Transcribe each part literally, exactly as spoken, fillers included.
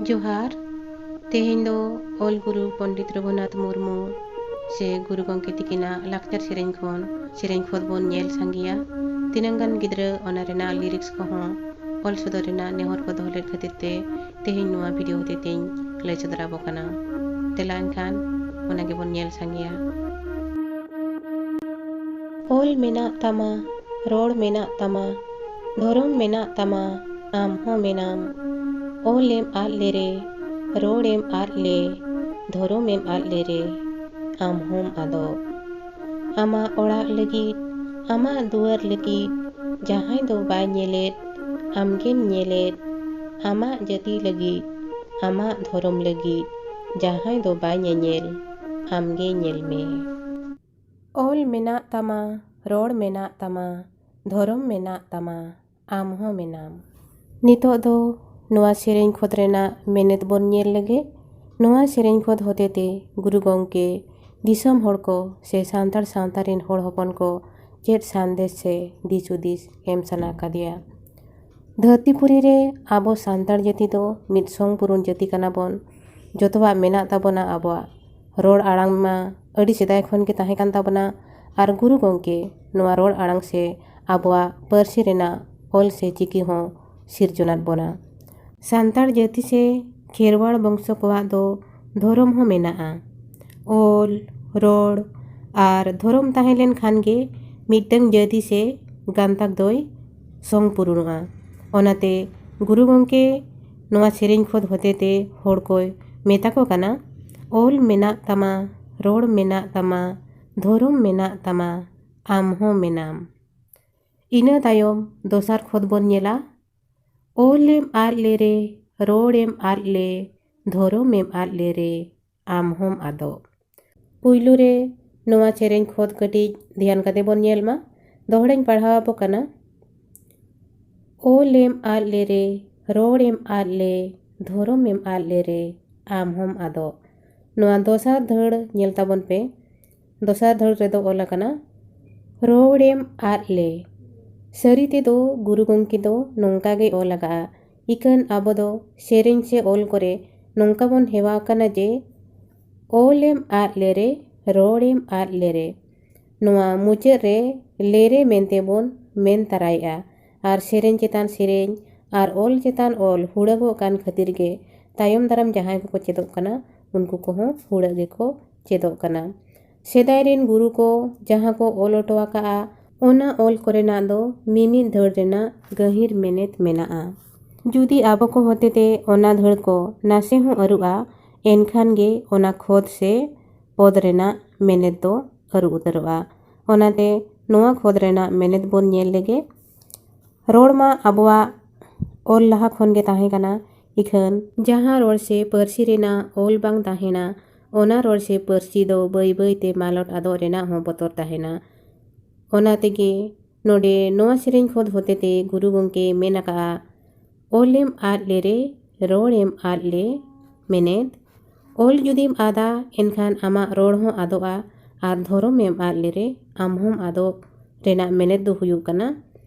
ᱡᱚᱦᱟᱨ᱾ ᱛᱮᱦᱮᱧ ᱫᱚ ᱚᱞ ᱜᱩᱨᱩ ᱯᱚᱱᱰᱤᱛ ᱨᱚᱜᱷᱩᱱᱟᱛᱷ ᱢᱩᱨᱢᱩ ᱥᱮ ᱜᱩᱨᱩ ᱜᱚᱢᱠᱮ ᱛᱤᱠᱤᱱᱟᱜ ᱞᱟᱠᱪᱟᱨ ᱥᱮᱨᱮᱧ ᱠᱷᱚᱱ ᱥᱮᱨᱮᱧ ᱠᱷᱚᱛ ᱵᱚᱱ ᱧᱮᱞ ᱥᱟᱸᱜᱮᱭᱟ᱾ ᱛᱤᱱᱟᱹᱝ ᱜᱟᱱ ᱜᱤᱫᱽᱨᱟᱹ ᱚᱱᱟ ᱨᱮᱱᱟᱜ ᱞᱤᱨᱤᱠᱥ ᱠᱚᱦᱚᱸ ᱚᱞ ᱥᱚᱫᱚᱨ ᱨᱮᱱᱟᱜ ᱱᱮᱦᱚᱨ ᱠᱚ ᱫᱚᱦᱚ ᱞᱮᱫ ᱠᱷᱟᱹᱛᱤᱨ ᱛᱮ ᱛᱮᱦᱮᱧ ᱱᱚᱣᱟ ᱵᱷᱤᱰᱤᱭᱳ ᱦᱚᱛᱮ ᱛᱮᱧ ᱞᱟᱹᱭ ᱥᱚᱫᱚᱨ ᱟᱵᱚ ᱠᱟᱱᱟ᱾ ᱫᱮᱞᱟ ᱮᱱᱠᱷᱟᱱ ᱚᱱᱟ ᱜᱮᱵᱚᱱ ᱧᱮᱞ ᱥᱟᱸᱜᱮᱭᱟ᱾ ᱚᱞ ᱢᱮᱱᱟᱜ ᱛᱟᱢᱟ, ᱨᱚᱲ ᱢᱮᱱᱟᱜ ᱛᱟᱢᱟ, ᱫᱷᱚᱨᱚᱢ ᱢᱮᱱᱟᱜ ᱛᱟᱢᱟ, ᱟᱢ ᱦᱚᱸ ᱢᱮᱱᱟᱢ᱾ ᱚᱞ ᱮᱢ ᱟᱫ ᱞᱮᱨᱮ, ᱨᱚᱲ ᱮᱢ ᱟᱫ ᱞᱮ, ᱫᱷᱚᱨᱚᱢ ᱮᱢ ᱟᱫ ᱞᱮᱨᱮ, ᱟᱢ ᱦᱚᱸᱢ ᱟᱫᱚᱜ᱾ ᱟᱢᱟᱜ ᱚᱲᱟᱜ ᱞᱟᱹᱜᱤᱫ, ᱟᱢᱟᱜ ᱫᱩᱣᱟᱹᱨ ᱞᱟᱹᱜᱤᱫ, ᱡᱟᱦᱟᱸᱭ ᱫᱚ ᱵᱟᱭ ᱧᱮᱞᱮᱫ, ᱟᱢᱜᱮᱢ ᱧᱮᱞᱮᱫ᱾ ᱟᱢᱟᱜ ᱡᱟᱹᱛᱤ ᱞᱟᱹᱜᱤᱫ, ᱟᱢᱟᱜ ᱫᱷᱚᱨᱚᱢ ᱞᱟᱹᱜᱤᱫ, ᱡᱟᱦᱟᱸᱭ ᱫᱚ ᱵᱟᱭ ᱧᱮᱧᱮᱞ, ᱟᱢᱜᱮ ᱧᱮᱞ ᱢᱮ᱾ ᱚᱞ ᱢᱮᱱᱟᱜ ᱛᱟᱢᱟ, ᱨᱚᱲ ᱢᱮᱱᱟᱜ ᱛᱟᱢᱟ, ᱫᱷᱚᱨᱚᱢ ᱢᱮᱱᱟᱜ ᱛᱟᱢᱟ, ᱟᱢ ᱦᱚᱸ ᱢᱮᱱᱟᱢ᱾ ᱱᱤᱛᱚᱜ ᱫᱚ ᱱᱚᱣᱟ ᱥᱮᱨᱮᱧ ᱠᱷᱚᱛ ᱨᱮᱱᱟᱜ ᱢᱮᱱᱮᱛ ᱵᱚᱱ ᱧᱮᱞ ᱞᱮᱜᱮ᱾ ᱱᱚᱣᱟ ᱥᱮᱨᱮᱧ ᱠᱷᱚᱛ ᱦᱚᱛᱮᱛᱮ ᱜᱩᱨᱩ ᱜᱚᱢᱠᱮ ᱫᱤᱥᱚᱢ ᱦᱚᱲ ᱠᱚ ᱥᱮ ᱥᱟᱱᱛᱟᱲ ᱥᱟᱶᱛᱟ ᱨᱮᱱ ᱦᱚᱲ ᱦᱚᱯᱚᱱ ᱠᱚ ᱪᱮᱫ ᱥᱟᱸᱫᱮᱥ ᱥᱮ ᱫᱤᱥ ᱦᱩᱫᱤᱥ ᱮᱢ ᱥᱟᱱᱟ ᱠᱟᱫᱮᱭᱟ? ᱫᱷᱟᱹᱨᱛᱤ ᱯᱩᱨᱤ ᱨᱮ ᱟᱵᱚ ᱥᱟᱱᱛᱟᱲ ᱡᱟᱹᱛᱤ ᱫᱚ ᱢᱤᱫ ᱥᱚᱝ ᱯᱩᱨᱩᱱ ᱡᱟᱹᱛᱤ ᱠᱟᱱᱟ ᱵᱚᱱ᱾ ᱡᱚᱛᱚᱣᱟᱜ ᱢᱮᱱᱟᱜ ᱛᱟᱵᱚᱱᱟ ᱟᱵᱚᱣᱟᱜ᱾ ᱨᱚᱲ ᱟᱲᱟᱝ ᱢᱟ ᱟᱹᱰᱤ ᱥᱮᱫᱟᱭ ᱠᱷᱚᱱ ᱜᱮ ᱛᱟᱦᱮᱸ ᱠᱟᱱ ᱛᱟᱵᱚᱱᱟ᱾ ᱟᱨ ᱜᱩᱨᱩ ᱜᱚᱢᱠᱮ ᱱᱚᱣᱟ ᱨᱚᱲ ᱟᱲᱟᱝ ᱥᱮ ᱟᱵᱚᱣᱟᱜ ᱯᱟᱹᱨᱥᱤ ᱨᱮᱱᱟᱜ ᱚᱞ ᱥᱮ ᱪᱤᱠᱤ ᱦᱚᱸ ᱥᱤᱨᱡᱚᱱᱟᱫ ᱵᱚᱱᱟ᱾ ᱥᱟᱱᱛᱟᱲ ᱡᱟᱹᱛᱤ ᱥᱮ ᱠᱷᱮᱨᱣᱟᱲ ᱵᱚᱝᱥᱚ ᱠᱚᱣᱟᱜ ᱫᱚ ᱫᱷᱚᱨᱚᱢ ᱦᱚᱸ ᱢᱮᱱᱟᱜᱼᱟ᱾ ᱚᱞ, ᱨᱚᱲ ᱟᱨ ᱫᱷᱚᱨᱚᱢ ᱛᱟᱦᱮᱸ ᱞᱮᱱ ᱠᱷᱟᱱ ᱜᱮ ᱢᱤᱫᱴᱟᱝ ᱡᱟᱹᱛᱤ ᱥᱮ ᱜᱟᱱᱛᱟᱠ ᱫᱚᱭ ᱥᱚᱝ ᱯᱩᱨᱩᱱᱚᱜᱼᱟ᱾ ᱚᱱᱟᱛᱮ ᱜᱩᱨᱩ ᱜᱚᱢᱠᱮ ᱱᱚᱣᱟ ᱥᱮᱨᱮᱧ ᱠᱷᱚᱛ ᱦᱚᱛᱮᱛᱮ ᱦᱚᱲ ᱠᱚᱭ ᱢᱮᱛᱟ ᱠᱚ ᱠᱟᱱᱟ, ᱚᱞ ᱢᱮᱱᱟᱜ ᱛᱟᱢᱟ, ᱨᱚᱲ ᱢᱮᱱᱟᱜ ᱛᱟᱢᱟ, ᱫᱷᱚᱨᱚᱢ ᱢᱮᱱᱟᱜ ᱛᱟᱢᱟ, ᱟᱢ ᱦᱚᱸ ᱢᱮᱱᱟᱢ᱾ ᱤᱱᱟᱹ ᱛᱟᱭᱚᱢ ᱫᱚᱥᱟᱨ ᱠᱷᱚᱛ ᱵᱚᱱ ᱧᱮᱞᱟ, ᱚᱞ ᱮᱢ ᱟᱫ ᱞᱮᱨᱮ, ᱨᱚᱲ ᱮᱢ ᱟᱫ ᱞᱮ, ᱫᱷᱚᱨᱚᱢ ᱮᱢ ᱟᱫ ᱞᱮᱨᱮ, ᱟᱢ ᱦᱚᱸᱢ ᱟᱫᱚᱜ᱾ ᱯᱩᱭᱞᱩ ᱨᱮ ᱱᱚᱣᱟ ᱥᱮᱨᱮᱧ ᱠᱷᱚᱛ ᱠᱟᱹᱴᱤᱡ ᱫᱷᱮᱭᱟᱱ ᱠᱟᱛᱮ ᱵᱚᱱ ᱧᱮᱞ ᱢᱟ᱾ ᱫᱚᱦᱲᱟᱧ ᱯᱟᱲᱦᱟᱣ ᱟᱵᱚ ᱠᱟᱱᱟ᱾ ᱚᱞ ᱮᱢ ᱟᱫ ᱞᱮᱨᱮ, ᱨᱚᱲ ᱮᱢ ᱟᱫ ᱞᱮ, ᱫᱷᱚᱨᱚᱢ ᱮᱢ ᱟᱫ ᱞᱮᱨᱮ, ᱟᱢ ᱦᱚᱸᱢ ᱟᱫᱚᱜ᱾ ᱱᱚᱣᱟ ᱫᱚᱥᱟᱨ ᱫᱷᱟᱹᱲ ᱧᱮᱞ ᱛᱟᱵᱚᱱ ᱯᱮ᱾ ᱫᱚᱥᱟᱨ ᱫᱷᱟᱹᱲ ᱨᱮᱫᱚ ᱚᱞ ᱟᱠᱟᱱᱟ, ᱨᱚᱲ ᱮᱢ ᱟᱫ ᱞᱮ᱾ ᱥᱟᱹᱨᱤ ᱛᱮᱫᱚ ᱜᱩᱨᱩ ᱜᱚᱢᱠᱮ ᱫᱚ ᱱᱚᱝᱠᱟ ᱜᱮᱭ ᱚᱞ ᱟᱠᱟᱫᱼᱟ, ᱤᱠᱷᱟᱹᱱ ᱟᱵᱚ ᱫᱚ ᱥᱮᱨᱮᱧ ᱥᱮ ᱚᱞ ᱠᱚᱨᱮ ᱱᱚᱝᱠᱟ ᱵᱚᱱ ᱦᱮᱣᱟ ᱟᱠᱟᱱᱟ ᱡᱮ, "ᱚᱞᱮᱢ ᱟᱫ ᱞᱮᱨᱮ, ᱨᱚᱲᱮᱢ ᱟᱫ ᱞᱮᱨᱮ", ᱱᱚᱣᱟ ᱢᱩᱪᱟᱹᱫ ᱨᱮ "ᱞᱮᱨᱮ" ᱢᱮᱱᱛᱮ ᱵᱚᱱ ᱢᱮᱱ ᱛᱟᱨᱟᱭᱮᱜᱼᱟ᱾ ᱟᱨ ᱥᱮᱨᱮᱧ ᱪᱮᱛᱟᱱ ᱥᱮᱨᱮᱧ ᱟᱨ ᱚᱞ ᱪᱮᱛᱟᱱ ᱚᱞ ᱦᱩᱲᱟᱹᱜᱚᱜ ᱠᱟᱱ ᱠᱷᱟᱹᱛᱤᱨ ᱜᱮ ᱛᱟᱭᱚᱢ ᱫᱟᱨᱟᱢ ᱡᱟᱦᱟᱸᱭ ᱠᱚᱠᱚ ᱪᱮᱫᱚᱜ ᱠᱟᱱᱟ, ᱩᱱᱠᱩ ᱠᱚᱦᱚᱸ ᱦᱩᱲᱟᱹᱜ ᱜᱮᱠᱚ ᱪᱮᱫᱚᱜ ᱠᱟᱱᱟ᱾ ᱥᱮᱫᱟᱭ ᱨᱮᱱ ᱜᱩᱨᱩ ᱠᱚ ᱡᱟᱦᱟᱸ ᱠᱚ ᱚᱞ ᱦᱚᱴᱚ ᱟᱠᱟᱫᱼᱟ, ᱚᱱᱟ ᱚᱞ ᱠᱚᱨᱮᱱᱟᱜ ᱫᱚ ᱢᱤᱢᱤᱫ ᱫᱷᱟᱹᱲ ᱨᱮᱱᱟᱜ ᱜᱟᱹᱦᱤᱨ ᱢᱮᱱᱮᱛ ᱢᱮᱱᱟᱜᱼᱟ᱾ ᱡᱩᱫᱤ ᱟᱵᱚ ᱠᱚ ᱦᱚᱛᱮᱛᱮ ᱚᱱᱟ ᱫᱷᱟᱹᱲ ᱠᱚ ᱱᱟᱥᱮ ᱦᱚᱸ ᱟᱹᱨᱩᱜᱼᱟ, ᱮᱱᱠᱷᱟᱱ ᱜᱮ ᱚᱱᱟ ᱠᱷᱚᱛ ᱥᱮ ᱯᱚᱫ ᱨᱮᱱᱟᱜ ᱢᱮᱱᱮᱛ ᱫᱚ ᱟᱹᱨᱩ ᱩᱛᱟᱹᱨᱚᱜᱼᱟ᱾ ᱚᱱᱟᱛᱮ ᱱᱚᱣᱟ ᱠᱷᱚᱛ ᱨᱮᱱᱟᱜ ᱢᱮᱱᱮᱛ ᱵᱚᱱ ᱧᱮᱞ ᱞᱮᱜᱮ᱾ ᱨᱚᱲ ᱢᱟ ᱟᱵᱚᱣᱟᱜ ᱚᱞ ᱞᱟᱦᱟ ᱠᱷᱚᱱ ᱜᱮ ᱛᱟᱦᱮᱸ ᱠᱟᱱᱟ, ᱤᱠᱷᱟᱹᱱ ᱡᱟᱦᱟᱸ ᱨᱚᱲ ᱥᱮ ᱯᱟᱹᱨᱥᱤ ᱨᱮᱱᱟᱜ ᱚᱞ ᱵᱟᱝ ᱛᱟᱦᱮᱱᱟ, ᱚᱱᱟ ᱨᱚᱲ ᱥᱮ ᱯᱟᱹᱨᱥᱤ ᱫᱚ ᱵᱟᱹᱭ ᱵᱟᱹᱭ ᱛᱮ ᱢᱟᱞᱚᱴ ᱟᱫᱚᱜ ᱨᱮᱱᱟᱜ ᱦᱚᱸ ᱵᱚᱛᱚᱨ ᱛᱟᱦᱮᱱᱟ᱾ ᱚᱱᱟ ᱛᱮᱜᱮ ᱱᱚᱰᱮ ᱱᱚᱣᱟ ᱥᱮᱨᱮᱧ ᱠᱷᱚᱸᱫ ᱦᱚᱛᱮᱛᱮ ᱜᱩᱨᱩ ᱜᱚᱢᱠᱮ ᱢᱮᱱ ᱟᱠᱟᱫᱼᱟ, "ᱚᱞᱮᱢ ᱟᱫ ᱞᱮᱨᱮ, ᱨᱚᱲᱮᱢ ᱟᱫ ᱞᱮ", ᱢᱮᱱᱮᱫ, ᱚᱞ ᱡᱩᱫᱤᱢ ᱟᱫᱟ, ᱮᱱᱠᱷᱟᱱ ᱟᱢᱟᱜ ᱨᱚᱲ ᱦᱚᱸ ᱟᱫᱚᱜᱼᱟ, ᱟᱨ ᱫᱷᱚᱨᱚᱢᱮᱢ ᱟᱫ ᱞᱮᱨᱮ, ᱟᱢ ᱦᱚᱸᱢ ᱟᱫᱚᱜ ᱨᱮᱱᱟᱜ ᱢᱮᱱᱮᱛ ᱫᱚ ᱦᱩᱭᱩᱜ ᱠᱟᱱᱟ,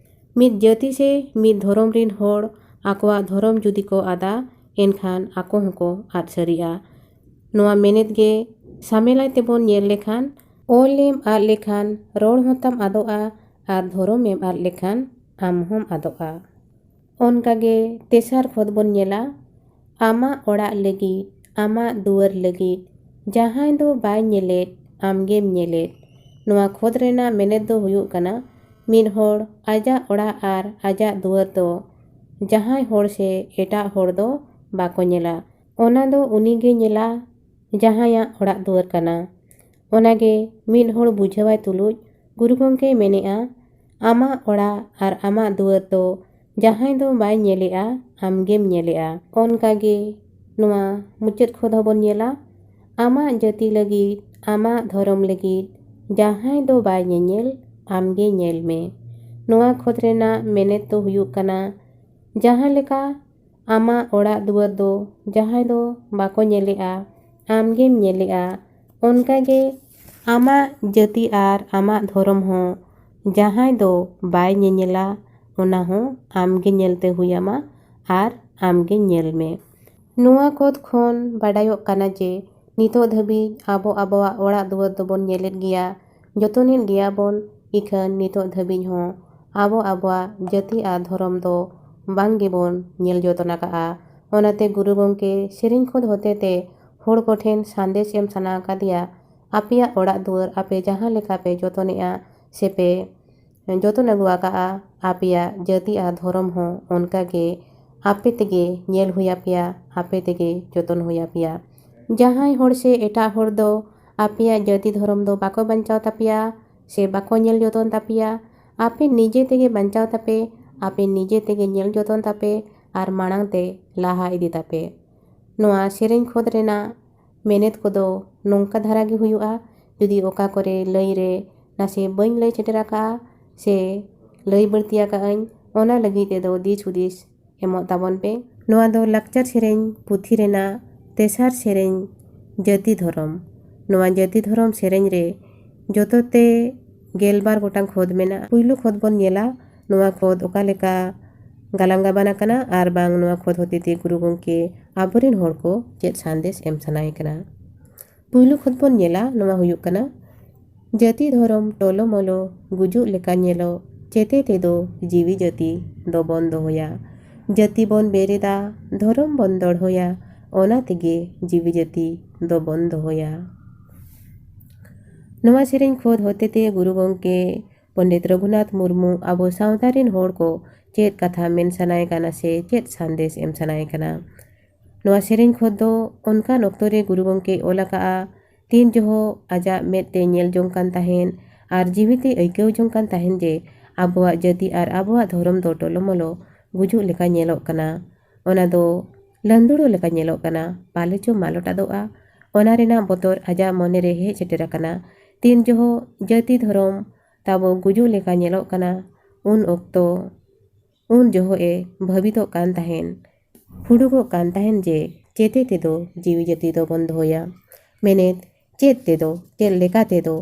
ᱢᱤᱫ ᱡᱟᱹᱛᱤ ᱥᱮ ᱢᱤᱫ ᱫᱷᱚᱨᱚᱢ ᱨᱤᱱ ᱦᱚᱲ ᱟᱠᱚᱣᱟᱜ ᱫᱷᱚᱨᱚᱢ ᱡᱩᱫᱤ ᱠᱚ ᱟᱫᱟ, ᱮᱱᱠᱷᱟᱱ ᱟᱠᱚ ᱦᱚᱸᱠᱚ ᱟᱫ ᱥᱟᱹᱨᱤᱜᱼᱟ᱾ ᱱᱚᱣᱟ ᱢᱮᱱᱮᱛ ᱜᱮ ᱥᱟᱢᱮᱞᱟᱭ ᱛᱮᱵᱚᱱ ᱧᱮᱞ ᱞᱮᱠᱷᱟᱱ, ᱚᱞᱮᱢ ᱟᱫ ᱞᱮᱠᱷᱟᱱ ᱨᱚᱲ ᱦᱚᱸᱛᱟᱢ ᱟᱫᱚᱜᱼᱟ, ᱟᱨ ᱫᱷᱚᱨᱚᱢᱮᱢ ᱟᱫ ᱞᱮᱠᱷᱟᱱ ᱟᱢ ᱦᱚᱸᱢ ᱟᱫᱚᱜᱼᱟ᱾ ᱚᱱᱠᱟᱜᱮ ᱛᱮᱥᱟᱨ ᱠᱷᱚᱛ ᱵᱚᱱ ᱧᱮᱞᱟ, ᱟᱢᱟᱜ ᱚᱲᱟᱜ ᱞᱟᱹᱜᱤᱫ, ᱟᱢᱟᱜ ᱫᱩᱣᱟᱹᱨ ᱞᱟᱹᱜᱤᱫ, ᱡᱟᱦᱟᱸᱭ ᱫᱚ ᱵᱟᱭ ᱧᱮᱞᱮᱫ, ᱟᱢᱜᱮᱢ ᱧᱮᱞᱮᱫ᱾ ᱱᱚᱣᱟ ᱠᱷᱚᱛ ᱨᱮᱱᱟᱜ ᱢᱮᱱᱮᱛ ᱫᱚ ᱦᱩᱭᱩᱜ ᱠᱟᱱᱟ, ᱢᱤᱫ ᱦᱚᱲ ᱟᱡᱟᱜ ᱚᱲᱟᱜ ᱟᱨ ᱟᱡᱟᱜ ᱫᱩᱣᱟᱹᱨ ᱫᱚ ᱡᱟᱦᱟᱸᱭ ᱦᱚᱲ ᱥᱮ ᱮᱴᱟᱜ ᱦᱚᱲ ᱫᱚ ᱵᱟᱠᱚ ᱧᱮᱞᱟ᱾ ᱚᱱᱟ ᱫᱚ ᱩᱱᱤᱜᱮ ᱧᱮᱞᱟ, ᱡᱟᱦᱟᱸᱭᱟᱜ ᱚᱲᱟᱜ ᱫᱩᱣᱟᱹᱨ ᱠᱟᱱᱟ᱾ ᱚᱱᱟᱜᱮ ᱢᱤᱫ ᱦᱚᱲ ᱵᱩᱡᱷᱟᱹᱣᱟᱭ ᱛᱩᱞᱩᱡ ᱜᱩᱨᱩ ᱜᱚᱢᱠᱮᱭ ᱢᱮᱱᱮᱜᱼᱟ, ᱟᱢᱟᱜ ᱚᱲᱟᱜ ᱟᱨ ᱟᱢᱟᱜ ᱫᱩᱣᱟᱹᱨ ᱫᱚ ᱡᱟᱦᱟᱸᱭ ᱫᱚ ᱵᱟᱭ ᱧᱮᱞᱮᱜᱼᱟ, ᱟᱢᱜᱮᱢ ᱧᱮᱞᱮᱜᱼᱟ᱾ ᱚᱱᱠᱟᱜᱮ ᱱᱚᱣᱟ ᱢᱩᱪᱟᱹᱫ ᱠᱷᱚᱸᱫ ᱦᱚᱸᱵᱚᱱ ᱧᱮᱞᱟ, ᱟᱢᱟᱜ ᱡᱟᱹᱛᱤ ᱞᱟᱹᱜᱤᱫ, ᱟᱢᱟᱜ ᱫᱷᱚᱨᱚᱢ ᱞᱟᱹᱜᱤᱫ, ᱡᱟᱦᱟᱸᱭ ᱫᱚ ᱵᱟᱭ ᱧᱮᱧᱮᱞ, ᱟᱢᱜᱮ ᱧᱮᱞ ᱢᱮ᱾ ᱱᱚᱣᱟ ᱠᱷᱚᱸᱫ ᱨᱮᱱᱟᱜ ᱢᱮᱱᱮᱛ ᱫᱚ ᱦᱩᱭᱩᱜ ᱠᱟᱱᱟ, ᱡᱟᱦᱟᱸ ᱞᱮᱠᱟ ᱟᱢᱟᱜ ᱚᱲᱟᱜ ᱫᱩᱣᱟᱹᱨ ᱫᱚ ᱡᱟᱦᱟᱸᱭ ᱫᱚ ᱵᱟᱠᱚ ᱧᱮᱞᱮᱜᱼᱟ, ᱟᱢᱜᱮᱢ ᱧᱮᱞᱮᱜᱼᱟ, ᱚᱱᱠᱟᱜᱮ ᱟᱢᱟᱜ ᱡᱟᱹᱛᱤ ᱟᱨ ᱟᱢᱟᱜ ᱫᱷᱚᱨᱚᱢ ᱦᱚᱸ ᱡᱟᱦᱟᱸᱭ ᱫᱚ ᱵᱟᱭ ᱧᱮᱧᱮᱞᱟ, ᱚᱱᱟ ᱦᱚᱸ ᱟᱢᱜᱮ ᱧᱮᱞᱛᱮ ᱦᱩᱭ ᱟᱢᱟ, ᱟᱨ ᱟᱢᱜᱮ ᱧᱮᱞ ᱢᱮ᱾ ᱱᱚᱣᱟ ᱠᱷᱚᱸᱫᱽ ᱠᱷᱚᱱ ᱵᱟᱰᱟᱭᱚᱜ ᱠᱟᱱᱟ ᱡᱮ ᱱᱤᱛᱚᱜ ᱫᱷᱟᱹᱵᱤᱡ ᱟᱵᱚ ᱟᱵᱚᱣᱟᱜ ᱚᱲᱟᱜ ᱫᱩᱣᱟᱹᱨ ᱫᱚᱵᱚᱱ ᱧᱮᱞᱮᱫ ᱜᱮᱭᱟ, ᱡᱚᱛᱚᱱᱮᱫ ᱜᱮᱭᱟ ᱵᱚᱱ, ᱤᱠᱷᱟᱹᱱ ᱱᱤᱛᱚᱜ ᱫᱷᱟᱹᱵᱤᱡ ᱦᱚᱸ ᱟᱵᱚ ᱟᱵᱚᱣᱟᱜ ᱡᱟᱹᱛᱤ ᱟᱨ ᱫᱷᱚᱨᱚᱢ ᱫᱚ ᱵᱟᱝ ᱜᱮᱵᱚᱱ ᱧᱮᱞ ᱡᱚᱛᱚᱱ ᱟᱠᱟᱫᱼᱟ᱾ ᱚᱱᱟᱛᱮ ᱜᱩᱨᱩ ᱜᱚᱢᱠᱮ ᱥᱮᱨᱮᱧ ᱠᱷᱚᱸᱫᱽ ᱦᱚᱛᱮᱛᱮ ᱦᱚᱲ ᱠᱚᱴᱷᱮᱱ ᱥᱟᱸᱫᱮᱥ ᱮᱢ ᱥᱟᱱᱟ ᱟᱠᱟᱫᱮᱭᱟ, ᱟᱯᱮᱭᱟᱜ ᱚᱲᱟᱜ ᱫᱩᱣᱟᱹᱨ ᱟᱯᱮ ᱡᱟᱦᱟᱸ ᱞᱮᱠᱟ ᱯᱮ ᱡᱚᱛᱚᱱᱮᱜᱼᱟ ᱥᱮᱯᱮ ᱡᱚᱛᱚᱱ ᱟᱹᱜᱩ ᱟᱠᱟᱫᱼᱟ, ᱟᱯᱮᱭᱟᱜ ᱡᱟᱹᱛᱤ ᱟᱨ ᱫᱷᱚᱨᱚᱢ ᱦᱚᱸ ᱚᱱᱠᱟ ᱜᱮ ᱟᱯᱮ ᱛᱮᱜᱮ ᱧᱮᱞ ᱦᱩᱭ ᱟᱯᱮᱭᱟ, ᱟᱯᱮ ᱛᱮᱜᱮ ᱡᱚᱛᱚᱱ ᱦᱩᱭ ᱟᱯᱮᱭᱟ᱾ ᱡᱟᱦᱟᱸᱭ ᱦᱚᱲ ᱥᱮ ᱮᱴᱟᱜ ᱦᱚᱲ ᱫᱚ ᱟᱯᱮᱭᱟᱜ ᱡᱟᱹᱛᱤ ᱫᱷᱚᱨᱚᱢ ᱫᱚ ᱵᱟᱠᱚ ᱵᱟᱧᱪᱟᱣ ᱛᱟᱯᱮᱭᱟ ᱥᱮ ᱵᱟᱠᱚ ᱧᱮᱞ ᱡᱚᱛᱚᱱ ᱛᱟᱯᱮᱭᱟ᱾ ᱟᱯᱮ ᱱᱤᱡᱮ ᱛᱮᱜᱮ ᱵᱟᱧᱪᱟᱣ ᱛᱟᱯᱮ, ᱟᱯᱮ ᱱᱤᱡᱮ ᱛᱮᱜᱮ ᱧᱮᱞ ᱡᱚᱛᱚᱱ ᱛᱟᱯᱮ ᱟᱨ ᱢᱟᱲᱟᱝ ᱛᱮ ᱞᱟᱦᱟ ᱤᱫᱤ ᱛᱟᱯᱮ᱾ ᱱᱚᱣᱟ ᱥᱮᱨᱮᱧ ᱠᱷᱚᱸᱫᱽ ᱨᱮᱱᱟᱜ ᱢᱮᱱᱮᱛ ᱠᱚᱫᱚ ᱱᱚᱝᱠᱟ ᱫᱷᱟᱨᱟ ᱜᱮ ᱦᱩᱭᱩᱜᱼᱟ᱾ ᱡᱩᱫᱤ ᱚᱠᱟ ᱠᱚᱨᱮ ᱞᱟᱹᱭ ᱨᱮ ᱱᱟᱥᱮ ᱵᱟᱹᱧ ᱞᱟᱹᱭ ᱥᱮᱴᱮᱨ ᱟᱠᱟᱫᱼᱟ ᱥᱮ ᱞᱟᱹᱭ ᱵᱟᱹᱲᱛᱤ ᱟᱠᱟᱫ ᱟᱹᱧ, ᱚᱱᱟ ᱞᱟᱹᱜᱤᱫ ᱛᱮᱫᱚ ᱫᱤᱥ ᱦᱩᱫᱤᱥ ᱮᱢᱚᱜ ᱛᱟᱵᱚᱱ ᱯᱮ᱾ ᱱᱚᱣᱟ ᱫᱚ ᱞᱟᱠᱪᱟᱨ ᱥᱮᱨᱮᱧ ᱯᱩᱛᱷᱤ ᱨᱮᱱᱟᱜ ᱛᱮᱥᱟᱨ ᱥᱮᱨᱮᱧ, ᱡᱟᱹᱛᱤ ᱫᱷᱚᱨᱚᱢ᱾ ᱱᱚᱣᱟ ᱡᱟᱹᱛᱤ ᱫᱷᱚᱨᱚᱢ ᱥᱮᱨᱮᱧ ᱨᱮ ᱡᱚᱛᱚ ᱛᱮ ᱜᱮᱞᱵᱟᱨ ᱜᱚᱴᱟᱝ ᱠᱷᱚᱸᱫᱽ ᱢᱮᱱᱟᱜᱼᱟ᱾ ᱯᱩᱭᱞᱩ ᱠᱷᱚᱸᱫᱽ ᱵᱚᱱ ᱧᱮᱞᱟ, ᱱᱚᱣᱟ ᱠᱷᱚᱸᱫᱽ ᱚᱠᱟ ᱞᱮᱠᱟ ᱜᱟᱞᱟᱝ ᱜᱟᱵᱟᱱ ᱟᱠᱟᱱᱟ ᱟᱨ ᱵᱟᱝ ᱱᱚᱣᱟ ᱠᱷᱚᱸᱫᱽ ᱦᱚᱛᱮᱛᱮ ᱜᱩᱨᱩ ᱜᱚᱢᱠᱮ ᱟᱵᱚᱨᱮᱱ ᱦᱚᱲ ᱠᱚ ᱪᱮᱫ ᱥᱟᱸᱫᱮᱥ ᱮᱢ ᱥᱟᱱᱟᱭᱮ ᱠᱟᱱᱟ᱾ ᱯᱩᱭᱞᱩ ᱠᱷᱚᱸᱫᱽ ᱵᱚᱱ ᱧᱮᱞᱟ, ᱱᱚᱣᱟ ᱦᱩᱭᱩᱜ ᱠᱟᱱᱟ, ᱡᱟᱹᱛᱤ ᱫᱷᱚᱨᱚᱢ ᱴᱚᱞᱚᱢᱚᱞᱚ ᱜᱩᱡᱩᱜ ᱞᱮᱠᱟ ᱧᱮᱞᱚᱜ, ᱪᱮᱛᱮ ᱛᱮᱫᱚ ᱡᱤᱣᱤ ᱡᱟᱹᱛᱤ ᱫᱚᱵᱚᱱ ᱫᱚᱦᱚᱭᱟ᱾ ᱡᱟᱹᱛᱤ ᱵᱚᱱ ᱵᱮᱨᱮᱫᱟ, ᱫᱷᱚᱨᱚᱢ ᱵᱚᱱ ᱫᱚᱲᱦᱚᱭᱟ, ᱚᱱᱟ ᱛᱮᱜᱮ ᱡᱤᱣᱤ ᱡᱟᱹᱛᱤ ᱫᱚᱵᱚᱱ ᱫᱚᱦᱚᱭᱟ᱾ ᱱᱚᱣᱟ ᱥᱮᱨᱮᱧ ᱠᱷᱚᱸᱫᱽ ᱦᱚᱛᱮᱛᱮ ᱜᱩᱨᱩ ᱜᱚᱢᱠᱮ ᱯᱚᱱᱰᱤᱛ ᱨᱚᱜᱷᱩᱱᱟᱛᱷ ᱢᱩᱨᱢᱩ ᱟᱵᱚ ᱥᱟᱶᱛᱟ ᱨᱮᱱ ᱦᱚᱲ ᱠᱚ ᱪᱮᱫ ᱠᱟᱛᱷᱟ ᱢᱮᱱ ᱥᱟᱱᱟᱭᱮ ᱠᱟᱱᱟ ᱥᱮ ᱪᱮᱫ ᱥᱟᱸᱫᱮᱥ ᱮᱢ ᱥᱟᱱᱟᱭᱮ ᱠᱟᱱᱟ? ᱱᱚᱣᱟ ᱥᱮᱨᱮᱧ ᱠᱷᱚᱸᱫᱽ ᱫᱚ ᱚᱱᱠᱟᱱ ᱚᱠᱛᱚ ᱨᱮ ᱜᱩᱨᱩ ᱜᱚᱢᱠᱮᱭ ᱚᱞ ᱟᱠᱟᱫᱼᱟ, ᱛᱤᱱ ᱡᱚᱦᱚᱜ ᱟᱡᱟᱜ ᱢᱮᱫ ᱛᱮ ᱧᱮᱞ ᱡᱚᱝ ᱠᱟᱱ ᱛᱟᱦᱮᱸᱱ ᱟᱨ ᱡᱤᱣᱤ ᱛᱮ ᱟᱹᱭᱠᱟᱹᱣ ᱡᱚᱝ ᱠᱟᱱ ᱛᱟᱦᱮᱸᱱ ᱡᱮ ᱟᱵᱚᱣᱟᱜ ᱡᱟᱹᱛᱤ ᱟᱨ ᱟᱵᱚᱣᱟᱜ ᱫᱷᱚᱨᱚᱢ ᱫᱚ ᱴᱚᱞᱚᱢᱚᱞᱚ ᱜᱩᱡᱩᱜ ᱞᱮᱠᱟ ᱧᱮᱞᱚᱜ ᱠᱟᱱᱟ, ᱚᱱᱟ ᱫᱚ ᱞᱟᱹᱱᱫᱩᱲᱚᱜ ᱞᱮᱠᱟ ᱧᱮᱞᱚᱜ ᱠᱟᱱᱟ, ᱯᱟᱞᱮ ᱪᱚ ᱢᱟᱞᱚᱴ ᱟᱫᱚᱜᱼᱟ, ᱚᱱᱟ ᱨᱮᱱᱟᱜ ᱵᱚᱛᱚᱨ ᱟᱡᱟᱜ ᱢᱚᱱᱮ ᱨᱮ ᱦᱮᱡ ᱥᱮᱴᱮᱨ ᱟᱠᱟᱱᱟ᱾ ᱛᱤᱱ ᱡᱚᱦᱚᱜ ᱡᱟᱹᱛᱤ ᱫᱷᱚᱨᱚᱢ ᱛᱟᱵᱚ ᱜᱩᱡᱩᱜ ᱞᱮᱠᱟ ᱧᱮᱞᱚᱜ ᱠᱟᱱᱟ, ᱩᱱ ᱚᱠᱛᱚ, ᱩᱱ ᱡᱚᱦᱚᱜ ᱮ ᱵᱷᱟᱹᱵᱤᱛᱚᱜ ᱠᱟᱱ ᱛᱟᱦᱮᱸᱱ, ᱦᱩᱰᱩᱜᱚᱜ ᱠᱟᱱ ᱛᱟᱦᱮᱸᱱ ᱡᱮ ᱪᱮᱛᱮ ᱛᱮᱫᱚ ᱡᱤᱣᱤ ᱡᱟᱹᱛᱤ ᱫᱚᱵᱚᱱ ᱫᱚᱦᱚᱭᱟ᱾ ᱢᱮᱱᱮᱫ, ᱪᱮᱫ ᱛᱮᱫᱚ, ᱪᱮᱫ ᱞᱮᱠᱟ ᱛᱮᱫᱚ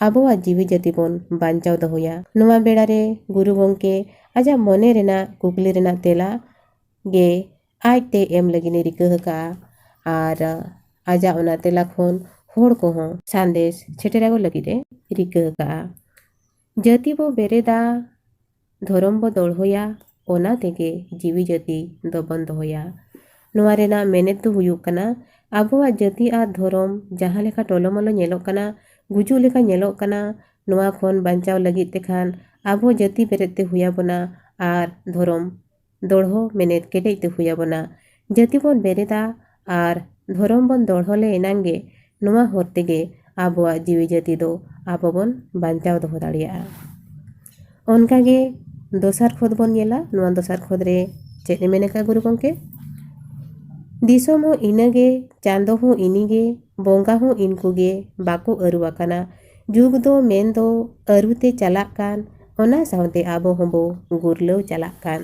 ᱟᱵᱚᱣᱟᱜ ᱡᱤᱣᱤ ᱡᱟᱹᱛᱤ ᱵᱚᱱ ᱵᱟᱧᱪᱟᱣ ᱫᱚᱦᱚᱭᱟ? ᱱᱚᱣᱟ ᱵᱮᱲᱟ ᱨᱮ ᱜᱩᱨᱩ ᱜᱚᱢᱠᱮ ᱟᱡᱟᱜ ᱢᱚᱱᱮ ᱨᱮᱱᱟᱜ ᱠᱩᱠᱞᱤ ᱨᱮᱱᱟᱜ ᱛᱮᱞᱟ ᱜᱮ ᱟᱡᱛᱮ ᱮᱢ ᱞᱟᱹᱜᱤᱫ ᱮ ᱨᱤᱠᱟᱹ ᱟᱠᱟᱫᱼᱟ ᱟᱨ ᱟᱡᱟᱜ ᱚᱱᱟ ᱛᱮᱞᱟ ᱠᱷᱚᱱ ᱦᱚᱲ ᱠᱚᱦᱚᱸ ᱥᱟᱸᱫᱮᱥ ᱥᱮᱴᱮᱨᱟᱠᱚ ᱞᱟᱹᱜᱤᱫ ᱮ ᱨᱤᱠᱟᱹ ᱟᱠᱟᱫᱼᱟ᱾ ᱡᱟᱹᱛᱤ ᱵᱚ ᱵᱮᱨᱮᱫᱟ, ᱫᱷᱚᱨᱚᱢ ᱵᱚ ᱫᱚᱲᱦᱚᱭᱟ, ᱚᱱᱟ ᱛᱮᱜᱮ ᱡᱤᱣᱤ ᱡᱟᱹᱛᱤ ᱫᱚᱵᱚᱱ ᱫᱚᱦᱚᱭᱟ᱾ ᱱᱚᱣᱟ ᱨᱮᱱᱟᱜ ᱢᱮᱱᱮᱛ ᱫᱚ ᱦᱩᱭᱩᱜ ᱠᱟᱱᱟ, ᱟᱵᱚᱣᱟᱜ ᱡᱟᱹᱛᱤ ᱟᱨ ᱫᱷᱚᱨᱚᱢ ᱡᱟᱦᱟᱸ ᱞᱮᱠᱟ ᱴᱚᱞᱚᱢᱚᱞᱚ ᱧᱮᱞᱚᱜ ᱠᱟᱱᱟ, ᱜᱩᱡᱩᱜ ᱞᱮᱠᱟ ᱧᱮᱞᱚᱜ ᱠᱟᱱᱟ, ᱱᱚᱣᱟ ᱠᱷᱚᱱ ᱵᱟᱧᱪᱟᱣ ᱞᱟᱹᱜᱤᱫ ᱛᱮᱠᱷᱟᱱ ᱟᱵᱚ ᱡᱟᱹᱛᱤ ᱵᱮᱨᱮᱫ ᱛᱮ ᱦᱩᱭ ᱟᱵᱚᱱᱟ ᱟᱨ ᱫᱷᱚᱨᱚᱢ ᱫᱚᱲᱦᱚ ᱢᱮᱱᱮᱛ ᱠᱮᱴᱮᱡ ᱛᱮ ᱦᱩᱭ ᱟᱵᱚᱱᱟ᱾ ᱡᱟᱹᱛᱤ ᱵᱚᱱ ᱵᱮᱨᱮᱫᱟ ᱟᱨ ᱫᱷᱚᱨᱚᱢ ᱵᱚᱱ ᱫᱚᱲᱦᱚ ᱞᱮ ᱮᱱᱟᱝ ᱜᱮ ᱱᱚᱣᱟ ᱦᱚᱨ ᱛᱮᱜᱮ ᱟᱵᱚᱣᱟᱜ ᱡᱤᱣᱤ ᱡᱟᱹᱛᱤ ᱫᱚ ᱟᱵᱚ ᱵᱚᱱ ᱵᱟᱧᱪᱟᱣ ᱫᱚᱦᱚ ᱫᱟᱲᱮᱭᱟᱜᱼᱟ᱾ ᱚᱱᱠᱟᱜᱮ ᱫᱚᱥᱟᱨ ᱠᱷᱚᱸᱫ ᱵᱚᱱ ᱧᱮᱞᱟ᱾ ᱱᱚᱣᱟ ᱫᱚᱥᱟᱨ ᱠᱷᱚᱸᱫ ᱨᱮ ᱪᱮᱫ ᱮ ᱢᱮᱱ ᱟᱠᱟᱫ ᱜᱩᱨᱩ ᱜᱚᱢᱠᱮ? ᱫᱤᱥᱚᱢ ᱦᱚᱸ ᱤᱱᱟᱹᱜᱮ, ᱪᱟᱸᱫᱚ ᱦᱚᱸ ᱤᱱᱤᱜᱮ, ᱵᱚᱸᱜᱟ ᱦᱚᱸ ᱤᱱᱠᱩᱜᱮ ᱵᱟᱠᱚ ᱟᱹᱨᱩ ᱟᱠᱟᱱᱟ᱾ ᱡᱩᱜᱽ ᱫᱚ ᱢᱮᱱᱫᱚ ᱟᱹᱨᱩᱛᱮ ᱪᱟᱞᱟᱜ ᱠᱟᱱ, ᱚᱱᱟ ᱥᱟᱶᱛᱮ ᱟᱵᱚ ᱦᱚᱸᱵᱚ ᱜᱩᱨᱞᱟᱹᱣ ᱪᱟᱞᱟᱜ ᱠᱟᱱ᱾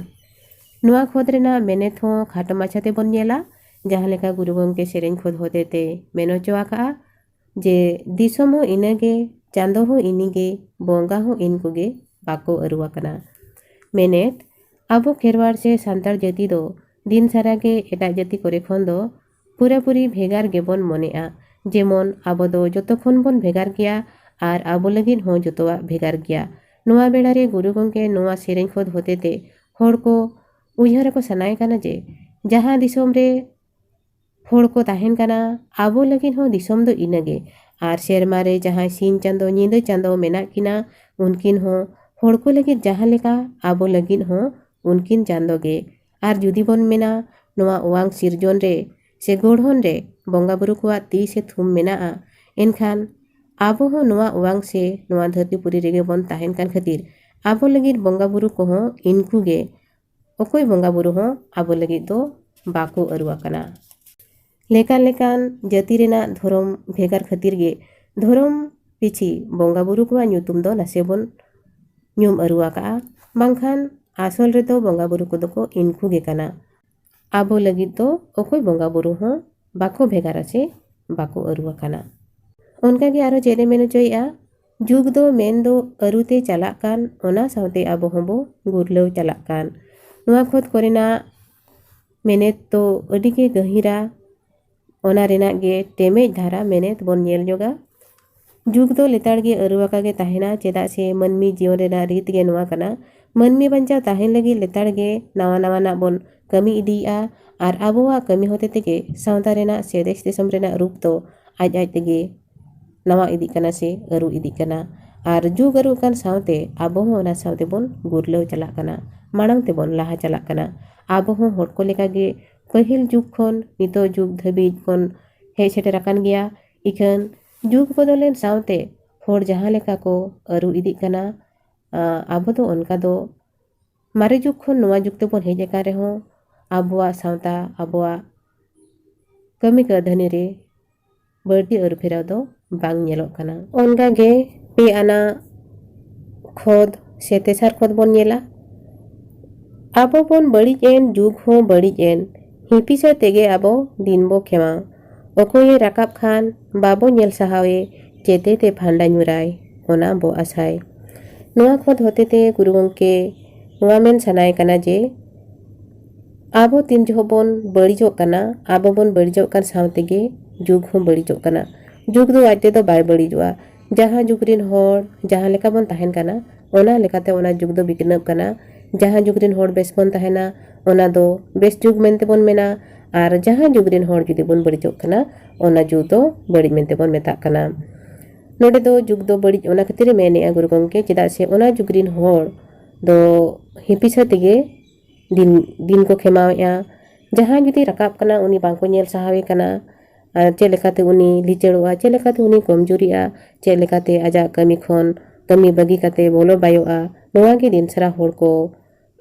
ᱱᱚᱣᱟ ᱠᱷᱚᱸᱫ ᱨᱮᱱᱟᱜ ᱢᱮᱱᱮᱛ ᱦᱚᱸ ᱠᱷᱟᱴᱚ ᱢᱟᱪᱷᱟ ᱛᱮᱵᱚᱱ ᱧᱮᱞᱟ, ᱡᱟᱦᱟᱸ ᱞᱮᱠᱟ ᱜᱩᱨᱩ ᱜᱚᱢᱠᱮ ᱥᱮᱨᱮᱧ ᱠᱷᱚᱸᱫ ᱦᱚᱛᱮ ᱛᱮ ᱢᱮᱱ ᱦᱚᱪᱚ ᱟᱠᱟᱫᱼᱟ ᱡᱮ, ᱫᱤᱥᱚᱢ ᱦᱚᱸ ᱤᱱᱟᱹᱜᱮ, ᱪᱟᱸᱫᱚ ᱦᱚᱸ ᱤᱱᱤᱜᱮ, ᱵᱚᱸᱜᱟ ᱦᱚᱸ ᱤᱱᱠᱩᱜᱮ ᱵᱟᱠᱚ ᱟᱹᱨᱩ ᱟᱠᱟᱱᱟ᱾ ᱢᱮᱱᱮᱛ, ᱟᱵᱚ ᱠᱷᱮᱨᱣᱟᱲ ᱥᱮ ᱥᱟᱱᱛᱟᱲ ᱡᱟᱹᱛᱤ ᱫᱚ ᱫᱤᱱ ᱥᱟᱨᱟ ᱜᱮ ᱮᱴᱟᱜ ᱡᱟᱹᱛᱤ ᱠᱚᱨᱮ ᱠᱷᱚᱱ ᱫᱚ ᱯᱩᱨᱟᱹᱯᱩᱨᱤ ᱵᱷᱮᱜᱟᱨ ᱜᱮᱵᱚᱱ ᱢᱚᱱᱮᱜᱼᱟ᱾ ᱡᱮᱢᱚᱱ ᱟᱵᱚ ᱫᱚ ᱡᱚᱛᱚ ᱠᱷᱚᱱ ᱵᱚᱱ ᱵᱷᱮᱜᱟᱨ ᱜᱮᱭᱟ ᱟᱨ ᱟᱵᱚ ᱞᱟᱹᱜᱤᱫ ᱦᱚᱸ ᱡᱚᱛᱚᱣᱟᱜ ᱵᱷᱮᱜᱟᱨ ᱜᱮᱭᱟ᱾ ᱱᱚᱣᱟ ᱵᱮᱲᱟ ᱨᱮ ᱜᱩᱨᱩ ᱜᱚᱢᱠᱮ ᱱᱚᱣᱟ ᱥᱮᱨᱮᱧ ᱠᱷᱚᱸᱫ ᱦᱚᱛᱮ ᱛᱮ ᱦᱚᱲ ᱠᱚ ᱩᱭᱦᱟᱹᱨ ᱟᱠᱚ ᱥᱟᱱᱟᱭᱮ ᱠᱟᱱᱟ ᱡᱮ, ᱡᱟᱦᱟᱸ ᱫᱤᱥᱚᱢ ᱨᱮ ᱦᱚᱲ ᱠᱚ ᱛᱟᱦᱮᱱ ᱠᱟᱱᱟ, ᱟᱵᱚ ᱞᱟᱹᱜᱤᱫ ᱦᱚᱸ ᱫᱤᱥᱚᱢ ᱫᱚ ᱤᱱᱟᱹᱜᱮ᱾ ᱟᱨ ᱥᱮᱨᱢᱟ ᱨᱮ ᱡᱟᱦᱟᱸᱭ ᱥᱤᱧ ᱪᱟᱸᱫᱚ, ᱧᱤᱫᱟᱹ ᱪᱟᱸᱫᱚ ᱢᱮᱱᱟᱜ ᱠᱤᱱᱟ, ᱩᱱᱠᱤᱱ ᱦᱚᱸ ᱦᱚᱲ ᱠᱚ ᱞᱟᱹᱜᱤᱫ ᱡᱟᱦᱟᱸ ᱞᱮᱠᱟ, ᱟᱵᱚ ᱞᱟᱹᱜᱤᱫ ᱦᱚᱸ ᱩᱱᱠᱤᱱ ᱪᱟᱸᱫᱚ ᱜᱮ᱾ ᱟᱨ ᱡᱩᱫᱤ ᱵᱚᱱ ᱢᱮᱱᱟ, ᱱᱚᱣᱟ ᱚᱣᱟᱝ ᱥᱤᱨᱡᱚᱱ ᱨᱮ ᱥᱮ ᱜᱚᱲᱦᱚᱱ ᱨᱮ ᱵᱚᱸᱜᱟ ᱵᱩᱨᱩ ᱠᱚᱣᱟᱜ ᱛᱤ ᱥᱮ ᱛᱷᱩᱢ ᱢᱮᱱᱟᱜᱼᱟ, ᱮᱱᱠᱷᱟᱱ ᱟᱵᱚ ᱦᱚᱸ ᱱᱚᱣᱟ ᱚᱣᱟᱝ ᱥᱮ ᱱᱚᱣᱟ ᱫᱷᱟᱹᱨᱛᱤ ᱯᱩᱨᱤ ᱨᱮᱜᱮ ᱵᱚᱱ ᱛᱟᱦᱮᱱ ᱠᱟᱱ ᱠᱷᱟᱹᱛᱤᱨ ᱟᱵᱚ ᱞᱟᱹᱜᱤᱫ ᱵᱚᱸᱜᱟ ᱵᱩᱨᱩ ᱠᱚᱦᱚᱸ ᱤᱱᱠᱩ ᱜᱮ᱾ ᱚᱠᱚᱭ ᱵᱚᱸᱜᱟ ᱵᱩᱨᱩ ᱦᱚᱸ ᱟᱵᱚ ᱞᱟᱹᱜᱤᱫ ᱫᱚ ᱵᱟᱠᱚ ᱟᱹᱨᱩ ᱟᱠᱟᱱᱟ᱾ ᱞᱮᱠᱟᱱ ᱞᱮᱠᱟᱱ ᱡᱟᱹᱛᱤ ᱨᱮᱱᱟᱜ ᱫᱷᱚᱨᱚᱢ ᱵᱷᱮᱜᱟᱨ ᱠᱷᱟᱹᱛᱤᱨ ᱜᱮ ᱫᱷᱚᱨᱚᱢ ᱯᱤᱪᱷᱤ ᱵᱚᱸᱜᱟ ᱵᱩᱨᱩ ᱠᱚᱣᱟᱜ ᱧᱩᱛᱩᱢ ᱫᱚ ᱱᱟᱥᱮ ᱵᱚᱱ ᱧᱩᱢ ᱟᱹᱨᱩ ᱟᱠᱟᱜᱼᱟ, ᱵᱟᱝᱠᱷᱟᱱ ᱟᱥᱚᱞ ᱨᱮᱫᱚ ᱵᱚᱸᱜᱟ ᱵᱩᱨᱩ ᱠᱚᱫᱚ ᱠᱚ ᱤᱱᱠᱩ ᱜᱮ ᱠᱟᱱᱟ᱾ ᱟᱵᱚ ᱞᱟᱹᱜᱤᱫ ᱫᱚ ᱚᱠᱚᱭ ᱵᱚᱸᱜᱟ ᱵᱩᱨᱩ ᱦᱚᱸ ᱵᱟᱠᱚ ᱵᱷᱮᱜᱟᱨᱟ ᱥᱮ ᱵᱟᱠᱚ ᱟᱹᱨᱩ ᱟᱠᱟᱱᱟ᱾ ᱚᱱᱠᱟᱜᱮ ᱟᱨᱦᱚᱸ ᱪᱮᱫ ᱮ ᱢᱮᱱ ᱦᱚᱪᱚᱭᱮᱫᱼᱟ, ᱡᱩᱜᱽ ᱫᱚ ᱢᱮᱱ ᱫᱚ ᱟᱹᱨᱩᱛᱮ ᱪᱟᱞᱟᱜ ᱠᱟᱱ, ᱚᱱᱟ ᱥᱟᱶᱛᱮ ᱟᱵᱚ ᱦᱚᱸᱵᱚ ᱜᱩᱨᱞᱟᱹᱣ ᱪᱟᱞᱟᱜ ᱠᱟᱱ᱾ ᱱᱚᱣᱟ ᱠᱷᱚᱸᱫ ᱠᱚᱨᱮᱱᱟᱜ ᱢᱮᱱᱮᱛ ᱫᱚ ᱟᱹᱰᱤ ᱜᱮ ᱜᱟᱹᱦᱤᱨᱟ, ᱚᱱᱟ ᱨᱮᱱᱟᱜ ᱜᱮ ᱴᱮᱢᱮᱡ ᱫᱷᱟᱨᱟ ᱢᱮᱱᱮᱛ ᱵᱚᱱ ᱧᱮᱞ ᱧᱚᱜᱟ᱾ ᱡᱩᱜᱽ ᱫᱚ ᱞᱮᱛᱟᱲ ᱜᱮ ᱟᱹᱨᱩ ᱟᱠᱟ ᱜᱮ ᱛᱟᱦᱮᱱᱟ, ᱪᱮᱫᱟᱜ ᱥᱮ ᱢᱟᱹᱱᱢᱤ ᱡᱤᱭᱚᱱ ᱨᱮᱱᱟᱜ ᱨᱤᱛ ᱜᱮ ᱱᱚᱣᱟ ᱠᱟᱱᱟ᱾ ᱢᱟᱹᱱᱢᱤ ᱵᱟᱧᱪᱟᱣ ᱛᱟᱦᱮᱱ ᱞᱟᱹᱜᱤᱫ ᱞᱮᱛᱟᱲ ᱜᱮ ᱱᱟᱣᱟ ᱱᱟᱣᱟᱱᱟᱜ ᱵᱚᱱ ᱠᱟᱹᱢᱤ ᱤᱫᱤᱭᱮᱫᱼᱟ, ᱟᱨ ᱟᱵᱚᱣᱟᱜ ᱠᱟᱹᱢᱤ ᱦᱚᱛᱮ ᱛᱮᱜᱮ ᱥᱟᱶᱛᱟ ᱨᱮᱱᱟᱜ ᱥᱮ ᱫᱮᱥ ᱫᱤᱥᱚᱢ ᱨᱮᱱᱟᱜ ᱨᱩᱯ ᱫᱚ ᱟᱡ ᱟᱡ ᱛᱮᱜᱮ ᱱᱟᱣᱟ ᱤᱫᱤᱜ ᱠᱟᱱᱟ ᱥᱮ ᱟᱹᱨᱩ ᱤᱫᱤᱜ ᱠᱟᱱᱟ᱾ ᱟᱨ ᱡᱩᱜᱽ ᱟᱹᱨᱩ ᱠᱟᱱ ᱥᱟᱶᱛᱮ ᱟᱵᱚ ᱦᱚᱸ ᱚᱱᱟ ᱥᱟᱶᱛᱮ ᱵᱚᱱ ᱜᱩᱨᱞᱟᱹᱣ ᱪᱟᱞᱟᱜ ᱠᱟᱱᱟ, ᱢᱟᱲᱟᱝ ᱛᱮᱵᱚᱱ ᱞᱟᱦᱟ ᱪᱟᱞᱟᱜ ᱠᱟᱱᱟ᱾ ᱟᱵᱚ ᱦᱚᱸ ᱦᱚᱲ ᱠᱚ ᱞᱮᱠᱟᱜᱮ ᱯᱟᱹᱦᱤᱞ ᱡᱩᱜᱽ ᱠᱷᱚᱱ ᱱᱤᱛᱚᱜ ᱡᱩᱜᱽ ᱫᱷᱟᱹᱵᱤᱡ ᱵᱚᱱ ᱦᱮᱡ ᱥᱮᱴᱮᱨ ᱟᱠᱟᱱ ᱜᱮᱭᱟ᱾ ᱤᱠᱷᱟᱹᱱ ᱡᱩᱜᱽ ᱵᱚᱫᱚᱞᱮᱱ ᱥᱟᱶᱛᱮ ᱦᱚᱲ ᱡᱟᱦᱟᱸ ᱞᱮᱠᱟ ᱠᱚ ᱟᱹᱨᱩ ᱤᱫᱤᱜ ᱠᱟᱱᱟ, ᱟᱵᱚ ᱫᱚ ᱚᱱᱠᱟ ᱫᱚ ᱢᱟᱨᱮ ᱡᱩᱜᱽ ᱠᱷᱚᱱ ᱱᱚᱣᱟ ᱡᱩᱜᱽ ᱛᱮᱵᱚᱱ ᱦᱮᱡ ᱟᱠᱟᱱ ᱨᱮᱦᱚᱸ ᱟᱵᱚᱣᱟᱜ ᱥᱟᱶᱛᱟ, ᱟᱵᱚᱣᱟᱜ ᱠᱟᱹᱢᱤ ᱠᱟᱹᱨᱫᱷᱟᱹᱱᱤ ᱨᱮ ᱵᱟᱹᱲᱛᱤ ᱟᱹᱨᱩ ᱯᱷᱮᱨᱟᱣ ᱫᱚ ᱵᱟᱝ ᱧᱮᱞᱚᱜ ᱠᱟᱱᱟ᱾ ᱚᱱᱠᱟ ᱜᱮ ᱯᱮ ᱟᱱᱟᱜ ᱠᱷᱚᱫ ᱥᱮ ᱛᱮᱥᱟᱨ ᱠᱷᱚᱫ ᱵᱚᱱ ᱧᱮᱞᱟ᱾ ᱟᱵᱚ ᱵᱚᱱ ᱵᱟᱹᱲᱤᱡ ᱮᱱ, ᱡᱩᱜᱽ ᱦᱚᱸ ᱵᱟᱹᱲᱤᱡ ᱮᱱ, ᱦᱤᱯᱤᱥᱟᱹ ᱛᱮᱜᱮ ᱟᱵᱚ ᱫᱤᱱ ᱵᱚ ᱠᱷᱮᱢᱟᱣ᱾ ᱚᱠᱚᱭᱮ ᱨᱟᱠᱟᱵ ᱠᱷᱟᱱ ᱵᱟᱵᱚ ᱧᱮᱞ ᱥᱟᱦᱟᱣᱮ, ᱪᱮᱛᱮ ᱛᱮ ᱯᱷᱟᱱᱰᱟ ᱧᱩᱨᱟᱭ, ᱚᱱᱟ ᱵᱚ ᱟᱥᱟᱭ᱾ ᱱᱚᱣᱟ ᱠᱷᱚᱫ ᱦᱚᱛᱮᱛᱮ ᱜᱩᱨᱩ ᱜᱚᱢᱠᱮ ᱱᱚᱣᱟ ᱢᱮᱱ ᱥᱟᱱᱟᱭᱮ ᱠᱟᱱᱟ ᱡᱮ ᱟᱵᱚ ᱛᱤᱱ ᱡᱚᱦᱚᱜ ᱵᱚᱱ ᱵᱟᱹᱲᱤᱡᱚᱜ ᱠᱟᱱᱟ, ᱟᱵᱚ ᱵᱚᱱ ᱵᱟᱹᱲᱤᱡᱚᱜ ᱠᱟᱱ ᱥᱟᱶ ᱛᱮᱜᱮ ᱡᱩᱜᱽ ᱦᱚᱸ ᱵᱟᱹᱲᱤᱡᱚᱜ ᱠᱟᱱᱟ᱾ ᱡᱩᱜᱽ ᱫᱚ ᱟᱡ ᱛᱮᱫᱚ ᱵᱟᱭ ᱵᱟᱹᱲᱤᱡᱚᱜᱼᱟ᱾ ᱡᱟᱦᱟᱸ ᱡᱩᱜᱽ ᱨᱤᱱ ᱦᱚᱲ ᱡᱟᱦᱟᱸ ᱞᱮᱠᱟ ᱵᱚᱱ ᱛᱟᱦᱮᱱ ᱠᱟᱱᱟ, ᱚᱱᱟ ᱞᱮᱠᱟᱛᱮ ᱚᱱᱟ ᱡᱩᱜᱽ ᱫᱚ ᱵᱤᱠᱱᱟᱹᱜ ᱠᱟᱱᱟ᱾ ᱡᱟᱦᱟᱸ ᱡᱩᱜᱽ ᱨᱤᱱ ᱦᱚᱲ ᱵᱮᱥ ᱵᱚᱱ ᱛᱟᱦᱮᱱᱟ, ᱚᱱᱟ ᱫᱚ ᱵᱮᱥ ᱡᱩᱜᱽ ᱢᱮᱱᱛᱮ ᱵᱚᱱ ᱢᱮᱱᱟ, ᱟᱨ ᱡᱟᱦᱟᱸ ᱡᱩᱜᱽ ᱨᱤᱱ ᱦᱚᱲ ᱡᱩᱫᱤ ᱵᱚᱱ ᱵᱟᱹᱲᱤᱡᱚᱜ ᱠᱟᱱᱟ, ᱚᱱᱟ ᱡᱩᱜᱽ ᱫᱚ ᱵᱟᱹᱲᱤᱡ ᱢᱮᱱᱛᱮ ᱵᱚᱱ ᱢᱮᱛᱟᱜ ᱠᱟᱱᱟ᱾ ᱱᱚᱰᱮ ᱫᱚ ᱡᱩᱜᱽ ᱫᱚ ᱵᱟᱹᱲᱤᱡ ᱚᱱᱟ ᱠᱷᱟᱹᱛᱤᱨᱮ ᱢᱮᱱᱮᱜᱼᱟ ᱜᱩᱨᱩ ᱜᱚᱢᱠᱮ, ᱪᱮᱫᱟᱜ ᱥᱮ ᱚᱱᱟ ᱡᱩᱜᱽ ᱨᱤᱱ ᱦᱚᱲ ᱫᱚ ᱦᱤᱯᱤᱥᱟᱹ ᱛᱮᱜᱮ ᱫᱤᱱ, ᱫᱤᱱ ᱠᱚ ᱠᱷᱮᱢᱟᱣᱮᱜᱼᱟ᱾ ᱡᱟᱦᱟᱸᱭ ᱡᱩᱫᱤ ᱨᱟᱠᱟᱵ ᱠᱟᱱᱟ, ᱩᱱᱤ ᱵᱟᱝᱠᱚ ᱧᱮᱞ ᱥᱟᱦᱟᱣᱮ ᱠᱟᱱᱟ᱾ ᱟᱨ ᱪᱮᱫ ᱞᱮᱠᱟᱛᱮ ᱩᱱᱤ ᱞᱤᱪᱟᱹᱲᱚᱜᱼᱟ, ᱪᱮᱫ ᱞᱮᱠᱟᱛᱮ ᱩᱱᱤ ᱠᱚᱢᱡᱩᱨᱤᱜᱼᱟ, ᱪᱮᱫ ᱞᱮᱠᱟᱛᱮ ᱟᱡᱟᱜ ᱠᱟᱹᱢᱤ ᱠᱷᱚᱱ ᱠᱟᱹᱢᱤ ᱵᱟᱹᱜᱤ ᱠᱟᱛᱮ ᱵᱚᱞᱚ ᱵᱟᱭᱚᱜᱼᱟ, ᱱᱚᱣᱟ ᱜᱮ ᱫᱤᱱ ᱥᱟᱨᱟ ᱦᱚᱲ ᱠᱚ,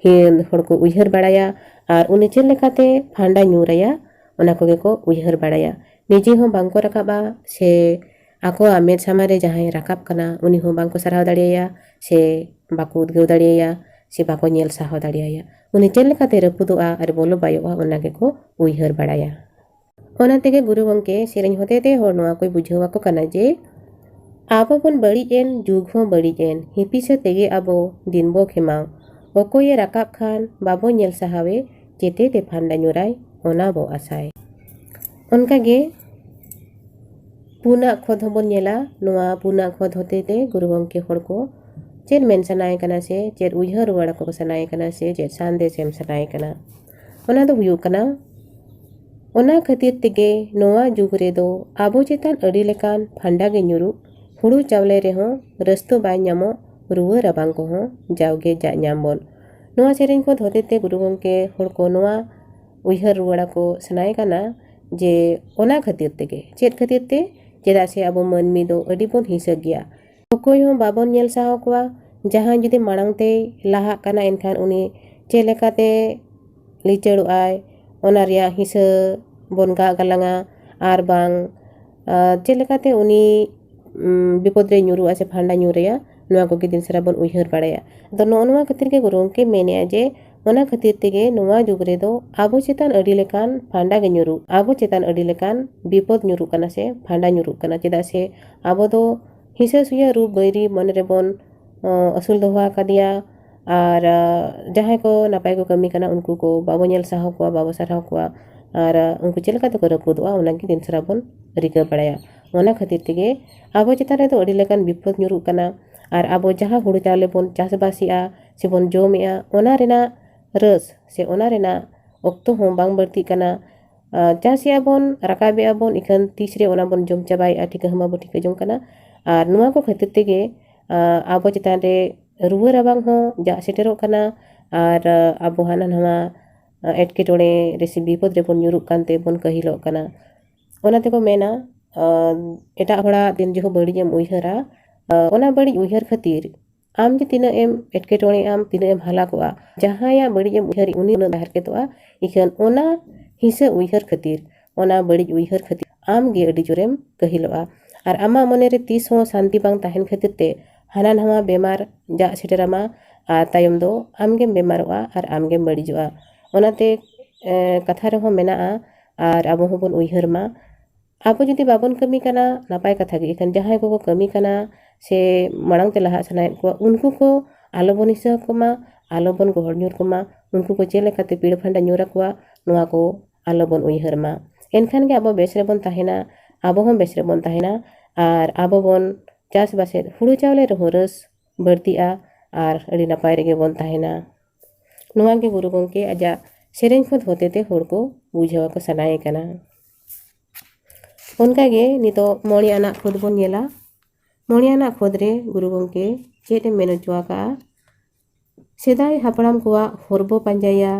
ᱦᱚᱲ ᱠᱚ ᱩᱭᱦᱟᱹᱨ ᱵᱟᱲᱟᱭᱟ᱾ ᱟᱨ ᱩᱱᱤ ᱪᱮᱫ ᱞᱮᱠᱟᱛᱮ ᱯᱷᱟᱱᱰᱟ ᱧᱩᱨᱟᱭᱟ, ᱚᱱᱟ ᱠᱚᱜᱮ ᱠᱚ ᱩᱭᱦᱟᱹᱨ ᱵᱟᱲᱟᱭᱟ᱾ ᱱᱤᱡᱮ ᱦᱚᱸ ᱵᱟᱝᱠᱚ ᱨᱟᱠᱟᱵᱼᱟ, ᱥᱮ ᱟᱠᱚᱣᱟᱜ ᱢᱮᱫ ᱥᱟᱢᱟᱝ ᱨᱮ ᱡᱟᱦᱟᱸᱭ ᱨᱟᱠᱟᱵ ᱠᱟᱱᱟ, ᱩᱱᱤ ᱦᱚᱸ ᱵᱟᱝᱠᱚ ᱥᱟᱨᱦᱟᱣ ᱫᱟᱲᱮᱭᱟᱭᱟ, ᱥᱮ ᱵᱟᱠᱚ ᱩᱫᱽᱜᱟᱹᱣ ᱫᱟᱲᱮᱭᱟᱭᱟ, ᱥᱮ ᱵᱟᱠᱚ ᱧᱮᱞ ᱥᱟᱦᱟᱣ ᱫᱟᱲᱮᱭᱟᱭᱟ᱾ ᱩᱱᱤ ᱪᱮᱫ ᱞᱮᱠᱟᱛᱮ ᱨᱟᱹᱯᱩᱫᱚᱜᱼᱟ ᱟᱨ ᱵᱚᱞᱚ ᱵᱟᱭᱚᱜᱼᱟ, ᱚᱱᱟ ᱜᱮᱠᱚ ᱩᱭᱦᱟᱹᱨ ᱵᱟᱲᱟᱭᱟ᱾ ᱚᱱᱟ ᱛᱮᱜᱮ ᱜᱩᱨᱩ ᱜᱚᱢᱠᱮ ᱥᱮᱨᱮᱧ ᱦᱚᱛᱮ ᱛᱮ ᱦᱚᱲ ᱱᱚᱣᱟ ᱠᱚᱭ ᱵᱩᱡᱷᱟᱹᱣ ᱟᱠᱚ ᱠᱟᱱᱟ ᱡᱮ, ᱟᱵᱚ ᱵᱚᱱ ᱵᱟᱹᱲᱤᱡ ᱮᱱ, ᱡᱩᱜᱽ ᱦᱚᱸ ᱵᱟᱹᱲᱤᱡ ᱮᱱ, ᱦᱤᱯᱤᱥᱟᱹ ᱛᱮᱜᱮ ᱟᱵᱚ ᱫᱤᱱ ᱵᱚ ᱠᱷᱮᱢᱟᱣ᱾ ᱚᱠᱚᱭᱮ ᱨᱟᱠᱟᱵ ᱠᱷᱟᱱ ᱵᱟᱵᱚ ᱧᱮᱞ ᱥᱟᱦᱟᱣᱮ, ᱪᱮᱛᱮ ᱛᱮ ᱯᱷᱟᱱᱰᱟ ᱧᱩᱨᱟᱭ, ᱚᱱᱟ ᱵᱚ ᱟᱥᱟᱭ᱾ ᱚᱱᱠᱟᱜᱮ ᱯᱩᱱᱟᱜ ᱠᱷᱚᱛ ᱦᱚᱸᱵᱚᱱ ᱧᱮᱞᱟ᱾ ᱱᱚᱣᱟ ᱯᱩᱱᱟᱜ ᱠᱷᱚᱛ ᱦᱚᱛᱮ ᱛᱮ ᱜᱩᱨᱩ ᱜᱚᱢᱠᱮ ᱦᱚᱲ ᱠᱚ ᱪᱮᱫ ᱢᱮᱱ ᱥᱟᱱᱟᱭᱮ ᱠᱟᱱᱟ ᱥᱮ ᱪᱮᱫ ᱩᱭᱦᱟᱹᱨ ᱨᱩᱣᱟᱹᱲ ᱟᱠᱚ ᱥᱟᱱᱟᱭᱮ ᱠᱟᱱᱟ ᱥᱮ ᱪᱮᱫ ᱥᱟᱸᱫᱮᱥ ᱮᱢ ᱥᱟᱱᱟᱭᱮ ᱠᱟᱱᱟ, ᱚᱱᱟ ᱫᱚ ᱦᱩᱭᱩᱜ ᱠᱟᱱᱟ, ᱚᱱᱟ ᱠᱷᱟᱹᱛᱤᱨ ᱛᱮᱜᱮ ᱱᱚᱣᱟ ᱡᱩᱜᱽ ᱨᱮᱫᱚ ᱟᱵᱚ ᱪᱮᱛᱟᱱ ᱟᱹᱰᱤ ᱞᱮᱠᱟᱱ ᱯᱷᱟᱱᱰᱟ ᱜᱮ ᱧᱩᱨᱩᱜ, ᱦᱩᱲᱩ ᱪᱟᱣᱞᱮ ᱨᱮᱦᱚᱸ ᱨᱟᱹᱥᱛᱟᱹ ᱵᱟᱭ ᱧᱟᱢᱚᱜ, ᱨᱩᱣᱟᱹ ᱨᱟᱵᱟᱝ ᱠᱚᱦᱚᱸ ᱡᱟᱣᱜᱮ ᱡᱟᱜ ᱧᱟᱢ ᱵᱚᱱ᱾ ᱱᱚᱣᱟ ᱥᱮᱨᱮᱧ ᱠᱚ ᱦᱚᱛᱮ ᱛᱮ ᱜᱩᱨᱩ ᱜᱚᱢᱠᱮ ᱦᱚᱲ ᱠᱚ ᱱᱚᱣᱟ ᱩᱭᱦᱟᱹᱨ ᱨᱩᱣᱟᱹᱲ ᱟᱠᱚ ᱥᱟᱱᱟᱭᱮ ᱠᱟᱱᱟ ᱡᱮ ᱚᱱᱟ ᱠᱷᱟᱹᱛᱤᱨ ᱛᱮᱜᱮ, ᱪᱮᱫ ᱠᱷᱟᱹᱛᱤᱨ ᱛᱮ? ᱪᱮᱫᱟᱜ ᱥᱮ ᱟᱵᱚ ᱢᱟᱹᱱᱢᱤ ᱫᱚ ᱟᱹᱰᱤ ᱵᱚᱱ ᱦᱤᱸᱥᱟᱹ ᱜᱮᱭᱟ᱾ ᱚᱠᱚᱭ ᱦᱚᱸ ᱵᱟᱵᱚᱱ ᱧᱮᱞ ᱥᱟᱦᱟᱣ ᱠᱚᱣᱟ᱾ ᱡᱟᱦᱟᱸᱭ ᱡᱩᱫᱤ ᱢᱟᱲᱟᱝ ᱛᱮᱭ ᱞᱟᱦᱟᱜ ᱠᱟᱱᱟ, ᱮᱱᱠᱷᱟᱱ ᱩᱱᱤ ᱪᱮᱫ ᱞᱮᱠᱟᱛᱮ ᱞᱤᱪᱟᱹᱲᱚᱜ ᱟᱭ, ᱚᱱᱟ ᱨᱮᱭᱟᱜ ᱦᱤᱸᱥᱟᱹ ᱵᱚᱱ ᱜᱟᱜ ᱜᱟᱞᱟᱝᱟ᱾ ᱟᱨ ᱵᱟᱝ, ᱟᱨ ᱪᱮᱫ ᱞᱮᱠᱟᱛᱮ ᱩᱱᱤ, ᱩᱢ, ᱵᱤᱯᱚᱫ ᱨᱮ ᱧᱩᱨᱩᱜᱼᱟ ᱥᱮ ᱯᱷᱟᱱᱰᱟ ᱧᱩᱨ ᱟᱭᱟ, ᱱᱚᱣᱟ ᱠᱚᱜᱮ ᱫᱤᱱ ᱥᱟᱨᱟ ᱵᱚᱱ ᱩᱭᱦᱟᱹᱨ ᱵᱟᱲᱟᱭᱟ᱾ ᱟᱫᱚ ᱱᱚᱜᱼᱚ ᱱᱚᱣᱟ ᱠᱷᱟᱹᱛᱤᱨ ᱜᱮ ᱜᱩᱨᱩ ᱜᱚᱢᱠᱮ ᱢᱮᱱᱮᱫᱼᱟ ᱡᱮ ᱚᱱᱟ ᱠᱷᱟᱹᱛᱤᱨ ᱛᱮᱜᱮ ᱱᱚᱣᱟ ᱡᱩᱜᱽ ᱨᱮᱫᱚ ᱟᱵᱚ ᱪᱮᱛᱟᱱ ᱟᱹᱰᱤ ᱞᱮᱠᱟᱱ ᱯᱷᱟᱱᱰᱟ ᱜᱮ ᱧᱩᱨᱩᱜ, ᱟᱵᱚ ᱪᱮᱛᱟᱱ ᱟᱹᱰᱤ ᱞᱮᱠᱟᱱ ᱵᱤᱯᱚᱫ ᱧᱩᱨᱩᱜ ᱠᱟᱱᱟ ᱥᱮ ᱯᱷᱟᱱᱰᱟ ᱧᱩᱨᱩᱜ ᱠᱟᱱᱟ᱾ ᱪᱮᱫᱟᱜ ᱥᱮ ᱟᱵᱚ ᱫᱚ ᱦᱤᱸᱥᱟᱹ ᱥᱩᱭᱟᱹ ᱨᱩᱯ ᱵᱟᱹᱭᱨᱤ ᱢᱚᱱᱮ ᱨᱮᱵᱚᱱ, ᱚ, ᱟᱹᱥᱩᱞ ᱫᱚᱦᱚ ᱟᱠᱟᱫᱮᱭᱟ᱾ ᱟᱨ, ᱟ, ᱡᱟᱦᱟᱸᱭ ᱠᱚ ᱱᱟᱯᱟᱭ ᱠᱚ ᱠᱟᱹᱢᱤ ᱠᱟᱱᱟ, ᱩᱱᱠᱩ ᱠᱚ ᱵᱟᱵᱚ ᱧᱮᱞ ᱥᱟᱦᱟᱣ ᱠᱚᱣᱟ, ᱵᱟᱵᱚ ᱥᱟᱨᱦᱟᱣ ᱠᱚᱣᱟ᱾ ᱟᱨ, ᱟ, ᱩᱱᱠᱩ ᱪᱮᱫ ᱞᱮᱠᱟ ᱛᱮᱠᱚ ᱨᱟᱹᱯᱩᱫᱚᱜᱼᱟ, ᱚᱱᱟᱜᱮ ᱫᱤᱱ ᱥᱟᱨᱟ ᱵᱚᱱ ᱨᱤᱠᱟᱹ ᱵᱟᱲᱟᱭᱟ᱾ ᱚᱱᱟ ᱠᱷᱟᱹᱛᱤᱨ ᱛᱮᱜᱮ ᱟᱵᱚ ᱪᱮᱛᱟᱱ ᱨᱮᱫᱚ ᱟᱹᱰᱤ ᱞᱮᱠᱟᱱ ᱵᱤᱯᱚᱫ ᱧᱩᱨᱩᱜ ᱠᱟᱱᱟ᱾ ᱟᱨ ᱟᱵᱚ ᱡᱟᱦᱟᱸ ᱦᱩᱲᱩ ᱪᱟᱣᱞᱮ ᱵᱚᱱ ᱪᱟᱥᱵᱟᱥᱮᱜᱼᱟ ᱥᱮᱵᱚᱱ ᱡᱚᱢᱮᱜᱼᱟ, ᱚᱱᱟ ᱨᱮᱱᱟᱜ ᱨᱟᱹᱥ ᱥᱮ ᱚᱱᱟ ᱨᱮᱱᱟᱜ ᱚᱠᱛᱚ ᱦᱚᱸ ᱵᱟᱝ ᱵᱟᱹᱲᱛᱤᱜ ᱠᱟᱱᱟ᱾ ᱟᱨ ᱪᱟᱥᱮᱜᱼᱟ ᱵᱚᱱ, ᱨᱟᱠᱟᱵᱮᱜᱼᱟ ᱵᱚᱱ, ᱤᱠᱷᱟᱹᱱ ᱛᱤᱥ ᱨᱮ ᱚᱱᱟ ᱵᱚᱱ ᱡᱚᱢ ᱪᱟᱵᱟᱭᱮᱜᱼᱟ, ᱴᱷᱤᱠᱟᱹ ᱦᱚᱸ ᱵᱟᱵᱚ ᱴᱷᱤᱠᱟᱹ ᱡᱚᱝ ᱠᱟᱱᱟ᱾ ᱟᱨ ᱱᱚᱣᱟ ᱠᱚ ᱠᱷᱟᱹᱛᱤᱨ ᱛᱮᱜᱮ, ᱟᱨ ᱟᱵᱚ ᱪᱮᱛᱟᱱ ᱨᱮ ᱨᱩᱣᱟᱹ ᱨᱟᱵᱟᱝ ᱦᱚᱸ ᱡᱟᱜ ᱥᱮᱴᱮᱨᱚᱜ ᱠᱟᱱᱟ᱾ ᱟᱨ, ᱟᱨ ᱟᱵᱚ ᱦᱟᱱᱟ ᱱᱟᱣᱟ, ᱟᱨ ᱮᱴᱠᱮᱴᱚᱬᱮ ᱨᱮ ᱥᱮ ᱵᱤᱯᱚᱫ ᱨᱮᱵᱚᱱ ᱧᱩᱨᱩᱜ ᱠᱟᱱ ᱛᱮᱵᱚᱱ ᱠᱟᱹᱦᱤᱞᱚᱜ ᱠᱟᱱᱟ᱾ ᱚᱱᱟ ᱛᱮᱠᱚ ᱢᱮᱱᱟ, ᱟᱨ ᱮᱴᱟᱜ ᱦᱚᱲᱟᱜ ᱫᱤᱱ ᱡᱚᱦᱚᱜ ᱵᱟᱹᱲᱤᱡ ᱮᱢ ᱩᱭᱦᱟᱹᱨᱟ, ᱟᱨ ᱚᱱᱟ ᱵᱟᱹᱲᱤᱡ ᱩᱭᱦᱟᱹᱨ ᱠᱷᱟᱹᱛᱤᱨ ᱟᱢ ᱡᱮ ᱛᱤᱱᱟᱹᱜ ᱮᱢ ᱮᱴᱠᱮᱴᱚᱬᱮᱜ ᱟᱢ, ᱛᱤᱱᱟᱹᱜ ᱮᱢ ᱦᱟᱞᱟᱠᱚᱜᱼᱟ, ᱡᱟᱦᱟᱸᱭᱟᱜ ᱵᱟᱹᱲᱤᱡ ᱮᱢ ᱩᱭᱦᱟᱹᱨ, ᱩᱱᱤ ᱩᱱᱟᱹᱜ ᱦᱟᱨᱠᱮᱛᱚᱜᱼᱟ᱾ ᱤᱠᱷᱟᱹᱱ ᱚᱱᱟ ᱦᱤᱸᱥᱟᱹ ᱩᱭᱦᱟᱹᱨ ᱠᱷᱟᱹᱛᱤᱨ, ᱚᱱᱟ ᱵᱟᱹᱲᱤᱡ ᱩᱭᱦᱟᱹᱨ ᱠᱷᱟᱹᱛᱤᱨ ᱟᱢ ᱜᱮ ᱟᱹᱰᱤ ᱡᱳᱨᱮᱢ ᱠᱟᱹᱦᱤᱞᱚᱜᱼᱟ᱾ ᱟᱨ ᱟᱢᱟᱜ ᱢᱚᱱᱮ ᱨᱮ ᱛᱤᱥ ᱦᱚᱸ ᱥᱟᱱᱛᱤ ᱵᱟᱝ ᱛᱟᱦᱮᱱ ᱠᱷᱟᱹᱛᱤᱨ ᱛᱮ ᱦᱟᱱᱟ ᱱᱟᱣᱟ ᱵᱮᱢᱟᱨ ᱡᱟᱜ ᱥᱮᱴᱮᱨᱟᱢᱟ᱾ ᱟᱨ ᱛᱟᱭᱚᱢ ᱫᱚ ᱟᱢ ᱜᱮᱢ ᱵᱮᱢᱟᱨᱚᱜᱼᱟ ᱟᱨ ᱟᱢ ᱜᱮᱢ ᱵᱟᱹᱲᱤᱡᱚᱜᱼᱟ᱾ ᱚᱱᱟᱛᱮ, ᱮ, ᱠᱟᱛᱷᱟ ᱨᱮᱦᱚᱸ ᱢᱮᱱᱟᱜᱼᱟ, ᱟᱨ ᱟᱵᱚ ᱦᱚᱸᱵᱚᱱ ᱩᱭᱦᱟᱹᱨ ᱢᱟ, ᱟᱵᱚ ᱡᱩᱫᱤ ᱵᱟᱵᱚᱱ ᱠᱟᱹᱢᱤ ᱠᱟᱱᱟ, ᱱᱟᱯᱟᱭ ᱠᱟᱛᱷᱟ ᱜᱮ, ᱮᱱᱠᱷᱟᱱ ᱡᱟᱦᱟᱸᱭ ᱠᱚᱠᱚ ᱠᱟᱹᱢᱤ ᱠᱟᱱᱟ ᱥᱮ ᱢᱟᱲᱟᱝ ᱛᱮ ᱞᱟᱦᱟᱜ ᱥᱟᱱᱟᱭᱮᱫ ᱠᱚᱣᱟ, ᱩᱱᱠᱩ ᱠᱚ ᱟᱞᱚᱵᱚᱱ ᱦᱤᱥᱟᱹ ᱟᱠᱚ ᱢᱟ, ᱟᱞᱚᱵᱚᱱ ᱜᱚᱦᱚᱲ ᱧᱩᱨ ᱠᱚᱢᱟ, ᱩᱱᱠᱩ ᱠᱚ ᱪᱮᱫ ᱞᱮᱠᱟᱛᱮ ᱯᱤᱲ ᱯᱷᱟᱸᱰᱟ ᱧᱩᱨ ᱟᱠᱚᱣᱟ, ᱱᱚᱣᱟ ᱠᱚ ᱟᱞᱚᱵᱚᱱ ᱩᱭᱦᱟᱹᱨ ᱢᱟ᱾ ᱮᱱᱠᱷᱟᱱ ᱜᱮ ᱟᱵᱚ ᱵᱮᱥ ᱨᱮᱵᱚᱱ ᱛᱟᱦᱮᱱᱟ, ᱟᱵᱚ ᱦᱚᱸ ᱵᱮᱥ ᱨᱮᱵᱚᱱ ᱛᱟᱦᱮᱱᱟ᱾ ᱟᱨ ᱟᱵᱚ ᱵᱚᱱ ᱪᱟᱥᱵᱟᱥᱮᱫ ᱦᱩᱲᱩ ᱪᱟᱣᱞᱮ ᱨᱮᱦᱚᱸ ᱨᱟᱹᱥ ᱵᱟᱹᱲᱛᱤᱜᱼᱟ ᱟᱨ ᱟᱹᱰᱤ ᱱᱟᱯᱟᱭ ᱨᱮᱜᱮ ᱵᱚᱱ ᱛᱟᱦᱮᱱᱟ᱾ ᱱᱚᱣᱟ ᱜᱮ ᱜᱩᱨᱩ ᱜᱚᱢᱠᱮ ᱟᱡᱟᱜ ᱥᱮᱨᱮᱧ ᱠᱷᱚᱸᱫ ᱦᱚᱛᱮᱛᱮ ᱦᱚᱲ ᱠᱚ ᱵᱩᱡᱷᱟᱹᱣ ᱟᱠᱚ ᱥᱟᱱᱟᱭᱮ ᱠᱟᱱᱟ᱾ ᱚᱱᱠᱟᱜᱮ ᱱᱤᱛᱚᱜ ᱢᱚᱬᱮ ᱟᱱᱟᱜ ᱠᱷᱚᱸᱫ ᱵᱚᱱ ᱧᱮᱞᱟ᱾ ᱢᱚᱬᱮ ᱟᱱᱟᱜ ᱠᱷᱚᱸᱫ ᱨᱮ ᱜᱩᱨᱩ ᱜᱚᱢᱠᱮ ᱪᱮᱫ ᱮ ᱢᱮᱱ ᱦᱚᱪᱚ ᱟᱠᱟᱫᱼᱟ? ᱥᱮᱫᱟᱭ ᱦᱟᱯᱲᱟᱢ ᱠᱚᱣᱟᱜ ᱦᱚᱨ ᱵᱚ ᱯᱟᱸᱡᱟᱭᱟ,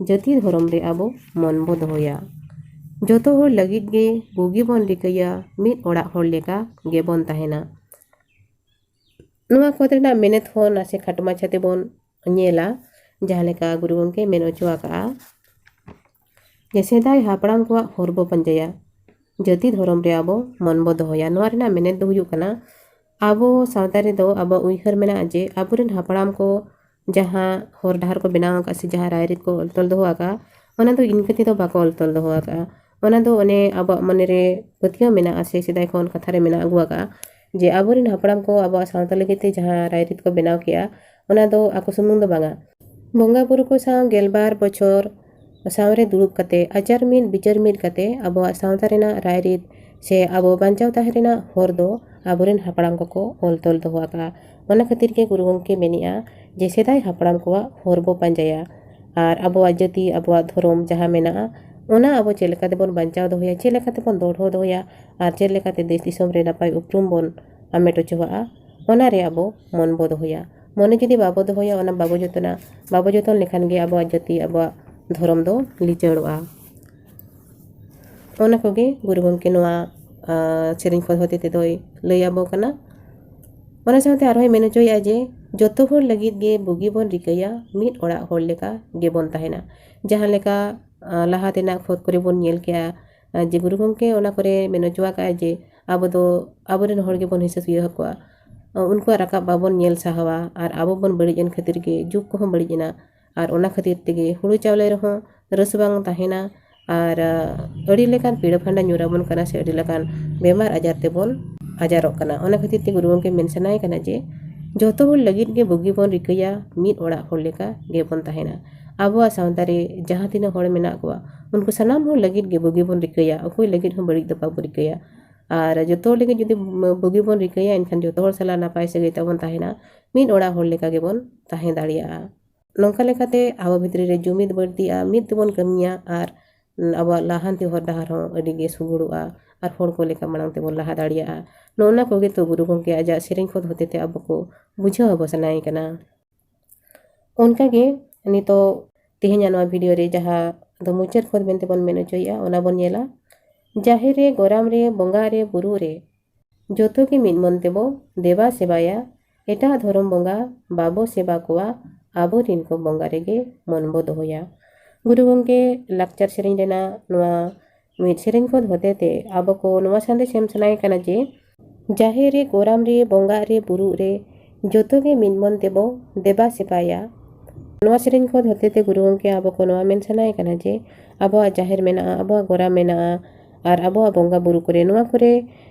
ᱡᱟᱹᱛᱤ ᱫᱷᱚᱨᱚᱢ ᱨᱮ ᱟᱵᱚ ᱢᱚᱱ ᱵᱚ ᱫᱚᱦᱚᱭᱟ᱾ ᱡᱚᱛᱚ ᱦᱚᱲ ᱞᱟᱹᱜᱤᱫ ᱜᱮ ᱵᱩᱜᱤ ᱵᱚᱱ ᱨᱤᱠᱟᱹᱭᱟ, ᱢᱤᱫ ᱚᱲᱟᱜ ᱦᱚᱲ ᱞᱮᱠᱟ ᱜᱮᱵᱚᱱ ᱛᱟᱦᱮᱱᱟ᱾ ᱱᱚᱣᱟ ᱠᱷᱚᱸᱫ ᱨᱮᱱᱟᱜ ᱢᱮᱱᱮᱛ ᱦᱚᱸ ᱱᱟᱥᱮ ᱠᱷᱟᱴᱚ ᱢᱟᱪᱷᱟ ᱛᱮᱵᱚᱱ ᱧᱮᱞᱟ, ᱡᱟᱦᱟᱸ ᱞᱮᱠᱟ ᱜᱩᱨᱩ ᱜᱚᱢᱠᱮ ᱢᱮᱱ ᱦᱚᱪᱚ ᱟᱠᱟᱫᱼᱟ, ᱡᱮ ᱥᱮᱫᱟᱭ ᱦᱟᱯᱲᱟᱢ ᱠᱚᱣᱟᱜ ᱦᱚᱨ ᱵᱚ ᱯᱟᱸᱡᱟᱭᱟ, ᱡᱟᱹᱛᱤ ᱫᱷᱚᱨᱚᱢ ᱨᱮ ᱟᱵᱚ ᱢᱚᱱ ᱵᱚ ᱫᱚᱦᱚᱭᱟ᱾ ᱱᱚᱣᱟ ᱨᱮᱱᱟᱜ ᱢᱮᱱᱮᱛ ᱫᱚ ᱦᱩᱭᱩᱜ ᱠᱟᱱᱟ, ᱟᱵᱚ ᱥᱟᱶᱛᱟ ᱨᱮᱫᱚ ᱟᱵᱚᱣᱟᱜ ᱩᱭᱦᱟᱹᱨ ᱢᱮᱱᱟᱜᱼᱟ ᱡᱮ ᱟᱵᱚᱨᱮᱱ ᱦᱟᱯᱲᱟᱢ ᱠᱚ ᱡᱟᱦᱟᱸ ᱦᱚᱨ ᱰᱟᱦᱟᱨ ᱠᱚ ᱵᱮᱱᱟᱣ ᱟᱠᱟᱫ ᱥᱮ ᱡᱟᱦᱟᱸ ᱨᱟᱭᱨᱤᱛ ᱠᱚ ᱚᱞ ᱛᱚᱞ ᱫᱚᱦᱚ ᱟᱠᱟᱫᱼᱟ, ᱚᱱᱟ ᱫᱚ ᱤᱱᱠᱟᱹ ᱛᱮᱫᱚ ᱵᱟᱠᱚ ᱚᱞ ᱛᱚᱞ ᱫᱚᱦᱚ ᱟᱠᱟᱫᱼᱟ᱾ ᱚᱱᱟ ᱫᱚ ᱚᱱᱮ ᱟᱵᱚᱣᱟᱜ ᱢᱚᱱᱮ ᱨᱮ ᱯᱟᱹᱛᱭᱟᱹᱣ ᱢᱮᱱᱟᱜᱼᱟ ᱥᱮ ᱥᱮᱫᱟᱭ ᱠᱷᱚᱱ ᱠᱟᱛᱷᱟ ᱨᱮ ᱢᱮᱱᱟᱜ ᱟᱹᱜᱩ ᱟᱠᱟᱫᱼᱟ, ᱡᱮ ᱟᱵᱚᱨᱮᱱ ᱦᱟᱯᱲᱟᱢ ᱠᱚ ᱟᱵᱚᱣᱟᱜ ᱥᱟᱶᱛᱟ ᱞᱟᱹᱜᱤᱫ ᱛᱮ ᱡᱟᱦᱟᱸ ᱨᱟᱭᱨᱤᱛ ᱠᱚ ᱵᱮᱱᱟᱣ ᱠᱮᱫᱼᱟ, ᱚᱱᱟ ᱫᱚ ᱟᱠᱚ ᱥᱩᱢᱩᱝ ᱫᱚ ᱵᱟᱝᱟ, ᱵᱚᱸᱜᱟ ᱵᱩᱨᱩ ᱠᱚ ᱥᱟᱶ ᱜᱮᱞᱵᱟᱨ ᱵᱚᱪᱷᱚᱨ ᱥᱟᱶᱨᱮ ᱫᱩᱲᱩᱵ ᱠᱟᱛᱮ, ᱟᱪᱟᱨ ᱢᱤᱫ ᱵᱤᱪᱟᱹᱨ ᱢᱤᱫ ᱠᱟᱛᱮ ᱟᱵᱚᱣᱟᱜ ᱥᱟᱶᱛᱟ ᱨᱮᱱᱟᱜ ᱨᱟᱭᱨᱤᱛ ᱥᱮ ᱟᱵᱚ ᱵᱟᱧᱪᱟᱣ ᱛᱟᱦᱮᱸ ᱨᱮᱱᱟᱜ ᱦᱚᱨ ᱫᱚ ᱟᱵᱚᱨᱮᱱ ᱦᱟᱯᱲᱟᱢ ᱠᱚᱠᱚ ᱚᱞ ᱛᱚᱞ ᱫᱚᱦᱚ ᱟᱠᱟᱫᱼᱟ᱾ ᱚᱱᱟ ᱠᱷᱟᱹᱛᱤᱨ ᱜᱮ ᱜᱩᱨᱩ ᱜᱚᱢᱠᱮ ᱢᱮᱱᱮᱫᱼᱟ ᱡᱮ ᱥᱮᱫᱟᱭ ᱦᱟᱯᱲᱟᱢ ᱠᱚᱣᱟᱜ ᱦᱚᱨ ᱵᱚ ᱯᱟᱸᱡᱟᱭᱟ ᱟᱨ ᱟᱵᱚᱣᱟᱜ ᱡᱟᱹᱛᱤ, ᱟᱵᱚᱣᱟᱜ ᱫᱷᱚᱨᱚᱢ ᱡᱟᱦᱟᱸ ᱢᱮᱱᱟᱜᱼᱟ, ᱚᱱᱟ ᱟᱵᱚ ᱪᱮᱫ ᱞᱮᱠᱟ ᱛᱮᱵᱚᱱ ᱵᱟᱧᱪᱟᱣ ᱫᱚᱦᱚᱭᱟ, ᱪᱮᱫ ᱞᱮᱠᱟ ᱛᱮᱵᱚᱱ ᱫᱚᱦᱚ ᱫᱚᱦᱚᱭᱟ ᱟᱨ ᱪᱮᱫ ᱞᱮᱠᱟᱛᱮ ᱫᱮᱥ ᱫᱤᱥᱚᱢ ᱨᱮ ᱱᱟᱯᱟᱭ ᱩᱯᱨᱩᱢ ᱵᱚᱱ ᱦᱟᱢᱮᱴ ᱦᱚᱪᱚᱣᱟᱜᱼᱟ, ᱚᱱᱟ ᱨᱮ ᱟᱵᱚ ᱢᱚᱱ ᱵᱚ ᱫᱚᱦᱚᱭᱟ᱾ ᱢᱚᱱᱮ ᱡᱩᱫᱤ ᱵᱟᱵᱚ ᱫᱚᱦᱚᱭᱟ, ᱚᱱᱟ ᱵᱟᱵᱚ ᱡᱚᱛᱚᱱᱟ, ᱵᱟᱵᱚ ᱡᱚᱛᱚᱱ ᱞᱮᱠᱷᱟᱱ ᱜᱮ ᱟᱵᱚᱣᱟᱜ ᱡᱟᱹᱛᱤ, ᱟᱵᱚᱣᱟᱜ ᱫᱷᱚᱨᱚᱢ ᱫᱚ ᱞᱤᱪᱟᱹᱲᱚᱜᱼᱟ᱾ ᱚᱱᱟ ᱠᱚᱜᱮ ᱜᱩᱨᱩ ᱜᱚᱢᱠᱮ ᱱᱚᱣᱟ, ᱟ, ᱥᱮᱨᱮᱧ ᱠᱷᱚᱸᱫ ᱦᱚᱛᱮ ᱛᱮᱫᱚᱭ ᱞᱟᱹᱭ ᱟᱵᱚ ᱠᱟᱱᱟ᱾ ᱚᱱᱟ ᱥᱟᱶᱛᱮ ᱟᱨᱦᱚᱸᱭ ᱢᱮᱱ ᱦᱚᱪᱚᱭᱮᱫᱼᱟ ᱡᱮ ᱡᱚᱛᱚ ᱦᱚᱲ ᱞᱟᱹᱜᱤᱫ ᱜᱮ ᱵᱩᱜᱤ ᱵᱚᱱ ᱨᱤᱠᱟᱹᱭᱟ, ᱢᱤᱫ ᱚᱲᱟᱜ ᱦᱚᱲ ᱞᱮᱠᱟ ᱜᱮᱵᱚᱱ ᱛᱟᱦᱮᱱᱟ᱾ ᱡᱟᱦᱟᱸ ᱞᱮᱠᱟ, ᱟ, ᱞᱟᱦᱟ ᱛᱮᱱᱟᱜ ᱠᱷᱚᱸᱫ ᱠᱚᱨᱮ ᱵᱚᱱ ᱧᱮᱞ ᱠᱮᱜᱼᱟ, ᱟ, ᱡᱮ ᱜᱩᱨᱩ ᱜᱚᱢᱠᱮ ᱚᱱᱟ ᱠᱚᱨᱮ ᱢᱮᱱ ᱦᱚᱪᱚ ᱟᱠᱟᱫᱼᱟᱭ ᱡᱮ ᱟᱵᱚ ᱫᱚ ᱟᱵᱚᱨᱮᱱ ᱦᱚᱲ ᱜᱮᱵᱚᱱ ᱦᱤᱥᱟᱹ ᱥᱩᱭᱟᱹ ᱟᱠᱚᱣᱟ, ᱟ, ᱩᱱᱠᱩᱣᱟᱜ ᱨᱟᱠᱟᱵ ᱵᱟᱵᱚᱱ ᱧᱮᱞ ᱥᱟᱦᱟᱣᱟ ᱟᱨ ᱟᱵᱚ ᱵᱚᱱ ᱵᱟᱹᱲᱤᱡ ᱮᱱ ᱠᱷᱟᱹᱛᱤᱨ ᱜᱮ ᱡᱩᱜᱽ ᱠᱚᱦᱚᱸ ᱵᱟᱹᱲᱤᱡ ᱮᱱᱟ᱾ ᱟᱨ ᱚᱱᱟ ᱠᱷᱟᱹᱛᱤᱨ ᱛᱮᱜᱮ ᱦᱩᱲᱩ ᱪᱟᱣᱞᱮ ᱨᱮᱦᱚᱸ ᱨᱟᱹᱥ ᱵᱟᱝ ᱛᱟᱦᱮᱱᱟ᱾ ᱟᱨ, ᱟ, ᱟᱹᱰᱤ ᱞᱮᱠᱟᱱ ᱯᱤᱲᱟᱹ ᱯᱷᱟᱸᱰᱟ ᱧᱩᱨ ᱟᱵᱚᱱ ᱠᱟᱱᱟ ᱥᱮ ᱟᱹᱰᱤ ᱞᱮᱠᱟᱱ ᱵᱮᱢᱟᱨ ᱟᱡᱟᱨ ᱛᱮᱵᱚᱱ ᱟᱡᱟᱨᱚᱜ ᱠᱟᱱᱟ᱾ ᱚᱱᱟ ᱠᱷᱟᱹᱛᱤᱨ ᱛᱮ ᱜᱩᱨᱩ ᱜᱚᱢᱠᱮ ᱢᱮᱱ ᱥᱟᱱᱟᱭᱮ ᱠᱟᱱᱟ ᱡᱮ ᱡᱚᱛᱚ ᱦᱚᱲ ᱞᱟᱹᱜᱤᱫ ᱜᱮ ᱵᱩᱜᱤ ᱵᱚᱱ ᱨᱤᱠᱟᱹᱭᱟ, ᱢᱤᱫ ᱚᱲᱟᱜ ᱦᱚᱲ ᱞᱮᱠᱟ ᱜᱮᱵᱚᱱ ᱛᱟᱦᱮᱱᱟ᱾ ᱟᱵᱚᱣᱟᱜ ᱥᱟᱶᱛᱟ ᱨᱮ ᱡᱟᱦᱟᱸ ᱛᱤᱱᱟᱹᱜ ᱦᱚᱲ ᱢᱮᱱᱟᱜ ᱠᱚᱣᱟ, ᱩᱱᱠᱩ ᱥᱟᱱᱟᱢ ᱦᱚᱲ ᱞᱟᱹᱜᱤᱫ ᱜᱮ ᱵᱩᱜᱤ ᱵᱚᱱ ᱨᱤᱠᱟᱹᱭᱟ, ᱚᱠᱚᱭ ᱞᱟᱹᱜᱤᱫ ᱦᱚᱸ ᱵᱟᱹᱲᱤᱡ ᱫᱚ ᱵᱟᱵᱚ ᱨᱤᱠᱟᱹᱭᱟ᱾ ᱟᱨ ᱡᱚᱛᱚ ᱦᱚᱲ ᱞᱟᱹᱜᱤᱫ ᱡᱩᱫᱤ ᱵᱩᱜᱤ ᱵᱚᱱ ᱨᱤᱠᱟᱹᱭᱟ, ᱮᱱᱠᱷᱟᱱ ᱡᱚᱛᱚ ᱦᱚᱲ ᱥᱟᱞᱟᱜ ᱱᱟᱯᱟᱭ ᱥᱟᱹᱜᱟᱹᱭ ᱛᱟᱵᱚᱱ ᱛᱟᱦᱮᱱᱟ, ᱢᱤᱫ ᱚᱲᱟᱜ ᱦᱚᱲ ᱞᱮᱠᱟ ᱜᱮᱵᱚᱱ ᱛᱟᱦᱮᱸ ᱫᱟᱲᱮᱭᱟᱜᱼᱟ᱾ ᱱᱚᱝᱠᱟ ᱞᱮᱠᱟᱛᱮ ᱟᱵᱚ ᱵᱷᱤᱛᱨᱤ ᱨᱮ ᱡᱩᱢᱤᱫ ᱵᱟᱹᱲᱛᱤᱜᱼᱟ, ᱢᱤᱫ ᱛᱮᱵᱚᱱ ᱠᱟᱹᱢᱤᱭᱟ ᱟᱨ ᱟᱵᱚᱣᱟᱜ ᱞᱟᱦᱟᱱᱛᱤ ᱦᱚᱨ ᱰᱟᱦᱟᱨ ᱦᱚᱸ ᱟᱹᱰᱤ ᱜᱮ ᱥᱩᱜᱩᱲᱚᱜᱼᱟ ᱟᱨ ᱦᱚᱲ ᱠᱚ ᱞᱮᱠᱟ ᱢᱟᱲᱟᱝ ᱛᱮᱵᱚᱱ ᱞᱟᱦᱟ ᱫᱟᱲᱮᱭᱟᱜᱼᱟ᱾ ᱱᱚᱜᱼᱚ ᱱᱟ ᱠᱚᱜᱮ ᱛᱚ ᱜᱩᱨᱩ ᱜᱚᱢᱠᱮ ᱟᱡᱟᱜ ᱥᱮᱨᱮᱧ ᱠᱷᱚᱸᱫ ᱦᱚᱛᱮᱛᱮ ᱟᱵᱚ ᱠᱚ ᱵᱩᱡᱷᱟᱹᱣ ᱟᱵᱚ ᱥᱟᱱᱟᱭᱮ ᱠᱟᱱᱟ᱾ ᱚᱱᱠᱟᱜᱮ ᱱᱤᱛᱚᱜ ᱛᱮᱦᱮᱧᱟᱜ ᱱᱚᱣᱟ ᱵᱷᱤᱰᱤᱭᱳ ᱨᱮ ᱡᱟᱦᱟᱸ ᱫᱚ ᱢᱩᱪᱟᱹᱫ ᱠᱷᱚᱸᱫ ᱢᱮᱱᱛᱮ ᱵᱚᱱ ᱢᱮᱱ ᱦᱚᱪᱚᱭᱮᱫᱼᱟ, ᱚᱱᱟ ᱵᱚᱱ ᱧᱮᱞᱟ᱾ ᱡᱟᱦᱮᱨ ᱨᱮ, ᱜᱚᱨᱟᱢ ᱨᱮ, ᱵᱚᱸᱜᱟ ᱨᱮ, ᱵᱩᱨᱩ ᱨᱮ, ᱡᱚᱛᱚ ᱜᱮ ᱢᱤᱫ ᱢᱚᱱ ᱛᱮᱵᱚ ᱫᱮᱵᱟ ᱥᱮᱵᱟᱭᱟ᱾ ᱮᱴᱟᱜ ᱫᱷᱚᱨᱚᱢ ᱵᱚᱸᱜᱟ ᱵᱟᱵᱚ ᱥᱮᱵᱟ ᱠᱚᱣᱟ, ᱟᱵᱚᱨᱤᱱ ᱠᱚ ᱵᱚᱸᱜᱟ ᱨᱮᱜᱮ ᱢᱚᱱ ᱵᱚ ᱫᱚᱦᱚᱭᱟ᱾ ᱜᱩᱨᱩ ᱜᱚᱢᱠᱮ ᱞᱟᱠᱪᱟᱨ ᱥᱮᱨᱮᱧ ᱨᱮᱱᱟᱜ ᱱᱚᱣᱟ ᱢᱤᱫ ᱥᱮᱨᱮᱧ ᱠᱷᱚᱸᱫ ᱦᱚᱛᱮᱛᱮ ᱟᱵᱚ ᱠᱚ ᱱᱚᱣᱟ ᱥᱟᱸᱫᱮᱥ ᱮᱢ ᱥᱟᱱᱟᱭᱮ ᱠᱟᱱᱟ ᱡᱮ, ᱡᱟᱦᱮᱨ ᱨᱮ, ᱜᱚᱨᱟᱢ ᱨᱮ, ᱵᱚᱸᱜᱟᱜ ᱨᱮ, ᱵᱩᱨᱩᱜ ᱨᱮ, ᱡᱚᱛᱚ ᱜᱮ ᱢᱤᱫ ᱢᱚᱱ ᱛᱮᱵᱚ ᱫᱮᱵᱟ ᱥᱮᱵᱟᱭᱟ᱾ ᱱᱚᱣᱟ ᱥᱮᱨᱮᱧ ᱠᱷᱚᱸᱫ ᱦᱚᱛᱮᱛᱮ ᱜᱩᱨᱩ ᱜᱚᱢᱠᱮ ᱟᱵᱚ ᱠᱚ ᱱᱚᱣᱟ ᱢᱮᱱ ᱥᱟᱱᱟᱭᱮ ᱠᱟᱱᱟ ᱡᱮ, ᱟᱵᱚᱣᱟᱜ ᱡᱟᱦᱮᱨ ᱢᱮᱱᱟᱜᱼᱟ, ᱟᱵᱚᱣᱟᱜ ᱜᱚᱨᱟᱢ ᱢᱮᱱᱟᱜᱼᱟ, ᱟᱨ ᱟᱵᱚᱣᱟᱜ ᱵᱚᱸᱜᱟ ᱵᱩᱨᱩ ᱠᱚᱨᱮ, ᱱᱚᱣᱟ ᱠᱚᱨᱮ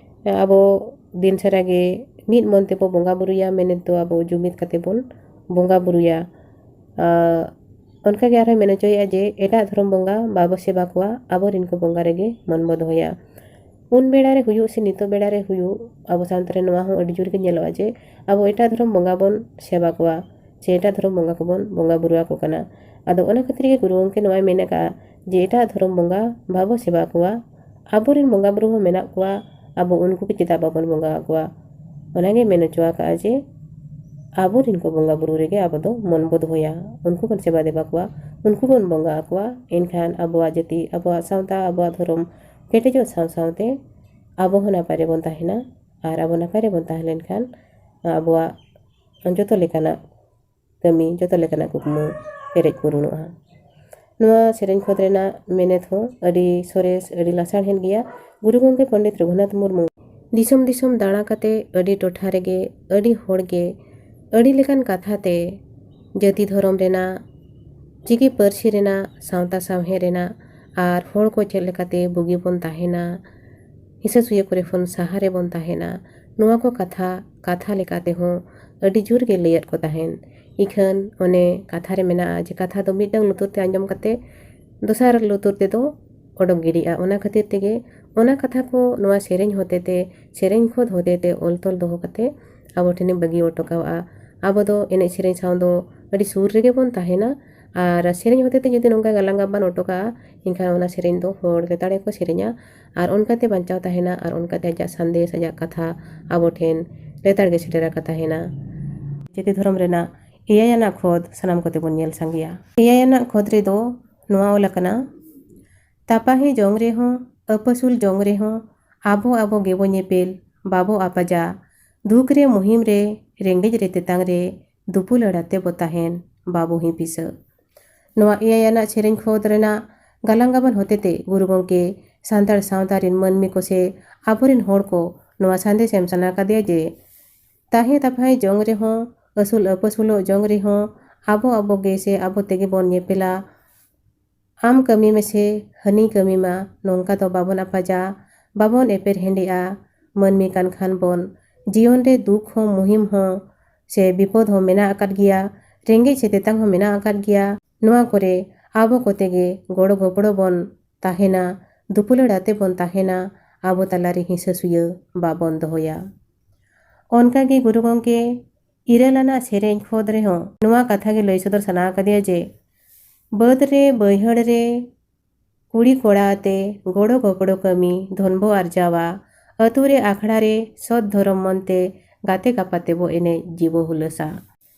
ᱟᱵᱚ ᱫᱤᱱ ᱥᱟᱨᱟ ᱜᱮ ᱢᱤᱫ ᱢᱚᱱ ᱛᱮᱵᱚ ᱵᱚᱸᱜᱟ ᱵᱩᱨᱩᱭᱟ, ᱢᱮᱱᱮᱫ ᱫᱚ ᱟᱵᱚ ᱡᱩᱢᱤᱫ ᱠᱟᱛᱮ ᱵᱚᱱ ᱵᱚᱸᱜᱟ ᱵᱩᱨᱩᱭᱟ᱾ ᱟᱨ ᱚᱱᱠᱟᱜᱮ ᱟᱨᱦᱚᱸ ᱢᱮᱱ ᱦᱚᱪᱚᱭᱮᱫᱼᱟ ᱡᱮ, ᱮᱴᱟᱜ ᱫᱷᱚᱨᱚᱢ ᱵᱚᱸᱜᱟ ᱵᱟᱵᱚ ᱥᱮᱵᱟ ᱠᱚᱣᱟ, ᱟᱵᱚᱨᱮᱱ ᱠᱚ ᱵᱚᱸᱜᱟ ᱨᱮᱜᱮ ᱢᱚᱱ ᱵᱚ ᱫᱚᱦᱚᱭᱟ᱾ ᱩᱱ ᱵᱮᱲᱟ ᱨᱮ ᱦᱩᱭᱩᱜ ᱥᱮ ᱱᱤᱛᱚᱜ ᱵᱮᱲᱟ ᱨᱮ ᱦᱩᱭᱩᱜ, ᱟᱵᱚ ᱥᱟᱶᱛᱟ ᱨᱮ ᱱᱚᱣᱟ ᱦᱚᱸ ᱟᱹᱰᱤ ᱡᱳᱨ ᱜᱮ ᱧᱮᱞᱚᱜᱼᱟ ᱡᱮ, ᱟᱵᱚ ᱮᱴᱟᱜ ᱫᱷᱚᱨᱚᱢ ᱵᱚᱸᱜᱟ ᱵᱚᱱ ᱥᱮᱵᱟ ᱠᱚᱣᱟ, ᱥᱮ ᱮᱴᱟᱜ ᱫᱷᱚᱨᱚᱢ ᱵᱚᱸᱜᱟ ᱠᱚᱵᱚᱱ ᱵᱚᱸᱜᱟ ᱵᱩᱨᱩ ᱟᱠᱚ ᱠᱟᱱᱟ᱾ ᱟᱫᱚ ᱚᱱᱟ ᱠᱷᱟᱹᱛᱤᱨ ᱜᱮ ᱜᱩᱨᱩ ᱜᱚᱢᱠᱮ ᱱᱚᱣᱟᱭ ᱢᱮᱱ ᱟᱠᱟᱫᱼᱟ ᱡᱮ, ᱮᱴᱟᱜ ᱫᱷᱚᱨᱚᱢ ᱵᱚᱸᱜᱟ ᱵᱟᱵᱚ ᱥᱮᱵᱟ ᱠᱚᱣᱟ, ᱟᱵᱚᱨᱮᱱ ᱵᱚᱸᱜᱟ ᱵᱩᱨᱩ ᱦᱚᱸ ᱢᱮᱱᱟᱜ ᱠᱚᱣᱟ, ᱟᱵᱚ ᱩᱱᱠᱩ ᱜᱮ ᱪᱮᱫᱟᱜ ᱵᱟᱵᱚᱱ ᱵᱚᱸᱜᱟ ᱟᱠᱚᱣᱟ? ᱚᱱᱟᱜᱮ ᱢᱮᱱ ᱦᱚᱪᱚ ᱟᱠᱟᱫᱼᱟ ᱡᱮ, ᱟᱵᱚᱨᱮᱱ ᱠᱚ ᱵᱚᱸᱜᱟ ᱵᱩᱨᱩ ᱨᱮᱜᱮ ᱟᱵᱚ ᱫᱚ ᱢᱚᱱ ᱵᱚ ᱫᱚᱦᱚᱭᱟ, ᱩᱱᱠᱩ ᱵᱚᱱ ᱥᱮᱵᱟ ᱫᱮᱵᱟ ᱠᱚᱣᱟ, ᱩᱱᱠᱩ ᱵᱚᱱ ᱵᱚᱸᱜᱟ ᱟᱠᱚᱣᱟ᱾ ᱮᱱᱠᱷᱟᱱ ᱟᱵᱚᱣᱟᱜ ᱡᱟᱹᱛᱤ, ᱟᱵᱚᱣᱟᱜ ᱥᱟᱶᱛᱟ, ᱟᱵᱚᱣᱟᱜ ᱫᱷᱚᱨᱚᱢ ᱠᱮᱴᱮᱡᱚᱜ ᱥᱟᱶ ᱥᱟᱶᱛᱮ ᱟᱵᱚ ᱦᱚᱸ ᱱᱟᱯᱟᱭ ᱨᱮᱵᱚᱱ ᱛᱟᱦᱮᱱᱟ᱾ ᱟᱨ ᱟᱵᱚ ᱱᱟᱯᱟᱭ ᱨᱮᱵᱚᱱ ᱛᱟᱦᱮᱸ ᱞᱮᱱᱠᱷᱟᱱ ᱟᱵᱚᱣᱟᱜ ᱡᱚᱛᱚ ᱞᱮᱠᱟᱱᱟᱜ ᱠᱟᱹᱢᱤ, ᱡᱚᱛᱚ ᱞᱮᱠᱟᱱᱟᱜ ᱠᱩᱠᱢᱩ ᱯᱮᱨᱮᱡ ᱯᱩᱨᱩᱱᱚᱜᱼᱟ᱾ ᱱᱚᱣᱟ ᱥᱮᱨᱮᱧ ᱠᱷᱚᱸᱫ ᱨᱮᱱᱟᱜ ᱢᱮᱱᱮᱛ ᱦᱚᱸ ᱟᱹᱰᱤ ᱥᱚᱨᱮᱥ, ᱟᱹᱰᱤ ᱞᱟᱥᱟᱲᱦᱮᱫ ᱜᱮᱭᱟ᱾ ᱜᱩᱨᱩ ᱜᱚᱢᱠᱮ ᱯᱚᱱᱰᱤᱛ ᱨᱚᱜᱷᱩᱱᱟᱛᱷ ᱢᱩᱨᱢᱩ ᱫᱤᱥᱚᱢ ᱫᱤᱥᱚᱢ ᱫᱟᱬᱟ ᱠᱟᱛᱮ ᱟᱹᱰᱤ ᱴᱚᱴᱷᱟ ᱨᱮᱜᱮ ᱟᱹᱰᱤ ᱦᱚᱲ ᱜᱮ ᱟᱹᱰᱤ ᱞᱮᱠᱟᱱ ᱠᱟᱛᱷᱟ ᱛᱮ ᱡᱟᱹᱛᱤ ᱫᱷᱚᱨᱚᱢ ᱨᱮᱱᱟᱜ, ᱪᱤᱠᱤ ᱯᱟᱹᱨᱥᱤ ᱨᱮᱱᱟᱜ, ᱥᱟᱶᱛᱟ ᱥᱟᱶᱦᱮᱫ ᱨᱮᱱᱟᱜ ᱟᱨ ᱦᱚᱲ ᱠᱚ ᱪᱮᱫ ᱞᱮᱠᱟᱛᱮ ᱵᱩᱜᱤ ᱵᱚᱱ ᱛᱟᱦᱮᱱᱟ, ᱦᱤᱸᱥᱟᱹ ᱥᱩᱭᱟᱹ ᱠᱚᱨᱮ ᱠᱷᱚᱱ ᱥᱟᱦᱟ ᱨᱮᱵᱚᱱ ᱛᱟᱦᱮᱱᱟ, ᱱᱚᱣᱟ ᱠᱚ ᱠᱟᱛᱷᱟ, ᱠᱟᱛᱷᱟ ᱞᱮᱠᱟ ᱛᱮᱦᱚᱸ ᱟᱹᱰᱤ ᱡᱳᱨ ᱜᱮ ᱞᱟᱹᱭᱟᱫ ᱠᱚ ᱛᱟᱦᱮᱱ᱾ ᱤᱠᱷᱟᱹᱱ ᱚᱱᱮ ᱠᱟᱛᱷᱟ ᱨᱮ ᱢᱮᱱᱟᱜᱼᱟ ᱡᱮ ᱠᱟᱛᱷᱟ ᱫᱚ ᱢᱤᱫᱴᱟᱝ ᱞᱩᱛᱩᱨ ᱛᱮ ᱟᱸᱡᱚᱢ ᱠᱟᱛᱮ ᱫᱚᱥᱟᱨ ᱞᱩᱛᱩᱨ ᱛᱮᱫᱚ ᱚᱰᱚᱠ ᱜᱤᱰᱤᱜᱼᱟ᱾ ᱚᱱᱟ ᱠᱷᱟᱹᱛᱤᱨ ᱛᱮᱜᱮ ᱚᱱᱟ ᱠᱟᱛᱷᱟ ᱠᱚ ᱱᱚᱣᱟ ᱥᱮᱨᱮᱧ ᱦᱚᱛᱮ ᱛᱮ, ᱥᱮᱨᱮᱧ ᱠᱷᱚᱛ ᱦᱚᱛᱮ ᱛᱮ ᱚᱞ ᱛᱚᱞ ᱫᱚᱦᱚ ᱠᱟᱛᱮ ᱟᱵᱚ ᱴᱷᱮᱱᱮ ᱵᱟᱹᱜᱤ ᱦᱚᱴᱚ ᱠᱟᱜᱼᱟ᱾ ᱟᱵᱚ ᱫᱚ ᱮᱱᱮᱡ ᱥᱮᱨᱮᱧ ᱥᱟᱶ ᱫᱚ ᱟᱹᱰᱤ ᱥᱩᱨ ᱨᱮᱜᱮ ᱵᱚᱱ ᱛᱟᱦᱮᱱᱟ᱾ ᱟᱨ ᱥᱮᱨᱮᱧ ᱦᱚᱛᱮ ᱛᱮ ᱡᱩᱫᱤ ᱱᱚᱝᱠᱟ ᱜᱟᱞᱟᱝ ᱜᱟᱵᱟᱱ ᱚᱴᱚ ᱠᱟᱜᱼᱟ, ᱮᱱᱠᱷᱟᱱ ᱚᱱᱟ ᱥᱮᱨᱮᱧ ᱫᱚ ᱦᱚᱲ ᱞᱮᱛᱟᱲ ᱜᱮᱠᱚ ᱥᱮᱨᱮᱧᱟ᱾ ᱟᱨ ᱚᱱᱠᱟᱛᱮ ᱵᱟᱧᱪᱟᱣ ᱛᱟᱦᱮᱱᱟ᱾ ᱟᱨ ᱚᱱᱠᱟᱛᱮ ᱟᱡᱟᱜ ᱥᱟᱸᱫᱮᱥ, ᱟᱡᱟᱜ ᱠᱟᱛᱷᱟ ᱟᱵᱚ ᱴᱷᱮᱱ ᱞᱮᱛᱟᱲ ᱜᱮ ᱥᱮᱴᱮᱨ ᱟᱠᱟ ᱛᱟᱦᱮᱱᱟ᱾ ᱡᱟᱹᱛᱤ ᱫᱷᱚᱨᱚᱢ ᱨᱮᱱᱟᱜ ᱮᱭᱟᱭ ᱟᱱᱟᱜ ᱠᱷᱚᱫ ᱥᱟᱱᱟᱢ ᱠᱚᱛᱮ ᱵᱚᱱ ᱧᱮᱞ ᱥᱟᱸᱜᱮᱭᱟ᱾ ᱮᱭᱟᱭ ᱟᱱᱟᱜ ᱠᱷᱚᱫ ᱨᱮᱫᱚ ᱱᱚᱣᱟ ᱚᱞ ᱟᱠᱟᱱᱟ, ᱛᱟᱯᱟᱦᱤ ᱡᱚᱝ ᱨᱮᱦᱚᱸ, ᱟᱹᱯᱟᱹᱥᱩᱞ ᱡᱚᱝ ᱨᱮᱦᱚᱸ, ᱟᱵᱚ ᱟᱵᱚ ᱜᱮᱵᱚ ᱧᱮᱯᱮᱞ, ᱵᱟᱵᱚ ᱟᱯᱟᱡᱟ᱾ ᱫᱩᱠ ᱨᱮ ᱢᱩᱦᱤᱢ ᱨᱮ, ᱨᱮᱸᱜᱮᱡ ᱨᱮ ᱛᱮᱛᱟᱝ ᱨᱮ, ᱫᱩᱯᱩᱞᱟᱹᱲ ᱟᱛᱮ ᱵᱚ ᱛᱟᱦᱮᱱ, ᱵᱟᱵᱚ ᱦᱤᱸ ᱯᱤᱥᱟᱹ᱾ ᱱᱚᱣᱟ ᱮᱭᱟᱭ ᱟᱱᱟᱜ ᱥᱮᱨᱮᱧ ᱠᱷᱚᱫ ᱨᱮᱱᱟᱜ ᱜᱟᱞᱟᱝ ᱜᱟᱵᱟᱱ ᱦᱚᱛᱮᱛᱮ ᱜᱩᱨᱩ ᱜᱚᱢᱠᱮ ᱥᱟᱱᱛᱟᱲ ᱥᱟᱶᱛᱟ ᱨᱮᱱ ᱢᱟᱹᱱᱢᱤ ᱠᱚ ᱥᱮ ᱟᱵᱚᱨᱮᱱ ᱦᱚᱲ ᱠᱚ ᱱᱚᱣᱟ ᱥᱟᱸᱫᱮᱥ ᱮᱢ ᱥᱟᱱᱟ ᱠᱟᱫᱮᱭᱟ ᱡᱮ, ᱛᱟᱦᱮᱸ ᱛᱟᱯᱟᱦᱤ ᱡᱚᱝ ᱨᱮᱦᱚᱸ, ᱟᱹᱥᱩᱞ ᱟᱹᱯᱟᱹᱥᱩᱞᱚᱜ ᱡᱚᱝ ᱨᱮᱦᱚᱸ, ᱟᱵᱚ ᱟᱵᱚ ᱜᱮ ᱥᱮ ᱟᱵᱚ ᱛᱮᱜᱮ ᱵᱚᱱ ᱧᱮᱯᱮᱞᱟ᱾ ᱟᱢ ᱠᱟᱹᱢᱤ ᱢᱮᱥᱮ, ᱦᱟᱹᱱᱤ ᱠᱟᱹᱢᱤ ᱢᱟ, ᱱᱚᱝᱠᱟ ᱫᱚ ᱵᱟᱵᱚᱱ ᱟᱯᱟᱡᱟ, ᱵᱟᱵᱚᱱ ᱮᱯᱮᱨ ᱦᱮᱸᱰᱮᱜᱼᱟ᱾ ᱢᱟᱹᱱᱢᱤ ᱠᱟᱱ ᱠᱷᱟᱱ ᱵᱚᱱ, ᱡᱤᱭᱚᱱ ᱨᱮ ᱫᱩᱠ ᱦᱚᱸ, ᱢᱩᱦᱤᱢ ᱦᱚᱸ ᱥᱮ ᱵᱤᱯᱚᱫ ᱦᱚᱸ ᱢᱮᱱᱟᱜ ᱟᱠᱟᱫ ᱜᱮᱭᱟ, ᱨᱮᱸᱜᱮᱡ ᱥᱮ ᱛᱮᱛᱟᱝ ᱦᱚᱸ ᱢᱮᱱᱟᱜ ᱟᱠᱟᱫ ᱜᱮᱭᱟ᱾ ᱱᱚᱣᱟ ᱠᱚᱨᱮ ᱟᱵᱚ ᱠᱚᱛᱮ ᱜᱮ ᱜᱚᱲᱚ ᱜᱚᱯᱚᱲᱚ ᱵᱚᱱ ᱛᱟᱦᱮᱱᱟ, ᱫᱩᱯᱩᱞᱟᱹᱲ ᱟᱛᱮ ᱵᱚᱱ ᱛᱟᱦᱮᱱᱟ, ᱟᱵᱚ ᱛᱟᱞᱟᱨᱮ ᱦᱤᱸᱥᱟᱹ ᱥᱩᱭᱟᱹ ᱵᱟᱵᱚᱱ ᱫᱚᱦᱚᱭᱟ᱾ ᱚᱱᱠᱟᱜᱮ ᱜᱩᱨᱩ ᱜᱚᱢᱠᱮ ᱤᱨᱟᱹᱞ ᱟᱱᱟᱜ ᱥᱮᱨᱮᱧ ᱠᱷᱚᱫ ᱨᱮᱦᱚᱸ ᱱᱚᱣᱟ ᱠᱟᱛᱷᱟ ᱜᱮ ᱞᱟᱹᱭ ᱥᱚᱫᱚᱨ ᱥᱟᱱᱟ ᱟᱠᱟᱫᱮᱭᱟ ᱡᱮ, ᱵᱟᱹᱫᱽ ᱨᱮ ᱵᱟᱹᱭᱦᱟᱹᱲ ᱨᱮ ᱠᱩᱲᱤ ᱠᱚᱲᱟ ᱟᱛᱮ ᱜᱚᱲᱚ ᱜᱚᱯᱚᱲᱚ ᱠᱟᱹᱢᱤ ᱫᱷᱚᱱ ᱵᱚ ᱟᱨᱡᱟᱣᱟ᱾ ᱟᱹᱛᱩ ᱨᱮ ᱟᱠᱷᱲᱟ ᱨᱮ ᱥᱚᱛ ᱫᱷᱚᱨᱚᱢ ᱢᱚᱱ ᱛᱮ ᱜᱟᱛᱮ ᱜᱟᱯᱟᱛᱮ ᱵᱚ ᱮᱱᱮᱡ ᱡᱤᱵᱚ ᱦᱩᱞᱟᱹᱥᱟ᱾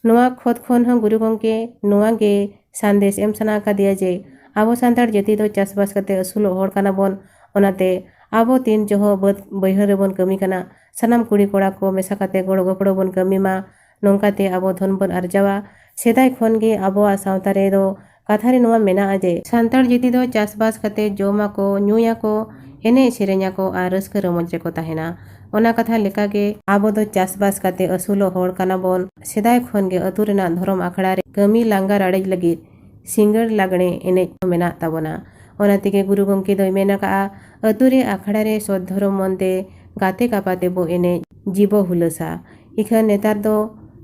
ᱱᱚᱣᱟ ᱠᱷᱚᱛ ᱠᱷᱚᱱ ᱦᱚᱸ ᱜᱩᱨᱩ ᱜᱚᱢᱠᱮ ᱱᱚᱣᱟ ᱜᱮ ᱥᱟᱸᱫᱮᱥ ᱮᱢ ᱥᱟᱱᱟ ᱟᱠᱟᱫᱮᱭᱟ ᱡᱮ ᱟᱵᱚ ᱥᱟᱱᱛᱟᱲ ᱡᱟᱹᱛᱤ ᱫᱚ ᱪᱟᱥᱵᱟᱥ ᱠᱟᱛᱮ ᱟᱹᱥᱩᱞᱚᱜ ᱦᱚᱲ ᱠᱟᱱᱟ ᱵᱚᱱ᱾ ᱚᱱᱟᱛᱮ ᱟᱵᱚ ᱛᱤᱱ ᱡᱚᱦᱚᱜ ᱵᱟᱹᱫᱽ ᱵᱟᱹᱭᱦᱟᱹᱲ ᱨᱮᱵᱚᱱ ᱠᱟᱹᱢᱤ ᱠᱟᱱᱟ, ᱥᱟᱱᱟᱢ ᱠᱩᱲᱤ ᱠᱚᱲᱟ ᱠᱚ ᱢᱮᱥᱟ ᱠᱟᱛᱮ ᱜᱚᱲᱚ ᱜᱚᱯᱚᱲᱚ ᱵᱚᱱ ᱠᱟᱹᱢᱤ ᱢᱟ᱾ ᱱᱚᱝᱠᱟᱛᱮ ᱟᱵᱚ ᱫᱷᱚᱱ ᱵᱚᱱ ᱟᱨᱡᱟᱣᱟ᱾ ᱥᱮᱫᱟᱭ ᱠᱷᱚᱱ ᱜᱮ ᱟᱵᱚᱣᱟᱜ ᱥᱟᱶᱛᱟ ᱨᱮᱫᱚ ᱠᱟᱛᱷᱟ ᱨᱮ ᱱᱚᱣᱟ ᱢᱮᱱᱟᱜᱼᱟ ᱡᱮ ᱥᱟᱱᱛᱟᱲ ᱡᱟᱹᱛᱤ ᱫᱚ ᱪᱟᱥᱵᱟᱥ ᱠᱟᱛᱮ ᱡᱚᱢᱟᱠᱚ, ᱧᱩᱭᱟᱠᱚ, ᱮᱱᱮᱡ ᱥᱮᱨᱮᱧᱟᱠᱚ ᱟᱨ ᱨᱟᱹᱥᱠᱟᱹ ᱨᱚᱢᱚᱡᱽ ᱨᱮᱠᱚ ᱛᱟᱦᱮᱱᱟ᱾ ᱚᱱᱟ ᱠᱟᱛᱷᱟ ᱞᱮᱠᱟᱜᱮ ᱟᱵᱚ ᱫᱚ ᱪᱟᱥᱵᱟᱥ ᱠᱟᱛᱮ ᱟᱹᱥᱩᱞᱚᱜ ᱦᱚᱲ ᱠᱟᱱᱟ ᱵᱚᱱ᱾ ᱥᱮᱫᱟᱭ ᱠᱷᱚᱱ ᱜᱮ ᱟᱹᱛᱩ ᱨᱮᱱᱟᱜ ᱫᱷᱚᱨᱚᱢ ᱟᱠᱷᱲᱟ ᱨᱮ ᱠᱟᱹᱢᱤ ᱞᱟᱸᱜᱟ ᱨᱟᱲᱮᱡ ᱞᱟᱹᱜᱤᱫ ᱥᱤᱸᱜᱟᱹᱲ ᱞᱟᱜᱽᱬᱮ ᱮᱱᱮᱡ ᱦᱚᱸ ᱢᱮᱱᱟᱜ ᱛᱟᱵᱚᱱᱟ᱾ ᱚᱱᱟ ᱛᱮᱜᱮ ᱜᱩᱨᱩ ᱜᱚᱢᱠᱮ ᱫᱚᱭ ᱢᱮᱱ ᱟᱠᱟᱫᱼᱟ, ᱟᱹᱛᱩ ᱨᱮ ᱟᱠᱷᱲᱟ ᱨᱮ ᱥᱚᱛ ᱫᱷᱚᱨᱚᱢ ᱢᱚᱱ ᱛᱮ ᱜᱟᱛᱮ ᱜᱟᱯᱟᱛᱮ ᱵᱚ ᱮᱱᱮᱡ ᱡᱤᱵᱚ ᱦᱩᱞᱟᱹᱥᱟ᱾ ᱤᱠᱷᱟᱹᱱ ᱱᱮᱛᱟᱨ ᱫᱚ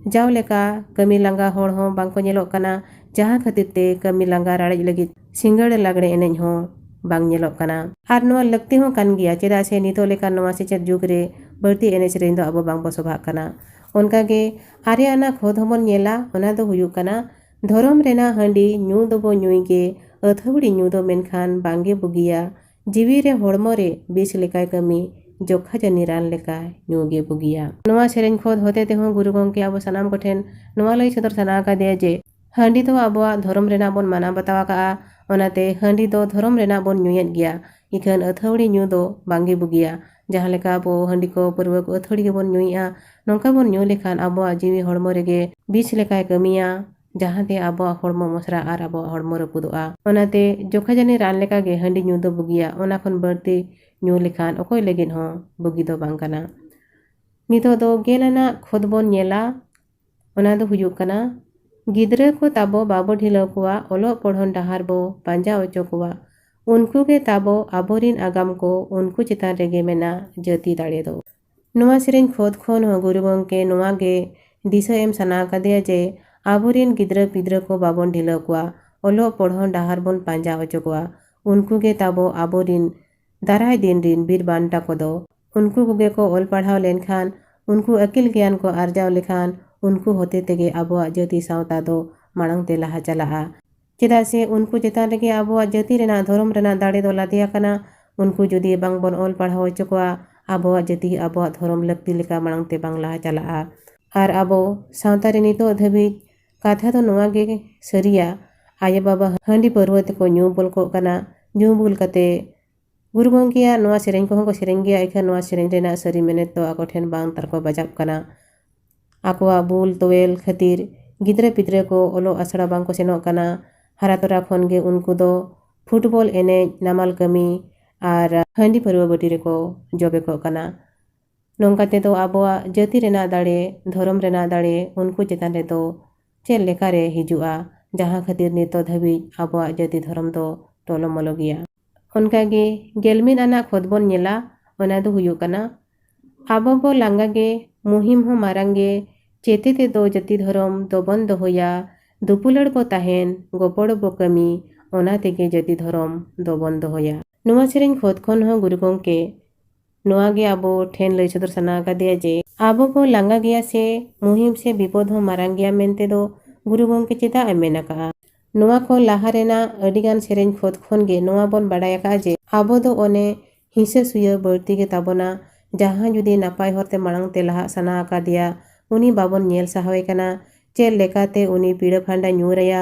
ᱡᱟᱣ ᱞᱮᱠᱟ ᱠᱟᱹᱢᱤ ᱞᱟᱸᱜᱟ ᱦᱚᱲ ᱦᱚᱸ ᱵᱟᱝ ᱠᱚ ᱧᱮᱞᱚᱜ ᱠᱟᱱᱟ, ᱡᱟᱦᱟᱸ ᱠᱷᱟᱹᱛᱤᱨ ᱛᱮ ᱠᱟᱹᱢᱤ ᱞᱟᱸᱜᱟ ᱨᱟᱲᱮᱡ ᱞᱟᱹᱜᱤᱫ ᱥᱤᱸᱜᱟᱹᱲ ᱞᱟᱜᱽᱲᱮ ᱮᱱᱮᱡ ᱦᱚᱸ ᱵᱟᱝ ᱧᱮᱞᱚᱜ ᱠᱟᱱᱟ᱾ ᱟᱨ ᱱᱚᱣᱟ ᱞᱟᱹᱠᱛᱤ ᱦᱚᱸ ᱠᱟᱱ ᱜᱮᱭᱟ, ᱪᱮᱫᱟᱜ ᱥᱮ ᱱᱤᱛᱚᱜ ᱞᱮᱠᱟᱱ ᱱᱚᱣᱟ ᱥᱮᱪᱮᱫ ᱡᱩᱜᱽ ᱨᱮ ᱵᱟᱹᱲᱛᱤ ᱮᱱᱮᱡ ᱥᱮᱨᱮᱧ ᱫᱚ ᱟᱵᱚ ᱵᱟᱝ ᱵᱚ ᱥᱚᱵᱷᱟᱜ ᱠᱟᱱᱟ᱾ ᱚᱱᱠᱟ ᱜᱮ ᱟᱨᱮ ᱟᱱᱟᱜ ᱠᱷᱚᱫ ᱦᱚᱸᱵᱚᱱ ᱧᱮᱞᱟ, ᱚᱱᱟ ᱫᱚ ᱦᱩᱭᱩᱜ ᱠᱟᱱᱟ, ᱫᱷᱚᱨᱚᱢ ᱨᱮᱱᱟᱜ ᱦᱟᱺᱰᱤ ᱧᱩ ᱫᱚᱵᱚ ᱧᱩᱭ ᱜᱮ, ᱟᱹᱛᱷᱟᱹᱣᱲᱤ ᱧᱩ ᱫᱚ ᱢᱮᱱᱠᱷᱟᱱ ᱵᱟᱝᱜᱮ ᱵᱩᱜᱤᱭᱟ᱾ ᱡᱤᱣᱤ ᱨᱮ ᱦᱚᱲᱢᱚ ᱨᱮ ᱵᱤᱥ ᱞᱮᱠᱟᱭ ᱠᱟᱹᱢᱤ, ᱡᱚᱠᱷᱟ ᱡᱟᱹᱱᱤ ᱨᱟᱱ ᱞᱮᱠᱟ ᱧᱩ ᱜᱮ ᱵᱩᱜᱤᱭᱟ᱾ ᱱᱚᱣᱟ ᱥᱮᱨᱮᱧ ᱠᱷᱚᱫ ᱦᱚᱛᱮ ᱛᱮᱦᱚᱸ ᱜᱩᱨᱩ ᱜᱚᱢᱠᱮ ᱟᱵᱚ ᱥᱟᱱᱟᱢ ᱠᱚᱴᱷᱮᱱ ᱱᱚᱣᱟ ᱞᱟᱹᱭ ᱥᱚᱫᱚᱨ ᱥᱟᱱᱟ ᱟᱠᱟᱫᱮᱭᱟ ᱡᱮ ᱦᱟᱺᱰᱤ ᱫᱚ ᱟᱵᱚᱣᱟᱜ ᱫᱷᱚᱨᱚᱢ ᱨᱮᱱᱟᱜ ᱵᱚᱱ ᱢᱟᱱᱟᱣ ᱵᱟᱛᱟᱣ ᱟᱠᱟᱫᱼᱟ, ᱚᱱᱟᱛᱮ ᱦᱟᱺᱰᱤ ᱫᱚ ᱫᱷᱚᱨᱚᱢ ᱨᱮᱱᱟᱜ ᱵᱚᱱ ᱧᱩᱭᱮᱫ ᱜᱮᱭᱟ, ᱤᱠᱷᱟᱹᱱ ᱟᱹᱛᱷᱟᱹᱣᱲᱤ ᱧᱩ ᱫᱚ ᱵᱟᱝᱜᱮ ᱵᱩᱜᱤᱭᱟ᱾ ᱡᱟᱦᱟᱸ ᱞᱮᱠᱟ ᱟᱵᱚ ᱦᱟᱺᱰᱤ ᱠᱚ, ᱯᱟᱹᱨᱣᱟᱹ ᱠᱚ ᱟᱹᱛᱷᱟᱹᱣᱲᱤ ᱜᱮᱵᱚᱱ ᱧᱩᱭᱮᱫᱼᱟ, ᱱᱚᱝᱠᱟ ᱵᱚᱱ ᱧᱩ ᱞᱮᱠᱷᱟᱱ ᱟᱵᱚᱣᱟᱜ ᱡᱤᱣᱤ ᱦᱚᱲᱢᱚ ᱨᱮᱜᱮ ᱵᱤᱥ ᱞᱮᱠᱟᱭ ᱠᱟᱹᱢᱤᱭᱟ, ᱡᱟᱦᱟᱸᱛᱮ ᱟᱵᱚᱣᱟᱜ ᱦᱚᱲᱢᱚ ᱢᱚᱥᱨᱟ ᱟᱨ ᱟᱵᱚᱣᱟᱜ ᱦᱚᱲᱢᱚ ᱨᱟᱹᱯᱩᱫᱚᱜᱼᱟ᱾ ᱚᱱᱟᱛᱮ ᱡᱚᱠᱷᱟ ᱡᱟᱹᱱᱤ ᱨᱟᱱ ᱞᱮᱠᱟᱜᱮ ᱦᱟᱺᱰᱤ ᱧᱩ ᱫᱚ ᱵᱩᱜᱤᱭᱟ, ᱚᱱᱟ ᱠᱷᱚᱱ ᱵᱟᱹᱲᱛᱤ ᱧᱩ ᱞᱮᱠᱷᱟᱱ ᱚᱠᱚᱭ ᱞᱟᱹᱜᱤᱫ ᱦᱚᱸ ᱵᱩᱜᱤ ᱫᱚ ᱵᱟᱝ ᱠᱟᱱᱟ᱾ ᱱᱤᱛᱚᱜ ᱫᱚ ᱜᱮᱞ ᱟᱱᱟᱜ ᱠᱷᱚᱫ ᱵᱚᱱ ᱧᱮᱞᱟ, ᱚᱱᱟ ᱫᱚ ᱦᱩᱭᱩᱜ ᱠᱟᱱᱟ, ᱜᱤᱫᱽᱨᱟᱹ ᱠᱚ ᱛᱟᱵᱚ ᱵᱟᱵᱚ ᱰᱷᱤᱞᱟᱹᱣ ᱠᱚᱣᱟ, ᱚᱞᱚᱜ ᱯᱚᱲᱦᱚᱱ ᱰᱟᱦᱟᱨ ᱵᱚ ᱯᱟᱸᱡᱟ ᱚᱪᱚ ᱠᱚᱣᱟ᱾ ᱩᱱᱠᱩ ᱜᱮ ᱛᱟᱵᱚ ᱟᱵᱚᱨᱤᱱ ᱟᱜᱟᱢ ᱠᱚ, ᱩᱱᱠᱩ ᱪᱮᱛᱟᱱ ᱨᱮᱜᱮ ᱢᱮᱱᱟᱜ ᱡᱟᱹᱛᱤ ᱫᱟᱲᱮ ᱫᱚ᱾ ᱱᱚᱣᱟ ᱥᱮᱨᱮᱧ ᱠᱷᱚᱫ ᱠᱷᱚᱱ ᱦᱚᱸ ᱜᱩᱨᱩ ᱜᱚᱢᱠᱮ ᱱᱚᱣᱟ ᱜᱮ ᱫᱤᱥᱟᱹ ᱮᱢ ᱥᱟᱱᱟ ᱟᱠᱟᱫᱮᱭᱟ ᱡᱮ ᱟᱵᱚᱨᱤᱱ ᱜᱤᱫᱽᱨᱟᱹ ᱯᱤᱫᱽᱨᱟᱹ ᱠᱚ ᱵᱟᱵᱚᱱ ᱰᱷᱤᱞᱟᱹᱣ ᱠᱚᱣᱟ, ᱚᱞᱚᱜ ᱯᱚᱲᱦᱚᱱ ᱰᱟᱦᱟᱨ ᱵᱚᱱ ᱯᱟᱸᱡᱟ ᱚᱪᱚ ᱠᱚᱣᱟ᱾ ᱩᱱᱠᱩ ᱜᱮ ᱛᱟᱵᱚ ᱟᱵᱚᱨᱤᱱ ᱫᱟᱨᱟᱭ ᱫᱤᱱ ᱨᱤᱱ ᱵᱤᱨ ᱵᱟᱱᱴᱟ ᱠᱚᱫᱚ᱾ ᱩᱱᱠᱩ ᱠᱚᱜᱮ ᱠᱚ ᱚᱞ ᱯᱟᱲᱦᱟᱣ ᱞᱮᱱᱠᱷᱟᱱ, ᱩᱱᱠᱩ ᱟᱹᱠᱤᱞ ᱜᱮᱭᱟᱱ ᱠᱚ ᱟᱨᱡᱟᱣ ᱞᱮᱠᱷᱟᱱ, ᱩᱱᱠᱩ ᱦᱚᱛᱮ ᱛᱮᱜᱮ ᱟᱵᱚᱣᱟᱜ ᱡᱟᱹᱛᱤ ᱥᱟᱶᱛᱟ ᱫᱚ ᱢᱟᱲᱟᱝ ᱛᱮ ᱞᱟᱦᱟ ᱪᱟᱞᱟᱜᱼᱟ᱾ ᱪᱮᱫᱟᱜ ᱥᱮ ᱩᱱᱠᱩ ᱪᱮᱛᱟᱱ ᱨᱮᱜᱮ ᱟᱵᱚᱣᱟᱜ ᱡᱟᱹᱛᱤ ᱨᱮᱱᱟᱜ ᱫᱷᱚᱨᱚᱢ ᱨᱮᱱᱟᱜ ᱫᱟᱲᱮ ᱫᱚ ᱞᱟᱫᱮ ᱟᱠᱟᱱᱟ᱾ ᱩᱱᱠᱩ ᱡᱩᱫᱤ ᱵᱟᱝ ᱵᱚᱱ ᱚᱞ ᱯᱟᱲᱦᱟᱣ ᱦᱚᱪᱚ ᱠᱚᱣᱟ, ᱟᱵᱚᱣᱟᱜ ᱡᱟᱹᱛᱤ ᱟᱵᱚᱣᱟᱜ ᱫᱷᱚᱨᱚᱢ ᱞᱟᱹᱠᱛᱤ ᱞᱮᱠᱟ ᱢᱟᱲᱟᱝ ᱛᱮ ᱵᱟᱝ ᱞᱟᱦᱟ ᱪᱟᱞᱟᱜᱼᱟ᱾ ᱟᱨ ᱟᱵᱚ ᱥᱟᱶᱛᱟ ᱨᱮ ᱱᱤᱛᱚᱜ ᱫᱷᱟᱹᱵᱤᱡ ᱠᱟᱛᱷᱟ ᱫᱚ ᱱᱚᱣᱟ ᱜᱮ ᱥᱟᱹᱨᱤᱭᱟ, ᱟᱭᱳᱼᱵᱟᱵᱟ ᱦᱟᱺᱰᱤ ᱯᱟᱹᱨᱣᱟᱹ ᱛᱮᱠᱚ ᱧᱩ ᱵᱩᱞ ᱠᱚᱜ ᱠᱟᱱᱟ᱾ ᱧᱩ ᱵᱩᱞ ᱠᱟᱛᱮ ᱜᱩᱨᱩ ᱜᱚᱢᱠᱮᱭᱟᱜ ᱱᱚᱣᱟ ᱥᱮᱨᱮᱧ ᱠᱚᱦᱚᱸ ᱠᱚ ᱥᱮᱨᱮᱧ ᱜᱮᱭᱟ, ᱮᱱᱠᱷᱟᱱ ᱱᱚᱣᱟ ᱥᱮᱨᱮᱧ ᱨᱮᱱᱟᱜ ᱥᱟᱹᱨᱤ ᱢᱮᱱᱮᱛ ᱫᱚ ᱟᱠᱚ ᱴᱷᱮᱱ ᱵᱟᱝ ᱛᱟᱨᱠᱚ ᱵᱟᱡᱟᱜ ᱠᱟᱱᱟ᱾ ᱟᱠᱚᱣᱟᱜ ᱵᱩᱞ ᱛᱚᱣᱮᱞ ᱠᱷᱟᱹᱛᱤᱨ ᱜᱤᱫᱽᱨᱟᱹ ᱯᱤᱫᱽᱨᱟᱹ ᱠᱚ ᱚᱞᱚᱜ ᱟᱥᱲᱟ ᱵᱟᱝ ᱠᱚ ᱥᱮᱱᱚᱜ ᱠᱟᱱᱟ᱾ ᱦᱟᱨᱟ ᱛᱚᱨᱟ ᱠᱷᱚᱱ ᱜᱮ ᱩᱱᱠᱩ ᱫᱚ ᱯᱷᱩᱴᱵᱚᱞ ᱮᱱᱮᱡ, ᱱᱟᱢᱟᱞ ᱠᱟᱹᱢᱤ ᱟᱨ ᱦᱟᱺᱰᱤ ᱯᱟᱹᱨᱣᱟᱹ ᱵᱟᱹᱴᱤ ᱨᱮᱠᱚ ᱡᱚᱵᱮ ᱠᱚᱜ ᱠᱟᱱᱟ᱾ ᱱᱚᱝᱠᱟ ᱛᱮᱫᱚ ᱟᱵᱚᱣᱟᱜ ᱡᱟᱹᱛᱤ ᱨᱮᱱᱟᱜ ᱫᱟᱲᱮ, ᱫᱷᱚᱨᱚᱢ ᱨᱮᱱᱟᱜ ᱫᱟᱲᱮ ᱩᱱᱠᱩ ᱪᱮᱛᱟᱱ ᱨᱮᱫᱚ ᱪᱮᱫ ᱞᱮᱠᱟᱨᱮ ᱦᱤᱡᱩᱜᱼᱟ, ᱡᱟᱦᱟᱸ ᱠᱷᱟᱹᱛᱤᱨ ᱱᱤᱛᱚᱜ ᱫᱷᱟᱹᱵᱤᱡ ᱟᱵᱚᱣᱟᱜ ᱡᱟᱹᱛᱤ ᱫᱷᱚᱨᱚᱢ ᱫᱚ ᱴᱚᱞᱚᱢᱚᱞᱚ ᱜᱮᱭᱟ᱾ ᱚᱱᱠᱟᱜᱮ ᱜᱮᱞ ᱢᱤᱫ ᱟᱱᱟᱜ ᱠᱷᱚᱛ ᱵᱚᱱ ᱧᱮᱞᱟ, ᱚᱱᱟ ᱫᱚ ᱦᱩᱭᱩᱜ ᱠᱟᱱᱟ, ᱟᱵᱚ ᱵᱚ ᱞᱟᱸᱜᱟ ᱜᱮ, ᱢᱩᱦᱤᱢ ᱦᱚᱸ ᱢᱟᱨᱟᱝ ᱜᱮ, ᱪᱮᱛᱮ ᱛᱮᱫᱚ ᱡᱟᱹᱛᱤ ᱫᱷᱚᱨᱚᱢ ᱫᱚᱵᱚᱱ ᱫᱚᱦᱚᱭᱟ, ᱫᱩᱯᱩᱞᱟᱹᱲ ᱵᱚ ᱛᱟᱦᱮᱱ, ᱜᱚᱯᱚᱲ ᱵᱚ ᱠᱟᱹᱢᱤ, ᱚᱱᱟ ᱛᱮᱜᱮ ᱡᱟᱹᱛᱤ ᱫᱷᱚᱨᱚᱢ ᱫᱚᱵᱚᱱ ᱫᱚᱦᱚᱭᱟ᱾ ᱱᱚᱣᱟ ᱥᱮᱨᱮᱧ ᱠᱷᱚᱛ ᱠᱷᱚᱱ ᱦᱚᱸ ᱜᱩᱨᱩ ᱜᱚᱢᱠᱮ ᱱᱚᱣᱟ ᱜᱮ ᱟᱵᱚ ᱴᱷᱮᱱ ᱞᱟᱹᱭ ᱥᱚᱫᱚᱨ ᱥᱟᱱᱟ ᱟᱠᱟᱫᱮᱭᱟ ᱡᱮ ᱟᱵᱚ ᱵᱚ ᱞᱟᱸᱜᱟ ᱜᱮᱭᱟ ᱥᱮ ᱢᱩᱦᱤᱢ ᱥᱮ ᱵᱤᱯᱚᱫ ᱦᱚᱸ ᱢᱟᱨᱟᱝ ᱜᱮᱭᱟ ᱢᱮᱱᱛᱮ ᱫᱚ ᱜᱩᱨᱩ ᱜᱚᱢᱠᱮ ᱪᱮᱫᱟᱜ ᱮ ᱢᱮᱱ ᱟᱠᱟᱜᱼᱟ? ᱱᱚᱣᱟ ᱠᱷᱚᱱ ᱞᱟᱦᱟ ᱨᱮᱱᱟᱜ ᱟᱹᱰᱤᱜᱟᱱ ᱥᱮᱨᱮᱧ ᱠᱷᱚᱛ ᱠᱷᱚᱱ ᱜᱮ ᱱᱚᱣᱟ ᱵᱚᱱ ᱵᱟᱰᱟᱭ ᱟᱠᱟᱫᱼᱟ ᱡᱮ ᱟᱵᱚ ᱫᱚ ᱚᱱᱮ ᱦᱤᱸᱥᱟᱹ ᱥᱩᱭᱟᱹ ᱵᱟᱹᱲᱛᱤ ᱜᱮ ᱛᱟᱵᱚᱱᱟ᱾ ᱡᱟᱦᱟᱸ ᱡᱩᱫᱤ ᱱᱟᱯᱟᱭ ᱦᱚᱨᱛᱮ ᱢᱟᱲᱟᱝ ᱛᱮ ᱞᱟᱦᱟᱜ ᱥᱟᱱᱟ ᱟᱠᱟᱫᱮᱭᱟ, ᱩᱱᱤ ᱵᱟᱵᱚᱱ ᱧᱮᱞ ᱥᱟᱦᱟᱣᱮ ᱠᱟᱱᱟ᱾ ᱪᱮᱫ ᱞᱮᱠᱟᱛᱮ ᱩᱱᱤ ᱯᱤᱲᱟᱹ ᱯᱷᱟᱸᱰᱟ ᱧᱩᱨ ᱟᱭᱟ,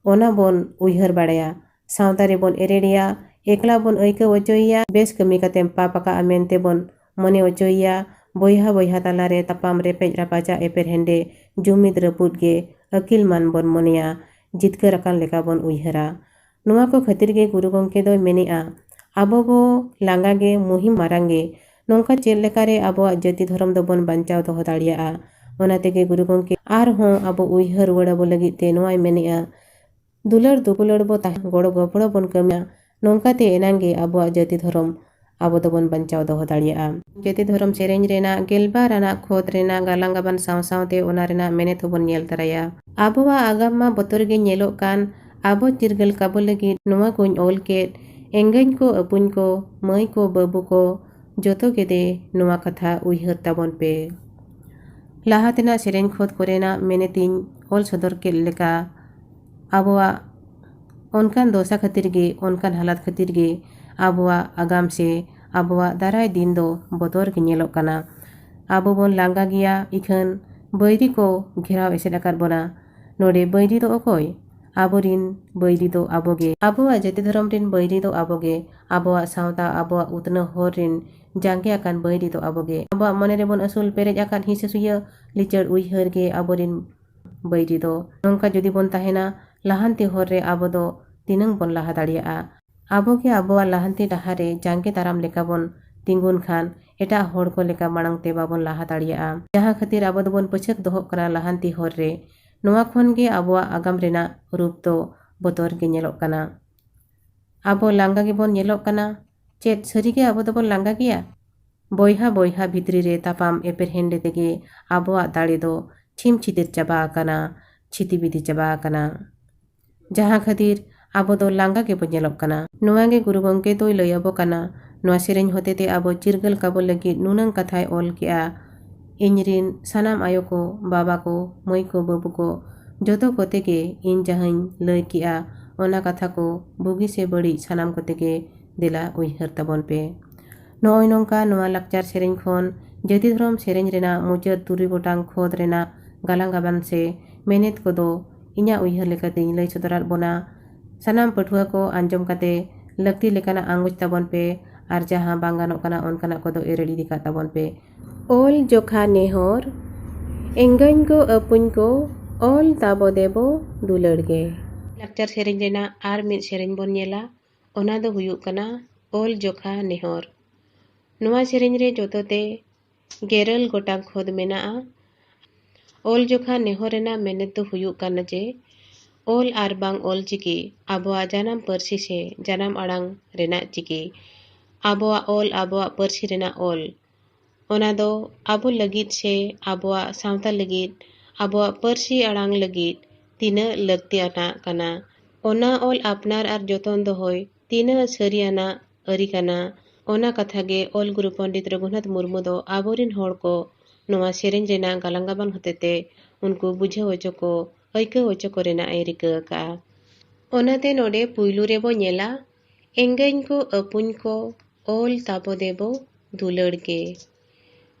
ᱚᱱᱟ ᱵᱚᱱ ᱩᱭᱦᱟᱹᱨ ᱵᱟᱲᱟᱭᱟ᱾ ᱥᱟᱶᱛᱟ ᱨᱮᱵᱚᱱ ᱮᱨᱮᱲᱮᱭᱟ, ᱮᱠᱞᱟ ᱵᱚᱱ ᱟᱹᱭᱠᱟᱹᱣ ᱦᱚᱪᱚᱭᱮᱭᱟ᱾ ᱵᱮᱥ ᱠᱟᱹᱢᱤ ᱠᱟᱛᱮᱢ ᱯᱟᱯ ᱟᱠᱟᱜᱼᱟ ᱢᱮᱱᱛᱮ ᱵᱚᱱ ᱢᱚᱱᱮ ᱦᱚᱪᱚᱭᱮᱭᱟ᱾ ᱵᱚᱭᱦᱟ ᱵᱚᱭᱦᱟ ᱛᱟᱞᱟᱨᱮ ᱛᱟᱯᱟᱢ ᱨᱮᱯᱮᱡ ᱨᱟᱯᱟᱪᱟᱜ ᱮᱯᱮᱨ ᱦᱮᱸᱰᱮ, ᱡᱩᱢᱤᱫ ᱨᱟᱹᱯᱩᱫ ᱜᱮ ᱟᱹᱠᱤᱞ ᱢᱟᱱ ᱵᱚᱱ ᱢᱚᱱᱮᱭᱟ᱾ ᱡᱤᱛᱠᱟᱹᱨ ᱟᱠᱟᱱ ᱞᱮᱠᱟ ᱵᱚᱱ ᱩᱭᱦᱟᱹᱨᱟ᱾ ᱱᱚᱣᱟ ᱠᱚ ᱠᱷᱟᱹᱛᱤᱨ ᱜᱮ ᱜᱩᱨᱩ ᱜᱚᱢᱠᱮ ᱫᱚᱭ ᱢᱮᱱᱮᱜᱼᱟ, ᱟᱵᱚ ᱵᱚ ᱞᱟᱸᱜᱟ ᱜᱮ ᱢᱩᱦᱤᱢ ᱢᱟᱨᱟᱝ ᱜᱮ᱾ ᱱᱚᱝᱠᱟ ᱪᱮᱫ ᱞᱮᱠᱟᱨᱮ ᱟᱵᱚᱣᱟᱜ ᱡᱟᱹᱛᱤ ᱫᱷᱚᱨᱚᱢ ᱫᱚᱵᱚᱱ ᱵᱟᱧᱪᱟᱣ ᱫᱚᱦᱚ ᱫᱟᱲᱮᱭᱟᱜᱼᱟ? ᱚᱱᱟ ᱛᱮᱜᱮ ᱜᱩᱨᱩ ᱜᱚᱢᱠᱮ ᱟᱨᱦᱚᱸ ᱟᱵᱚ ᱩᱭᱦᱟᱹᱨ ᱨᱩᱣᱟᱹᱲ ᱟᱵᱚ ᱞᱟᱹᱜᱤᱫ ᱛᱮ ᱱᱚᱣᱟᱭ ᱢᱮᱱᱮᱜᱼᱟ, ᱫᱩᱞᱟᱹᱲ ᱫᱩᱯᱩᱞᱟᱹᱲ ᱵᱚ ᱛᱟᱦᱮᱸ, ᱜᱚᱲᱚ ᱜᱚᱯᱚᱲᱚ ᱵᱚᱱ ᱠᱟᱹᱢᱤᱭᱟ᱾ ᱱᱚᱝᱠᱟᱛᱮ ᱮᱱᱟᱝ ᱜᱮ ᱟᱵᱚᱣᱟᱜ ᱡᱟᱹᱛᱤ ᱫᱷᱚᱨᱚᱢ ᱟᱵᱚ ᱫᱚᱵᱚᱱ ᱵᱟᱧᱪᱟᱣ ᱫᱚᱦᱚ ᱫᱟᱲᱮᱭᱟᱜᱼᱟ᱾ ᱡᱟᱹᱛᱤ ᱫᱷᱚᱨᱚᱢ ᱥᱮᱨᱮᱧ ᱨᱮᱱᱟᱜ ᱜᱮᱞᱵᱟᱨ ᱟᱱᱟᱜ ᱠᱷᱚᱛ ᱨᱮᱱᱟᱜ ᱜᱟᱞᱟᱝ ᱜᱟᱵᱟᱱ ᱥᱟᱶ ᱥᱟᱶᱛᱮ ᱚᱱᱟ ᱨᱮᱱᱟᱜ ᱢᱮᱱᱮᱛ ᱦᱚᱸᱵᱚᱱ ᱧᱮᱞ ᱛᱟᱨᱟᱭᱟ᱾ ᱟᱵᱚᱣᱟᱜ ᱟᱜᱟᱢ ᱢᱟ ᱵᱚᱛᱚᱨ ᱜᱮ ᱧᱮᱞᱚᱜ ᱠᱟᱱ, ᱟᱵᱚ ᱪᱤᱨᱜᱟᱹᱞ ᱠᱟᱵᱚ ᱞᱟᱹᱜᱤᱫ ᱱᱚᱣᱟ ᱠᱚᱧ ᱚᱞ ᱠᱮᱫ᱾ ᱮᱸᱜᱟᱹᱧ ᱠᱚ, ᱟᱹᱯᱩᱧ ᱠᱚ, ᱢᱟᱹᱭ ᱠᱚ, ᱵᱟᱹᱵᱩ ᱠᱚ, ᱡᱚᱛᱚ ᱜᱮ ᱫᱮ ᱱᱚᱣᱟ ᱠᱟᱛᱷᱟ ᱩᱭᱦᱟᱹᱨ ᱛᱟᱵᱚᱱ ᱯᱮ᱾ ᱞᱟᱦᱟ ᱛᱮᱱᱟᱜ ᱥᱮᱨᱮᱧ ᱠᱷᱚᱛ ᱠᱚᱨᱮᱱᱟᱜ ᱢᱮᱱᱮᱛᱤᱧ ᱚᱞ ᱥᱚᱫᱚᱨ ᱠᱮᱫ ᱞᱮᱠᱟ, ᱟᱵᱚᱣᱟᱜ ᱚᱱᱠᱟᱱ ᱫᱚᱥᱟ ᱠᱷᱟᱹᱛᱤᱨ ᱜᱮ, ᱚᱱᱠᱟᱱ ᱦᱟᱞᱟᱛ ᱠᱷᱟᱹᱛᱤᱨ ᱜᱮ ᱟᱵᱚᱣᱟᱜ ᱟᱜᱟᱢ ᱥᱮ ᱟᱵᱚᱣᱟᱜ ᱫᱟᱨᱟᱭ ᱫᱤᱱ ᱫᱚ ᱵᱚᱛᱚᱨ ᱜᱮ ᱧᱮᱞᱚᱜ ᱠᱟᱱᱟ᱾ ᱟᱵᱚ ᱵᱚᱱ ᱞᱟᱸᱜᱟ ᱜᱮᱭᱟ, ᱤᱠᱷᱟᱹᱱ ᱵᱟᱹᱭᱨᱤ ᱠᱚ ᱜᱷᱮᱨᱟᱣ ᱮᱥᱮᱫ ᱟᱠᱟᱫ ᱵᱚᱱᱟ᱾ ᱱᱚᱰᱮ ᱵᱟᱹᱭᱨᱤ ᱫᱚ ᱚᱠᱚᱭ? ᱟᱵᱚᱨᱤᱱ ᱵᱟᱹᱭᱨᱤ ᱫᱚ ᱟᱵᱚᱜᱮ᱾ ᱟᱵᱚᱣᱟᱜ ᱡᱟᱹᱛᱤ ᱫᱷᱚᱨᱚᱢ ᱨᱤᱱ ᱵᱟᱹᱭᱨᱤ ᱫᱚ ᱟᱵᱚᱜᱮ᱾ ᱟᱵᱚᱣᱟᱜ ᱥᱟᱶᱛᱟ, ᱟᱵᱚᱣᱟᱜ ᱩᱛᱱᱟᱹᱣ ᱦᱚᱨ ᱨᱤᱱ ᱡᱟᱸᱜᱮ ᱟᱠᱟᱱ ᱵᱟᱹᱭᱨᱤ ᱫᱚ ᱟᱵᱚᱜᱮ᱾ ᱟᱵᱚᱣᱟᱜ ᱢᱚᱱᱮ ᱨᱮᱵᱚᱱ ᱟᱹᱥᱩᱞ ᱯᱮᱨᱮᱡ ᱟᱠᱟᱫ ᱦᱤᱸᱥᱟᱹ ᱥᱩᱭᱟᱹ ᱞᱤᱪᱟᱹᱲ ᱩᱭᱦᱟᱹᱨ ᱜᱮ ᱟᱵᱚᱨᱤᱱ ᱵᱟᱹᱭᱨᱤ ᱫᱚ᱾ ᱱᱚᱝᱠᱟ ᱡᱩᱫᱤ ᱵᱚᱱ ᱛᱟᱦᱮᱱᱟ, ᱞᱟᱦᱟᱱᱛᱤ ᱦᱚᱨ ᱨᱮ ᱟᱵᱚ ᱫᱚ ᱛᱤᱱᱟᱹᱝ ᱵᱚᱱ ᱞᱟᱦᱟ ᱫᱟᱲᱮᱭᱟᱜᱼᱟ? ᱟᱵᱚ ᱜᱮ ᱟᱵᱚᱣᱟᱜ ᱞᱟᱦᱟᱱᱛᱤ ᱰᱟᱦᱟᱨ ᱨᱮ ᱡᱟᱸᱜᱮ ᱫᱟᱨᱟᱢ ᱞᱮᱠᱟ ᱵᱚᱱ ᱛᱤᱸᱜᱩᱱ ᱠᱷᱟᱱ, ᱮᱴᱟᱜ ᱦᱚᱲ ᱠᱚ ᱞᱮᱠᱟ ᱢᱟᱲᱟᱝ ᱛᱮ ᱵᱟᱵᱚᱱ ᱞᱟᱦᱟ ᱫᱟᱲᱮᱭᱟᱜᱼᱟ᱾ ᱡᱟᱦᱟᱸ ᱠᱷᱟᱹᱛᱤᱨ ᱟᱵᱚ ᱫᱚᱵᱚᱱ ᱯᱟᱹᱪᱷᱟᱹᱛ ᱫᱚᱦᱚᱜ ᱠᱟᱱᱟ ᱞᱟᱦᱟᱱᱛᱤ ᱦᱚᱨ ᱨᱮ᱾ ᱱᱚᱣᱟ ᱠᱷᱚᱱ ᱜᱮ ᱟᱵᱚᱣᱟᱜ ᱟᱜᱟᱢ ᱨᱮᱱᱟᱜ ᱨᱩᱯ ᱫᱚ ᱵᱚᱛᱚᱨ ᱜᱮ ᱧᱮᱞᱚᱜ ᱠᱟᱱᱟ᱾ ᱟᱵᱚ ᱞᱟᱸᱜᱟ ᱜᱮᱵᱚᱱ ᱧᱮᱞᱚᱜ ᱠᱟᱱᱟ᱾ ᱪᱮᱫ ᱥᱟᱹᱨᱤᱜᱮ ᱟᱵᱚ ᱫᱚᱵᱚᱱ ᱞᱟᱸᱜᱟ ᱜᱮᱭᱟ? ᱵᱚᱭᱦᱟ ᱵᱚᱭᱦᱟ ᱵᱷᱤᱛᱨᱤ ᱨᱮ ᱛᱟᱯᱟᱢ ᱮᱯᱮᱨᱦᱮᱸᱰᱮ ᱛᱮᱜᱮ ᱟᱵᱚᱣᱟᱜ ᱫᱟᱲᱮ ᱫᱚ ᱪᱷᱤᱢ ᱪᱷᱤᱫᱤᱨ ᱪᱟᱵᱟ ᱟᱠᱟᱱᱟ, ᱪᱷᱤᱛᱤ ᱵᱤᱫᱤ ᱪᱟᱵᱟ ᱟᱠᱟᱱᱟ᱾ ᱡᱟᱦᱟᱸ ᱠᱷᱟᱹᱛᱤᱨ ᱟᱵᱚ ᱫᱚ ᱞᱟᱸᱜᱟ ᱜᱮᱵᱚ ᱧᱮᱞᱚᱜ ᱠᱟᱱᱟ᱾ ᱱᱚᱣᱟ ᱜᱮ ᱜᱩᱨᱩ ᱜᱚᱢᱠᱮ ᱫᱚᱭ ᱞᱟᱹᱭ ᱟᱵᱚ ᱠᱟᱱᱟ᱾ ᱱᱚᱣᱟ ᱥᱮᱨᱮᱧ ᱦᱚᱛᱮ ᱛᱮ ᱟᱵᱚ ᱪᱤᱨᱜᱟᱹᱞ ᱠᱟᱵᱚ ᱞᱟᱹᱜᱤᱫ ᱱᱩᱱᱟᱹᱝ ᱠᱟᱛᱷᱟᱭ ᱚᱞ ᱠᱮᱜᱼᱟ᱾ ᱤᱧ ᱨᱤᱱ ᱥᱟᱱᱟᱢ ᱟᱭᱳ ᱠᱚ, ᱵᱟᱵᱟ ᱠᱚ, ᱢᱟᱹᱭ ᱠᱚ, ᱵᱟᱹᱵᱩ ᱠᱚ, ᱡᱚᱛᱚ ᱠᱚᱛᱮ ᱜᱮ ᱤᱧ ᱡᱟᱦᱟᱸᱧ ᱞᱟᱹᱭ ᱠᱮᱜᱼᱟ, ᱚᱱᱟ ᱠᱟᱛᱷᱟ ᱠᱚ ᱵᱩᱜᱤ ᱥᱮ ᱵᱟᱹᱲᱤᱡ ᱥᱟᱱᱟᱢ ᱠᱚᱛᱮ ᱜᱮ ᱫᱮᱞᱟ ᱩᱭᱦᱟᱹᱨ ᱛᱟᱵᱚᱱ ᱯᱮ᱾ ᱱᱚᱜᱼᱚᱭ ᱱᱚᱝᱠᱟ ᱱᱚᱣᱟ ᱞᱟᱠᱪᱟᱨ ᱥᱮᱨᱮᱧ ᱠᱷᱚᱱ ᱡᱟᱹᱛᱤ ᱫᱷᱚᱨᱚᱢ ᱥᱮᱨᱮᱧ ᱨᱮᱱᱟᱜ ᱢᱩᱪᱟᱹᱫ ᱛᱩᱨᱩᱭ ᱜᱚᱴᱟᱝ ᱠᱷᱚᱫ ᱨᱮᱱᱟᱜ ᱜᱟᱞᱟᱝ ᱜᱟᱵᱟᱱ ᱥᱮ ᱢᱮᱱᱮᱛ ᱠᱚᱫᱚ ᱤᱧᱟᱹᱜ ᱩᱭᱦᱟᱹᱨ ᱞᱮᱠᱟᱛᱮᱧ ᱞᱟᱹᱭ ᱥᱚᱫᱚᱨᱟᱫ ᱵᱚᱱᱟ᱾ ᱥᱟᱱᱟᱢ ᱯᱟᱹᱴᱷᱩᱣᱟᱹ ᱠᱚ ᱟᱸᱡᱚᱢ ᱠᱟᱛᱮ ᱞᱟᱹᱠᱛᱤ ᱞᱮᱠᱟᱱᱟᱜ ᱟᱸᱜᱚᱪ ᱛᱟᱵᱚᱱ ᱯᱮ ᱟᱨ ᱡᱟᱦᱟᱸ ᱵᱟᱝ ᱜᱟᱱᱚᱜ ᱠᱟᱱᱟ ᱚᱱᱠᱟᱱᱟᱜ ᱠᱚᱫᱚ ᱮᱨᱮᱲ ᱤᱫᱤ ᱠᱟᱜ ᱛᱟᱵᱚᱱ ᱯᱮ᱾ ᱚᱞ ᱡᱚᱠᱷᱟ ᱱᱮᱦᱚᱨ, ᱮᱸᱜᱟᱹᱧ ᱠᱚ ᱟᱹᱯᱩᱧ ᱠᱚ, ᱚᱞ ᱛᱟᱵᱚ ᱫᱮᱵᱚ ᱫᱩᱞᱟᱹᱲ ᱜᱮ᱾ ᱞᱟᱠᱪᱟᱨ ᱥᱮᱨᱮᱧ ᱨᱮᱱᱟᱜ ᱟᱨ ᱢᱤᱫ ᱥᱮᱨᱮᱧ ᱵᱚᱱ ᱧᱮᱞᱟ, ᱚᱱᱟ ᱫᱚ ᱦᱩᱭᱩᱜ ᱠᱟᱱᱟ ᱚᱞ ᱡᱚᱠᱷᱟ ᱱᱮᱦᱚᱨ᱾ ᱱᱚᱣᱟ ᱥᱮᱨᱮᱧ ᱨᱮ ᱡᱚᱛᱚ ᱛᱮ ᱜᱮᱨᱟᱹᱞ ᱜᱚᱴᱟᱝ ᱠᱷᱚᱫ ᱢᱮᱱᱟᱜᱼᱟ᱾ ᱚᱞ ᱡᱚᱠᱷᱟ ᱱᱮᱦᱚᱨ ᱨᱮᱱᱟᱜ ᱢᱮᱱᱮᱛ ᱫᱚ ᱦᱩᱭᱩᱜ ᱠᱟᱱᱟ ᱡᱮ ᱚᱞ ᱟᱨ ᱵᱟᱝ ᱚᱞ ᱪᱤᱠᱤ ᱟᱵᱚᱣᱟᱜ ᱡᱟᱱᱟᱢ ᱯᱟᱹᱨᱥᱤ ᱥᱮ ᱡᱟᱱᱟᱢ ᱟᱲᱟᱝ ᱨᱮᱱᱟᱜ ᱪᱤᱠᱤ, ᱟᱵᱚᱣᱟᱜ ᱚᱞ, ᱟᱵᱚᱣᱟᱜ ᱯᱟᱹᱨᱥᱤ ᱨᱮᱱᱟᱜ ᱚᱞ, ᱚᱱᱟ ᱫᱚ ᱟᱵᱚ ᱞᱟᱹᱜᱤᱫ ᱥᱮ ᱟᱵᱚᱣᱟᱜ ᱥᱟᱶᱛᱟ ᱞᱟᱹᱜᱤᱫ, ᱟᱵᱚᱣᱟᱜ ᱯᱟᱹᱨᱥᱤ ᱟᱲᱟᱝ ᱞᱟᱹᱜᱤᱫ ᱛᱤᱱᱟᱹᱜ ᱞᱟᱹᱠᱛᱤᱭᱟᱱᱟᱜ ᱠᱟᱱᱟ᱾ ᱚᱱᱟ ᱚᱞ ᱟᱯᱱᱟᱨ ᱟᱨ ᱡᱚᱛᱚᱱ ᱫᱚᱦᱚᱭ ᱛᱤᱱᱟᱹᱜ ᱥᱟᱹᱨᱤᱭᱟᱱᱟᱜ ᱟᱹᱨᱤ ᱠᱟᱱᱟ, ᱚᱱᱟ ᱠᱟᱛᱷᱟ ᱜᱮ ᱚᱞ ᱜᱩᱨᱩ ᱯᱚᱱᱰᱤᱛ ᱨᱚᱜᱷᱩᱱᱟᱛᱷ ᱢᱩᱨᱢᱩ ᱫᱚ ᱟᱵᱚᱨᱮᱱ ᱦᱚᱲ ᱠᱚ ᱱᱚᱣᱟ ᱥᱮᱨᱮᱧ ᱨᱮᱱᱟᱜ ᱜᱟᱞᱟᱝ ᱜᱟᱵᱟᱱ ᱦᱚᱛᱮᱛᱮ ᱩᱱᱠᱩ ᱵᱩᱡᱷᱟᱹᱣ ᱦᱚᱪᱚ ᱠᱚ, ᱟᱹᱭᱠᱟᱹᱣ ᱦᱚᱪᱚ ᱠᱚ ᱨᱮᱱᱟᱜ ᱮ ᱨᱤᱠᱟᱹ ᱟᱠᱟᱫᱼᱟ᱾ ᱚᱱᱟᱛᱮ ᱱᱚᱰᱮ ᱯᱩᱭᱞᱩ ᱨᱮᱵᱚ ᱧᱮᱞᱟ, ᱮᱸᱜᱟᱹᱧ ᱠᱚ ᱟᱹᱯᱩᱧ ᱠᱚ, ᱚᱞ ᱛᱟᱵᱚ ᱫᱮᱵᱚ ᱫᱩᱞᱟᱹᱲ ᱜᱮ᱾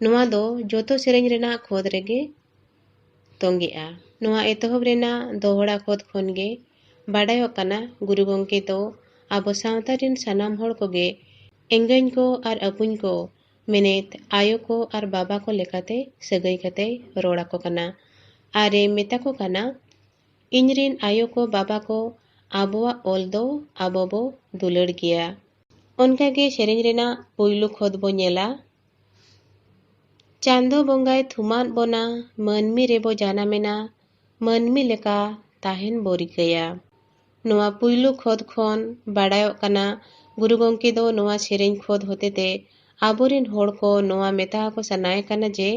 ᱱᱚᱣᱟ ᱫᱚ ᱡᱚᱛᱚ ᱥᱮᱨᱮᱧ ᱨᱮᱱᱟᱜ ᱠᱷᱚᱫ ᱨᱮᱜᱮ ᱛᱚᱸᱜᱮᱜᱼᱟ᱾ ᱱᱚᱣᱟ ᱮᱛᱚᱦᱚᱵ ᱨᱮᱱᱟᱜ ᱫᱚᱦᱲᱟ ᱠᱷᱚᱫ ᱠᱷᱚᱱ ᱜᱮ ᱵᱟᱰᱟᱭᱚᱜ ᱠᱟᱱᱟ, ᱜᱩᱨᱩ ᱜᱚᱢᱠᱮ ᱫᱚ ᱟᱵᱚ ᱥᱟᱶᱛᱟ ᱨᱮᱱ ᱥᱟᱱᱟᱢ ᱦᱚᱲ ᱠᱚᱜᱮ ᱮᱸᱜᱟᱹᱧ ᱠᱚ ᱟᱨ ᱟᱹᱯᱩᱧ ᱠᱚ ᱢᱮᱱᱮᱛ ᱟᱭᱳ ᱠᱚ ᱟᱨ ᱵᱟᱵᱟ ᱠᱚ ᱞᱮᱠᱟᱛᱮ ᱥᱟᱹᱜᱟᱹᱭ ᱠᱟᱛᱮᱭ ᱨᱚᱲ ᱟᱠᱚ ᱠᱟᱱᱟ ᱟᱨ ᱮ ᱢᱮᱛᱟ ᱠᱚ ᱠᱟᱱᱟ, ᱤᱧ ᱨᱤᱱ ᱟᱭᱳ ᱠᱚ ᱵᱟᱵᱟ ᱠᱚ, ᱟᱵᱚᱣᱟᱜ ᱚᱞ ᱫᱚ ᱟᱵᱚ ᱵᱚ ᱫᱩᱞᱟᱹᱲ ᱜᱮᱭᱟ᱾ ᱚᱱᱠᱟ ᱜᱮ ᱥᱮᱨᱮᱧ ᱨᱮᱱᱟᱜ ᱯᱩᱭᱞᱩ ᱠᱷᱚᱫ ᱵᱚ ᱧᱮᱞᱟ, ᱪᱟᱸᱫᱚ ᱵᱚᱸᱜᱟᱭ ᱛᱷᱩᱢᱟᱫ ᱵᱚᱱᱟ, ᱢᱟᱹᱱᱢᱤ ᱨᱮᱵᱚ ᱡᱟᱱᱟᱢᱮᱱᱟ, ᱢᱟᱹᱱᱢᱤ ᱞᱮᱠᱟ ᱛᱟᱦᱮᱱ ᱵᱚ ᱨᱤᱠᱟᱹᱭᱟ᱾ ᱱᱚᱣᱟ ᱯᱩᱭᱞᱩ ᱠᱷᱚᱫ ᱠᱷᱚᱱ ᱵᱟᱰᱟᱭᱚᱜ ᱠᱟᱱᱟ, ᱜᱩᱨᱩ ᱜᱚᱢᱠᱮ ᱫᱚ ᱱᱚᱣᱟ ᱥᱮᱨᱮᱧ ᱠᱷᱚᱫ ᱦᱚᱛᱮᱛᱮ ᱟᱵᱚᱨᱮᱱ ᱦᱚᱲ ᱠᱚ ᱱᱚᱣᱟ ᱢᱮᱛᱟ ᱟᱠᱚ ᱥᱟᱱᱟᱭᱮ ᱠᱟᱱᱟ ᱡᱮ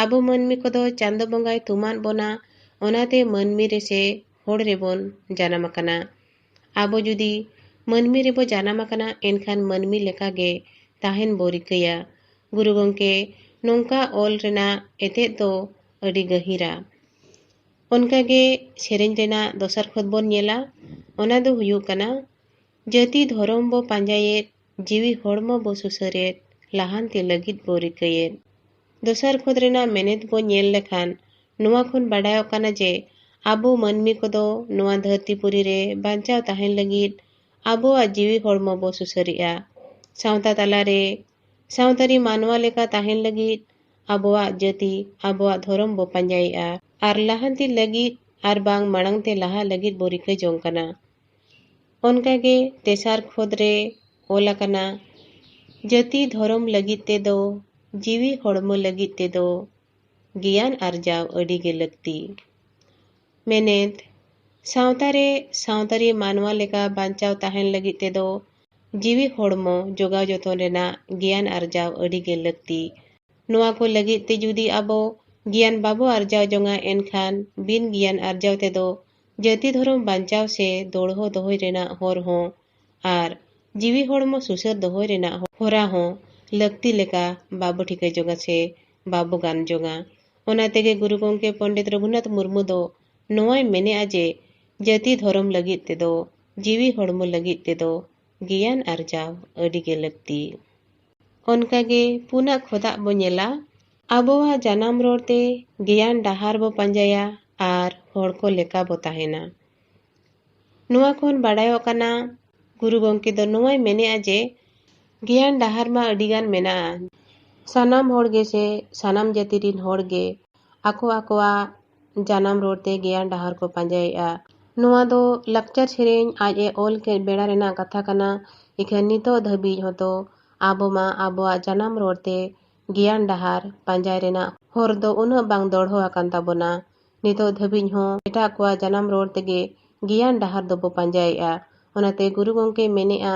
ᱟᱵᱚ ᱢᱟᱹᱱᱢᱤ ᱠᱚᱫᱚ ᱪᱟᱸᱫᱚ ᱵᱚᱸᱜᱟᱭ ᱛᱷᱩᱢᱟᱫ ᱵᱚᱱᱟ, ᱚᱱᱟᱛᱮ ᱢᱟᱹᱱᱢᱤ ᱨᱮᱥᱮ ᱦᱚᱲ ᱨᱮᱵᱚᱱ ᱡᱟᱱᱟᱢ ᱟᱠᱟᱱᱟ᱾ ᱟᱵᱚ ᱡᱩᱫᱤ ᱢᱟᱹᱱᱢᱤ ᱨᱮᱵᱚ ᱡᱟᱱᱟᱢ ᱟᱠᱟᱱᱟ, ᱮᱱᱠᱷᱟᱱ ᱢᱟᱹᱱᱢᱤ ᱞᱮᱠᱟᱜᱮ ᱛᱟᱦᱮᱱ ᱵᱚ ᱨᱤᱠᱟᱹᱭᱟ᱾ ᱜᱩᱨᱩ ᱜᱚᱢᱠᱮ ᱱᱚᱝᱠᱟ ᱚᱞ ᱨᱮᱱᱟᱜ ᱮᱛᱮᱫ ᱫᱚ ᱟᱹᱰᱤ ᱜᱟᱹᱦᱤᱨᱟ᱾ ᱚᱱᱠᱟᱜᱮ ᱥᱮᱨᱮᱧ ᱨᱮᱱᱟᱜ ᱫᱚᱥᱟᱨ ᱠᱷᱚᱛ ᱵᱚᱱ ᱧᱮᱞᱟ, ᱚᱱᱟ ᱫᱚ ᱦᱩᱭᱩᱜ ᱠᱟᱱᱟ, ᱡᱟᱹᱛᱤ ᱫᱷᱚᱨᱚᱢ ᱵᱚ ᱯᱟᱸᱡᱟᱭᱮᱫ, ᱡᱤᱣᱤ ᱦᱚᱲᱢᱚ ᱵᱚ ᱥᱩᱥᱟᱹᱨᱮᱫ, ᱞᱟᱦᱟᱱᱛᱤ ᱞᱟᱹᱜᱤᱫ ᱵᱚ ᱨᱤᱠᱟᱹᱭᱮᱫ᱾ ᱫᱚᱥᱟᱨ ᱠᱷᱚᱛ ᱨᱮᱱᱟᱜ ᱢᱮᱱᱮᱛ ᱵᱚ ᱧᱮᱞ ᱞᱮᱠᱷᱟᱱ, ᱱᱚᱣᱟ ᱠᱷᱚᱱ ᱵᱟᱰᱟᱭᱚᱜ ᱠᱟᱱᱟ ᱡᱮ ᱟᱵᱚ ᱢᱟᱹᱱᱢᱤ ᱠᱚᱫᱚ ᱱᱚᱣᱟ ᱫᱷᱟᱹᱨᱛᱤ ᱯᱩᱨᱤ ᱨᱮ ᱵᱟᱧᱪᱟᱣ ᱛᱟᱦᱮᱱ ᱞᱟᱹᱜᱤᱫ ᱟᱵᱚᱣᱟᱜ ᱡᱤᱣᱤ ᱦᱚᱲᱢᱚ ᱵᱚ ᱥᱩᱥᱟᱹᱨᱮᱜᱼᱟ᱾ ᱥᱟᱶᱛᱟ ᱛᱟᱞᱟᱨᱮ ᱥᱟᱶᱛᱟᱨᱤ ᱢᱟᱱᱣᱟ ᱞᱮᱠᱟ ᱛᱟᱦᱮᱱ ᱞᱟᱹᱜᱤᱫ ᱟᱵᱚᱣᱟᱜ ᱡᱟᱹᱛᱤ, ᱟᱵᱚᱣᱟᱜ ᱫᱷᱚᱨᱚᱢ ᱵᱚ ᱯᱟᱸᱡᱟᱭᱮᱜᱼᱟ ᱟᱨ ᱞᱟᱦᱟᱱᱛᱤ ᱞᱟᱹᱜᱤᱫ ᱟᱨ ᱵᱟᱝ ᱢᱟᱲᱟᱝ ᱛᱮ ᱞᱟᱦᱟ ᱞᱟᱹᱜᱤᱫ ᱵᱚ ᱨᱤᱠᱟᱹ ᱡᱚᱝ ᱠᱟᱱᱟ᱾ ᱚᱱᱠᱟᱜᱮ ᱛᱮᱥᱟᱨ ᱠᱷᱚᱛ ᱨᱮ ᱚᱞ ᱟᱠᱟᱱᱟ, ᱡᱟᱹᱛᱤ ᱫᱷᱚᱨᱚᱢ ᱞᱟᱹᱜᱤᱫ ᱛᱮᱫᱚ, ᱡᱤᱣᱤ ᱦᱚᱲᱢᱚ ᱞᱟᱹᱜᱤᱫ ᱛᱮᱫᱚ ᱜᱮᱭᱟᱱ ᱟᱨᱡᱟᱣ ᱟᱹᱰᱤ ᱜᱮ ᱞᱟᱹᱠᱛᱤ᱾ ᱢᱮᱱᱮᱛ, ᱥᱟᱶᱛᱟ ᱨᱮ ᱥᱟᱶᱛᱟᱨᱤ ᱢᱟᱱᱣᱟ ᱞᱮᱠᱟ ᱵᱟᱧᱪᱟᱣ ᱛᱟᱦᱮᱱ ᱞᱟᱹᱜᱤᱫ ᱛᱮᱫᱚ ᱡᱤᱣᱤ ᱦᱚᱲᱢᱚ ᱡᱚᱜᱟᱣ ᱡᱚᱛᱚᱱ ᱨᱮᱱᱟᱜ ᱜᱮᱭᱟᱱ ᱟᱨᱡᱟᱣ ᱟᱹᱰᱤ ᱜᱮ ᱞᱟᱹᱠᱛᱤ᱾ ᱱᱚᱣᱟ ᱠᱚ ᱞᱟᱹᱜᱤᱫ ᱛᱮ ᱡᱩᱫᱤ ᱟᱵᱚ ᱜᱮᱭᱟᱱ ᱵᱟᱵᱚ ᱟᱨᱡᱟᱣ ᱡᱚᱝᱟ, ᱮᱱᱠᱷᱟᱱ ᱵᱤᱱ ᱜᱮᱭᱟᱱ ᱟᱨᱡᱟᱣ ᱛᱮᱫᱚ ᱡᱟᱹᱛᱤ ᱫᱷᱚᱨᱚᱢ ᱵᱟᱧᱪᱟᱣ ᱥᱮ ᱫᱚᱲᱦᱚ ᱫᱚᱦᱚᱭ ᱨᱮᱱᱟᱜ ᱦᱚᱨ ᱦᱚᱸ ᱟᱨ ᱡᱤᱣᱤ ᱦᱚᱲᱢᱚ ᱥᱩᱥᱟᱹᱨ ᱫᱚᱦᱚᱭ ᱨᱮᱱᱟᱜ ᱦᱚᱨᱟ ᱦᱚᱸ ᱞᱟᱹᱠᱛᱤ ᱞᱮᱠᱟ ᱵᱟᱵᱚ ᱴᱷᱤᱠᱟᱹ ᱡᱚᱝᱟ ᱥᱮ ᱵᱟᱵᱚ ᱜᱟᱱ ᱡᱚᱝᱟ᱾ ᱚᱱᱟ ᱛᱮᱜᱮ ᱜᱩᱨᱩ ᱜᱚᱢᱠᱮ ᱯᱚᱱᱰᱤᱛ ᱨᱚᱜᱷᱩᱱᱟᱛᱷ ᱢᱩᱨᱢᱩ ᱫᱚ ᱱᱚᱣᱟᱭ ᱢᱮᱱᱮᱜᱼᱟ ᱡᱮ ᱡᱟᱹᱛᱤ ᱫᱷᱚᱨᱚᱢ ᱞᱟᱹᱜᱤᱫ ᱛᱮᱫᱚ, ᱡᱤᱣᱤ ᱦᱚᱲᱢᱚ ᱞᱟᱹᱜᱤᱫ ᱛᱮᱫᱚ ᱜᱮᱭᱟᱱ ᱟᱨᱡᱟᱣ ᱟᱹᱰᱤ ᱜᱮ ᱞᱟᱹᱠᱛᱤ᱾ ᱚᱱᱠᱟᱜᱮ ᱯᱩᱱᱟᱜ ᱠᱷᱚᱫᱟᱜ ᱵᱚ ᱧᱮᱞᱟ, ᱟᱵᱚᱣᱟᱜ ᱡᱟᱱᱟᱢ ᱨᱚᱲ ᱛᱮ ᱜᱮᱭᱟᱱ ᱰᱟᱦᱟᱨ ᱵᱚ ᱯᱟᱸᱡᱟᱭᱟ ᱟᱨ ᱦᱚᱲ ᱠᱚ ᱞᱮᱠᱟ ᱵᱚ ᱛᱟᱦᱮᱱᱟ᱾ ᱱᱚᱣᱟ ᱠᱷᱚᱱ ᱵᱟᱰᱟᱭᱚᱜ ᱠᱟᱱᱟ, ᱜᱩᱨᱩ ᱜᱚᱢᱠᱮ ᱫᱚ ᱱᱚᱣᱟᱭ ᱢᱮᱱᱮᱜᱼᱟ ᱡᱮ ᱜᱮᱭᱟᱱ ᱰᱟᱦᱟᱨ ᱢᱟ ᱟᱹᱰᱤᱜᱟᱱ ᱢᱮᱱᱟᱜᱼᱟ᱾ ᱥᱟᱱᱟᱢ ᱦᱚᱲ ᱜᱮᱥᱮ ᱥᱟᱱᱟᱢ ᱡᱟᱹᱛᱤ ᱨᱤᱱ ᱦᱚᱲ ᱜᱮ ᱟᱠᱚ ᱟᱠᱚᱣᱟᱜ ᱡᱟᱱᱟᱢ ᱨᱚᱲ ᱛᱮ ᱜᱮᱭᱟᱱ ᱰᱟᱦᱟᱨ ᱠᱚ ᱯᱟᱸᱡᱟᱭᱮᱜᱼᱟ᱾ ᱱᱚᱣᱟ ᱫᱚ ᱞᱟᱠᱪᱟᱨ ᱥᱮᱨᱮᱧ ᱟᱡ ᱮ ᱚᱞ ᱠᱮᱫ ᱵᱮᱲᱟ ᱨᱮᱱᱟᱜ ᱠᱟᱛᱷᱟ ᱠᱟᱱᱟ᱾ ᱤᱠᱷᱟᱹᱱ ᱱᱤᱛᱚᱜ ᱫᱷᱟᱹᱵᱤᱡ ᱦᱚᱸᱛᱚ ᱟᱵᱚ ᱢᱟ ᱟᱵᱚᱣᱟᱜ ᱡᱟᱱᱟᱢ ᱨᱚᱲ ᱛᱮ ᱜᱮᱭᱟᱱ ᱰᱟᱦᱟᱨ ᱯᱟᱸᱡᱟᱭ ᱨᱮᱱᱟᱜ ᱦᱚᱨ ᱫᱚ ᱩᱱᱟᱹᱜ ᱵᱟᱝ ᱫᱚᱲᱦᱚ ᱟᱠᱟᱱ ᱛᱟᱵᱚᱱᱟ᱾ ᱱᱤᱛᱚᱜ ᱫᱷᱟᱹᱵᱤᱡ ᱦᱚᱸ ᱮᱴᱟᱜ ᱠᱚᱣᱟᱜ ᱡᱟᱱᱟᱢ ᱨᱚᱲ ᱛᱮᱜᱮ ᱜᱮᱭᱟᱱ ᱰᱟᱦᱟᱨ ᱫᱚᱵᱚ ᱯᱟᱸᱡᱟᱭᱮᱜᱼᱟ᱾ ᱚᱱᱟᱛᱮ ᱜᱩᱨᱩ ᱜᱚᱢᱠᱮ ᱢᱮᱱᱮᱜᱼᱟ,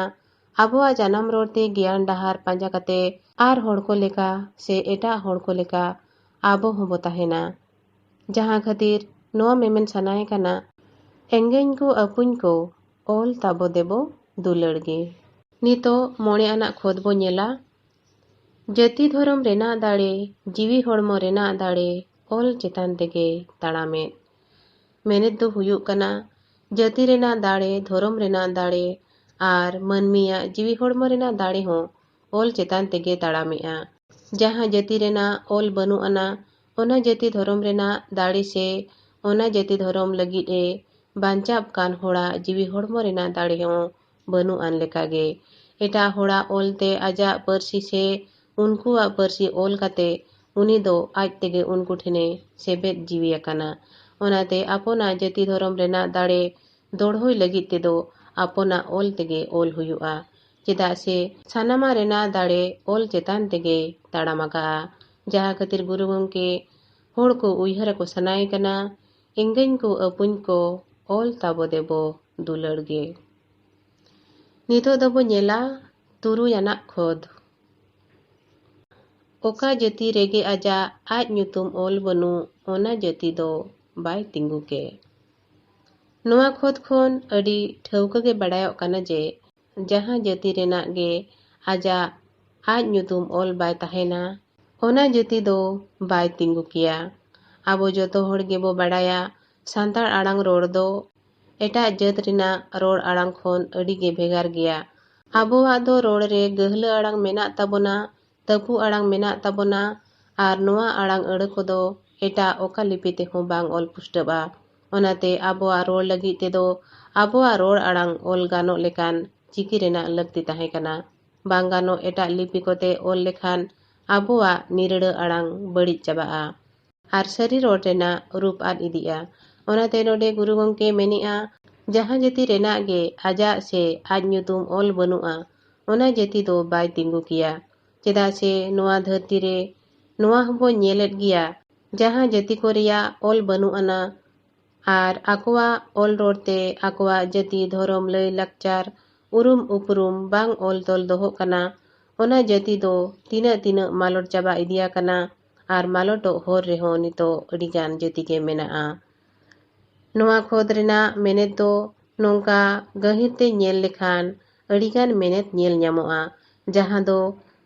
ᱟᱵᱚᱣᱟᱜ ᱡᱟᱱᱟᱢ ᱨᱚᱲ ᱛᱮ ᱜᱮᱭᱟᱱ ᱰᱟᱦᱟᱨ ᱯᱟᱸᱡᱟ ᱠᱟᱛᱮ ᱟᱨ ᱦᱚᱲ ᱠᱚ ᱞᱮᱠᱟ ᱥᱮ ᱮᱴᱟᱜ ᱦᱚᱲ ᱠᱚ ᱞᱮᱠᱟ ᱟᱵᱚ ᱦᱚᱸᱵᱚ ᱛᱟᱦᱮᱱᱟ᱾ ᱡᱟᱦᱟᱸ ᱠᱷᱟᱹᱛᱤᱨ ᱱᱚᱣᱟ ᱢᱮᱢᱮᱱ ᱥᱟᱱᱟᱭᱮ ᱠᱟᱱᱟ, ᱮᱸᱜᱮᱧ ᱠᱚ ᱟᱹᱯᱩᱧ ᱠᱚ, ᱚᱞ ᱛᱟᱵᱚ ᱫᱮᱵᱚ ᱫᱩᱞᱟᱹᱲ ᱜᱮ᱾ ᱱᱤᱛᱚᱜ ᱢᱚᱬᱮ ᱟᱱᱟᱜ ᱠᱷᱚᱛ ᱵᱚ ᱧᱮᱞᱟ, ᱡᱟᱹᱛᱤ ᱫᱷᱚᱨᱚᱢ ᱨᱮᱱᱟᱜ ᱫᱟᱲᱮ, ᱡᱤᱣᱤ ᱦᱚᱲᱢᱚ ᱨᱮᱱᱟᱜ ᱫᱟᱲᱮ, ᱚᱞ ᱪᱮᱛᱟᱱ ᱛᱮᱜᱮ ᱛᱟᱲᱟᱢᱮᱫ᱾ ᱢᱮᱱᱮᱛ ᱫᱚ ᱦᱩᱭᱩᱜ ᱠᱟᱱᱟ, ᱡᱟᱹᱛᱤ ᱨᱮᱱᱟᱜ ᱫᱟᱲᱮ, ᱫᱷᱚᱨᱚᱢ ᱨᱮᱱᱟᱜ ᱫᱟᱲᱮ ᱟᱨ ᱢᱟᱹᱱᱢᱤᱭᱟᱜ ᱡᱤᱣᱤ ᱦᱚᱲᱢᱚ ᱨᱮᱱᱟᱜ ᱫᱟᱲᱮ ᱦᱚᱸ ᱚᱞ ᱪᱮᱛᱟᱱ ᱛᱮᱜᱮ ᱛᱟᱲᱟᱢᱮᱜᱼᱟ᱾ ᱡᱟᱦᱟᱸ ᱡᱟᱹᱛᱤ ᱨᱮᱱᱟᱜ ᱚᱞ ᱵᱟᱹᱱᱩᱜ ᱟᱱᱟ, ᱚᱱᱟ ᱡᱟᱹᱛᱤ ᱫᱷᱚᱨᱚᱢ ᱨᱮᱱᱟᱜ ᱫᱟᱲᱮ ᱥᱮ ᱚᱱᱟ ᱡᱟᱹᱛᱤ ᱫᱷᱚᱨᱚᱢ ᱞᱟᱹᱜᱤᱫ ᱮ ᱵᱟᱧᱪᱟᱣ ᱠᱟᱱ ᱦᱚᱲᱟᱜ ᱡᱤᱣᱤ ᱦᱚᱲᱢᱚ ᱨᱮᱱᱟᱜ ᱫᱟᱲᱮ ᱦᱚᱸ ᱵᱟᱹᱱᱩᱜ ᱟᱱ ᱞᱮᱠᱟᱜᱮ᱾ ᱮᱴᱟᱜ ᱦᱚᱲᱟᱜ ᱚᱞᱛᱮ ᱟᱡᱟᱜ ᱯᱟᱹᱨᱥᱤ ᱥᱮ ᱩᱱᱠᱩᱣᱟᱜ ᱯᱟᱹᱨᱥᱤ ᱚᱞ ᱠᱟᱛᱮ ᱩᱱᱤ ᱫᱚ ᱟᱡ ᱛᱮᱜᱮ ᱩᱱᱠᱩ ᱴᱷᱮᱱᱮ ᱥᱮᱵᱮᱫ ᱡᱤᱣᱤ ᱟᱠᱟᱱᱟ᱾ ᱚᱱᱟᱛᱮ ᱟᱯᱚᱱᱟᱜ ᱡᱟᱹᱛᱤ ᱫᱷᱚᱨᱚᱢ ᱨᱮᱱᱟᱜ ᱫᱟᱲᱮ ᱫᱚᱲᱦᱚᱭ ᱞᱟᱹᱜᱤᱫ ᱛᱮᱫᱚ ᱟᱯᱚᱱᱟᱜ ᱚᱞ ᱛᱮᱜᱮ ᱚᱞ ᱦᱩᱭᱩᱜᱼᱟ᱾ ᱪᱮᱫᱟᱜ ᱥᱮ ᱥᱟᱱᱟᱢᱟᱜ ᱨᱮᱱᱟᱜ ᱫᱟᱲᱮ ᱚᱞ ᱪᱮᱛᱟᱱ ᱛᱮᱜᱮ ᱛᱟᱲᱟᱢ ᱟᱠᱟᱜᱼᱟ᱾ ᱡᱟᱦᱟᱸ ᱠᱷᱟᱹᱛᱤᱨ ᱜᱩᱨᱩ ᱜᱚᱢᱠᱮ ᱦᱚᱲ ᱠᱚ ᱩᱭᱦᱟᱹᱨ ᱟᱠᱚ ᱥᱟᱱᱟᱭᱮ ᱠᱟᱱᱟ, ᱮᱸᱜᱮᱧ ᱠᱚ ᱟᱹᱯᱩᱧ ᱠᱚ, ᱚᱞ ᱛᱟᱵᱚ ᱫᱮᱵᱚ ᱫᱩᱞᱟᱹᱲ ᱜᱮ᱾ ᱱᱤᱛᱚᱜ ᱫᱚᱵᱚ ᱧᱮᱞᱟ ᱛᱩᱨᱩᱭ ᱟᱱᱟᱜ ᱠᱷᱚᱫ᱾ ᱚᱠᱟ ᱡᱟᱹᱛᱤ ᱨᱮᱜᱮ ᱟᱡᱟᱜ ᱟᱡ ᱧᱩᱛᱩᱢ ᱚᱞ ᱵᱟᱹᱱᱩᱜ, ᱚᱱᱟ ᱡᱟᱹᱛᱤ ᱫᱚ ᱵᱟᱭ ᱛᱤᱸᱜᱩ ᱠᱮ᱾ ᱱᱚᱣᱟ ᱠᱷᱚᱫ ᱠᱷᱚᱱ ᱟᱹᱰᱤ ᱴᱷᱟᱹᱣᱠᱟᱹ ᱜᱮ ᱵᱟᱲᱟᱭᱚᱜ ᱠᱟᱱᱟ ᱡᱮ ᱡᱟᱦᱟᱸ ᱡᱟᱹᱛᱤ ᱨᱮᱱᱟᱜ ᱜᱮ ᱟᱡᱟᱜ ᱟᱡ ᱧᱩᱛᱩᱢ ᱚᱞ ᱵᱟᱭ ᱛᱟᱦᱮᱱᱟ, ᱚᱱᱟ ᱡᱟᱹᱛᱤ ᱫᱚ ᱵᱟᱭ ᱛᱤᱸᱜᱩ ᱠᱮᱭᱟ᱾ ᱟᱵᱚ ᱡᱚᱛᱚ ᱦᱚᱲ ᱜᱮᱵᱚ ᱵᱟᱲᱟᱭᱟ, ᱥᱟᱱᱛᱟᱲ ᱟᱲᱟᱝ ᱨᱚᱲ ᱫᱚ ᱮᱴᱟᱜ ᱡᱟᱹᱛ ᱨᱮᱱᱟᱜ ᱨᱚᱲ ᱟᱲᱟᱝ ᱠᱷᱚᱱ ᱟᱹᱰᱤ ᱜᱮ ᱵᱷᱮᱜᱟᱨ ᱜᱮᱭᱟ᱾ ᱟᱵᱚᱣᱟᱜ ᱫᱚ ᱨᱚᱲ ᱨᱮ ᱜᱟᱹᱦᱞᱟᱹ ᱟᱲᱟᱝ ᱢᱮᱱᱟᱜ ᱛᱟᱵᱚᱱᱟ, ᱛᱟᱹᱯᱩ ᱟᱲᱟᱝ ᱢᱮᱱᱟᱜ ᱛᱟᱵᱚᱱᱟ, ᱟᱨ ᱱᱚᱣᱟ ᱟᱲᱟᱝ ᱟᱹᱲᱟᱹ ᱠᱚᱫᱚ ᱮᱴᱟᱜ ᱚᱠᱟ ᱞᱤᱯᱤ ᱛᱮᱦᱚᱸ ᱵᱟᱝ ᱚᱞ ᱯᱩᱥᱴᱟᱹᱜᱼᱟ᱾ ᱚᱱᱟᱛᱮ ᱟᱵᱚᱣᱟᱜ ᱨᱚᱲ ᱞᱟᱹᱜᱤᱫ ᱛᱮᱫᱚ ᱟᱵᱚᱣᱟᱜ ᱨᱚᱲ ᱟᱲᱟᱝ ᱚᱞ ᱜᱟᱱᱚᱜ ᱞᱮᱠᱟᱱ ᱪᱤᱠᱤ ᱨᱮᱱᱟᱜ ᱞᱟᱹᱠᱛᱤ ᱛᱟᱦᱮᱸ ᱠᱟᱱᱟ᱾ ᱵᱟᱝ ᱜᱟᱱᱚᱜ ᱮᱴᱟᱜ ᱞᱤᱯᱤ ᱠᱚᱛᱮ ᱚᱞ ᱞᱮᱠᱷᱟᱱ ᱟᱵᱚᱣᱟᱜ ᱱᱤᱨᱟᱹᱲᱟᱹ ᱟᱲᱟᱝ ᱵᱟᱹᱲᱤᱡ ᱪᱟᱵᱟᱜᱼᱟ ᱟᱨ ᱥᱟᱹᱨᱤ ᱨᱚᱲ ᱨᱮᱱᱟᱜ ᱨᱩᱯ ᱟᱫ ᱤᱫᱤᱜᱼᱟ᱾ ᱚᱱᱟᱛᱮ ᱱᱚᱰᱮ ᱜᱩᱨᱩ ᱜᱚᱢᱠᱮ ᱢᱮᱱᱮᱜᱼᱟ, ᱡᱟᱦᱟᱸ ᱡᱟᱹᱛᱤ ᱨᱮᱱᱟᱜ ᱜᱮ ᱟᱡᱟᱜ ᱥᱮ ᱟᱡ ᱧᱩᱛᱩᱢ ᱚᱞ ᱵᱟᱹᱱᱩᱜᱼᱟ, ᱚᱱᱟ ᱡᱟᱹᱛᱤ ᱫᱚ ᱵᱟᱭ ᱛᱤᱸᱜᱩ ᱠᱮᱭᱟ᱾ ᱪᱮᱫᱟᱜ ᱥᱮ ᱱᱚᱣᱟ ᱫᱷᱟᱹᱨᱛᱤ ᱨᱮ ᱱᱚᱣᱟ ᱦᱚᱸᱵᱚ ᱧᱮᱞᱮᱫ ᱜᱮᱭᱟ, ᱡᱟᱦᱟᱸ ᱡᱟᱹᱛᱤ ᱠᱚ ᱨᱮᱭᱟᱜ ᱚᱞ ᱵᱟᱹᱱᱩᱜ ᱟᱱᱟ ᱟᱨ ᱟᱠᱚᱣᱟᱜ ᱚᱞ ᱨᱚᱲ ᱛᱮ ᱟᱠᱚᱣᱟᱜ ᱡᱟᱹᱛᱤ, ᱫᱷᱚᱨᱚᱢ, ᱞᱟᱹᱭ, ᱞᱟᱠᱪᱟᱨ, ᱩᱨᱩᱢ ᱩᱯᱨᱩᱢ ᱵᱟᱝ ᱚᱞ ᱛᱚᱞ ᱫᱚᱦᱚᱜ ᱠᱟᱱᱟ, ᱚᱱᱟ ᱡᱟᱹᱛᱤ ᱫᱚ ᱛᱤᱱᱟᱹᱜ ᱛᱤᱱᱟᱹᱜ ᱢᱟᱞᱚᱴ ᱪᱟᱵᱟ ᱤᱫᱤ ᱟᱠᱟᱱᱟ᱾ ᱟᱨ ᱢᱟᱞᱚᱴᱚᱜ ᱦᱚᱨ ᱨᱮᱦᱚᱸ ᱱᱤᱛᱚᱜ ᱟᱹᱰᱤᱜᱟᱱ ᱡᱟᱹᱛᱤ ᱜᱮ ᱢᱮᱱᱟᱜᱼᱟ᱾ ᱱᱚᱣᱟ ᱠᱷᱚᱸᱫᱽ ᱨᱮᱱᱟᱜ ᱢᱮᱱᱮᱛ ᱫᱚ ᱱᱚᱝᱠᱟ ᱜᱟᱹᱦᱤᱨ ᱛᱮ ᱧᱮᱞ ᱞᱮᱠᱷᱟᱱ ᱟᱹᱰᱤᱜᱟᱱ ᱢᱮᱱᱮᱛ ᱧᱮᱞ ᱧᱟᱢᱚᱜᱼᱟ, ᱡᱟᱦᱟᱸ ᱫᱚ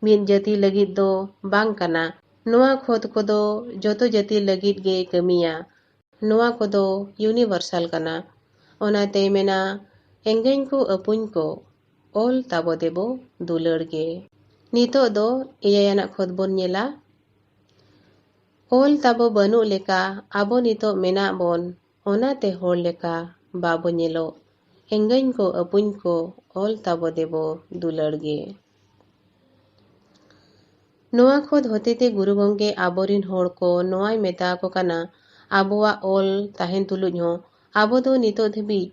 ᱢᱤᱫ ᱡᱟᱹᱛᱤ ᱞᱟᱹᱜᱤᱫ ᱫᱚ ᱵᱟᱝ ᱠᱟᱱᱟ᱾ ᱱᱚᱣᱟ ᱠᱷᱚᱸᱫᱽ ᱠᱚᱫᱚ ᱡᱚᱛᱚ ᱡᱟᱹᱛᱤ ᱞᱟᱹᱜᱤᱫ ᱜᱮ ᱠᱟᱹᱢᱤᱭᱟ᱾ ᱱᱚᱣᱟ ᱠᱚᱫᱚ universal ᱠᱟᱱᱟ᱾ ᱚᱱᱟᱛᱮᱭ ᱢᱮᱱᱟ, ᱮᱸᱜᱟᱹᱧ ᱠᱚ ᱟᱹᱯᱩᱧ ᱠᱚ, ᱚᱞ ᱛᱟᱵᱚ ᱫᱮᱵᱚ ᱫᱩᱞᱟᱹᱲ ᱜᱮ᱾ ᱱᱤᱛᱚᱜ ᱫᱚ ᱮᱭᱟᱭ ᱟᱱᱟᱜ ᱠᱷᱚᱸᱫᱽ ᱵᱚᱱ ᱧᱮᱞᱟ᱾ ᱚᱞ ᱛᱟᱵᱚ ᱵᱟᱹᱱᱩᱜ ᱞᱮᱠᱟ ᱟᱵᱚ ᱱᱤᱛᱚᱜ ᱢᱮᱱᱟᱜ ᱵᱚᱱ, ᱚᱱᱟᱛᱮ ᱦᱚᱲ ᱞᱮᱠᱟ ᱵᱟᱵᱚ ᱧᱮᱞᱚᱜ᱾ ᱮᱸᱜᱟᱹᱧ ᱠᱚ ᱟᱹᱯᱩᱧ ᱠᱚ, ᱚᱞ ᱛᱟᱵᱚ ᱫᱮᱵᱚ ᱫᱩᱞᱟᱹᱲ ᱜᱮ᱾ ᱱᱚᱣᱟ ᱠᱷᱚᱸᱫᱽ ᱦᱚᱛᱮᱛᱮ ᱜᱩᱨᱩ ᱜᱚᱢᱠᱮ ᱟᱵᱚᱨᱤᱱ ᱦᱚᱲ ᱠᱚ ᱱᱚᱣᱟᱭ ᱢᱮᱛᱟ ᱟᱠᱚ ᱠᱟᱱᱟ, ᱟᱵᱚᱣᱟᱜ ᱚᱞ ᱛᱟᱦᱮᱱ ᱛᱩᱞᱩᱡ ᱦᱚᱸ ᱟᱵᱚ ᱫᱚ ᱱᱤᱛᱚᱜ ᱫᱷᱟᱹᱵᱤᱡ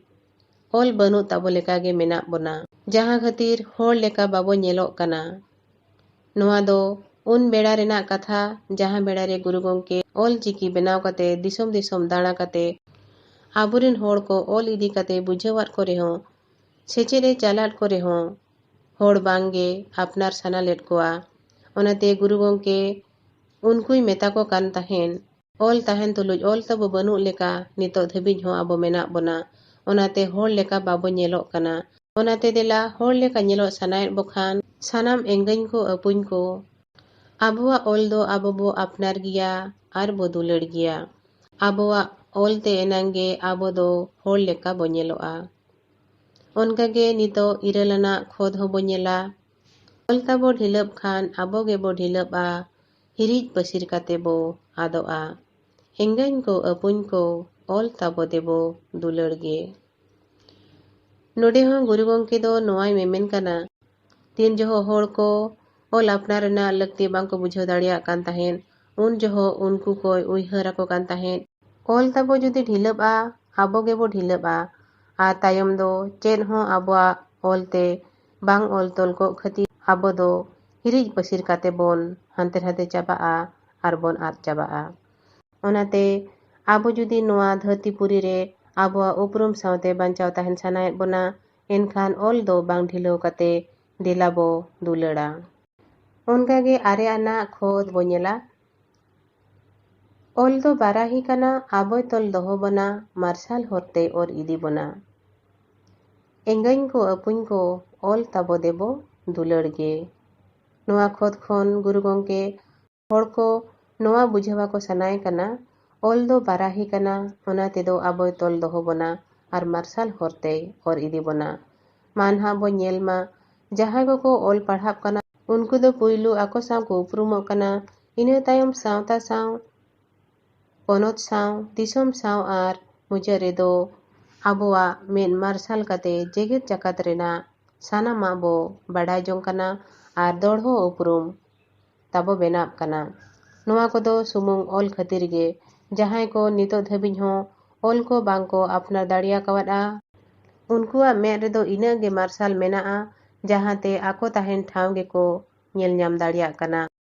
ᱚᱞ ᱵᱟᱹᱱᱩᱜ ᱛᱟᱵᱚ ᱞᱮᱠᱟᱜᱮ ᱢᱮᱱᱟᱜ ᱵᱚᱱᱟ, ᱡᱟᱦᱟᱸ ᱠᱷᱟᱹᱛᱤᱨ ᱦᱚᱲ ᱞᱮᱠᱟ ᱵᱟᱵᱚ ᱧᱮᱞᱚᱜ ᱠᱟᱱᱟ᱾ ᱱᱚᱣᱟ ᱫᱚ ᱩᱱ ᱵᱮᱲᱟ ᱨᱮᱱᱟᱜ ᱠᱟᱛᱷᱟ, ᱡᱟᱦᱟᱸ ᱵᱮᱲᱟ ᱨᱮ ᱜᱩᱨᱩ ᱜᱚᱢᱠᱮ ᱚᱞ ᱪᱤᱠᱤ ᱵᱮᱱᱟᱣ ᱠᱟᱛᱮ ᱫᱤᱥᱚᱢ ᱫᱤᱥᱚᱢ ᱫᱟᱬᱟ ᱠᱟᱛᱮ ᱟᱵᱚᱨᱤᱱ ᱦᱚᱲ ᱠᱚ ᱚᱞ ᱤᱫᱤ ᱠᱟᱛᱮ ᱵᱩᱡᱷᱟᱹᱣᱟᱫ ᱠᱚ ᱨᱮᱦᱚᱸ, ᱥᱮᱪᱮᱫ ᱮ ᱪᱟᱞᱟᱫ ᱠᱚ ᱨᱮᱦᱚᱸ, ᱦᱚᱲ ᱵᱟᱝᱜᱮ ᱟᱯᱱᱟᱨ ᱥᱟᱱᱟ ᱞᱮᱫ ᱠᱚᱣᱟ᱾ ᱚᱱᱟᱛᱮ ᱜᱩᱨᱩ ᱜᱚᱢᱠᱮ ᱩᱱᱠᱩᱭ ᱢᱮᱛᱟ ᱠᱚ ᱠᱟᱱ ᱛᱟᱦᱮᱸᱱ, ᱚᱞ ᱛᱟᱦᱮᱱ ᱛᱩᱞᱩᱡ ᱚᱞ ᱛᱟᱵᱚ ᱵᱟᱹᱱᱩᱜ ᱞᱮᱠᱟ ᱱᱤᱛᱚᱜ ᱫᱷᱟᱹᱵᱤᱡ ᱦᱚᱸ ᱟᱵᱚ ᱢᱮᱱᱟᱜ ᱵᱚᱱᱟ᱾ ᱚᱱᱟᱛᱮ ᱦᱚᱲ ᱞᱮᱠᱟ ᱵᱟᱵᱚ ᱧᱮᱞᱚᱜ ᱠᱟᱱᱟ᱾ ᱚᱱᱟᱛᱮ ᱫᱮᱞᱟ ᱦᱚᱲ ᱞᱮᱠᱟ ᱧᱮᱞᱚᱜ ᱥᱟᱱᱟᱭᱮᱫ ᱵᱚ ᱠᱷᱟᱱ, ᱥᱟᱱᱟᱢ ᱮᱸᱜᱟᱹᱧ ᱠᱚ ᱟᱹᱯᱩᱧ ᱠᱚ, ᱟᱵᱚᱣᱟᱜ ᱚᱞ ᱫᱚ ᱟᱵᱚ ᱵᱚ ᱟᱯᱱᱟᱨ ᱜᱮᱭᱟ ᱟᱨ ᱵᱚ ᱫᱩᱞᱟᱹᱲ ᱜᱮᱭᱟ᱾ ᱟᱵᱚᱣᱟᱜ ᱚᱞ ᱛᱮ ᱮᱱᱟᱝ ᱜᱮ ᱟᱵᱚ ᱫᱚ ᱦᱚᱲ ᱞᱮᱠᱟ ᱵᱚ ᱧᱮᱞᱚᱜᱼᱟ᱾ ᱚᱱᱠᱟᱜᱮ ᱱᱤᱛᱚᱜ ᱤᱨᱟᱹᱞ ᱟᱱᱟᱜ ᱠᱷᱚᱸᱫᱽ ᱦᱚᱸᱵᱚ ᱧᱮᱞᱟ᱾ ᱚᱞ ᱛᱟᱵᱚ ᱰᱷᱤᱞᱟᱹᱯ ᱠᱷᱟᱱ ᱟᱵᱚ ᱜᱮᱵᱚ ᱰᱷᱤᱞᱟᱹᱯᱼᱟ, ᱦᱤᱨᱤᱡ ᱯᱟᱹᱥᱤᱨ ᱠᱟᱛᱮ ᱵᱚ ᱟᱫᱚᱜᱼᱟ᱾ ᱮᱸᱜᱟᱹᱧ ᱠᱚ ᱟᱹᱯᱩᱧ ᱠᱚ, ᱚᱞ ᱛᱟᱵᱚ ᱫᱮᱵᱚ ᱫᱩᱞᱟᱹᱲ ᱜᱮ᱾ ᱱᱚᱰᱮ ᱦᱚᱸ ᱜᱩᱨᱩ ᱜᱚᱢᱠᱮ ᱫᱚ ᱱᱚᱣᱟᱭ ᱢᱮᱢᱮᱱ ᱠᱟᱱᱟ, ᱛᱤᱱ ᱡᱚᱦᱚᱜ ᱦᱚᱲ ᱠᱚ ᱚᱞ ᱟᱯᱱᱟᱨ ᱨᱮᱱᱟᱜ ᱞᱟᱹᱠᱛᱤ ᱵᱟᱝ ᱠᱚ ᱵᱩᱡᱷᱟᱹᱣ ᱫᱟᱲᱮᱭᱟᱜ ᱠᱟᱱ ᱛᱟᱦᱮᱸᱫ, ᱩᱱ ᱡᱚᱦᱚᱜ ᱩᱱᱠᱩ ᱠᱚᱭ ᱩᱭᱦᱟᱹᱨ ᱟᱠᱚ ᱠᱟᱱ ᱛᱟᱦᱮᱸᱫ, ᱚᱞ ᱛᱟᱵᱚ ᱡᱩᱫᱤ ᱰᱷᱤᱞᱟᱹᱵᱼᱟ, ᱟᱵᱚ ᱜᱮᱵᱚ ᱰᱷᱤᱞᱟᱹᱵᱼᱟ᱾ ᱟᱨ ᱛᱟᱭᱚᱢ ᱫᱚ ᱪᱮᱫ ᱦᱚᱸ ᱟᱵᱚᱣᱟᱜ ᱚᱞ ᱛᱮ ᱵᱟᱝ ᱚᱞ ᱛᱚᱞ ᱠᱚᱜ ᱠᱷᱟᱹᱛᱤᱨ ᱟᱵᱚ ᱫᱚ ᱦᱤᱨᱤᱡ ᱯᱟᱹᱥᱤᱨ ᱠᱟᱛᱮ ᱵᱚᱱ ᱦᱟᱱᱛᱮ ᱱᱟᱛᱮ ᱪᱟᱵᱟᱜᱼᱟ ᱟᱨ ᱵᱚᱱ ᱟᱫ ᱪᱟᱵᱟᱜᱼᱟ᱾ ᱚᱱᱟᱛᱮ ᱟᱵᱚ ᱡᱩᱫᱤ ᱱᱚᱣᱟ ᱫᱷᱟᱹᱨᱛᱤ ᱯᱩᱨᱤ ᱨᱮ ᱟᱵᱚᱣᱟᱜ ᱩᱯᱨᱩᱢ ᱥᱟᱶᱛᱮ ᱵᱟᱧᱪᱟᱣ ᱛᱟᱦᱮᱱ ᱥᱟᱱᱟᱭᱮᱫ ᱵᱚᱱᱟ, ᱮᱱᱠᱷᱟᱱ ᱚᱞ ᱫᱚ ᱵᱟᱝ ᱰᱷᱤᱞᱟᱹᱣ ᱠᱟᱛᱮ ᱫᱮᱞᱟ ᱵᱚ ᱫᱩᱞᱟᱹᱲᱟ᱾ ᱚᱱᱠᱟᱜᱮ ᱟᱨᱮ ᱟᱱᱟᱜ ᱠᱷᱚᱛ ᱵᱚ ᱧᱮᱞᱟ᱾ ᱚᱞ ᱫᱚ ᱵᱟᱨᱟᱦᱤ ᱠᱟᱱᱟ, ᱟᱵᱚᱭ ᱛᱚᱞ ᱫᱚᱦᱚ ᱵᱚᱱᱟ, ᱢᱟᱨᱥᱟᱞ ᱦᱚᱨᱛᱮᱭ ᱚᱨ ᱤᱫᱤ ᱵᱚᱱᱟ᱾ ᱮᱸᱜᱟᱹᱧ ᱠᱚ ᱟᱹᱯᱩᱧ ᱠᱚ, ᱚᱞ ᱛᱟᱵᱚ ᱫᱮᱵᱚ ᱫᱩᱞᱟᱹᱲ ᱜᱮ᱾ ᱱᱚᱣᱟ ᱠᱷᱚᱛ ᱠᱷᱚᱱ ᱜᱩᱨᱩ ᱜᱚᱢᱠᱮ ᱦᱚᱲ ᱠᱚ ᱱᱚᱣᱟ ᱵᱩᱡᱷᱟᱹᱣ ᱟᱠᱚ ᱥᱟᱱᱟᱭᱮ ᱠᱟᱱᱟ, ᱚᱞ ᱫᱚ ᱵᱟᱨᱟᱦᱤ ᱠᱟᱱᱟ, ᱚᱱᱟ ᱛᱮᱫᱚ ᱟᱵᱚᱭ ᱛᱚᱞ ᱫᱚᱦᱚ ᱵᱚᱱᱟ ᱟᱨ ᱢᱟᱨᱥᱟᱞ ᱦᱚᱨᱛᱮᱭ ᱚᱨ ᱤᱫᱤ ᱵᱚᱱᱟ᱾ ᱢᱟ ᱱᱟᱦᱟᱜ ᱵᱚ ᱧᱮᱞ ᱢᱟ, ᱡᱟᱦᱟᱸᱭ ᱠᱚᱠᱚ ᱚᱞ ᱯᱟᱲᱦᱟᱜ ᱠᱟᱱᱟ, ᱩᱱᱠᱩ ᱫᱚ ᱯᱩᱭᱞᱩ ᱟᱠᱚ ᱥᱟᱶ ᱠᱚ ᱩᱯᱨᱩᱢᱚᱜ ᱠᱟᱱᱟ, ᱤᱱᱟᱹ ᱛᱟᱭᱚᱢ ᱥᱟᱶᱛᱟ ᱥᱟᱶ, ᱯᱚᱱᱚᱛ ᱥᱟᱶ, ᱫᱤᱥᱚᱢ ᱥᱟᱶ ᱟᱨ ᱢᱩᱪᱟᱹᱫ ᱨᱮᱫᱚ ᱟᱵᱚᱣᱟᱜ ᱢᱮᱫ ᱢᱟᱨᱥᱟᱞ ᱠᱟᱛᱮ ᱡᱮᱜᱮᱛ ᱡᱟᱠᱟᱛ ᱨᱮᱱᱟᱜ ᱥᱟᱱᱟᱢᱟᱜ ᱵᱚ ᱵᱟᱰᱟᱭ ᱡᱚᱝ ᱠᱟᱱᱟ ᱟᱨ ᱫᱚᱲᱦᱚ ᱩᱯᱨᱩᱢ ᱛᱟᱵᱚ ᱵᱮᱱᱟᱜ ᱠᱟᱱᱟ᱾ ᱱᱚᱣᱟ ᱠᱚᱫᱚ ᱥᱩᱢᱩᱝ ᱚᱞ ᱠᱷᱟᱹᱛᱤᱨ ᱜᱮ᱾ ᱡᱟᱦᱟᱸᱭ ᱠᱚ ᱱᱤᱛᱚᱜ ᱫᱷᱟᱹᱵᱤᱡ ᱦᱚᱸ ᱚᱞ ᱠᱚ ᱵᱟᱝ ᱠᱚ ᱟᱯᱱᱟᱨ ᱫᱟᱲᱮ ᱟᱠᱟᱣᱟᱫᱼᱟ, ᱩᱱᱠᱩᱣᱟᱜ ᱢᱮᱫ ᱨᱮᱫᱚ ᱤᱱᱟᱹᱜ ᱜᱮ ᱢᱟᱨᱥᱟᱞ ᱢᱮᱱᱟᱜᱼᱟ, ᱡᱟᱦᱟᱸ ᱛᱮ ᱟᱠᱚ ᱛᱟᱦᱮᱱ ᱴᱷᱟᱶ ᱜᱮᱠᱚ ᱧᱮᱞ ᱧᱟᱢ ᱫᱟᱲᱮᱭᱟᱜ ᱠᱟᱱᱟ᱾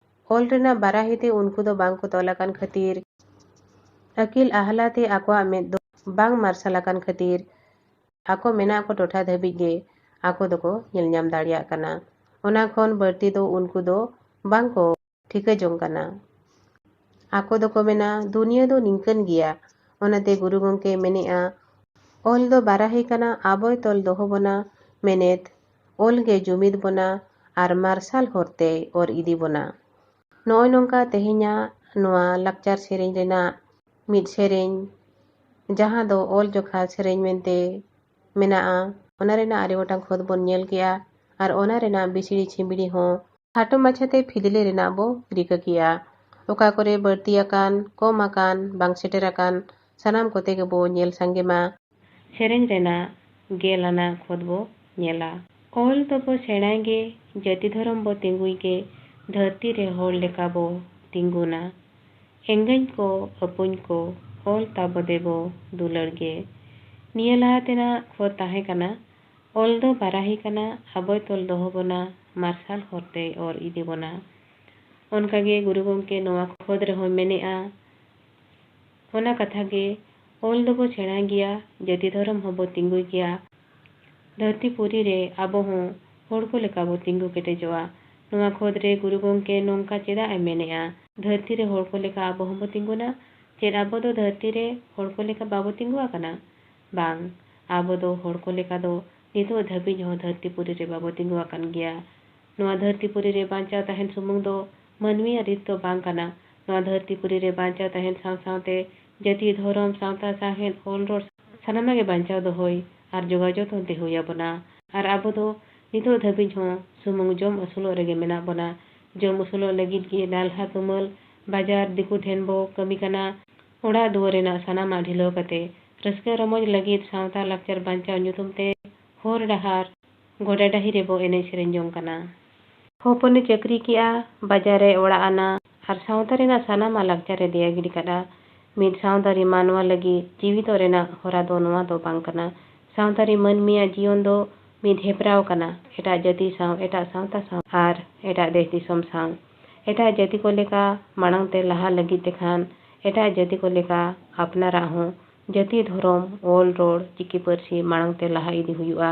ᱚᱞ ᱨᱮᱱᱟᱜ ᱵᱟᱨᱟᱦᱤ ᱛᱮ ᱩᱱᱠᱩ ᱫᱚ ᱵᱟᱝ ᱠᱚ ᱛᱚᱞ ᱟᱠᱟᱱ ᱠᱷᱟᱹᱛᱤᱨ, ᱟᱹᱠᱤᱞ ᱟᱦᱞᱟ ᱛᱮ ᱟᱠᱚᱣᱟᱜ ᱢᱮᱫ ᱫᱚ ᱵᱟᱝ ᱢᱟᱨᱥᱟᱞ ᱟᱠᱟᱱ ᱠᱷᱟᱹᱛᱤᱨ, ᱟᱠᱚ ᱢᱮᱱᱟᱜ ᱠᱚ ᱴᱚᱴᱷᱟ ᱫᱷᱟᱹᱵᱤᱡ ᱜᱮ ᱟᱠᱚ ᱫᱚᱠᱚ ᱧᱮᱞ ᱧᱟᱢ ᱫᱟᱲᱮᱭᱟᱜ ᱠᱟᱱᱟ᱾ ᱚᱱᱟ ᱠᱷᱚᱱ ᱵᱟᱹᱲᱛᱤ ᱫᱚ ᱩᱱᱠᱩ ᱫᱚ ᱵᱟᱝ ᱠᱚ ᱴᱷᱤᱠᱟᱹ ᱡᱚᱝ ᱠᱟᱱᱟ᱾ ᱟᱠᱚ ᱫᱚᱠᱚ ᱢᱮᱱᱟ, ᱫᱩᱱᱤᱭᱟᱹ ᱫᱚ ᱱᱤᱝᱠᱟᱹᱱ ᱜᱮᱭᱟ᱾ ᱚᱱᱟᱛᱮ ᱜᱩᱨᱩ ᱜᱚᱢᱠᱮ ᱢᱮᱱᱮᱜᱼᱟ, ᱚᱞ ᱫᱚ ᱵᱟᱨᱟᱦᱤ ᱠᱟᱱᱟ, ᱟᱵᱚᱭ ᱛᱚᱞ ᱫᱚᱦᱚ ᱵᱚᱱᱟ, ᱢᱮᱱᱮᱛ ᱚᱞ ᱜᱮ ᱡᱩᱢᱤᱫ ᱵᱚᱱᱟ ᱟᱨ ᱢᱟᱨᱥᱟᱞ ᱦᱚᱨᱛᱮᱭ ᱚᱨ ᱤᱫᱤ ᱵᱚᱱᱟ᱾ ᱱᱚᱜᱼᱚᱭ ᱱᱚᱝᱠᱟ ᱛᱮᱦᱮᱧᱟᱜ ᱱᱚᱣᱟ ᱞᱟᱠᱪᱟᱨ ᱥᱮᱨᱮᱧ ᱨᱮᱱᱟᱜ ᱢᱤᱫ ᱥᱮᱨᱮᱧ, ᱡᱟᱦᱟᱸ ᱫᱚ ᱚᱞ ᱡᱚᱠᱷᱟ ᱥᱮᱨᱮᱧ ᱢᱮᱱᱛᱮ ᱢᱮᱱᱟᱜᱼᱟ, ᱚᱱᱟ ᱨᱮᱱᱟᱜ ᱟᱨᱮ ᱜᱚᱴᱟᱝ ᱠᱷᱚᱛ ᱵᱚᱱ ᱧᱮᱞ ᱠᱮᱜᱼᱟ ᱟᱨ ᱚᱱᱟ ᱨᱮᱱᱟᱜ ᱵᱤᱥᱲᱤ ᱪᱷᱤᱢᱵᱲᱤ ᱦᱚᱸ ᱠᱷᱟᱴᱚ ᱢᱟᱪᱷᱟᱛᱮ ᱯᱷᱤᱫᱽᱞᱟᱹ ᱨᱮᱱᱟᱜ ᱵᱚ ᱨᱤᱠᱟᱹ ᱠᱮᱜᱼᱟ᱾ ᱚᱠᱟ ᱠᱚᱨᱮ ᱵᱟᱹᱲᱛᱤ ᱟᱠᱟᱱ, ᱠᱚᱢ ᱟᱠᱟᱱ, ᱵᱟᱝ ᱥᱮᱴᱮᱨ ᱟᱠᱟᱱ, ᱥᱟᱱᱟᱢ ᱠᱚᱛᱮ ᱜᱮᱵᱚ ᱧᱮᱞ ᱥᱟᱸᱜᱮ ᱢᱟ᱾ ᱥᱮᱨᱮᱧ ᱨᱮᱱᱟᱜ ᱜᱮᱞ ᱟᱱᱟᱜ ᱠᱷᱚᱛ ᱵᱚ ᱧᱮᱞᱟ᱾ ᱚᱞ ᱫᱚᱵᱚ ᱥᱮᱬᱟᱭ ᱜᱮ, ᱡᱟᱹᱛᱤ ᱫᱷᱚᱨᱚᱢ ᱵᱚ ᱛᱤᱸᱜᱩᱭ ᱜᱮ, ᱫᱷᱟᱹᱨᱛᱤ ᱨᱮ ᱦᱚᱲ ᱞᱮᱠᱟ ᱵᱚ ᱛᱤᱸᱜᱩᱱᱟ᱾ ᱮᱸᱜᱟᱹᱧ ᱠᱚ, ᱟᱹᱯᱩᱧ ᱠᱚ, ᱚᱞ ᱛᱟᱵᱚ ᱫᱮᱵᱚ ᱫᱩᱞᱟᱹᱲ ᱜᱮ᱾ ᱱᱤᱭᱟᱹ ᱞᱟᱦᱟ ᱛᱮᱱᱟᱜ ᱠᱷᱚᱛ ᱛᱟᱦᱮᱸ ᱠᱟᱱᱟ, ᱚᱞ ᱫᱚ ᱵᱟᱨᱟᱦᱤ ᱠᱟᱱᱟ, ᱟᱵᱚᱭ ᱛᱚᱞ ᱫᱚᱦᱚ ᱵᱚᱱᱟ, ᱢᱟᱨᱥᱟᱞ ᱦᱚᱨ ᱛᱮᱭ ᱚᱨ ᱤᱫᱤ ᱵᱚᱱᱟ᱾ ᱚᱱᱠᱟᱜᱮ ᱜᱩᱨᱩ ᱜᱚᱢᱠᱮ ᱱᱚᱣᱟ ᱠᱷᱚᱛ ᱨᱮᱦᱚᱸᱭ ᱢᱮᱱᱮᱜᱼᱟ, ᱚᱱᱟ ᱠᱟᱛᱷᱟ ᱜᱮ, ᱚᱞ ᱫᱚᱵᱚ ᱥᱮᱬᱟ ᱜᱮᱭᱟ, ᱡᱟᱹᱛᱤ ᱫᱷᱚᱨᱚᱢ ᱦᱚᱸᱵᱚ ᱛᱤᱸᱜᱩᱭ ᱜᱮᱭᱟ, ᱫᱷᱟᱹᱨᱛᱤ ᱯᱩᱨᱤ ᱨᱮ ᱟᱵᱚ ᱦᱚᱸ ᱦᱚᱲ ᱠᱚ ᱞᱮᱠᱟ ᱵᱚ ᱛᱤᱸᱜᱩ ᱠᱮᱴᱮᱡᱚᱜᱼᱟ᱾ ᱱᱚᱣᱟ ᱠᱷᱚᱸᱫᱽ ᱨᱮ ᱜᱩᱨᱩ ᱜᱚᱢᱠᱮ ᱱᱚᱝᱠᱟ ᱪᱮᱫᱟᱜ ᱮ ᱢᱮᱱᱮᱜᱼᱟ, ᱫᱷᱟᱹᱨᱛᱤ ᱨᱮ ᱦᱚᱲ ᱠᱚ ᱞᱮᱠᱟ ᱟᱵᱚ ᱦᱚᱸᱵᱚ ᱛᱤᱸᱜᱩᱱᱟ? ᱪᱮᱫ ᱟᱵᱚ ᱫᱚ ᱫᱷᱟᱹᱨᱛᱤ ᱨᱮ ᱦᱚᱲ ᱠᱚ ᱞᱮᱠᱟ ᱵᱟᱵᱚ ᱛᱤᱸᱜᱩ ᱟᱠᱟᱱᱟ? ᱵᱟᱝ, ᱟᱵᱚ ᱫᱚ ᱦᱚᱲ ᱠᱚ ᱞᱮᱠᱟ ᱫᱚ ᱱᱤᱛᱚᱜ ᱫᱷᱟᱹᱵᱤᱡ ᱦᱚᱸ ᱫᱷᱟᱹᱨᱛᱤ ᱯᱩᱨᱤ ᱨᱮ ᱵᱟᱵᱚ ᱛᱤᱸᱜᱩ ᱟᱠᱟᱱ ᱜᱮᱭᱟ᱾ ᱱᱚᱣᱟ ᱫᱷᱟᱹᱨᱛᱤ ᱯᱩᱨᱤ ᱨᱮ ᱵᱟᱧᱪᱟᱣ ᱛᱟᱦᱮᱱ ᱥᱩᱢᱩᱝ ᱫᱚ ᱢᱟᱹᱱᱢᱤᱭᱟᱜ ᱨᱤᱛ ᱫᱚ ᱵᱟᱝ ᱠᱟᱱᱟ᱾ ᱱᱚᱣᱟ ᱫᱷᱟᱹᱨᱛᱤ ᱯᱩᱨᱤ ᱨᱮ ᱵᱟᱧᱪᱟᱣ ᱛᱟᱦᱮᱱ ᱥᱟᱶ ᱥᱟᱶᱛᱮ ᱡᱟᱹᱛᱤ, ᱫᱷᱚᱨᱚᱢ, ᱥᱟᱶᱛᱟ, ᱥᱟᱶᱦᱮᱫ, ᱚᱞ, ᱨᱚᱲ ᱥᱟᱱᱟᱢᱟᱜ ᱜᱮ ᱵᱟᱧᱪᱟᱣ ᱫᱚᱦᱚᱭ ᱟᱨ ᱡᱚᱜᱟᱣ ᱡᱚᱛᱚᱱ ᱛᱮ ᱦᱩᱭ ᱟᱵᱚᱱᱟ᱾ ᱟᱨ ᱟᱵᱚ ᱫᱚ ᱱᱤᱛᱚᱜ ᱫᱷᱟᱹᱵᱤᱡ ᱦᱚᱸ ᱥᱩᱢᱩᱝ ᱡᱚᱢ ᱟᱹᱥᱩᱞᱚᱜ ᱨᱮᱜᱮ ᱢᱮᱱᱟᱜ ᱵᱚᱱᱟ᱾ ᱡᱚᱢ ᱟᱹᱥᱩᱞᱚᱜ ᱞᱟᱹᱜᱤᱫ ᱜᱮ ᱱᱟᱞᱦᱟ ᱛᱩᱢᱟᱹᱞ ᱵᱟᱡᱟᱨ ᱫᱤᱠᱩ ᱴᱷᱮᱱ ᱵᱚ ᱠᱟᱹᱢᱤ ᱠᱟᱱᱟ᱾ ᱚᱲᱟᱜ ᱫᱩᱣᱟᱹᱨ ᱨᱮᱱᱟᱜ ᱥᱟᱱᱟᱢᱟᱜ ᱰᱷᱤᱞᱟᱹᱣ ᱠᱟᱛᱮ ᱨᱟᱹᱥᱠᱟᱹ ᱨᱚᱢᱚᱡᱽ ᱞᱟᱹᱜᱤᱫ ᱥᱟᱶᱛᱟ ᱞᱟᱠᱪᱟᱨ ᱵᱟᱧᱪᱟᱣ ᱧᱩᱛᱩᱢ ᱛᱮ ᱦᱚᱨ ᱰᱟᱦᱟᱨ ᱜᱚᱰᱟ ᱰᱟᱹᱦᱤ ᱨᱮᱵᱚ ᱮᱱᱮᱡ ᱥᱮᱨᱮᱧ ᱡᱚᱝ ᱠᱟᱱᱟ᱾ ᱦᱚᱯᱚᱱᱮ ᱪᱟᱹᱠᱨᱤ ᱠᱮᱜᱼᱟ, ᱵᱟᱡᱟᱨ ᱨᱮ ᱚᱲᱟᱜ ᱟᱱᱟ ᱟᱨ ᱥᱟᱶᱛᱟ ᱨᱮᱱᱟᱜ ᱥᱟᱱᱟᱢᱟᱜ ᱞᱟᱠᱪᱟᱨ ᱮ ᱫᱮᱭᱟ ᱜᱤᱰᱤ ᱠᱟᱫᱼᱟ᱾ ᱢᱤᱫ ᱥᱟᱶᱛᱟᱨᱤ ᱢᱟᱱᱣᱟ ᱞᱟᱹᱜᱤᱫ ᱡᱤᱣᱤᱫᱚᱜ ᱨᱮᱱᱟᱜ ᱦᱚᱨᱟ ᱫᱚ ᱱᱚᱣᱟ ᱫᱚ ᱵᱟᱝ ᱠᱟᱱᱟ᱾ ᱥᱟᱶᱛᱟᱨᱤ ᱢᱟᱹᱱᱢᱤᱭᱟᱜ ᱡᱤᱭᱚᱱ ᱫᱚ ᱢᱤᱫ ᱦᱮᱯᱨᱟᱣ ᱠᱟᱱᱟ, ᱮᱴᱟᱜ ᱡᱟᱹᱛᱤ ᱥᱟᱶ, ᱮᱴᱟᱜ ᱥᱟᱶᱛᱟ ᱥᱟᱶ ᱟᱨ ᱮᱴᱟᱜ ᱫᱮᱥ ᱫᱤᱥᱚᱢ ᱥᱟᱶ᱾ ᱮᱴᱟᱜ ᱡᱟᱹᱛᱤ ᱠᱚ ᱞᱮᱠᱟ ᱢᱟᱲᱟᱝ ᱛᱮ ᱞᱟᱦᱟ ᱞᱟᱹᱜᱤᱫ ᱛᱮᱠᱷᱟᱱ ᱮᱴᱟᱜ ᱡᱟᱹᱛᱤ ᱠᱚ ᱞᱮᱠᱟ ᱟᱯᱱᱟᱨᱟᱜ ᱦᱚᱸ ᱡᱟᱹᱛᱤ, ᱫᱷᱚᱨᱚᱢ, ᱚᱞ, ᱨᱚᱲ, ᱪᱤᱠᱤ ᱯᱟᱹᱨᱥᱤ ᱢᱟᱲᱟᱝ ᱛᱮ ᱞᱟᱦᱟ ᱤᱫᱤ ᱦᱩᱭᱩᱜᱼᱟ᱾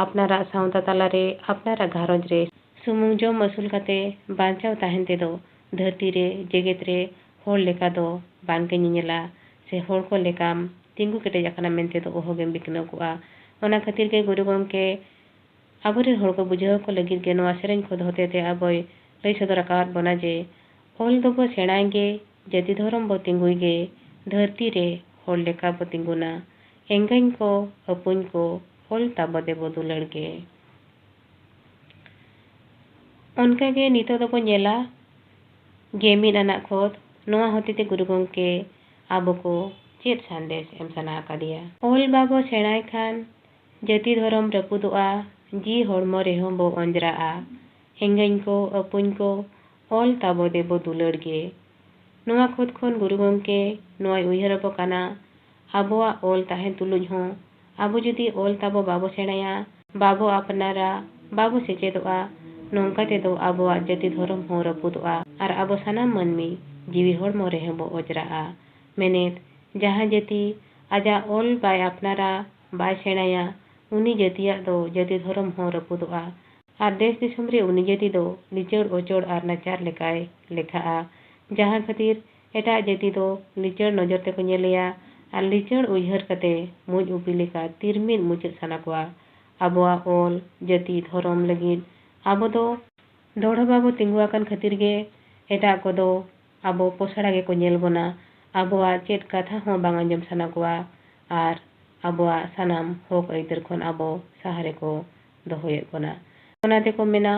ᱟᱯᱱᱟᱨᱟᱜ ᱥᱟᱶᱛᱟ ᱛᱟᱞᱟᱨᱮ, ᱟᱯᱱᱟᱨᱟᱜ ᱜᱷᱟᱨᱚᱸᱡᱽ ᱨᱮ ᱥᱩᱢᱩᱝ ᱡᱚᱢ ᱟᱹᱥᱩᱞ ᱠᱟᱛᱮ ᱵᱟᱧᱪᱟᱣ ᱛᱟᱦᱮᱱ ᱛᱮᱫᱚ ᱫᱷᱟᱹᱨᱛᱤ ᱨᱮ, ᱡᱮᱜᱮᱛ ᱨᱮ ᱦᱚᱲ ᱞᱮᱠᱟ ᱫᱚ ᱵᱟᱝ ᱜᱮ ᱧᱮᱧᱮᱞᱟ, ᱥᱮ ᱦᱚᱲ ᱠᱚ ᱞᱮᱠᱟᱢ ᱛᱤᱸᱜᱩ ᱠᱮᱴᱮᱡ ᱟᱠᱟᱱᱟ ᱢᱮᱱᱛᱮ ᱫᱚ ᱚᱦᱚᱜᱮᱢ ᱵᱤᱠᱱᱟᱹᱣ ᱠᱚᱜᱼᱟ᱾ ᱚᱱᱟ ᱠᱷᱟᱹᱛᱤᱨ ᱜᱮ ᱜᱩᱨᱩ ᱜᱚᱢᱠᱮ ᱟᱵᱚᱨᱮᱱ ᱦᱚᱲ ᱠᱚ ᱵᱩᱡᱷᱟᱹᱣ ᱠᱚ ᱞᱟᱹᱜᱤᱫ ᱜᱮ ᱱᱚᱣᱟ ᱥᱮᱨᱮᱧ ᱠᱷᱚᱸᱫᱽ ᱦᱚᱛᱮᱛᱮ ᱟᱵᱚᱭ ᱞᱟᱹᱭ ᱥᱚᱫᱚᱨ ᱟᱠᱟᱣᱟᱫ ᱵᱚᱱᱟ ᱡᱮ, ᱚᱞ ᱫᱚᱵᱚ ᱥᱮᱬᱟᱭ ᱜᱮ, ᱡᱟᱹᱛᱤ ᱫᱷᱚᱨᱚᱢ ᱵᱚ ᱛᱤᱸᱜᱩᱭ ᱜᱮ, ᱫᱷᱟᱹᱨᱛᱤ ᱨᱮ ᱦᱚᱲ ᱞᱮᱠᱟ ᱵᱚ ᱛᱤᱸᱜᱩᱱᱟ᱾ ᱮᱸᱜᱟᱧ ᱠᱚ, ᱟᱹᱯᱩᱧ ᱠᱚ, ᱚᱞ ᱛᱟᱵᱚ ᱫᱮᱵᱚ ᱫᱩᱞᱟᱹᱲ ᱜᱮ᱾ ᱚᱱᱠᱟᱜᱮ ᱱᱤᱛᱚᱜ ᱫᱚᱵᱚ ᱧᱮᱞᱟ ᱜᱮ ᱢᱤᱫ ᱟᱱᱟᱜ ᱠᱷᱚᱸᱫᱽ, ᱱᱚᱣᱟ ᱦᱚᱛᱮᱛᱮ ᱜᱩᱨᱩ ᱜᱚᱢᱠᱮ ᱟᱵᱚ ᱠᱚ ᱪᱮᱫ ᱥᱟᱸᱫᱮᱥ ᱮᱢ ᱥᱟᱱᱟ ᱟᱠᱟᱫᱮᱭᱟ᱾ ᱚᱞ ᱵᱟᱵᱚ ᱥᱮᱬᱟᱭ ᱠᱷᱟᱱ ᱡᱟᱹᱛᱤ ᱫᱷᱚᱨᱚᱢ ᱨᱟᱹᱯᱩᱫᱚᱜᱼᱟ, ᱡᱤᱣᱤ ᱦᱚᱲᱢᱚ ᱨᱮᱦᱚᱸ ᱵᱚ ᱚᱸᱡᱽᱨᱟᱜᱼᱟ᱾ ᱮᱸᱜᱟᱹᱧ ᱠᱚ, ᱟᱹᱯᱩᱧ ᱠᱚ, ᱚᱞ ᱛᱟᱵᱚ ᱫᱮᱵᱚ ᱫᱩᱞᱟᱹᱲ ᱜᱮ᱾ ᱱᱚᱣᱟ ᱠᱷᱚᱸᱫᱽ ᱠᱷᱚᱱ ᱜᱩᱨᱩ ᱜᱚᱢᱠᱮ ᱱᱚᱣᱟᱭ ᱩᱭᱦᱟᱹᱨ ᱟᱵᱚ ᱠᱟᱱᱟ, ᱟᱵᱚᱣᱟᱜ ᱚᱞ ᱛᱟᱦᱮᱱ ᱛᱩᱞᱩᱡ ᱦᱚᱸ ᱟᱵᱚ ᱡᱩᱫᱤ ᱚᱞ ᱛᱟᱵᱚ ᱵᱟᱵᱚ ᱥᱮᱬᱟᱭᱟ, ᱵᱟᱵᱚ ᱟᱯᱱᱟᱨᱟ, ᱵᱟᱵᱚ ᱥᱮᱪᱮᱫᱚᱜᱼᱟ, ᱱᱚᱝᱠᱟ ᱛᱮᱫᱚ ᱟᱵᱚᱣᱟᱜ ᱡᱟᱹᱛᱤ ᱫᱷᱚᱨᱚᱢ ᱦᱚᱸ ᱨᱟᱹᱯᱩᱫᱚᱜᱼᱟ ᱟᱨ ᱟᱵᱚ ᱥᱟᱱᱟᱢ ᱢᱟᱹᱱᱢᱤ ᱡᱤᱣᱤ ᱦᱚᱲᱢᱚ ᱨᱮᱦᱚᱸ ᱵᱚ ᱚᱸᱡᱽᱨᱟᱜᱼᱟ᱾ ᱢᱮᱱᱮᱫ, ᱡᱟᱦᱟᱸ ᱡᱟᱹᱛᱤ ᱟᱡᱟᱜ ᱚᱞ ᱵᱟᱭ ᱟᱯᱱᱟᱨᱟ, ᱵᱟᱭ ᱥᱮᱬᱟᱭᱟ, ᱩᱱᱤ ᱡᱟᱹᱛᱤᱭᱟᱜ ᱫᱚ ᱡᱟᱹᱛᱤ ᱫᱷᱚᱨᱚᱢ ᱦᱚᱸ ᱨᱟᱹᱯᱩᱫᱚᱜᱼᱟ᱾ ᱟᱨ ᱫᱮᱥ ᱫᱤᱥᱚᱢ ᱨᱮ ᱩᱱᱤ ᱡᱟᱹᱛᱤ ᱫᱚ ᱞᱤᱪᱟᱹᱲ ᱚᱪᱚᱲ ᱟᱨ ᱱᱟᱪᱟᱨ ᱞᱮᱠᱟᱭ ᱞᱮᱠᱷᱟᱜᱼᱟ, ᱡᱟᱦᱟᱸ ᱠᱷᱟᱹᱛᱤᱨ ᱮᱴᱟᱜ ᱡᱟᱹᱛᱤ ᱫᱚ ᱞᱤᱪᱟᱹᱲ ᱱᱚᱡᱚᱨ ᱛᱮᱠᱚ ᱧᱮᱞᱮᱭᱟ ᱟᱨ ᱞᱤᱪᱟᱹᱲ ᱩᱭᱦᱟᱹᱨ ᱠᱟᱛᱮ ᱢᱩᱸᱡ ᱩᱯᱤ ᱞᱮᱠᱟ ᱛᱤᱨᱢᱤᱫ ᱢᱩᱪᱟᱹᱫ ᱥᱟᱱᱟ ᱠᱚᱣᱟ᱾ ᱟᱵᱚᱣᱟᱜ ᱚᱞ, ᱡᱟᱹᱛᱤ, ᱫᱷᱚᱨᱚᱢ ᱞᱟᱹᱜᱤᱫ ᱟᱵᱚ ᱫᱚ ᱫᱚᱲᱦᱚ ᱵᱟᱵᱚ ᱛᱤᱸᱜᱩ ᱟᱠᱟᱱ ᱠᱷᱟᱹᱛᱤᱨ ᱜᱮ ᱮᱴᱟᱜ ᱠᱚᱫᱚ ᱟᱵᱚ ᱯᱚᱥᱲᱟ ᱜᱮᱠᱚ ᱧᱮᱞ ᱵᱚᱱᱟ᱾ ᱟᱵᱚᱣᱟᱜ ᱪᱮᱫ ᱠᱟᱛᱷᱟ ᱦᱚᱸ ᱵᱟᱝ ᱟᱸᱡᱚᱢ ᱥᱟᱱᱟ ᱠᱚᱣᱟ ᱟᱨ ᱟᱵᱚᱣᱟᱜ ᱥᱟᱱᱟᱢ ᱦᱚᱠ ᱟᱹᱭᱫᱟᱹᱨ ᱠᱷᱚᱱ ᱟᱵᱚ ᱥᱟᱦᱟ ᱨᱮᱠᱚ ᱫᱚᱦᱚᱭᱮᱫ ᱵᱚᱱᱟ᱾ ᱚᱱᱟ ᱛᱮᱠᱚ ᱢᱮᱱᱟ,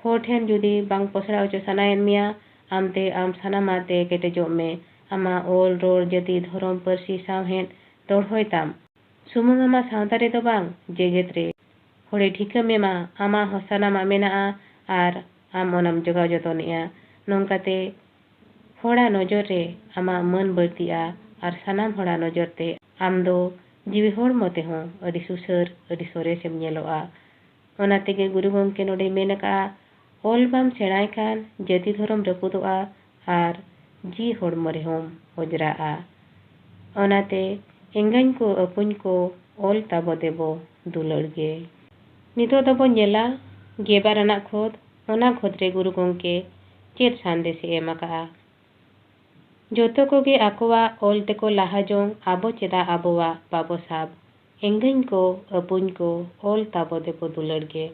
ᱦᱚᱲ ᱴᱷᱮᱱ ᱡᱩᱫᱤ ᱵᱟᱝ ᱯᱚᱥᱲᱟ ᱦᱚᱪᱚ ᱥᱟᱱᱟᱭᱮᱫ ᱢᱮᱭᱟ, ᱟᱢᱛᱮ ᱟᱢ ᱥᱟᱱᱟᱢᱟᱜ ᱛᱮ ᱠᱮᱴᱮᱡᱚᱜ ᱢᱮ᱾ ᱟᱢᱟᱜ ᱚᱞ, ᱨᱚᱲ, ᱡᱟᱹᱛᱤ, ᱫᱷᱚᱨᱚᱢ, ᱯᱟᱹᱨᱥᱤ, ᱥᱟᱶᱦᱮᱫ ᱫᱚᱲᱦᱚᱭ ᱛᱟᱢ᱾ ᱥᱩᱢᱩᱝ ᱟᱢᱟᱜ ᱥᱟᱶᱛᱟ ᱨᱮᱫᱚ ᱵᱟᱝ, ᱡᱮᱜᱮᱛ ᱨᱮ᱾ ᱦᱚᱲᱮ ᱴᱷᱤᱠᱟᱹ ᱢᱮᱢᱟ, ᱟᱢᱟᱜ ᱦᱚᱸ ᱥᱟᱱᱟᱢᱟᱜ ᱢᱮᱱᱟᱜᱼᱟ ᱟᱨ ᱟᱢ ᱚᱱᱟᱢ ᱡᱚᱜᱟᱣ ᱡᱚᱛᱚᱱᱮᱜᱼᱟ᱾ ᱱᱚᱝᱠᱟᱛᱮ ᱦᱚᱲᱟᱜ ᱱᱚᱡᱚᱨ ᱨᱮ ᱟᱢᱟᱜ ᱢᱟᱹᱱ ᱵᱟᱹᱲᱛᱤᱜᱼᱟ ᱟᱨ ᱥᱟᱱᱟᱢ ᱦᱚᱲᱟᱜ ᱱᱚᱡᱚᱨ ᱛᱮ ᱟᱢ ᱫᱚ ᱡᱤᱣᱤ ᱦᱚᱲᱢᱚ ᱛᱮᱦᱚᱸ ᱟᱹᱰᱤ ᱥᱩᱥᱟᱹᱨ, ᱟᱹᱰᱤ ᱥᱚᱨᱮᱥᱮᱢ ᱧᱮᱞᱚᱜᱼᱟ᱾ ᱚᱱᱟ ᱛᱮᱜᱮ ᱜᱩᱨᱩ ᱜᱚᱢᱠᱮ ᱱᱚᱰᱮᱭ ᱢᱮᱱ ᱟᱠᱟᱫᱼᱟ, ᱚᱞ ᱵᱟᱢ ᱥᱮᱬᱟᱭ ᱠᱷᱟᱱ ᱡᱟᱹᱛᱤ ᱫᱷᱚᱨᱚᱢ ᱨᱟᱹᱯᱩᱫᱚᱜᱼᱟ ᱟᱨ ᱡᱤᱣᱤ ᱦᱚᱲᱢᱚ ᱨᱮᱦᱚᱸᱢ ᱚᱡᱽᱨᱟᱜᱼᱟ᱾ ᱚᱱᱟᱛᱮ ᱮᱸᱜᱟᱧ ᱠᱚ ᱟᱹᱯᱩᱧ ᱠᱚ ᱚᱞ ᱛᱟᱵᱚ ᱫᱮᱵᱚ ᱫᱩᱞᱟᱹᱲ ᱜᱮ᱾ ᱱᱤᱛᱚᱜ ᱫᱚᱵᱚ ᱧᱮᱞᱟ ᱜᱮᱵᱟᱨ ᱟᱱᱟᱜ ᱠᱷᱚᱫ, ᱚᱱᱟ ᱠᱷᱚᱫ ᱨᱮ ᱜᱩᱨᱩ ᱜᱚᱢᱠᱮ ᱪᱮᱫ ᱥᱟᱸᱫᱮᱥ ᱮ ᱮᱢ ᱟᱠᱟᱫᱼᱟ? ᱡᱚᱛᱚ ᱠᱚᱜᱮ ᱟᱠᱚᱣᱟᱜ ᱚᱞ ᱛᱮᱠᱚ ᱞᱟᱦᱟ ᱡᱚᱝ, ᱟᱵᱚ ᱪᱮᱫᱟᱜ ᱟᱵᱚᱣᱟᱜ ᱵᱟᱵᱚ ᱥᱟᱵ? ᱮᱸᱜᱟᱹᱧ ᱠᱚ, ᱟᱹᱯᱩᱧ ᱠᱚ, ᱚᱞ ᱛᱟᱵᱚ ᱫᱮᱵᱚ ᱫᱩᱞᱟᱹᱲ ᱜᱮ᱾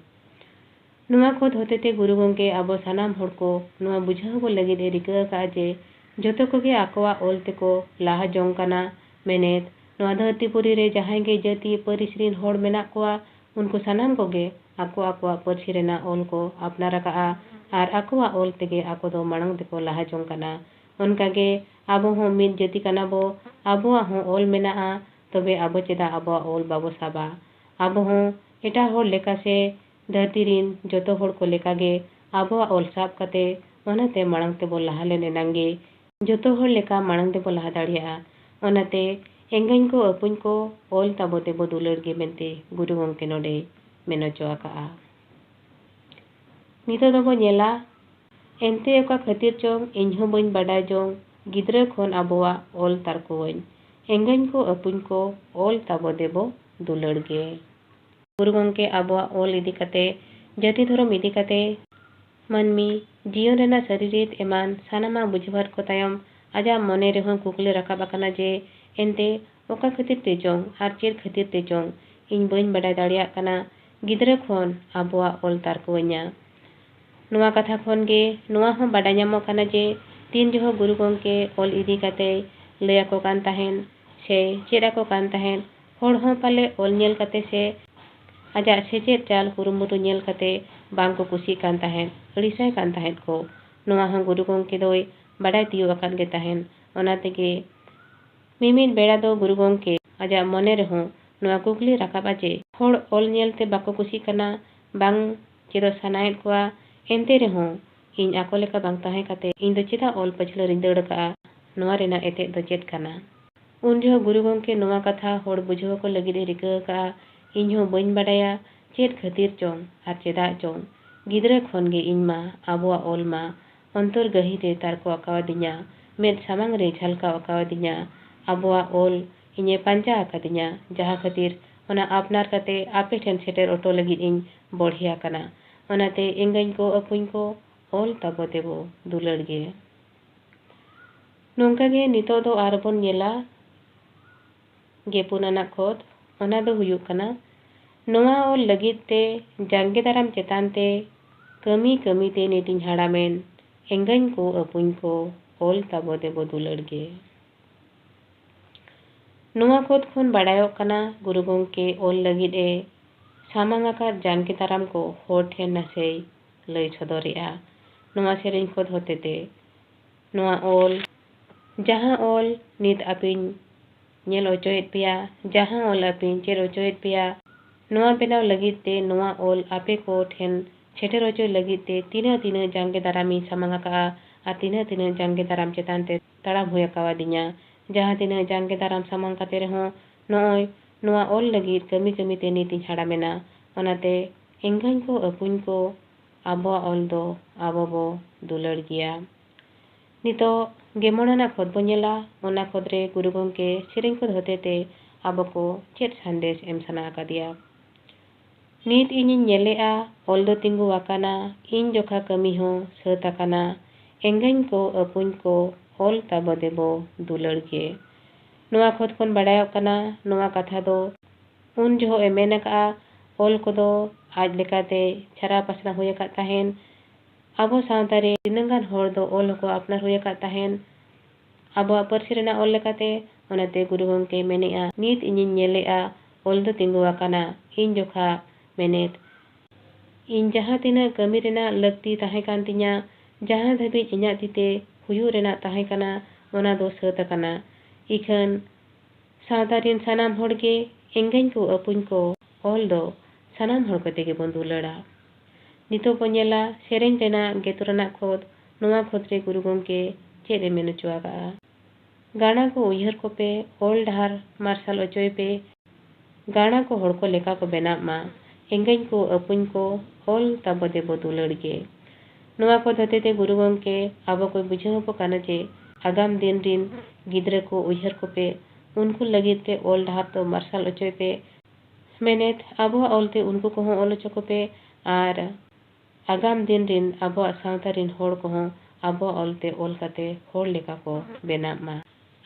ᱱᱚᱣᱟ ᱠᱷᱚᱸᱫ ᱦᱚᱛᱮᱛᱮ ᱜᱩᱨᱩ ᱜᱚᱢᱠᱮ ᱟᱵᱚ ᱥᱟᱱᱟᱢ ᱦᱚᱲ ᱠᱚ ᱱᱚᱣᱟ ᱵᱩᱡᱷᱟᱹᱣ ᱟᱵᱚ ᱞᱟᱹᱜᱤᱫ ᱮ ᱨᱤᱠᱟᱹ ᱟᱠᱟᱫᱼᱟ ᱡᱮ ᱡᱚᱛᱚ ᱠᱚᱜᱮ ᱟᱠᱚᱣᱟᱜ ᱚᱞ ᱛᱮᱠᱚ ᱞᱟᱦᱟ ᱡᱚᱝ ᱠᱟᱱᱟ᱾ ᱢᱮᱱᱮᱫ, ᱱᱚᱣᱟ ᱫᱷᱟᱹᱨᱛᱤ ᱯᱩᱨᱤ ᱨᱮ ᱡᱟᱦᱟᱸᱭ ᱜᱮ ᱡᱟᱹᱛᱤ ᱯᱟᱹᱨᱤᱥ ᱨᱤᱱ ᱦᱚᱲ ᱢᱮᱱᱟᱜ ᱠᱚᱣᱟ, ᱩᱱᱠᱩ ᱥᱟᱱᱟᱢ ᱠᱚᱜᱮ ᱟᱠᱚ ᱟᱠᱚᱣᱟᱜ ᱯᱟᱹᱨᱥᱤ ᱨᱮᱱᱟᱜ ᱚᱞ ᱠᱚ ᱟᱯᱱᱟᱨ ᱟᱠᱟᱫᱼᱟ ᱟᱨ ᱟᱠᱚᱣᱟᱜ ᱚᱞ ᱛᱮᱜᱮ ᱟᱠᱚ ᱫᱚ ᱢᱟᱲᱟᱝ ᱛᱮᱠᱚ ᱞᱟᱦᱟ ᱡᱚᱝ ᱠᱟᱱᱟ᱾ ᱚᱱᱠᱟᱜᱮ ᱟᱵᱚ ᱦᱚᱸ ᱢᱤᱫ ᱡᱟᱹᱛᱤ ᱠᱟᱱᱟ ᱵᱚ, ᱟᱵᱚᱣᱟᱜ ᱦᱚᱸ ᱚᱞ ᱢᱮᱱᱟᱜᱼᱟ, ᱛᱚᱵᱮ ᱟᱵᱚ ᱪᱮᱫᱟᱜ ᱟᱵᱚᱣᱟᱜ ᱚᱞ ᱵᱟᱵᱚ ᱥᱟᱵᱟ? ᱟᱵᱚ ᱦᱚᱸ ᱮᱴᱟᱜ ᱦᱚᱲ ᱞᱮᱠᱟ ᱥᱮ ᱫᱷᱟᱹᱨᱛᱤ ᱨᱤᱱ ᱡᱚᱛᱚ ᱦᱚᱲ ᱠᱚ ᱞᱮᱠᱟᱜᱮ ᱟᱵᱚᱣᱟᱜ ᱚᱞ ᱥᱟᱵ ᱠᱟᱛᱮ ᱚᱱᱟᱛᱮ ᱢᱟᱲᱟᱝ ᱛᱮᱵᱚ ᱞᱟᱦᱟ ᱞᱮᱱ ᱮᱱᱟᱝ ᱜᱮ ᱡᱚᱛᱚ ᱦᱚᱲ ᱞᱮᱠᱟ ᱢᱟᱲᱟᱝ ᱛᱮᱵᱚ ᱞᱟᱦᱟ ᱫᱟᱲᱮᱭᱟᱜᱼᱟ᱾ ᱚᱱᱟᱛᱮ ᱮᱸᱜᱟᱹᱧ ᱠᱚ ᱟᱹᱯᱩᱧ ᱠᱚ ᱚᱞ ᱛᱟᱵᱚ ᱛᱮᱵᱚ ᱫᱩᱞᱟᱹᱲ ᱜᱮ ᱢᱮᱱᱛᱮ ᱜᱩᱨᱩ ᱜᱚᱢᱠᱮ ᱱᱚᱰᱮᱭ ᱢᱮᱱ ᱦᱚᱪᱚ ᱟᱠᱟᱫᱼᱟ᱾ ᱱᱤᱛᱚᱜ ᱫᱚᱵᱚ ᱧᱮᱞᱟ, ᱮᱱᱛᱮ ᱚᱠᱟ ᱠᱷᱟᱹᱛᱤᱨ ᱪᱚᱝ ᱤᱧᱦᱚᱸ ᱵᱟᱹᱧ ᱵᱟᱰᱟᱭ ᱡᱚᱝ, ᱜᱤᱫᱽᱨᱟᱹ ᱠᱷᱚᱱ ᱟᱵᱚᱣᱟᱜ ᱚᱞ ᱛᱟᱨᱠᱚᱣᱟᱹᱧ, ᱮᱸᱜᱟᱹᱧ ᱠᱚ ᱟᱹᱯᱩᱧ ᱠᱚ ᱚᱞ ᱛᱟᱵᱚ ᱫᱮᱵᱚ ᱫᱩᱞᱟᱹᱲ ᱜᱮ᱾ ᱜᱩᱨᱩ ᱜᱚᱢᱠᱮ ᱟᱵᱚᱣᱟᱜ ᱚᱞ ᱤᱫᱤ ᱠᱟᱛᱮ, ᱡᱟᱹᱛᱤ ᱫᱷᱚᱨᱚᱢ ᱤᱫᱤ ᱠᱟᱛᱮ, ᱢᱟᱹᱱᱢᱤ ᱡᱤᱭᱚᱱ ᱨᱮᱱᱟᱜ ᱥᱟᱹᱨᱤ ᱨᱤᱛ ᱮᱢᱟᱱ ᱥᱟᱱᱟᱢᱟᱜ ᱵᱩᱡᱷᱟᱹᱣ ᱠᱚ ᱛᱟᱭᱚᱢ ᱟᱡᱟᱜ ᱢᱚᱱᱮ ᱨᱮᱦᱚᱸ ᱠᱩᱠᱞᱤ ᱨᱟᱠᱟᱵ ᱟᱠᱟᱱᱟ ᱡᱮ, ᱮᱱᱛᱮ ᱚᱠᱟ ᱠᱷᱟᱹᱛᱤᱨ ᱛᱮ ᱪᱚᱝ ᱟᱨ ᱪᱮᱫ ᱠᱷᱟᱹᱛᱤᱨ ᱛᱮ ᱪᱚᱝ ᱤᱧ ᱵᱟᱹᱧ ᱵᱟᱰᱟᱭ ᱫᱟᱲᱮᱭᱟᱜ ᱠᱟᱱᱟ ᱜᱤᱫᱽᱨᱟᱹ ᱠᱷᱚᱱ ᱟᱵᱚᱣᱟᱜ ᱚᱞ ᱛᱟᱨᱠᱚᱣᱟᱹᱧᱟ᱾ ᱱᱚᱣᱟ ᱠᱟᱛᱷᱟ ᱠᱷᱚᱱ ᱜᱮ ᱱᱚᱣᱟ ᱦᱚᱸ ᱵᱟᱰᱟᱭ ᱧᱟᱢᱚᱜ ᱠᱟᱱᱟ ᱡᱮ ᱛᱤᱱ ᱡᱚᱦᱚᱜ ᱜᱩᱨᱩ ᱜᱚᱢᱠᱮ ᱚᱞ ᱤᱫᱤ ᱠᱟᱛᱮᱭ ᱞᱟᱹᱭ ᱟᱠᱚ ᱠᱟᱱ ᱛᱟᱦᱮᱸᱫ ᱥᱮ ᱪᱮᱫ ᱟᱠᱚ ᱠᱟᱱ ᱛᱟᱦᱮᱸᱫ, ᱦᱚᱲ ᱦᱚᱸ ᱯᱟᱞᱮ ᱚᱞ ᱧᱮᱞ ᱠᱟᱛᱮ ᱥᱮ ᱟᱡᱟᱜ ᱥᱮᱪᱮᱫ ᱪᱟᱞ ᱠᱩᱨᱩᱢᱩᱴᱩ ᱧᱮᱞ ᱠᱟᱛᱮ ᱵᱟᱝ ᱠᱚ ᱠᱩᱥᱤᱜ ᱠᱟᱱ ᱛᱟᱦᱮᱸᱫ, ᱟᱹᱲᱤᱥᱟᱭ ᱠᱟᱱ ᱛᱟᱦᱮᱸᱫ ᱠᱚ᱾ ᱱᱚᱣᱟ ᱦᱚᱸ ᱜᱩᱨᱩ ᱜᱚᱢᱠᱮ ᱫᱚᱭ ᱵᱟᱰᱟᱭ ᱛᱤᱭᱳᱜ ᱟᱠᱟᱫ ᱜᱮ ᱛᱟᱦᱮᱸᱫ᱾ ᱚᱱᱟ ᱛᱮᱜᱮ ᱢᱤᱢᱤᱫ ᱵᱮᱲᱟ ᱫᱚ ᱜᱩᱨᱩ ᱜᱚᱢᱠᱮ ᱟᱡᱟᱜ ᱢᱚᱱᱮ ᱨᱮᱦᱚᱸ ᱱᱚᱣᱟ ᱠᱩᱠᱞᱤ ᱨᱟᱠᱟᱵᱼᱟ ᱡᱮ, ᱦᱚᱲ ᱚᱞ ᱧᱮᱞ ᱛᱮ ᱵᱟᱠᱚ ᱠᱩᱥᱤᱜ ᱠᱟᱱᱟ, ᱵᱟᱝ ᱪᱮᱫᱚᱜ ᱥᱟᱱᱟᱭᱮᱫ ᱠᱚᱣᱟ, ᱮᱱᱛᱮ ᱨᱮᱦᱚᱸ ᱤᱧ ᱟᱠᱚ ᱞᱮᱠᱟ ᱵᱟᱝ ᱛᱟᱦᱮᱸ ᱠᱟᱛᱮ ᱤᱧ ᱫᱚ ᱪᱮᱫᱟᱜ ᱚᱞ ᱯᱟᱹᱪᱷᱞᱟᱹ ᱨᱤᱧ ᱫᱟᱹᱲ ᱟᱠᱟᱫᱼᱟ? ᱱᱚᱣᱟ ᱨᱮᱱᱟᱜ ᱮᱛᱮᱫ ᱫᱚ ᱪᱮᱫ ᱠᱟᱱᱟ? ᱩᱱ ᱡᱚᱦᱚᱜ ᱜᱩᱨᱩ ᱜᱚᱢᱠᱮ ᱱᱚᱣᱟ ᱠᱟᱛᱷᱟ ᱦᱚᱲ ᱵᱩᱡᱷᱟᱹᱣ ᱟᱠᱚ ᱞᱟᱹᱜᱤᱫ ᱮ ᱨᱤᱠᱟᱹ ᱟᱠᱟᱫᱼᱟ, ᱤᱧ ᱦᱚᱸ ᱵᱟᱹᱧ ᱵᱟᱰᱟᱭᱟ ᱪᱮᱫ ᱠᱷᱟᱹᱛᱤᱨ ᱪᱚᱝ ᱟᱨ ᱪᱮᱫᱟᱜ ᱪᱚᱝ, ᱜᱤᱫᱽᱨᱟᱹ ᱠᱷᱚᱱ ᱜᱮ ᱤᱧ ᱢᱟ ᱟᱵᱚᱣᱟᱜ ᱚᱞ ᱢᱟ ᱚᱱᱛᱚᱨ ᱜᱟᱹᱦᱤᱨ ᱨᱮ ᱛᱟᱨᱠᱚ ᱟᱠᱟᱣᱟᱫᱤᱧᱟ, ᱢᱮᱫ ᱥᱟᱢᱟᱝ ᱨᱮ ᱡᱷᱟᱞᱠᱟᱣ ᱟᱠᱟᱣᱟᱫᱤᱧᱟ᱾ ᱟᱵᱚᱣᱟᱜ ᱚᱞ ᱤᱧᱮ ᱯᱟᱸᱡᱟ ᱟᱠᱟᱫᱤᱧᱟ, ᱡᱟᱦᱟᱸ ᱠᱷᱟᱹᱛᱤᱨ ᱚᱱᱟ ᱟᱯᱱᱟᱨ ᱠᱟᱛᱮ ᱟᱯᱮ ᱴᱷᱮᱱ ᱥᱮᱴᱮᱨ ᱚᱴᱚ ᱞᱟᱹᱜᱤᱫ ᱤᱧ ᱵᱚᱲᱦᱮ ᱟᱠᱟᱱᱟ᱾ ᱚᱱᱟᱛᱮ ᱮᱸᱜᱟᱹᱧ ᱠᱚ, ᱟᱹᱯᱩᱧ ᱠᱚ, ᱚᱞ ᱛᱟᱵᱚ ᱫᱮᱵᱚ ᱫᱩᱞᱟᱹᱲ ᱜᱮ᱾ ᱱᱚᱝᱠᱟ ᱜᱮ ᱱᱤᱛᱚᱜ ᱫᱚ ᱟᱨᱵᱚᱱ ᱧᱮᱞᱟ ᱜᱮ ᱯᱩᱱ ᱟᱱᱟᱜ ᱠᱷᱚᱛ, ᱚᱱᱟ ᱫᱚ ᱦᱩᱭᱩᱜ ᱠᱟᱱᱟ, ᱱᱚᱣᱟ ᱚᱞ ᱞᱟᱹᱜᱤᱫ ᱛᱮ ᱡᱟᱸᱜᱮ ᱫᱟᱨᱟᱢ ᱪᱮᱛᱟᱱ ᱛᱮ ᱠᱟᱹᱢᱤ ᱠᱟᱹᱢᱤ ᱛᱮ ᱱᱤᱛᱤᱧ ᱦᱟᱲᱟᱢᱮᱱ, ᱮᱸᱜᱟᱹᱧ ᱠᱚ ᱟᱹᱯᱩᱧ ᱠᱚ, ᱚᱞ ᱛᱟᱵᱚ ᱫᱮᱵᱚ ᱫᱩᱞᱟᱹᱲ ᱜᱮ᱾ ᱱᱚᱣᱟ ᱠᱷᱚᱛ ᱠᱷᱚᱱ ᱵᱟᱲᱟᱭᱚᱜ ᱠᱟᱱᱟ, ᱜᱩᱨᱩ ᱜᱚᱢᱠᱮ ᱚᱞ ᱞᱟᱹᱜᱤᱫ ᱮ ᱥᱟᱢᱟᱝ ᱟᱠᱟᱫ ᱡᱟᱸᱜᱮ ᱫᱟᱨᱟᱢ ᱠᱚ ᱦᱚᱲ ᱴᱷᱮᱱ ᱱᱟᱥᱮᱭ ᱞᱟᱹᱭ ᱥᱚᱫᱚᱨᱮᱜᱼᱟ᱾ ᱱᱚᱣᱟ ᱥᱮᱨᱮᱧ ᱠᱷᱚᱛ ᱦᱚᱛᱮᱛᱮ ᱱᱚᱣᱟ ᱚᱞ, ᱡᱟᱦᱟᱸ ᱚᱞ ᱱᱤᱛ ᱟᱯᱮᱧ ᱧᱮᱞ ᱦᱚᱪᱚᱭᱮᱫ ᱯᱮᱭᱟ, ᱡᱟᱦᱟᱸ ᱚᱞ ᱟᱯᱮᱧ ᱪᱮᱫ ᱦᱚᱪᱚᱭᱮᱫ ᱯᱮᱭᱟ, ᱱᱚᱣᱟ ᱵᱮᱱᱟᱣ ᱞᱟᱹᱜᱤᱫ ᱛᱮ, ᱱᱚᱣᱟ ᱚᱞ ᱟᱯᱮ ᱠᱚ ᱴᱷᱮᱱ ᱥᱮᱴᱮᱨ ᱦᱚᱪᱚᱭ ᱞᱟᱹᱜᱤᱫ ᱛᱮ ᱛᱤᱱᱟᱹᱜ ᱛᱤᱱᱟᱹᱜ ᱡᱟᱸᱜᱮ ᱫᱟᱨᱟᱢᱤᱧ ᱥᱟᱢᱟᱝ ᱟᱠᱟᱫᱼᱟ ᱟᱨ ᱛᱤᱱᱟᱹᱜ ᱛᱤᱱᱟᱹᱜ ᱡᱟᱸᱜᱮ ᱫᱟᱨᱟᱢ ᱪᱮᱛᱟᱱ ᱛᱮ ᱛᱟᱲᱟᱢ ᱦᱩᱭ ᱟᱠᱟᱣᱟᱫᱤᱧᱟ᱾ ᱡᱟᱦᱟᱸ ᱛᱤᱱᱟᱹᱜ ᱡᱟᱸᱜᱮ ᱫᱟᱨᱟᱢ ᱥᱟᱢᱟᱝ ᱠᱟᱛᱮ ᱨᱮᱦᱚᱸ ᱱᱚᱜᱼᱚᱭ ᱱᱚᱣᱟ ᱚᱞ ᱞᱟᱹᱜᱤᱫ ᱠᱟᱹᱢᱤ ᱠᱟᱹᱢᱤ ᱛᱮ ᱱᱤᱛ ᱤᱧ ᱦᱟᱲᱟᱢᱮᱱᱟ᱾ ᱚᱱᱟᱛᱮ ᱮᱸᱜᱟᱹᱧ ᱠᱚ, ᱟᱹᱯᱩᱧ ᱠᱚ, ᱟᱵᱚᱣᱟᱜ ᱚᱞ ᱫᱚ ᱟᱵᱚ ᱵᱚ ᱫᱩᱞᱟᱹᱲ ᱜᱮᱭᱟ᱾ ᱱᱤᱛᱚᱜ ᱜᱮ ᱢᱚᱬᱮ ᱟᱱᱟᱜ ᱠᱷᱚᱛ ᱵᱚ ᱧᱮᱞᱟ᱾ ᱚᱱᱟ ᱠᱷᱚᱛ ᱨᱮ ᱜᱩᱨᱩ ᱜᱚᱢᱠᱮ ᱥᱮᱨᱮᱧ ᱠᱷᱚᱛ ᱦᱚᱛᱮᱛᱮ ᱟᱵᱚ ᱠᱚ ᱪᱮᱫ ᱥᱟᱸᱫᱮᱥ ᱮᱢ ᱥᱟᱱᱟ ᱟᱠᱟᱫᱮᱭᱟ? ᱱᱤᱛ ᱤᱧᱤᱧ ᱧᱮᱞᱮᱜᱼᱟ, ᱚᱞ ᱫᱚ ᱛᱤᱸᱜᱩ ᱟᱠᱟᱱᱟ, ᱤᱧ ᱡᱚᱠᱷᱟ ᱠᱟᱹᱢᱤ ᱦᱚᱸ ᱥᱟᱹᱛ ᱟᱠᱟᱱᱟ᱾ ᱮᱸᱜᱟᱧ ᱠᱚ, ᱟᱹᱯᱩᱧ ᱠᱚ, ᱚᱞ ᱛᱟᱵᱚ ᱫᱮᱵᱚ ᱫᱩᱞᱟᱹᱲ ᱜᱮ᱾ ᱱᱚᱣᱟ ᱠᱷᱚᱛ ᱠᱷᱚᱱ ᱵᱟᱲᱟᱭᱚᱜ ᱠᱟᱱᱟ, ᱱᱚᱣᱟ ᱠᱟᱛᱷᱟ ᱫᱚ ᱩᱱ ᱡᱚᱦᱚᱜ ᱮ ᱢᱮᱱ ᱟᱠᱟᱫᱼᱟ᱾ ᱚᱞ ᱠᱚᱫᱚ ᱟᱡ ᱞᱮᱠᱟᱛᱮ ᱪᱷᱟᱨᱟᱣ ᱯᱟᱥᱱᱟᱣ ᱦᱩᱭ ᱟᱠᱟᱫ ᱛᱟᱦᱮᱱ᱾ ᱟᱵᱚ ᱥᱟᱶᱛᱟ ᱨᱮ ᱛᱤᱱᱟᱹᱝ ᱜᱟᱱ ᱦᱚᱲ ᱫᱚ ᱚᱞ ᱦᱚᱸᱠᱚ ᱟᱯᱱᱟᱨ ᱦᱩᱭ ᱟᱠᱟᱫ ᱛᱟᱦᱮᱱ ᱟᱵᱚᱣᱟᱜ ᱯᱟᱹᱨᱥᱤ ᱨᱮᱱᱟᱜ ᱚᱞ ᱞᱮᱠᱟᱛᱮ᱾ ᱚᱱᱟᱛᱮ ᱜᱩᱨᱩ ᱜᱚᱢᱠᱮ ᱢᱮᱱᱮᱜᱼᱟ, ᱱᱤᱛ ᱤᱧᱤᱧ ᱧᱮᱞᱮᱜᱼᱟ, ᱚᱞ ᱫᱚ ᱛᱤᱸᱜᱩ ᱟᱠᱟᱱᱟ, ᱤᱧ ᱡᱚᱠᱷᱟ ᱢᱮᱱᱮᱛ᱾ ᱤᱧ ᱡᱟᱦᱟᱸ ᱛᱤᱱᱟᱹᱜ ᱠᱟᱹᱢᱤ ᱨᱮᱱᱟᱜ ᱞᱟᱹᱠᱛᱤ ᱛᱟᱦᱮᱸ ᱠᱟᱱ ᱛᱤᱧᱟ, ᱡᱟᱦᱟᱸ ᱫᱷᱟᱹᱵᱤᱡ ᱤᱧᱟᱹᱜ ᱛᱤᱛᱮ ᱦᱩᱭᱩᱜ ᱨᱮᱱᱟᱜ ᱛᱟᱦᱮᱸ ᱠᱟᱱᱟ, ᱚᱱᱟ ᱫᱚ ᱥᱟᱹᱛ ᱟᱠᱟᱱᱟ᱾ ᱤᱠᱷᱟᱹᱱ ᱥᱟᱶᱛᱟ ᱨᱤᱱ ᱥᱟᱱᱟᱢ ᱦᱚᱲ ᱜᱮ ᱮᱸᱜᱟᱹᱧ ᱠᱚ, ᱟᱹᱯᱩᱧ ᱠᱚ, ᱚᱞ ᱫᱚ ᱥᱟᱱᱟᱢ ᱦᱚᱲ ᱠᱚᱛᱮ ᱜᱮᱵᱚᱱ ᱫᱩᱞᱟᱹᱲᱟ᱾ ᱱᱤᱛᱚᱜ ᱵᱚᱱ ᱧᱮᱞᱟ, ᱥᱮᱨᱮᱧ ᱨᱮᱱᱟᱜ ᱜᱮᱛᱩ ᱨᱮᱱᱟᱜ ᱠᱷᱚᱛ, ᱱᱚᱣᱟ ᱠᱷᱚᱛ ᱨᱮ ᱜᱩᱨᱩ ᱜᱚᱢᱠᱮ ᱪᱮᱫ ᱮ ᱢᱮᱱ ᱦᱚᱪᱚ ᱟᱠᱟᱫᱼᱟ? ᱜᱟᱬᱟ ᱠᱚ ᱩᱭᱦᱟᱹᱨ ᱠᱚᱯᱮ, ᱚᱞ ᱰᱟᱦᱟᱨ ᱢᱟᱨᱥᱟᱞ ᱚᱪᱚᱭ ᱯᱮ, ᱜᱟᱬᱟ ᱠᱚ ᱦᱚᱲ ᱠᱚ ᱞᱮᱠᱟ ᱠᱚ ᱵᱮᱱᱟᱜ ᱢᱟ, ᱮᱸᱜᱟᱹᱧ ᱠᱚ, ᱟᱹᱯᱩᱧ ᱠᱚ, ᱚᱞ ᱛᱟᱵᱚ ᱫᱮᱵᱚ ᱫᱩᱞᱟᱹᱲ ᱜᱮ᱾ ᱱᱚᱣᱟ ᱠᱚ ᱦᱚᱛᱮᱛᱮ ᱜᱩᱨᱩ ᱜᱚᱢᱠᱮ ᱟᱵᱚ ᱠᱚᱭ ᱵᱩᱡᱷᱟᱹᱣ ᱟᱵᱚ ᱠᱟᱱᱟ ᱡᱮ ᱟᱜᱟᱢ ᱫᱤᱱ ᱨᱤᱱ ᱜᱤᱫᱽᱨᱟᱹ ᱠᱚ ᱩᱭᱦᱟᱹᱨ ᱠᱚᱯᱮ, ᱩᱱᱠᱩ ᱞᱟᱹᱜᱤᱫ ᱛᱮ ᱚᱞ ᱰᱟᱦᱟᱨ ᱫᱚ ᱢᱟᱨᱥᱟᱞ ᱚᱪᱚᱭ ᱯᱮ᱾ ᱢᱮᱱᱮᱛ, ᱟᱵᱚᱣᱟᱜ ᱚᱞ ᱛᱮ ᱩᱱᱠᱩ ᱠᱚᱦᱚᱸ ᱚᱞ ᱦᱚᱪᱚ ᱠᱚᱯᱮ ᱟᱨ ᱟᱜᱟᱢ ᱫᱤᱱ ᱨᱤᱱ ᱟᱵᱚᱣᱟᱜ ᱥᱟᱶᱛᱟ ᱨᱤᱱ ᱦᱚᱲ ᱠᱚᱦᱚᱸ ᱟᱵᱚᱣᱟᱜ ᱚᱞ ᱛᱮ ᱚᱞ ᱠᱟᱛᱮ ᱦᱚᱲ ᱞᱮᱠᱟ ᱠᱚ ᱵᱮᱱᱟᱜ ᱢᱟ᱾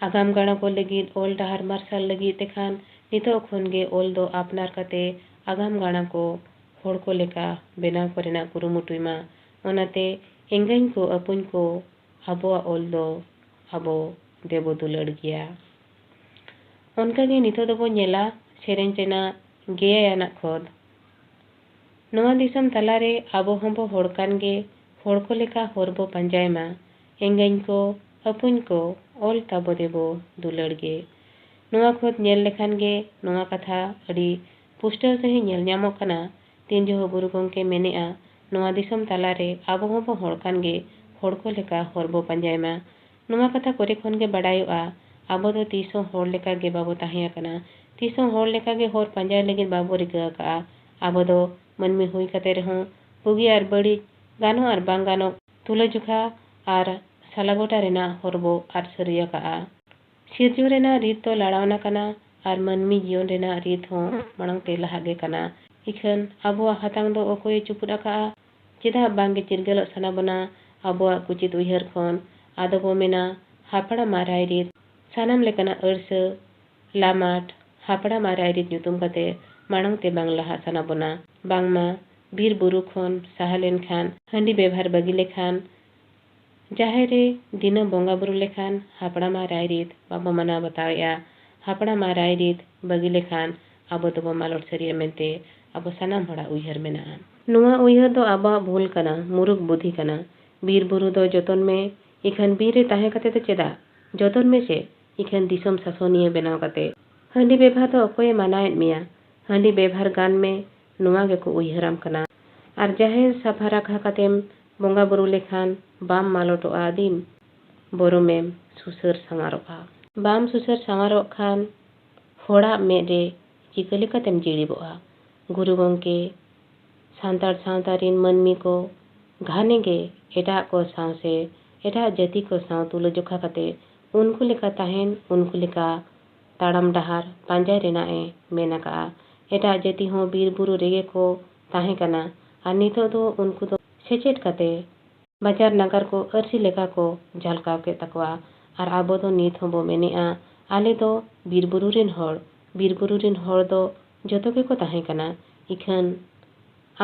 ᱟᱜᱟᱢ ᱜᱟᱬᱟ ᱠᱚ ᱞᱟᱹᱜᱤᱫ ᱚᱞ ᱰᱟᱦᱟᱨ ᱢᱟᱨᱥᱟᱞ ᱞᱟᱹᱜᱤᱫ ᱛᱮᱠᱷᱟᱱ ᱱᱤᱛᱚᱜ ᱠᱷᱚᱱ ᱜᱮ ᱚᱞ ᱫᱚ ᱟᱯᱱᱟᱨ ᱠᱟᱛᱮ ᱟᱜᱟᱢ ᱜᱟᱬᱟ ᱠᱚ ᱦᱚᱲ ᱠᱚ ᱞᱮᱠᱟ ᱵᱮᱱᱟᱣ ᱠᱚᱨᱮᱱᱟᱜ ᱠᱩᱨᱩᱢᱩᱴᱩᱭ ᱢᱟ᱾ ᱚᱱᱟᱛᱮ ᱮᱸᱜᱟᱹᱧ ᱠᱚ, ᱟᱹᱯᱩᱧ ᱠᱚ, ᱟᱵᱚᱣᱟᱜ ᱚᱞ ᱫᱚ ᱟᱵᱚ ᱫᱮᱵᱚ ᱫᱩᱞᱟᱹᱲ ᱜᱮᱭᱟ᱾ ᱚᱱᱠᱟᱜᱮ ᱱᱤᱛᱚᱜ ᱫᱚᱵᱚ ᱧᱮᱞᱟ ᱥᱮᱨᱮᱧ ᱨᱮᱱᱟᱜ ᱜᱮᱭᱟᱭ ᱟᱱᱟᱜ ᱠᱷᱚᱫ᱾ ᱱᱚᱣᱟ ᱫᱤᱥᱚᱢ ᱛᱟᱞᱟᱨᱮ ᱟᱵᱚ ᱦᱚᱸᱵᱚ ᱦᱚᱲ ᱠᱟᱱ ᱜᱮ, ᱦᱚᱲ ᱠᱚ ᱞᱮᱠᱟ ᱦᱚᱨ ᱵᱚ ᱯᱟᱸᱡᱟᱭ ᱢᱟ᱾ ᱮᱸᱜᱟᱹᱧ ᱠᱚ, ᱟᱹᱯᱩᱧ ᱠᱚ, ᱚᱞ ᱛᱟᱵᱚ ᱫᱮᱵᱚ ᱫᱩᱞᱟᱹᱲ ᱜᱮ᱾ ᱱᱚᱣᱟ ᱠᱷᱚᱫ ᱧᱮᱞ ᱞᱮᱠᱷᱟᱱ ᱜᱮ ᱱᱚᱣᱟ ᱠᱟᱛᱷᱟ ᱟᱹᱰᱤ ᱯᱩᱥᱴᱟᱹᱣ ᱥᱟᱺᱦᱤᱡ ᱧᱮᱞ ᱧᱟᱢᱚᱜ ᱠᱟᱱᱟ᱾ ᱛᱤᱱ ᱡᱚᱦᱚᱜ ᱜᱩᱨᱩ ᱜᱚᱢᱠᱮ ᱢᱮᱱᱮᱜᱼᱟ, ᱱᱚᱣᱟ ᱫᱤᱥᱚᱢ ᱛᱟᱞᱟᱨᱮ ᱟᱵᱚ ᱦᱚᱸᱵᱚ ᱦᱚᱲ ᱠᱟᱱ ᱜᱮ, ᱦᱚᱲ ᱠᱚ ᱞᱮᱠᱟ ᱦᱚᱨ ᱵᱚ ᱯᱟᱸᱡᱟᱭ ᱢᱟ᱾ ᱱᱚᱣᱟ ᱠᱟᱛᱷᱟ ᱠᱚᱨᱮ ᱠᱷᱚᱱ ᱜᱮ ᱵᱟᱰᱟᱭᱚᱜᱼᱟ, ᱟᱵᱚ ᱫᱚ ᱛᱤᱥ ᱦᱚᱸ ᱦᱚᱲ ᱞᱮᱠᱟ ᱜᱮ ᱵᱟᱵᱚ ᱛᱟᱦᱮᱸ ᱟᱠᱟᱱᱟ᱾ ᱛᱤᱥ ᱦᱚᱸ ᱦᱚᱲ ᱞᱮᱠᱟ ᱜᱮ ᱦᱚᱨ ᱯᱟᱸᱡᱟᱭ ᱞᱟᱹᱜᱤᱫ ᱵᱟᱵᱚ ᱨᱤᱠᱟᱹ ᱟᱠᱟᱫᱼᱟ᱾ ᱟᱵᱚ ᱫᱚ ᱢᱟᱹᱱᱢᱤ ᱦᱩᱭ ᱠᱟᱛᱮ ᱨᱮᱦᱚᱸ ᱵᱩᱜᱤ ᱟᱨ ᱵᱟᱹᱲᱤᱡ, ᱜᱟᱱᱚᱜ ᱟᱨ ᱵᱟᱝ ᱜᱟᱱᱚᱜ ᱛᱩᱞᱟᱹᱡᱚᱠᱷᱟ ᱟᱨ ᱥᱟᱞᱟᱜᱚᱴᱟ ᱨᱮᱱᱟᱜ ᱦᱚᱨ ᱵᱚ ᱟᱫ ᱥᱟᱹᱨᱤ ᱟᱠᱟᱫᱼᱟ᱾ ᱥᱤᱨᱡᱚᱱ ᱨᱮᱱᱟᱜ ᱨᱤᱛ ᱫᱚ ᱞᱟᱲᱟᱣᱱᱟ ᱠᱟᱱᱟ ᱟᱨ ᱢᱟᱹᱱᱢᱤ ᱡᱤᱭᱚᱱ ᱨᱮᱱᱟᱜ ᱨᱤᱛ ᱦᱚᱸ ᱢᱟᱲᱟᱝ ᱛᱮ ᱞᱟᱦᱟ ᱜᱮ ᱠᱟᱱᱟ᱾ ᱤᱠᱷᱟᱹᱱ ᱟᱵᱚᱣᱟᱜ ᱦᱟᱛᱟᱝ ᱫᱚ ᱚᱠᱚᱭᱮ ᱪᱩᱯᱩᱫ ᱟᱠᱟᱜᱼᱟ? ᱪᱮᱫᱟᱜ ᱵᱟᱝᱜᱮ ᱪᱤᱨᱜᱟᱹᱞᱚᱜ ᱥᱟᱱᱟ ᱵᱚᱱᱟ ᱟᱵᱚᱣᱟᱜ ᱠᱩᱪᱤᱛ ᱩᱭᱦᱟᱹᱨ ᱠᱷᱚᱱ? ᱟᱫᱚ ᱵᱚ ᱢᱮᱱᱟ, ᱦᱟᱯᱲᱟᱢᱟᱜ ᱨᱟᱭᱨᱤᱛ, ᱥᱟᱱᱟᱢ ᱞᱮᱠᱟᱱᱟᱜ ᱟᱹᱲᱥᱟᱹ, ᱞᱟᱢᱟᱴ, ᱦᱟᱯᱲᱟᱢᱟᱜ ᱨᱟᱭᱨᱤᱛ ᱧᱩᱛᱩᱢ ᱠᱟᱛᱮ ᱢᱟᱲᱟᱝ ᱛᱮ ᱵᱟᱝ ᱞᱟᱦᱟᱜ ᱥᱟᱱᱟ ᱵᱚᱱᱟ᱾ ᱵᱟᱝᱢᱟ ᱵᱤᱨ ᱵᱩᱨᱩ ᱠᱷᱚᱱ ᱥᱟᱦᱟ ᱞᱮᱱᱠᱷᱟᱱ, ᱦᱟᱺᱰᱤ ᱵᱮᱵᱷᱟᱨ ᱵᱟᱹᱜᱤ ᱞᱮᱠᱷᱟᱱ, ᱡᱟᱦᱮᱨ ᱨᱮ ᱫᱤᱱᱟᱹᱢ ᱵᱚᱸᱜᱟ ᱵᱩᱨᱩ ᱞᱮᱠᱷᱟᱱ ᱦᱟᱯᱲᱟᱢᱟᱜ ᱨᱟᱭᱨᱤᱛ ᱵᱟᱵᱚ ᱢᱟᱱᱟᱣ ᱵᱟᱛᱟᱣᱮᱫᱼᱟ᱾ ᱦᱟᱯᱲᱟᱢᱟᱜ ᱨᱟᱭᱨᱤᱛ ᱵᱟᱹᱜᱤ ᱞᱮᱠᱷᱟᱱ ᱟᱵᱚ ᱫᱚᱵᱚ ᱢᱟᱞᱚᱴ ᱥᱟᱹᱨᱤᱜᱼᱟ ᱢᱮᱱᱛᱮ ᱟᱵᱚ ᱥᱟᱱᱟᱢ ᱦᱚᱲᱟᱜ ᱩᱭᱦᱟᱹᱨ ᱢᱮᱱᱟᱜᱼᱟ᱾ ᱱᱚᱣᱟ ᱩᱭᱦᱟᱹᱨ ᱫᱚ ᱟᱵᱚᱣᱟᱜ ᱵᱷᱩᱞ ᱠᱟᱱᱟ, ᱢᱩᱨᱩᱠ ᱵᱩᱫᱷᱤ ᱠᱟᱱᱟ᱾ ᱵᱤᱨ ᱵᱩᱨᱩ ᱫᱚ ᱡᱚᱛᱚᱱ ᱢᱮ, ᱤᱠᱷᱟᱹᱱ ᱵᱤᱨ ᱨᱮ ᱛᱟᱦᱮᱸ ᱠᱟᱛᱮ ᱫᱚ ᱪᱮᱫᱟᱜ? ᱡᱚᱛᱚᱱ ᱢᱮ ᱪᱮᱫ? ᱤᱠᱷᱟᱹᱱ ᱫᱤᱥᱚᱢ ᱥᱟᱥᱚᱱᱤᱭᱟᱹ ᱵᱮᱱᱟᱣ ᱠᱟᱛᱮ᱾ ᱦᱟᱺᱰᱤ ᱵᱮᱵᱷᱟᱨ ᱫᱚ ᱚᱠᱚᱭᱮ ᱢᱟᱱᱟᱣᱮᱫ ᱢᱮᱭᱟ? ᱦᱟᱺᱰᱤ ᱵᱮᱵᱷᱟᱨ ᱜᱟᱱ ᱢᱮ, ᱱᱚᱣᱟ ᱜᱮᱠᱚ ᱩᱭᱦᱟᱹᱨᱟᱢ ᱠᱟᱱᱟ᱾ ᱟᱨ ᱡᱟᱦᱮᱨ ᱥᱟᱯᱷᱟ ᱨᱟᱠᱷᱟ ᱠᱟᱛᱮᱢ ᱵᱚᱸᱜᱟ ᱵᱩᱨᱩ ᱞᱮᱠᱷᱟᱱ ᱵᱟᱢ ᱢᱟᱞᱚᱴᱚᱜᱼᱟ ᱟᱹᱫᱤᱢ, ᱵᱚᱨᱚᱢᱮᱢ ᱥᱩᱥᱟᱹᱨ ᱥᱟᱶᱟᱨᱚᱜᱼᱟ᱾ ᱵᱟᱢ ᱥᱩᱥᱟᱹᱨ ᱥᱟᱶᱟᱨᱚᱜ ᱠᱷᱟᱱ ᱦᱚᱲᱟᱜ ᱢᱮᱫ ᱨᱮ ᱪᱤᱠᱟᱹ ᱞᱮᱠᱟᱛᱮᱢ ᱡᱤᱲᱤᱵᱚᱜᱼᱟ? ᱜᱩᱨᱩ ᱜᱚᱢᱠᱮ ᱥᱟᱱᱛᱟᱲ ᱥᱟᱶᱛᱟ ᱨᱤᱱ ᱢᱟᱹᱱᱢᱤ ᱠᱚ ᱜᱷᱟᱱᱮ ᱜᱮ ᱮᱴᱟᱜ ᱠᱚ ᱥᱟᱶ ᱥᱮ ᱮᱴᱟᱜ ᱡᱟᱹᱛᱤ ᱠᱚ ᱥᱟᱶ ᱛᱩᱞᱟᱹᱡᱚᱠᱷᱟ ᱠᱟᱛᱮ ᱩᱱᱠᱩ ᱞᱮᱠᱟ ᱛᱟᱦᱮᱱ, ᱩᱱᱠᱩ ᱞᱮᱠᱟ ᱛᱟᱲᱟᱢ ᱰᱟᱦᱟᱨ ᱯᱟᱸᱡᱟᱭ ᱨᱮᱱᱟᱜ ᱮ ᱢᱮᱱ ᱟᱠᱟᱫᱼᱟ᱾ ᱮᱴᱟᱜ ᱡᱟᱹᱛᱤ ᱦᱚᱸ ᱵᱤᱨ ᱵᱩᱨᱩ ᱨᱮᱜᱮ ᱠᱚ ᱛᱟᱦᱮᱸ ᱠᱟᱱᱟ ᱟᱨ ᱱᱤᱛᱚᱜ ᱫᱚ ᱩᱱᱠᱩ ᱫᱚ ᱥᱮᱪᱮᱫ ᱠᱟᱛᱮ ᱵᱟᱡᱟᱨ ᱱᱟᱜᱟᱨ ᱠᱚ ᱟᱹᱨᱥᱤ ᱞᱮᱠᱟ ᱠᱚ ᱡᱷᱟᱞᱠᱟᱣ ᱠᱮᱫ ᱛᱟᱠᱚᱣᱟ᱾ ᱟᱨ ᱟᱵᱚ ᱫᱚ ᱱᱤᱛ ᱦᱚᱸᱵᱚ ᱢᱮᱱᱮᱜᱼᱟ, ᱟᱞᱮ ᱫᱚ ᱵᱤᱨ ᱵᱩᱨᱩ ᱨᱤᱱ ᱦᱚᱲ, ᱵᱤᱨ ᱵᱩᱨᱩ ᱨᱤᱱ ᱦᱚᱲ ᱫᱚ ᱡᱚᱛᱚ ᱜᱮᱠᱚ ᱛᱟᱦᱮᱸ ᱠᱟᱱᱟ᱾ ᱤᱠᱷᱟᱹᱱ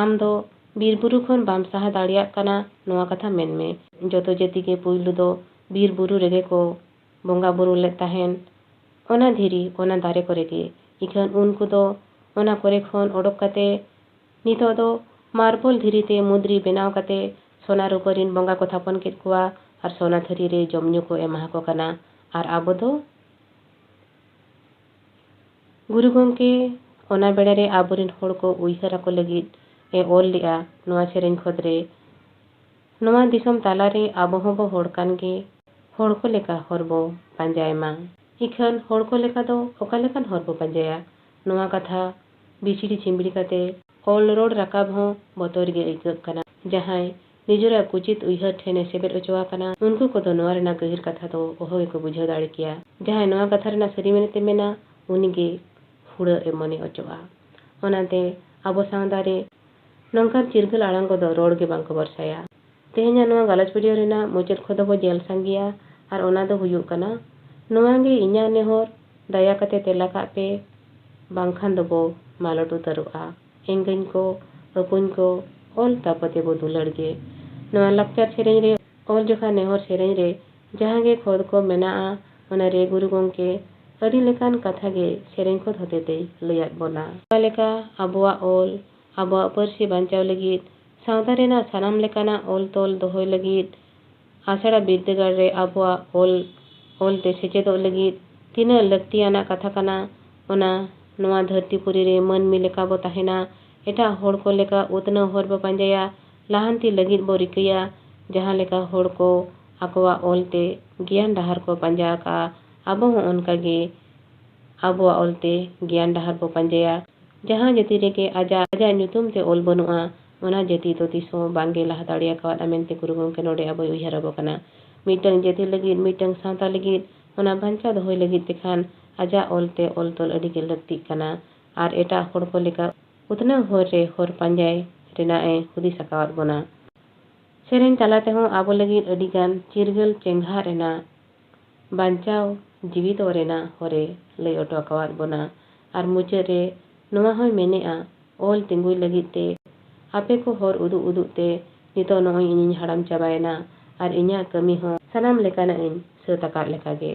ᱟᱢ ᱫᱚ ᱵᱤᱨ ᱵᱩᱨᱩ ᱠᱷᱚᱱ ᱵᱟᱢ ᱥᱟᱦᱟ ᱫᱟᱲᱮᱭᱟᱜ ᱠᱟᱱᱟ, ᱱᱚᱣᱟ ᱠᱟᱛᱷᱟ ᱢᱮᱱ ᱢᱮ᱾ ᱡᱚᱛᱚ ᱡᱟᱹᱛᱤ ᱜᱮ ᱯᱩᱭᱞᱩ ᱫᱚ ᱵᱤᱨ ᱵᱩᱨᱩ ᱨᱮᱜᱮ ᱠᱚ ᱵᱚᱸᱜᱟ ᱵᱩᱨᱩ ᱞᱮᱫ ᱛᱟᱦᱮᱱ᱾ ᱚᱱᱟ ᱫᱷᱤᱨᱤ, ᱚᱱᱟ ᱫᱟᱨᱮ ᱠᱚᱨᱮ ᱜᱮ᱾ ᱤᱠᱷᱟᱹᱱ ᱩᱱᱠᱩ ᱫᱚ ᱚᱱᱟ ᱠᱚᱨᱮ ᱠᱷᱚᱱ ᱚᱰᱚᱠ ᱠᱟᱛᱮ ᱱᱤᱛᱚᱜ ᱫᱚ ᱢᱟᱨᱵᱚᱞ ᱫᱷᱤᱨᱤ ᱛᱮ ᱢᱩᱫᱽᱨᱤ ᱵᱮᱱᱟᱣ ᱠᱟᱛᱮ ᱥᱚᱱᱟ ᱨᱩᱯᱟᱹ ᱨᱤᱱ ᱵᱚᱸᱜᱟ ᱠᱚ ᱛᱷᱟᱯᱚᱱ ᱠᱮᱫ ᱠᱚᱣᱟ ᱟᱨ ᱥᱚᱱᱟ ᱛᱷᱟᱹᱨᱤ ᱨᱮ ᱡᱚᱢ ᱧᱩ ᱠᱚ ᱮᱢᱟ ᱠᱚ ᱠᱟᱱᱟ᱾ ᱟᱨ ᱟᱵᱚ ᱫᱚ ᱜᱩᱨᱩ ᱜᱚᱢᱠᱮ ᱚᱱᱟ ᱵᱮᱲᱟ ᱨᱮ ᱟᱵᱚᱨᱮᱱ ᱦᱚᱲ ᱠᱚ ᱩᱭᱦᱟᱹᱨ ᱟᱠᱚ ᱞᱟᱹᱜᱤᱫ ᱮ ᱚᱞ ᱞᱮᱜᱼᱟ ᱱᱚᱣᱟ ᱥᱮᱨᱮᱧ ᱠᱷᱚᱸᱫᱽᱨᱮ᱾ ᱱᱚᱣᱟ ᱫᱤᱥᱚᱢ ᱛᱟᱞᱟᱨᱮ ᱟᱵᱚ ᱦᱚᱸᱵᱚ ᱦᱚᱲ ᱠᱟᱱ ᱜᱮ, ᱦᱚᱲ ᱠᱚ ᱞᱮᱠᱟ ᱦᱚᱨ ᱵᱚ ᱯᱟᱸᱡᱟᱭ ᱢᱟ᱾ ᱤᱠᱷᱟᱹᱱ ᱦᱚᱲ ᱠᱚ ᱞᱮᱠᱟ ᱫᱚ ᱚᱠᱟ ᱞᱮᱠᱟᱱ ᱦᱚᱨ ᱵᱚ ᱯᱟᱸᱡᱟᱭᱟ? ᱱᱚᱣᱟ ᱠᱟᱛᱷᱟ ᱵᱤᱪᱷᱲᱤ ᱪᱷᱤᱢᱵᱲᱤ ᱠᱟᱛᱮ ᱚᱞ ᱨᱚᱲ ᱨᱟᱠᱟᱵ ᱦᱚᱸ ᱵᱚᱛᱚᱨ ᱜᱮ ᱟᱹᱭᱠᱟᱹᱜ ᱠᱟᱱᱟ᱾ ᱡᱟᱦᱟᱸᱭ ᱱᱤᱡᱮᱨᱟᱜ ᱠᱩᱪᱤᱛ ᱩᱭᱦᱟᱹᱨ ᱴᱷᱮᱱᱮ ᱥᱮᱵᱮᱫ ᱦᱚᱪᱚ ᱟᱠᱟᱱᱟ, ᱩᱱᱠᱩ ᱠᱚᱫᱚ ᱱᱚᱣᱟ ᱨᱮᱱᱟᱜ ᱜᱟᱹᱦᱤᱨ ᱠᱟᱛᱷᱟ ᱫᱚ ᱚᱦᱚ ᱜᱮᱠᱚ ᱵᱩᱡᱷᱟᱹᱣ ᱫᱟᱲᱮ ᱠᱮᱭᱟ᱾ ᱡᱟᱦᱟᱸᱭ ᱱᱚᱣᱟ ᱠᱟᱛᱷᱟ ᱨᱮᱱᱟᱜ ᱥᱟᱹᱨᱤ ᱢᱮᱱᱮᱛᱮ ᱢᱮᱱᱟ, ᱩᱱᱤᱜᱮ ᱦᱩᱲᱟᱹᱜ ᱮ ᱢᱚᱱᱮ ᱚᱪᱚᱜᱼᱟ᱾ ᱚᱱᱟᱛᱮ ᱟᱵᱚ ᱥᱟᱶᱛᱟ ᱨᱮ ᱱᱚᱝᱠᱟᱱ ᱪᱤᱨᱜᱟᱹᱞ ᱟᱲᱟᱝ ᱠᱚᱫᱚ ᱨᱚᱲ ᱜᱮ ᱵᱟᱝ ᱠᱚ ᱵᱷᱚᱨᱥᱟᱭᱟ᱾ ᱛᱮᱦᱮᱧᱟᱜ ᱱᱚᱣᱟ ᱜᱟᱞᱚᱪ video ᱨᱮᱱᱟᱜ ᱢᱩᱪᱟᱹᱫ ᱠᱷᱚᱫᱚ ᱵᱚ ᱧᱮᱞ ᱥᱟᱸᱜᱮᱭᱟ, ᱟᱨ ᱚᱱᱟ ᱫᱚ ᱦᱩᱭᱩᱜ ᱠᱟᱱᱟ, ᱱᱚᱣᱟ ᱜᱮ ᱤᱧᱟᱹᱜ ᱱᱮᱦᱚᱨ, ᱫᱟᱭᱟ ᱠᱟᱛᱮ ᱛᱮᱞᱟ ᱠᱟᱜ ᱯᱮ, ᱵᱟᱝᱠᱷᱟᱱ ᱫᱚᱵᱚ ᱢᱟᱞᱚᱴ ᱩᱛᱟᱹᱨᱚᱜᱼᱟ᱾ ᱮᱸᱜᱟᱹᱧ ᱠᱚ, ᱟᱹᱯᱩᱧ ᱠᱚ, ᱚᱞ ᱛᱟᱯᱟᱛᱮ ᱵᱚ ᱫᱩᱞᱟᱹᱲ ᱜᱮ᱾ ᱱᱚᱣᱟ ᱞᱟᱠᱪᱟᱨ ᱥᱮᱨᱮᱧ ᱨᱮ ᱚᱞ ᱡᱚᱠᱷᱟ ᱱᱮᱦᱚᱨ ᱥᱮᱨᱮᱧ ᱨᱮ ᱡᱟᱦᱟᱸ ᱜᱮ ᱠᱷᱚᱫ ᱠᱚ ᱢᱮᱱᱟᱜᱼᱟ, ᱚᱱᱟ ᱨᱮ ᱜᱩᱨᱩ ᱜᱚᱢᱠᱮ ᱟᱹᱰᱤ ᱞᱮᱠᱟᱱ ᱠᱟᱛᱷᱟ ᱜᱮ ᱥᱮᱨᱮᱧ ᱠᱷᱚᱫ ᱦᱚᱛᱮᱛᱮᱭ ᱞᱟᱹᱭᱟᱫ ᱵᱚᱱᱟ᱾ ᱚᱠᱟ ᱞᱮᱠᱟ ᱟᱵᱚᱣᱟᱜ ᱚᱞ, ᱟᱵᱚᱣᱟᱜ ᱯᱟᱹᱨᱥᱤ ᱵᱟᱧᱪᱟᱣ ᱞᱟᱹᱜᱤᱫ, ᱥᱟᱶᱛᱟ ᱨᱮᱱᱟᱜ ᱥᱟᱱᱟᱢ ᱞᱮᱠᱟᱱᱟᱜ ᱚᱞ ᱛᱚᱞ ᱫᱚᱦᱚᱭ ᱞᱟᱹᱜᱤᱫ, ᱟᱥᱲᱟ ᱵᱤᱨᱫᱟᱹᱜᱟᱲ ᱨᱮ ᱟᱵᱚᱣᱟᱜ ᱚᱞ, ᱚᱞ ᱛᱮ ᱥᱮᱪᱮᱫᱚᱜ ᱞᱟᱹᱜᱤᱫ ᱛᱤᱱᱟᱹᱜ ᱞᱟᱹᱠᱛᱤᱭᱟᱱᱟᱜ ᱠᱟᱛᱷᱟ ᱠᱟᱱᱟ, ᱚᱱᱟ ᱱᱚᱣᱟ ᱫᱷᱟᱹᱨᱛᱤ ᱯᱩᱨᱤ ᱨᱮ ᱢᱟᱹᱱᱢᱤ ᱞᱮᱠᱟ ᱵᱚ ᱛᱟᱦᱮᱱᱟ, ᱮᱴᱟᱜ ᱦᱚᱲ ᱠᱚ ᱞᱮᱠᱟ ᱩᱛᱱᱟᱹᱣ ᱦᱚᱨ ᱵᱚ ᱯᱟᱸᱡᱟᱭᱟ, ᱞᱟᱦᱟᱱᱛᱤ ᱞᱟᱹᱜᱤᱫ ᱵᱚ ᱨᱤᱠᱟᱹᱭᱟ, ᱡᱟᱦᱟᱸ ᱞᱮᱠᱟ ᱦᱚᱲ ᱠᱚ ᱟᱠᱚᱣᱟᱜ ᱚᱞ ᱛᱮ ᱜᱮᱭᱟᱱ ᱰᱟᱦᱟᱨ ᱠᱚ ᱯᱟᱸᱡᱟ ᱟᱠᱟᱫᱼᱟ, ᱟᱵᱚ ᱦᱚᱸ ᱚᱱᱠᱟ ᱜᱮ ᱟᱵᱚᱣᱟᱜ ᱚᱞ ᱛᱮ ᱜᱮᱭᱟᱱ ᱰᱟᱦᱟᱨ ᱵᱚ ᱯᱟᱸᱡᱟᱭᱟ᱾ ᱡᱟᱦᱟᱸ ᱡᱟᱹᱛᱤ ᱨᱮᱜᱮ ᱟᱡᱟᱜ, ᱟᱡᱟᱜ ᱧᱩᱛᱩᱢ ᱛᱮ ᱚᱞ ᱵᱟᱹᱱᱩᱜᱼᱟ, ᱚᱱᱟ ᱡᱟᱹᱛᱤ ᱫᱚ ᱛᱤᱥ ᱦᱚᱸ ᱵᱟᱝ ᱜᱮ ᱞᱟᱦᱟ ᱫᱟᱲᱮ ᱟᱠᱟᱣᱟᱫᱼᱟ ᱢᱮᱱᱛᱮ ᱜᱩᱨᱩ ᱜᱚᱢᱠᱮ ᱱᱚᱰᱮ ᱟᱵᱚᱭ ᱩᱭᱦᱟᱹᱨ ᱟᱵᱚ ᱠᱟᱱᱟ᱾ ᱢᱤᱫᱴᱟᱝ ᱡᱟᱹᱛᱤ ᱞᱟᱹᱜᱤᱫ, ᱢᱤᱫᱴᱟᱝ ᱥᱟᱶᱛᱟ ᱞᱟᱹᱜᱤᱫ, ᱚᱱᱟ ᱵᱟᱧᱪᱟᱣ ᱫᱚᱦᱚᱭ ᱞᱟᱹᱜᱤᱫ ᱛᱮᱠᱷᱟᱱ ᱟᱡᱟᱜ ᱚᱞ ᱛᱮ ᱚᱞ ᱛᱚᱞ ᱟᱹᱰᱤ ᱜᱮ ᱞᱟᱹᱠᱛᱤᱜ ᱠᱟᱱᱟ᱾ ᱟᱨ ᱮᱴᱟᱜ ᱦᱚᱲ ᱠᱚ ᱞᱮᱠᱟ ᱩᱛᱱᱟᱹᱣ ᱦᱚᱨ ᱨᱮ ᱦᱚᱨ ᱯᱟᱸᱡᱟᱭ ᱨᱮᱱᱟᱜ ᱮ ᱦᱩᱫᱤᱥ ᱟᱠᱟᱣᱟᱫ ᱵᱚᱱᱟ᱾ ᱥᱮᱨᱮᱧ ᱛᱟᱞᱟ ᱛᱮᱦᱚᱸ ᱟᱵᱚ ᱞᱟᱹᱜᱤᱫ ᱟᱹᱰᱤ ᱜᱟᱱ ᱪᱤᱨᱜᱟᱹᱞ ᱪᱮᱸᱜᱷᱟ ᱨᱮᱱᱟᱜ, ᱵᱟᱧᱪᱟᱣ ᱡᱤᱣᱤᱫᱚᱜ ᱨᱮᱱᱟᱜ ᱦᱚᱨᱮ ᱞᱟᱹᱭ ᱚᱴᱚ ᱟᱠᱟᱣᱟᱫ ᱵᱚᱱᱟ᱾ ᱟᱨ ᱢᱩᱪᱟᱹᱫ ᱨᱮ ᱱᱚᱣᱟ ᱦᱚᱸᱭ ᱢᱮᱱᱮᱜᱼᱟ, ᱚᱞ ᱛᱤᱸᱜᱩᱭ ᱞᱟᱹᱜᱤᱫ ᱛᱮ ᱟᱯᱮ ᱠᱚ ᱦᱚᱨ ᱩᱫᱩᱜ ᱩᱫᱩᱜ ᱛᱮ ᱱᱤᱛᱚᱜ ᱱᱚᱜᱼᱚᱭ ᱤᱧᱤᱧ ᱦᱟᱲᱟᱢ ᱪᱟᱵᱟᱭᱮᱱᱟ, ᱟᱨ ᱤᱧᱟᱹᱜ ᱠᱟᱹᱢᱤ ᱦᱚᱸ ᱥᱟᱱᱟᱢ ᱞᱮᱠᱟᱱᱟᱜ ᱤᱧ ᱥᱟᱹᱛ ᱟᱠᱟᱫ ᱞᱮᱠᱟᱜᱮ᱾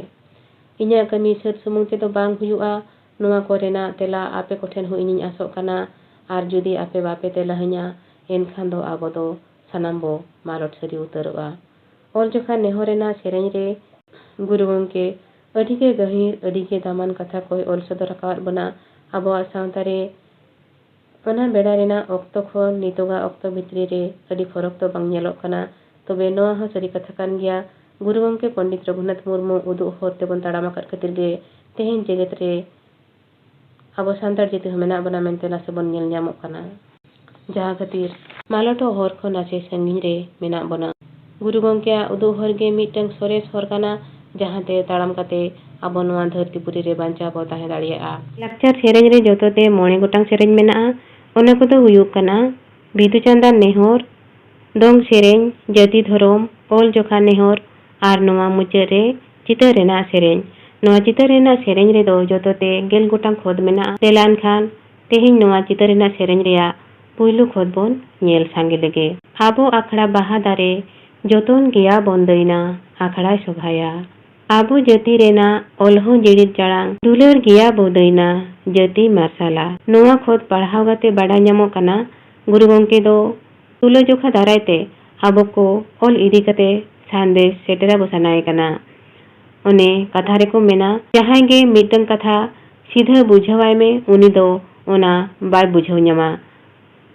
ᱤᱧᱟᱹᱜ ᱠᱟᱹᱢᱤ ᱥᱟᱹᱛ ᱥᱩᱢᱩᱝ ᱛᱮᱫᱚ ᱵᱟᱝ ᱦᱩᱭᱩᱜᱼᱟ, ᱱᱚᱣᱟ ᱠᱚᱨᱮᱱᱟᱜ ᱛᱮᱞᱟ ᱟᱯᱮ ᱠᱚᱴᱷᱮᱱ ᱦᱚᱸ ᱤᱧᱤᱧ ᱟᱥᱚᱜ ᱠᱟᱱᱟ᱾ ᱟᱨ ᱡᱩᱫᱤ ᱟᱯᱮ ᱵᱟᱯᱮ ᱛᱮᱞᱟᱦᱟᱹᱧᱟ, ᱮᱱᱠᱷᱟᱱ ᱫᱚ ᱟᱵᱚ ᱫᱚ ᱥᱟᱱᱟᱢ ᱵᱚ ᱢᱟᱞᱚᱴ ᱥᱟᱹᱨᱤ ᱩᱛᱟᱹᱨᱚᱜᱼᱟ᱾ ᱚᱞ ᱡᱚᱠᱷᱟ ᱱᱮᱦᱚᱨ ᱨᱮᱱᱟᱜ ᱥᱮᱨᱮᱧ ᱨᱮ ᱜᱩᱨᱩ ᱜᱚᱢᱠᱮ ᱟᱹᱰᱤ ᱜᱮ ᱜᱟᱹᱦᱤᱨ, ᱟᱹᱰᱤ ᱜᱮ ᱫᱟᱢᱟᱱ ᱠᱟᱛᱷᱟ ᱠᱚᱭ ᱚᱞ ᱥᱚᱫᱚᱨ ᱟᱠᱟᱣᱟᱫ ᱵᱚᱱᱟ᱾ ᱟᱵᱚᱣᱟᱜ ᱥᱟᱶᱛᱟ ᱨᱮ ᱚᱱᱟ ᱵᱮᱲᱟ ᱨᱮᱱᱟᱜ ᱚᱠᱛᱚ ᱠᱷᱚᱱ ᱱᱤᱛᱚᱜᱟᱜ ᱚᱠᱛᱚ ᱵᱷᱤᱛᱨᱤ ᱨᱮ ᱟᱹᱰᱤ ᱯᱷᱚᱨᱚᱠ ᱫᱚ ᱵᱟᱝ ᱧᱮᱞᱚᱜ ᱠᱟᱱᱟ᱾ ᱛᱚᱵᱮ ᱱᱚᱣᱟ ᱦᱚᱸ ᱥᱟᱹᱨᱤ ᱠᱟᱛᱷᱟ ᱠᱟᱱ ᱜᱮᱭᱟ, ᱜᱩᱨᱩ ᱜᱚᱢᱠᱮ ᱯᱚᱱᱰᱤᱛ ᱨᱚᱜᱷᱩᱱᱟᱛᱷ ᱢᱩᱨᱢᱩ ᱩᱫᱩᱜ ᱦᱚᱨ ᱛᱮᱵᱚᱱ ᱛᱟᱲᱟᱢ ᱟᱠᱟᱫ ᱠᱷᱟᱹᱛᱤᱨ ᱜᱮ ᱛᱮᱦᱮᱧ ᱡᱮᱜᱮᱛ ᱨᱮ ᱟᱵᱚ ᱥᱟᱱᱛᱟᱲ ᱡᱟᱹᱛᱤ ᱦᱚᱸ ᱢᱮᱱᱟᱜ ᱵᱚᱱᱟ ᱢᱮᱱᱛᱮ ᱱᱟᱥᱮ ᱵᱚᱱ ᱧᱮᱞ ᱧᱟᱢᱚᱜ ᱠᱟᱱᱟ᱾ ᱡᱟᱦᱟᱸ ᱠᱷᱟᱹᱛᱤᱨ ᱢᱟᱞᱚᱴᱚᱜ ᱦᱚᱨ ᱠᱷᱚᱱ ᱱᱟᱥᱮ ᱥᱟᱺᱜᱤᱧ ᱨᱮ ᱢᱮᱱᱟᱜ ᱵᱚᱱᱟ᱾ ᱜᱩᱨᱩ ᱜᱚᱢᱠᱮᱭᱟᱜ ᱩᱫᱩᱜ ᱦᱚᱨ ᱜᱮ ᱢᱤᱫᱴᱟᱝ ᱥᱚᱨᱮᱥ ᱦᱚᱨ ᱠᱟᱱᱟ, ᱡᱟᱦᱟᱸ ᱛᱮ ᱛᱟᱲᱟᱢ ᱠᱟᱛᱮ ᱟᱵᱚ ᱱᱚᱣᱟ ᱫᱷᱟᱹᱨᱛᱤ ᱯᱩᱨᱤ ᱨᱮ ᱵᱟᱧᱪᱟᱣ ᱵᱚ ᱛᱟᱦᱮᱸ ᱫᱟᱲᱮᱭᱟᱜᱼᱟ᱾ ᱞᱟᱠᱪᱟᱨ ᱥᱮᱨᱮᱧ ᱨᱮ ᱡᱚᱛᱚ ᱛᱮ ᱢᱚᱬᱮ ᱜᱚᱴᱟᱝ ᱥᱮᱨᱮᱧ ᱢᱮᱱᱟᱜᱼᱟ᱾ ᱚᱱᱟ ᱠᱚᱫᱚ ᱦᱩᱭᱩᱜ ᱠᱟᱱᱟ ᱵᱤᱫᱩ ᱪᱟᱸᱫᱟᱱ ᱱᱮᱦᱚᱨ, ᱫᱚᱝ ᱥᱮᱨᱮᱧ, ᱡᱟᱹᱛᱤ ᱫᱷᱚᱨᱚᱢ, ᱚᱞ ᱡᱚᱠᱷᱟ ᱱᱮᱦᱚᱨ ᱟᱨ ᱱᱚᱣᱟ ᱢᱩᱪᱟᱹᱫ ᱨᱮ ᱪᱤᱛᱟᱹᱨ ᱨᱮᱱᱟᱜ ᱥᱮᱨᱮᱧ᱾ ᱱᱚᱣᱟ ᱪᱤᱛᱟᱹᱨ ᱨᱮᱱᱟᱜ ᱥᱮᱨᱮᱧ ᱨᱮᱫᱚ ᱡᱚᱛᱚ ᱛᱮ ᱜᱮᱞ ᱜᱚᱴᱟᱝ ᱠᱷᱚᱛ ᱢᱮᱱᱟᱜᱼᱟ᱾ ᱫᱮᱞᱟ ᱮᱱᱠᱷᱟᱱ ᱛᱮᱦᱮᱧ ᱱᱚᱣᱟ ᱪᱤᱛᱟᱹᱨ ᱨᱮᱱᱟᱜ ᱥᱮᱨᱮᱧ ᱨᱮᱭᱟᱜ ᱯᱩᱭᱞᱩ ᱠᱷᱚᱛ ᱵᱚᱱ ᱧᱮᱞ ᱥᱟᱸᱜᱮ ᱞᱮᱜᱮ᱾ ᱟᱵᱚ ᱟᱠᱷᱲᱟ ᱵᱟᱦᱟ ᱫᱟᱨᱮ ᱡᱚᱛᱚᱱ ᱜᱮᱭᱟ ᱵᱚᱱ ᱫᱟᱹᱭᱱᱟ, ᱟᱠᱷᱲᱟᱭ ᱥᱚᱵᱷᱟᱭᱟ᱾ ᱟᱵᱚ ᱡᱟᱹᱛᱤ ᱨᱮᱱᱟᱜ ᱚᱞ ᱦᱚᱸ ᱡᱤᱲᱤᱫ ᱡᱟᱲᱟᱝ, ᱫᱩᱞᱟᱹᱲ ᱜᱮᱭᱟ ᱵᱚ ᱫᱟᱹᱭᱱᱟ, ᱡᱟᱹᱛᱤ ᱢᱟᱨᱥᱟᱞᱟ᱾ ᱱᱚᱣᱟ ᱠᱷᱚᱛ ᱯᱟᱲᱦᱟᱣ ᱠᱟᱛᱮ ᱵᱟᱰᱟᱭ ᱧᱟᱢᱚᱜ ᱠᱟᱱᱟ, ᱜᱩᱨᱩ ᱜᱚᱢᱠᱮ ᱫᱚ ᱛᱩᱞᱟᱹᱡᱚᱠᱷᱟ ᱫᱟᱨᱟᱭ ᱛᱮ ᱟᱵᱚ ᱠᱚ ᱚᱞ ᱤᱫᱤ ᱠᱟᱛᱮ ᱥᱟᱸᱫᱮᱥ ᱥᱮᱴᱮᱨ ᱟᱵᱚ ᱥᱟᱱᱟᱭᱮ ᱠᱟᱱᱟ᱾ ᱚᱱᱮ ᱠᱟᱛᱷᱟ ᱨᱮᱠᱚ ᱢᱮᱱᱟ, ᱡᱟᱦᱟᱸᱭ ᱜᱮ ᱢᱤᱫᱴᱟᱝ ᱠᱟᱛᱷᱟ ᱥᱤᱫᱷᱟᱹ ᱵᱩᱡᱷᱟᱹᱣᱟᱭ ᱢᱮ, ᱩᱱᱤ ᱫᱚ ᱚᱱᱟ ᱵᱟᱭ ᱵᱩᱡᱷᱟᱹᱣ ᱧᱟᱢᱟ,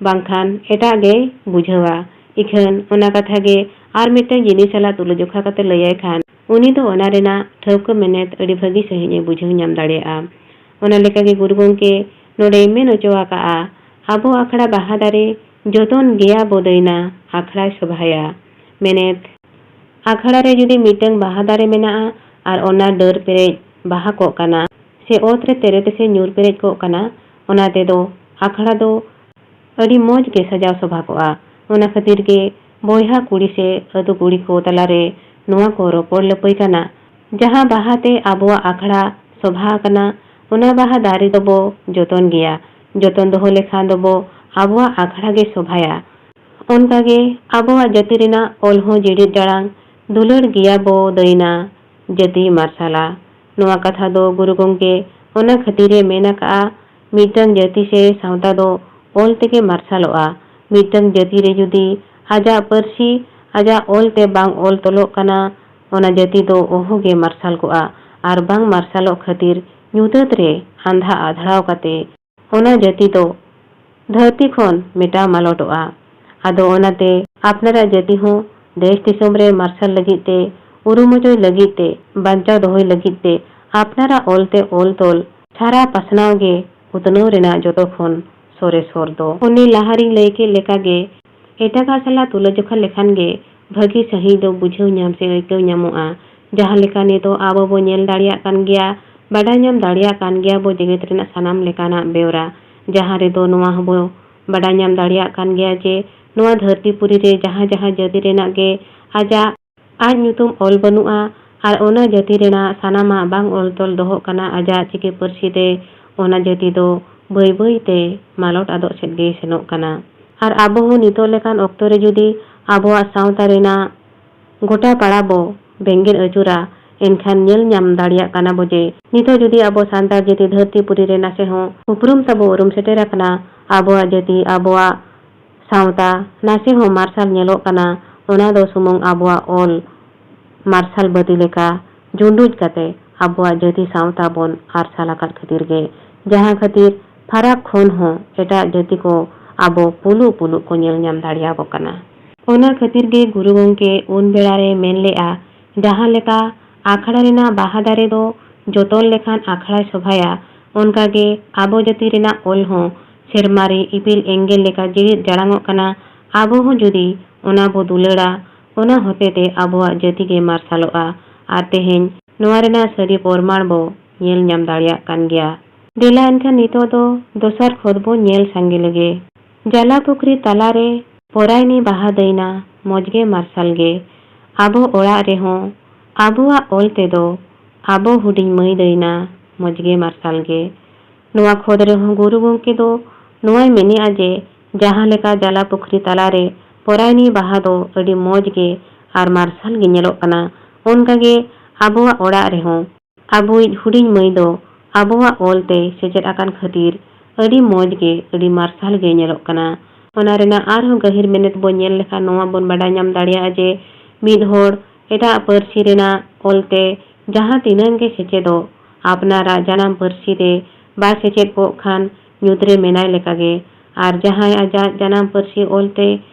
ᱵᱟᱝᱠᱷᱟᱱ ᱮᱴᱟᱜ ᱜᱮᱭ ᱵᱩᱡᱷᱟᱹᱣᱟ᱾ ᱤᱠᱷᱟᱹᱱ ᱚᱱᱟ ᱠᱟᱛᱷᱟ ᱜᱮ ᱟᱨ ᱢᱤᱫᱴᱟᱝ ᱡᱤᱱᱤᱥ ᱥᱟᱞᱟᱜ ᱛᱩᱞᱟᱹᱡᱚᱠᱷᱟ ᱠᱟᱛᱮ ᱞᱟᱹᱭᱟᱭ ᱠᱷᱟᱱ, ᱩᱱᱤ ᱫᱚ ᱚᱱᱟ ᱨᱮᱱᱟᱜ ᱴᱷᱟᱹᱣᱠᱟᱹ ᱢᱮᱱᱮᱛ ᱟᱹᱰᱤ ᱵᱷᱟᱹᱜᱤ ᱥᱟᱺᱦᱤᱡ ᱮ ᱵᱩᱡᱷᱟᱹᱣ ᱧᱟᱢ ᱫᱟᱲᱮᱭᱟᱜᱼᱟ᱾ ᱚᱱᱟ ᱞᱮᱠᱟᱜᱮ ᱜᱩᱨᱩ ᱜᱚᱢᱠᱮ ᱱᱚᱰᱮᱭ ᱢᱮᱱ ᱦᱚᱪᱚ ᱟᱠᱟᱫᱼᱟ, ᱟᱵᱚ ᱟᱠᱷᱲᱟ ᱵᱟᱦᱟ ᱫᱟᱨᱮ ᱡᱚᱛᱚᱱ ᱜᱮᱭᱟ ᱵᱚ ᱫᱟᱹᱭᱱᱟ, ᱟᱠᱷᱲᱟᱭ ᱥᱚᱵᱷᱟᱭᱟ᱾ ᱢᱮᱱᱮᱛ, ᱟᱠᱷᱲᱟ ᱨᱮ ᱡᱩᱫᱤ ᱢᱤᱫᱴᱟᱝ ᱵᱟᱦᱟ ᱫᱟᱨᱮ ᱢᱮᱱᱟᱜᱼᱟ ᱟᱨ ᱚᱱᱟ ᱰᱟᱹᱨ ᱯᱮᱨᱮᱡ ᱵᱟᱦᱟ ᱠᱚᱜ ᱠᱟᱱᱟ ᱥᱮ ᱚᱛ ᱨᱮ ᱛᱮᱨᱮ ᱛᱮᱥᱮ ᱧᱩᱨ ᱯᱮᱨᱮᱡ ᱠᱚᱜ ᱠᱟᱱᱟ, ᱚᱱᱟ ᱛᱮᱫᱚ ᱟᱠᱷᱲᱟ ᱫᱚ ᱟᱹᱰᱤ ᱢᱚᱡᱽ ᱜᱮ ᱥᱟᱡᱟᱣ ᱥᱚᱵᱷᱟ ᱠᱚᱜᱼᱟ᱾ ᱚᱱᱟ ᱠᱷᱟᱹᱛᱤᱨ ᱜᱮ ᱵᱚᱭᱦᱟ ᱠᱩᱲᱤ ᱥᱮ ᱟᱹᱛᱩ ᱠᱩᱲᱤ ᱠᱚ ᱛᱟᱞᱟᱨᱮ ᱱᱚᱣᱟ ᱠᱚ ᱨᱚᱯᱚᱲ ᱞᱟᱹᱯᱟᱹᱭ ᱠᱟᱱᱟ, ᱡᱟᱦᱟᱸ ᱵᱟᱦᱟ ᱛᱮ ᱟᱵᱚᱣᱟᱜ ᱟᱠᱷᱲᱟ ᱥᱚᱵᱷᱟ ᱟᱠᱟᱱᱟ, ᱚᱱᱟ ᱵᱟᱦᱟ ᱫᱟᱨᱮ ᱫᱚᱵᱚ ᱡᱚᱛᱚᱱ ᱜᱮᱭᱟ᱾ ᱡᱚᱛᱚᱱ ᱫᱚᱦᱚ ᱞᱮᱠᱷᱟᱱ ᱫᱚᱵᱚ ᱟᱵᱚᱣᱟᱜ ᱟᱠᱷᱲᱟ ᱜᱮ ᱥᱚᱵᱷᱟᱭᱟ᱾ ᱚᱱᱠᱟᱜᱮ ᱟᱵᱚᱣᱟᱜ ᱡᱟᱹᱛᱤ ᱨᱮᱱᱟᱜ ᱚᱞ ᱦᱚᱸ ᱡᱤᱲᱤᱫ ᱡᱟᱲᱟᱝ, ᱫᱩᱞᱟᱹᱲ ᱜᱮᱭᱟ ᱵᱚ ᱫᱟᱹᱭᱱᱟ, ᱡᱟᱹᱛᱤ ᱢᱟᱨᱥᱟᱞᱟ᱾ ᱱᱚᱣᱟ ᱠᱟᱛᱷᱟ ᱫᱚ ᱜᱩᱨᱩ ᱜᱚᱢᱠᱮ ᱚᱱᱟ ᱠᱷᱟᱹᱛᱤᱨ ᱮ ᱢᱮᱱ ᱟᱠᱟᱫᱼᱟ, ᱢᱤᱫᱴᱟᱝ ᱡᱟᱹᱛᱤ ᱥᱮ ᱥᱟᱶᱛᱟ ᱫᱚ ᱚᱞ ᱛᱮᱜᱮ ᱢᱟᱨᱥᱟᱞᱚᱜᱼᱟ᱾ ᱢᱤᱫᱴᱟᱝ ᱡᱟᱹᱛᱤ ᱨᱮ ᱡᱩᱫᱤ ᱟᱡᱟᱜ ᱯᱟᱹᱨᱥᱤ, ᱟᱡᱟᱜ ᱚᱞ ᱛᱮ ᱵᱟᱝ ᱚᱞ ᱛᱚᱞᱚᱜ ᱠᱟᱱᱟ, ᱚᱱᱟ ᱡᱟᱹᱛᱤ ᱫᱚ ᱚᱦᱚᱜᱮ ᱢᱟᱨᱥᱟᱞ ᱠᱚᱜᱼᱟ᱾ ᱟᱨ ᱵᱟᱝ ᱢᱟᱨᱥᱟᱞᱚᱜ ᱠᱷᱟᱹᱛᱤᱨ ᱧᱩᱛᱟᱹᱛ ᱨᱮ ᱟᱸᱫᱷᱟ ᱟᱫᱷᱲᱟᱣ ᱠᱟᱛᱮ ᱚᱱᱟ ᱡᱟᱹᱛᱤ ᱫᱚ ᱫᱷᱟᱹᱨᱛᱤ ᱠᱷᱚᱱ ᱢᱮᱴᱟᱣ ᱢᱟᱞᱚᱴᱚᱜᱼᱟ᱾ ᱟᱫᱚ ᱚᱱᱟᱛᱮ ᱟᱯᱱᱟᱨᱟᱜ ᱡᱟᱹᱛᱤ ᱦᱚᱸ ᱫᱮᱥ ᱫᱤᱥᱚᱢ ᱨᱮ ᱢᱟᱨᱥᱟᱞ ᱞᱟᱹᱜᱤᱫ ᱛᱮ, ᱩᱨᱩᱢ ᱚᱪᱚᱭ ᱞᱟᱹᱜᱤᱫ ᱛᱮ, ᱵᱟᱧᱪᱟᱣ ᱫᱚᱦᱚᱭ ᱞᱟᱹᱜᱤᱫ ᱛᱮ ᱟᱯᱱᱟᱨᱟᱜ ᱚᱞ ᱛᱮ ᱚᱞ ᱛᱚᱞ ᱥᱟᱨᱟ ᱯᱟᱥᱱᱟᱣ ᱜᱮ ᱩᱛᱱᱟᱹᱣ ᱨᱮᱱᱟᱜ ᱡᱚᱛᱚ ᱠᱷᱚᱱ ᱥᱚᱨᱮᱥ ᱦᱚᱨ ᱫᱚ᱾ ᱚᱱᱮ ᱞᱟᱦᱟᱨᱤᱧ ᱞᱟᱹᱭ ᱠᱮᱫ ᱞᱮᱠᱟᱜᱮ, ᱮᱴᱟᱜᱟᱜ ᱥᱟᱞᱟᱜ ᱛᱩᱞᱟᱹᱡᱚᱠᱷᱟ ᱞᱮᱠᱷᱟᱱ ᱜᱮ ᱵᱷᱟᱹᱜᱤ ᱥᱟᱺᱦᱤᱡ ᱫᱚ ᱵᱩᱡᱷᱟᱹᱣ ᱧᱟᱢ ᱥᱮ ᱟᱹᱭᱠᱟᱹᱣ ᱧᱟᱢᱚᱜᱼᱟ᱾ ᱡᱟᱦᱟᱸ ᱞᱮᱠᱟ ᱱᱤᱛᱚᱜ ᱟᱵᱚ ᱵᱚ ᱧᱮᱞ ᱫᱟᱲᱮᱭᱟᱜ ᱠᱟᱱ ᱜᱮᱭᱟ, ᱵᱟᱰᱟᱭ ᱧᱟᱢ ᱫᱟᱲᱮᱭᱟᱜ ᱠᱟᱱ ᱜᱮᱭᱟ ᱵᱚ ᱡᱮᱜᱮᱛ ᱨᱮᱱᱟᱜ ᱥᱟᱱᱟᱢ ᱞᱮᱠᱟᱱᱟᱜ ᱵᱮᱣᱨᱟ᱾ ᱡᱟᱦᱟᱸ ᱨᱮᱫᱚ ᱱᱚᱣᱟ ᱦᱚᱸᱵᱚ ᱵᱟᱰᱟᱭ ᱧᱟᱢ ᱫᱟᱲᱮᱭᱟᱜ ᱠᱟᱱ ᱜᱮᱭᱟ ᱡᱮ ᱱᱚᱣᱟ ᱫᱷᱟᱹᱨᱛᱤ ᱯᱩᱨᱤ ᱨᱮ ᱡᱟᱦᱟᱸ ᱡᱟᱦᱟᱸ ᱡᱟᱹᱛᱤ ᱨᱮᱱᱟᱜ ᱜᱮ ᱟᱡᱟᱜ ᱟᱡ ᱧᱩᱛᱩᱢ ᱚᱞ ᱵᱟᱹᱱᱩᱜᱼᱟ, ᱟᱨ ᱚᱱᱟ ᱡᱟᱹᱛᱤ ᱨᱮᱱᱟᱜ ᱥᱟᱱᱟᱢᱟᱜ ᱵᱟᱝ ᱚᱞ ᱛᱚᱞ ᱫᱚᱦᱚᱜ ᱠᱟᱱᱟ ᱟᱡᱟᱜ ᱪᱤᱠᱤ ᱯᱟᱹᱨᱥᱤ ᱛᱮ, ᱚᱱᱟ ᱡᱟᱹᱛᱤ ᱫᱚ ᱵᱟᱹᱭ ᱵᱟᱹᱭ ᱛᱮ ᱢᱟᱞᱚᱴ ᱟᱫᱚᱜ ᱥᱮᱫ ᱜᱮ ᱥᱮᱱᱚᱜ ᱠᱟᱱᱟ᱾ ᱟᱨ ᱟᱵᱚ ᱦᱚᱸ ᱱᱤᱛᱚᱜ ᱞᱮᱠᱟᱱ ᱚᱠᱛᱚ ᱨᱮ ᱡᱩᱫᱤ ᱟᱵᱚᱣᱟᱜ ᱥᱟᱶᱛᱟ ᱨᱮᱱᱟᱜ ᱜᱚᱴᱟ ᱯᱟᱲᱟ ᱵᱚ ᱵᱮᱸᱜᱮᱫ ᱟᱹᱪᱩᱨᱟ, ᱮᱱᱠᱷᱟᱱ ᱧᱮᱞ ᱧᱟᱢ ᱫᱟᱲᱮᱭᱟᱜ ᱠᱟᱱᱟ ᱵᱚ ᱡᱮ ᱱᱤᱛᱚᱜ ᱡᱩᱫᱤ ᱟᱵᱚ ᱥᱟᱱᱛᱟᱲ ᱡᱟᱹᱛᱤ ᱫᱷᱟᱹᱨᱛᱤ ᱯᱩᱨᱤ ᱨᱮ ᱱᱟᱥᱮ ᱦᱚᱸ ᱩᱯᱨᱩᱢ ᱛᱟᱵᱚ ᱩᱨᱩᱢ ᱥᱮᱴᱮᱨ ᱟᱠᱟᱱᱟ, ᱟᱵᱚᱣᱟᱜ ᱡᱟᱹᱛᱤ, ᱟᱵᱚᱣᱟᱜ ᱥᱟᱶᱛᱟ ᱱᱟᱥᱮ ᱦᱚᱸ ᱢᱟᱨᱥᱟᱞ ᱧᱮᱞᱚᱜ ᱠᱟᱱᱟ, ᱚᱱᱟ ᱫᱚ ᱥᱩᱢᱩᱝ ᱟᱵᱚᱣᱟᱜ ᱚᱞ ᱢᱟᱨᱥᱟᱞ ᱵᱟᱹᱛᱤ ᱞᱮᱠᱟ ᱡᱩᱸᱰᱩᱡ ᱠᱟᱛᱮ ᱟᱵᱚᱣᱟᱜ ᱡᱟᱹᱛᱤ ᱥᱟᱶᱛᱟ ᱵᱚᱱ ᱟᱨᱥᱟᱞ ᱟᱠᱟᱫ ᱠᱷᱟᱹᱛᱤᱨ ᱜᱮ, ᱡᱟᱦᱟᱸ ᱠᱷᱟᱹᱛᱤᱨ ᱯᱷᱟᱨᱟᱠ ᱠᱷᱚᱱ ᱦᱚᱸ ᱮᱴᱟᱜ ᱡᱟᱹᱛᱤ ᱠᱚ ᱟᱵᱚ ᱯᱩᱞᱩᱜ ᱯᱩᱞᱩᱜ ᱠᱚ ᱧᱮᱞ ᱧᱟᱢ ᱫᱟᱲᱮᱭᱟᱵᱚ ᱠᱟᱱᱟ᱾ ᱚᱱᱟ ᱠᱷᱟᱹᱛᱤᱨ ᱜᱮ ᱜᱩᱨᱩ ᱜᱚᱢᱠᱮ ᱩᱱ ᱵᱮᱲᱟ ᱨᱮ ᱢᱮᱱ ᱞᱮᱫᱼᱟ, ᱡᱟᱦᱟᱸ ᱞᱮᱠᱟ ᱟᱠᱷᱲᱟ ᱨᱮᱱᱟᱜ ᱵᱟᱦᱟ ᱫᱟᱨᱮ ᱫᱚ ᱡᱚᱛᱚᱱ ᱞᱮᱠᱷᱟᱱ ᱟᱠᱷᱲᱟᱭ ᱥᱚᱵᱷᱟᱭᱟ, ᱚᱱᱠᱟ ᱜᱮ ᱟᱵᱚ ᱡᱟᱹᱛᱤ ᱨᱮᱱᱟᱜ ᱚᱞ ᱦᱚᱸ ᱥᱮᱨᱢᱟ ᱨᱮ ᱤᱯᱤᱞ ᱮᱸᱜᱮᱞ ᱞᱮᱠᱟ ᱡᱮᱜᱮᱫ ᱡᱟᱲᱟᱝᱚᱜ ᱠᱟᱱᱟ᱾ ᱟᱵᱚ ᱦᱚᱸ ᱡᱩᱫᱤ ᱚᱱᱟ ᱵᱚ ᱫᱩᱞᱟᱹᱲᱟ, ᱚᱱᱟ ᱦᱚᱛᱮ ᱛᱮ ᱟᱵᱚᱣᱟᱜ ᱡᱟᱹᱛᱤ ᱜᱮ ᱢᱟᱨᱥᱟᱞᱚᱜᱼᱟ᱾ ᱟᱨ ᱛᱮᱦᱮᱧ ᱱᱚᱣᱟ ᱨᱮᱱᱟᱜ ᱥᱟᱹᱨᱤ ᱯᱚᱨᱢᱟᱬ ᱵᱚ ᱧᱮᱞ ᱧᱟᱢ ᱫᱟᱲᱮᱭᱟᱜ ᱠᱟᱱ ᱜᱮᱭᱟ᱾ ᱫᱮᱞᱟ ᱮᱱᱠᱷᱟᱱ ᱱᱤᱛᱚᱜ ᱫᱚ ᱫᱚᱥᱟᱨ ᱠᱷᱚᱛ ᱵᱚ ᱧᱮᱞ ᱥᱟᱸᱜᱮ ᱞᱮᱜᱮ᱾ ᱡᱟᱞᱟ ᱯᱩᱠᱷᱨᱤ ᱛᱟᱞᱟᱨᱮ ᱯᱚᱨᱟᱭᱱᱤ ᱵᱟᱦᱟ ᱫᱟᱹᱭᱱᱟ ᱢᱚᱡᱽ ᱜᱮ ᱢᱟᱨᱥᱟᱞ ᱜᱮ᱾ ᱟᱵᱚ ᱚᱲᱟᱜ ᱨᱮᱦᱚᱸ ᱟᱵᱚᱣᱟᱜ ᱚᱞ ᱛᱮᱫᱚ ᱟᱵᱚ ᱦᱩᱰᱤᱧ ᱢᱟᱹᱭ ᱫᱟᱹᱭᱱᱟ ᱢᱚᱡᱽ ᱜᱮ ᱢᱟᱨᱥᱟᱞ ᱜᱮ᱾ ᱱᱚᱣᱟ ᱠᱷᱚᱛ ᱨᱮᱦᱚᱸ ᱜᱩᱨᱩ ᱜᱚᱢᱠᱮ ᱫᱚ ᱱᱚᱣᱟᱭ ᱢᱮᱱᱮᱜᱼᱟ ᱡᱮ ᱡᱟᱦᱟᱸ ᱞᱮᱠᱟ ᱡᱟᱞᱟ ᱯᱩᱠᱷᱨᱤ ᱛᱟᱞᱟᱨᱮ ᱯᱚᱨᱟᱭᱱᱤ ᱵᱟᱦᱟ ᱫᱚ ᱟᱹᱰᱤ ᱢᱚᱡᱽ ᱜᱮ ᱟᱨ ᱢᱟᱨᱥᱟᱞ ᱜᱮ ᱧᱮᱞᱚᱜ ᱠᱟᱱᱟ, ᱚᱱᱠᱟ ᱜᱮ ᱟᱵᱚᱣᱟᱜ ᱚᱲᱟᱜ ᱨᱮᱦᱚᱸ ᱟᱵᱚᱭᱤᱡ ᱦᱩᱰᱤᱧ ᱢᱟᱹᱭ ᱫᱚ ᱟᱵᱚᱣᱟᱜ ᱚᱞ ᱛᱮ ᱥᱮᱪᱮᱫ ᱟᱠᱟᱱ ᱠᱷᱟᱹᱛᱤᱨ ᱟᱹᱰᱤ ᱢᱚᱡᱽ ᱜᱮ, ᱟᱹᱰᱤ ᱢᱟᱨᱥᱟᱞ ᱜᱮ ᱧᱮᱞᱚᱜ ᱠᱟᱱᱟ᱾ ᱚᱱᱟ ᱨᱮᱱᱟᱜ ᱟᱨᱦᱚᱸ ᱜᱟᱹᱦᱤᱨ ᱢᱮᱱᱮᱛ ᱵᱚᱱ ᱧᱮᱞ ᱞᱮᱠᱷᱟᱱ ᱱᱚᱣᱟ ᱵᱚᱱ ᱵᱟᱰᱟᱭ ᱧᱟᱢ ᱫᱟᱲᱮᱭᱟᱜᱼᱟ ᱡᱮ ᱢᱤᱫ ᱦᱚᱲ ᱮᱴᱟᱜ ᱯᱟᱹᱨᱥᱤ ᱨᱮᱱᱟᱜ ᱚᱞ ᱛᱮ ᱡᱟᱦᱟᱸ ᱛᱤᱱᱟᱹᱝ ᱜᱮ ᱥᱮᱪᱮᱫᱚᱜ, ᱟᱯᱱᱟᱨᱟᱜ ᱡᱟᱱᱟᱢ ᱯᱟᱹᱨᱥᱤ ᱛᱮ ᱵᱟᱭ ᱥᱮᱪᱮᱫ ᱠᱚᱜ ᱠᱷᱟᱱ ᱧᱩᱛ ᱨᱮ ᱢᱮᱱᱟᱭ ᱞᱮᱠᱟᱜᱮ᱾ ᱟᱨ ᱡᱟᱦᱟᱸᱭ ᱟᱡᱟᱜ ᱡᱟᱱᱟᱢ ᱯᱟᱹᱨᱥᱤ ᱚᱞ ᱛᱮ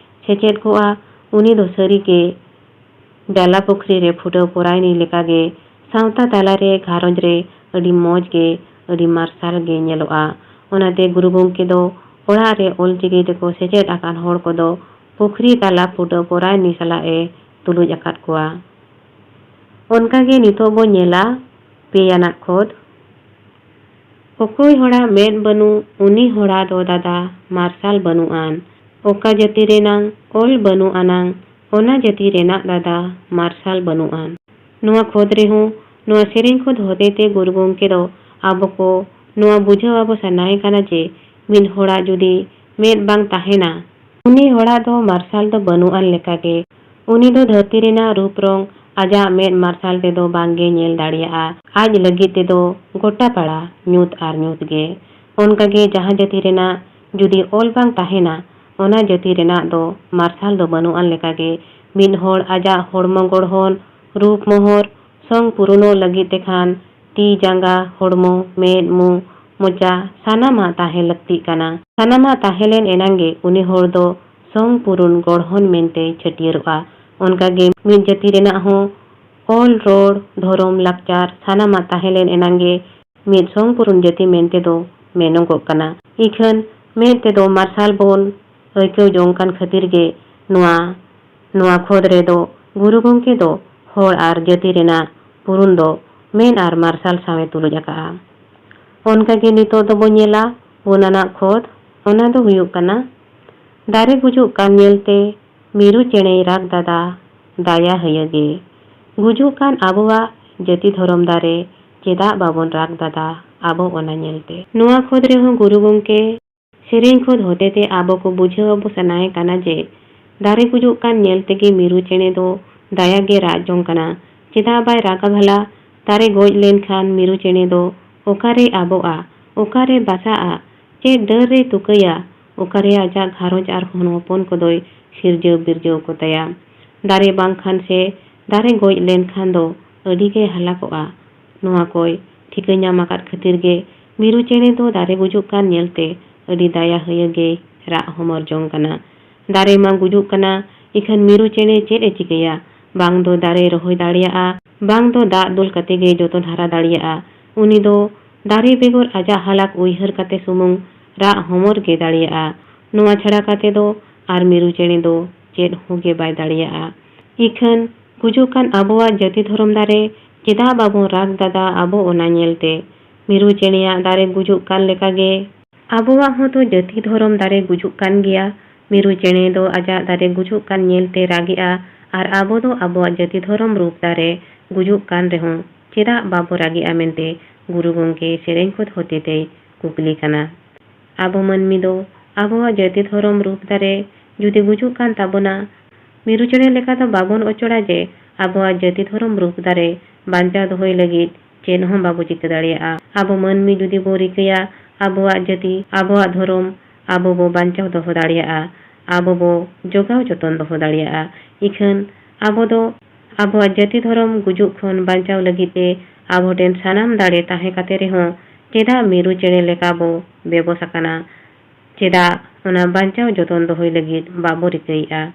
ᱥᱮᱪᱮᱫ ᱠᱚᱜᱼᱟ, ᱩᱱᱤ ᱫᱚ ᱥᱟᱹᱨᱤ ᱜᱮ ᱡᱟᱞᱟ ᱯᱩᱠᱷᱨᱤ ᱨᱮ ᱯᱷᱩᱴᱟᱹᱣ ᱯᱚᱨᱟᱭᱱᱤ ᱞᱮᱠᱟᱜᱮ ᱥᱟᱶᱛᱟ ᱛᱟᱞᱟᱨᱮ ᱜᱷᱟᱨᱚᱸᱡᱽ ᱨᱮ ᱟᱹᱰᱤ ᱢᱚᱡᱽ ᱜᱮ, ᱟᱹᱰᱤ ᱢᱟᱨᱥᱟᱞ ᱜᱮ ᱧᱮᱞᱚᱜᱼᱟ᱾ ᱚᱱᱟᱛᱮ ᱜᱩᱨᱩ ᱜᱚᱢᱠᱮ ᱫᱚ ᱚᱲᱟᱜ ᱨᱮ ᱚᱞᱪᱤᱠᱤ ᱛᱮᱠᱚ ᱥᱮᱪᱮᱫ ᱟᱠᱟᱱ ᱦᱚᱲ ᱠᱚᱫᱚ ᱯᱩᱠᱷᱨᱤ ᱛᱟᱞᱟ ᱯᱷᱩᱴᱟᱹᱣ ᱯᱚᱨᱟᱭᱱᱤ ᱥᱟᱞᱟᱜ ᱮ ᱛᱩᱞᱩᱡ ᱟᱠᱟᱫ ᱠᱚᱣᱟ᱾ ᱚᱱᱠᱟᱜᱮ ᱱᱤᱛᱚᱜ ᱵᱚ ᱧᱮᱞᱟ ᱯᱮᱭᱟᱱᱟᱜ ᱠᱷᱚᱛ᱾ ᱚᱠᱚᱭ ᱦᱚᱲᱟᱜ ᱢᱮᱫ ᱵᱟᱹᱱᱩᱜ, ᱩᱱᱤ ᱦᱚᱲᱟᱜ ᱫᱚ ᱫᱟᱫᱟ ᱢᱟᱨᱥᱟᱞ ᱵᱟᱹᱱᱩᱜ ᱟᱱ᱾ ᱚᱠᱟ ᱡᱟᱹᱛᱤ ᱨᱮᱱᱟᱝ ᱚᱞ ᱵᱟᱹᱱᱩᱜ ᱟᱱᱟᱝ, ᱚᱱᱟ ᱡᱟᱹᱛᱤ ᱨᱮᱱᱟᱜ ᱫᱟᱫᱟ ᱢᱟᱨᱥᱟᱞ ᱵᱟᱹᱱᱩᱜ ᱟᱱ᱾ ᱱᱚᱣᱟ ᱠᱷᱚᱸᱫᱽ ᱨᱮᱦᱚᱸ ᱱᱚᱣᱟ ᱥᱮᱨᱮᱧ ᱠᱷᱚᱸᱫᱽ ᱦᱚᱛᱮᱛᱮ ᱜᱩᱨᱩ ᱜᱚᱢᱠᱮ ᱫᱚ ᱟᱵᱚ ᱠᱚ ᱱᱚᱣᱟ ᱵᱩᱡᱷᱟᱹᱣ ᱟᱵᱚ ᱥᱟᱱᱟᱭᱮ ᱠᱟᱱᱟ ᱡᱮ ᱢᱤᱫ ᱦᱚᱲᱟᱜ ᱡᱩᱫᱤ ᱢᱮᱫ ᱵᱟᱝ ᱛᱟᱦᱮᱱᱟ, ᱩᱱᱤ ᱦᱚᱲᱟᱜ ᱫᱚ ᱢᱟᱨᱥᱟᱞ ᱫᱚ ᱵᱟᱹᱱᱩᱜ ᱟᱱ ᱞᱮᱠᱟᱜᱮ᱾ ᱩᱱᱤ ᱫᱚ ᱫᱷᱟᱹᱨᱛᱤ ᱨᱮᱱᱟᱜ ᱨᱩᱯ ᱨᱚᱝ ᱟᱡᱟᱜ ᱢᱮᱫ ᱢᱟᱨᱥᱟᱞ ᱛᱮᱫᱚ ᱵᱟᱝᱜᱮ ᱧᱮᱞ ᱫᱟᱲᱮᱭᱟᱜᱼᱟ᱾ ᱟᱡ ᱞᱟᱹᱜᱤᱫ ᱛᱮᱫᱚ ᱜᱚᱴᱟ ᱯᱟᱲᱟ ᱧᱩᱛ ᱟᱨ ᱧᱩᱛ ᱜᱮ᱾ ᱚᱱᱠᱟᱜᱮ ᱡᱟᱦᱟᱸ ᱡᱟᱹᱛᱤ ᱨᱮᱱᱟᱜ ᱡᱩᱫᱤ ᱚᱞ ᱵᱟᱝ ᱛᱟᱦᱮᱱᱟ, ᱚᱱᱟ ᱡᱟᱹᱛᱤ ᱨᱮᱱᱟᱜ ᱫᱚ ᱢᱟᱨᱥᱟᱞ ᱫᱚ ᱵᱟᱹᱱᱩᱜ ᱟᱱ ᱞᱮᱠᱟᱜᱮ᱾ ᱢᱤᱫ ᱦᱚᱲ ᱟᱡᱟᱜ ᱦᱚᱲᱢᱚ ᱜᱚᱲᱦᱚᱱ, ᱨᱩᱯ ᱢᱚᱦᱚᱨ ᱥᱚᱝ ᱯᱩᱨᱩᱱᱚᱜ ᱞᱟᱹᱜᱤᱫ ᱛᱮᱠᱷᱟᱱ ᱛᱤ ᱡᱟᱸᱜᱟ, ᱦᱚᱲᱢᱚ, ᱢᱮᱫ ᱢᱩ, ᱢᱚᱪᱟ ᱥᱟᱱᱟᱢᱟᱜ ᱛᱟᱦᱮᱸ ᱞᱟᱹᱠᱛᱤᱜ ᱠᱟᱱᱟ᱾ ᱥᱟᱱᱟᱢᱟᱜ ᱛᱟᱦᱮᱸ ᱞᱮᱱ ᱮᱱᱟᱝ ᱜᱮ ᱩᱱᱤ ᱦᱚᱲ ᱫᱚ ᱥᱚᱝ ᱯᱩᱨᱩᱱ ᱜᱚᱲᱦᱚᱱ ᱢᱮᱱᱛᱮᱭ ᱪᱷᱟᱹᱴᱭᱟᱹᱨᱚᱜᱼᱟ᱾ ᱚᱱᱠᱟᱜᱮ ᱢᱤᱫ ᱡᱟᱹᱛᱤ ᱨᱮᱱᱟᱜ ᱦᱚᱸ ᱚᱞ, ᱨᱚᱲ, ᱫᱷᱚᱨᱚᱢ, ᱞᱟᱠᱪᱟᱨ ᱥᱟᱱᱟᱢᱟᱜ ᱛᱟᱦᱮᱸ ᱞᱮᱱ ᱮᱱᱟᱝ ᱜᱮ ᱢᱤᱫ ᱥᱚᱝ ᱯᱩᱨᱩᱱ ᱡᱟᱹᱛᱤ ᱢᱮᱱᱛᱮ ᱫᱚ ᱢᱮᱱᱚᱜᱚᱜ ᱠᱟᱱᱟ᱾ ᱤᱠᱷᱟᱹᱱ ᱢᱮᱫ ᱛᱮᱫᱚ ᱢᱟᱨᱥᱟᱞ ᱵᱚᱱ ᱟᱹᱭᱠᱟᱹᱣ ᱡᱚᱝ ᱠᱟᱱ ᱠᱷᱟᱹᱛᱤᱨ ᱜᱮ ᱱᱚᱣᱟ, ᱱᱚᱣᱟ ᱠᱷᱚᱸᱫᱽ ᱨᱮᱫᱚ ᱜᱩᱨᱩ ᱜᱚᱢᱠᱮ ᱫᱚ ᱦᱚᱲ ᱟᱨ ᱡᱟᱹᱛᱤ ᱨᱮᱱᱟᱜ ᱯᱩᱨᱩᱱ ᱫᱚ ᱢᱮᱫ ᱟᱨ ᱢᱟᱨᱥᱟᱞ ᱥᱟᱶ ᱮ ᱛᱩᱞᱩᱡ ᱟᱠᱟᱫᱼᱟ᱾ ᱚᱱᱠᱟᱜᱮ ᱱᱤᱛᱚᱜ ᱫᱚᱵᱚ ᱧᱮᱞᱟ ᱯᱩᱱ ᱟᱱᱟᱜ ᱠᱷᱚᱸᱫᱽ, ᱚᱱᱟ ᱫᱚ ᱦᱩᱭᱩᱜ ᱠᱟᱱᱟ ᱫᱟᱨᱮ ᱜᱩᱡᱩᱜ ᱠᱟᱱ ᱧᱮᱞᱛᱮ ᱢᱤᱨᱩ ᱪᱮᱬᱮᱭ ᱨᱟᱜᱽ ᱫᱟᱫᱟ, ᱫᱟᱭᱟ ᱦᱟᱹᱭᱟᱹ ᱜᱮ᱾ ᱜᱩᱡᱩᱜ ᱠᱟᱱ ᱟᱵᱚᱣᱟᱜ ᱡᱟᱹᱛᱤ ᱫᱷᱚᱨᱚᱢ ᱫᱟᱨᱮ ᱪᱮᱫᱟᱜ ᱵᱟᱵᱚᱱ ᱨᱟᱜᱽ ᱫᱟᱫᱟ ᱟᱵᱚ ᱚᱱᱟ ᱧᱮᱞᱛᱮ? ᱱᱚᱣᱟ ᱠᱷᱚᱸᱫᱽ ᱨᱮᱦᱚᱸ ᱜᱩᱨᱩ ᱜᱚᱢᱠᱮ ᱥᱮᱨᱮᱧ ᱠᱷᱚᱸᱫᱽ ᱦᱚᱛᱮᱛᱮ ᱟᱵᱚ ᱠᱚ ᱵᱩᱡᱷᱟᱹᱣ ᱟᱵᱚ ᱥᱟᱱᱟᱭᱮ ᱠᱟᱱᱟ ᱡᱮ ᱫᱟᱨᱮ ᱜᱩᱡᱩᱜ ᱠᱟᱱ ᱧᱮᱞ ᱛᱮᱜᱮ ᱢᱤᱨᱩ ᱪᱮᱬᱮ ᱫᱚ ᱫᱟᱭᱟ ᱜᱮ ᱨᱟᱜ ᱡᱚᱝ ᱠᱟᱱᱟ᱾ ᱪᱮᱫᱟᱜ ᱵᱟᱭ ᱨᱟᱜᱟ ᱵᱷᱟᱞᱟ? ᱫᱟᱨᱮ ᱜᱚᱡ ᱞᱮᱱᱠᱷᱟᱱ ᱢᱤᱨᱩ ᱪᱮᱬᱮ ᱫᱚ ᱚᱠᱟᱨᱮᱭ ᱟᱵᱚᱜᱼᱟ? ᱚᱠᱟᱨᱮ ᱵᱟᱥᱟᱜᱼᱟ? ᱪᱮᱫ ᱰᱟᱹᱨ ᱨᱮᱭ ᱛᱩᱠᱟᱹᱭᱟ? ᱚᱠᱟᱨᱮ ᱟᱡᱟᱜ ᱜᱷᱟᱨᱚᱸᱡᱽ ᱟᱨ ᱦᱚᱱ ᱦᱚᱯᱚᱱ ᱠᱚᱫᱚᱭ ᱥᱤᱨᱡᱟᱹᱣ ᱵᱤᱨᱡᱟᱹᱣ ᱠᱚᱛᱟᱭᱟ? ᱫᱟᱨᱮ ᱵᱟᱝᱠᱷᱟᱱ ᱥᱮ ᱫᱟᱨᱮ ᱜᱚᱡ ᱞᱮᱱᱠᱷᱟᱱ ᱫᱚ ᱟᱹᱰᱤ ᱜᱮᱭ ᱦᱟᱞᱟᱠᱚᱜᱼᱟ᱾ ᱱᱚᱣᱟ ᱠᱚᱭ ᱴᱷᱤᱠᱟᱹ ᱧᱟᱢ ᱟᱠᱟᱫ ᱠᱷᱟᱹᱛᱤᱨ ᱜᱮ ᱢᱤᱨᱩ ᱪᱮᱬᱮ ᱫᱚ ᱫᱟᱨᱮ ᱜᱩᱡᱩᱜ ᱠᱟᱱ ᱧᱮᱞᱛᱮ ᱟᱹᱰᱤ ᱫᱟᱭᱟ ᱦᱟᱹᱭᱟᱹ ᱜᱮᱭ ᱨᱟᱜ ᱦᱚᱢᱚᱨ ᱡᱚᱝ ᱠᱟᱱᱟ᱾ ᱫᱟᱨᱮ ᱢᱟ ᱜᱩᱡᱩᱜ ᱠᱟᱱᱟ, ᱤᱠᱷᱟᱹᱱ ᱢᱤᱨᱩ ᱪᱮᱬᱮ ᱪᱮᱫ ᱮ ᱪᱤᱠᱟᱹᱭᱟ? ᱵᱟᱝ ᱫᱚ ᱫᱟᱨᱮᱭ ᱨᱚᱦᱚᱭ ᱫᱟᱲᱮᱭᱟᱜᱼᱟ, ᱵᱟᱝ ᱫᱚ ᱫᱟᱜ ᱫᱩᱞ ᱠᱟᱛᱮ ᱜᱮᱭ ᱡᱚᱛᱚᱱ ᱦᱟᱨᱟ ᱫᱟᱲᱮᱭᱟᱜᱼᱟ᱾ ᱩᱱᱤ ᱫᱚ ᱫᱟᱨᱮ ᱵᱮᱜᱚᱨ ᱟᱡᱟᱜ ᱦᱟᱞᱟᱠ ᱩᱭᱦᱟᱹᱨ ᱠᱟᱛᱮ ᱥᱩᱢᱩᱝ ᱨᱟᱜ ᱦᱚᱢᱚᱨ ᱜᱮ ᱫᱟᱲᱮᱭᱟᱜᱼᱟ᱾ ᱱᱚᱣᱟ ᱪᱷᱟᱲᱟ ᱠᱟᱛᱮ ᱫᱚ ᱟᱨ ᱢᱤᱨᱩ ᱪᱮᱬᱮ ᱫᱚ ᱪᱮᱫ ᱦᱚᱸ ᱜᱮ ᱵᱟᱭ ᱫᱟᱲᱮᱭᱟᱜᱼᱟ᱾ ᱤᱠᱷᱟᱹᱱ ᱜᱩᱡᱩᱜ ᱠᱟᱱ ᱟᱵᱚᱣᱟᱜ ᱡᱟᱹᱛᱤ ᱫᱷᱚᱨᱚᱢ ᱫᱟᱨᱮ ᱪᱮᱫᱟᱜ ᱵᱟᱵᱚᱱ ᱨᱟᱜᱽ ᱫᱟᱫᱟ ᱟᱵᱚ ᱚᱱᱟ ᱧᱮᱞᱛᱮ? ᱢᱤᱨᱩ ᱪᱮᱬᱮᱭᱟᱜ ᱫᱟᱨᱮ ᱜᱩᱡᱩᱜ ᱠᱟᱱ ᱞᱮᱠᱟᱜᱮ ᱟᱵᱚᱣᱟᱜ ᱦᱚᱸᱛᱚ ᱡᱟᱹᱛᱤ ᱫᱷᱚᱨᱚᱢ ᱫᱟᱨᱮ ᱜᱩᱡᱩᱜ ᱠᱟᱱ ᱜᱮᱭᱟ᱾ ᱢᱤᱨᱩ ᱪᱮᱬᱮ ᱫᱚ ᱟᱡᱟᱜ ᱫᱟᱨᱮ ᱜᱩᱡᱩᱜ ᱠᱟᱱ ᱧᱮᱞᱛᱮ ᱨᱟᱜᱮᱜᱼᱟ, ᱟᱨ ᱟᱵᱚ ᱫᱚ ᱟᱵᱚᱣᱟᱜ ᱡᱟᱹᱛᱤ ᱫᱷᱚᱨᱚᱢ ᱨᱩᱯ ᱫᱟᱨᱮ ᱜᱩᱡᱩᱜ ᱠᱟᱱ ᱨᱮᱦᱚᱸ ᱪᱮᱫᱟᱜ ᱵᱟᱵᱚ ᱨᱟᱜᱮᱜᱼᱟ ᱢᱮᱱᱛᱮ ᱜᱩᱨᱩ ᱜᱚᱢᱠᱮ ᱥᱮᱨᱮᱧ ᱠᱷᱚᱛ ᱦᱚᱛᱮᱛᱮᱭ ᱠᱩᱠᱞᱤ ᱠᱟᱱᱟ᱾ ᱟᱵᱚ ᱢᱟᱹᱱᱢᱤ ᱫᱚ ᱟᱵᱚᱣᱟᱜ ᱡᱟᱹᱛᱤ ᱫᱷᱚᱨᱚᱢ ᱨᱩᱯ ᱫᱟᱨᱮ ᱡᱩᱫᱤ ᱜᱩᱡᱩᱜ ᱠᱟᱱ ᱛᱟᱵᱚᱱᱟ, ᱢᱤᱨᱩ ᱪᱮᱬᱮ ᱞᱮᱠᱟ ᱫᱚ ᱵᱟᱵᱚᱱ ᱚᱪᱚᱲᱟ ᱡᱮ ᱟᱵᱚᱣᱟᱜ ᱡᱟᱹᱛᱤ ᱫᱷᱚᱨᱚᱢ ᱨᱩᱯ ᱫᱟᱨᱮ ᱵᱟᱧᱪᱟᱣ ᱫᱚᱦᱚᱭ ᱞᱟᱹᱜᱤᱫ ᱪᱮᱫ ᱦᱚᱸ ᱵᱟᱵᱚ ᱪᱤᱠᱟᱹ ᱫᱟᱲᱮᱭᱟᱜᱼᱟ᱾ ᱟᱵᱚ ᱢᱟᱹᱱᱢᱤ ᱡᱩᱫᱤ ᱵᱚ ᱨᱤᱠᱟᱹᱭᱟ ᱟᱵᱚᱣᱟᱜ ᱡᱟᱹᱛᱤ, ᱟᱵᱚᱣᱟᱜ ᱫᱷᱚᱨᱚᱢ ᱟᱵᱚ ᱵᱚ ᱵᱟᱧᱪᱟᱣ ᱫᱚᱦᱚ ᱫᱟᱲᱮᱭᱟᱜᱼᱟ, ᱟᱵᱚ ᱵᱚ ᱡᱚᱜᱟᱣ ᱡᱚᱛᱚᱱ ᱫᱚᱦᱚ ᱫᱟᱲᱮᱭᱟᱜᱼᱟ, ᱤᱠᱷᱟᱹᱱ ᱟᱵᱚ ᱫᱚ ᱟᱵᱚᱣᱟᱜ ᱡᱟᱹᱛᱤ ᱫᱷᱚᱨᱚᱢ ᱜᱩᱡᱩᱜ ᱠᱷᱚᱱ ᱵᱟᱧᱪᱟᱣ ᱞᱟᱹᱜᱤᱫ ᱛᱮ ᱟᱵᱚ ᱴᱷᱮᱱ ᱥᱟᱱᱟᱢ ᱫᱟᱲᱮ ᱛᱟᱦᱮᱸ ᱠᱟᱛᱮ ᱨᱮᱦᱚᱸ ᱪᱮᱫᱟᱜ ᱢᱤᱨᱩ ᱪᱮᱬᱮ ᱞᱮᱠᱟ ᱵᱚ ᱵᱮᱵᱚᱥ ᱟᱠᱟᱱᱟ? ᱪᱮᱫᱟᱜ ᱚᱱᱟ ᱵᱟᱧᱪᱟᱣ ᱡᱚᱛᱚᱱ ᱫᱚᱦᱚᱭ ᱞᱟᱹᱜᱤᱫ ᱵᱟᱵᱚ ᱨᱤᱠᱟᱹᱭᱮᱫᱼᱟ?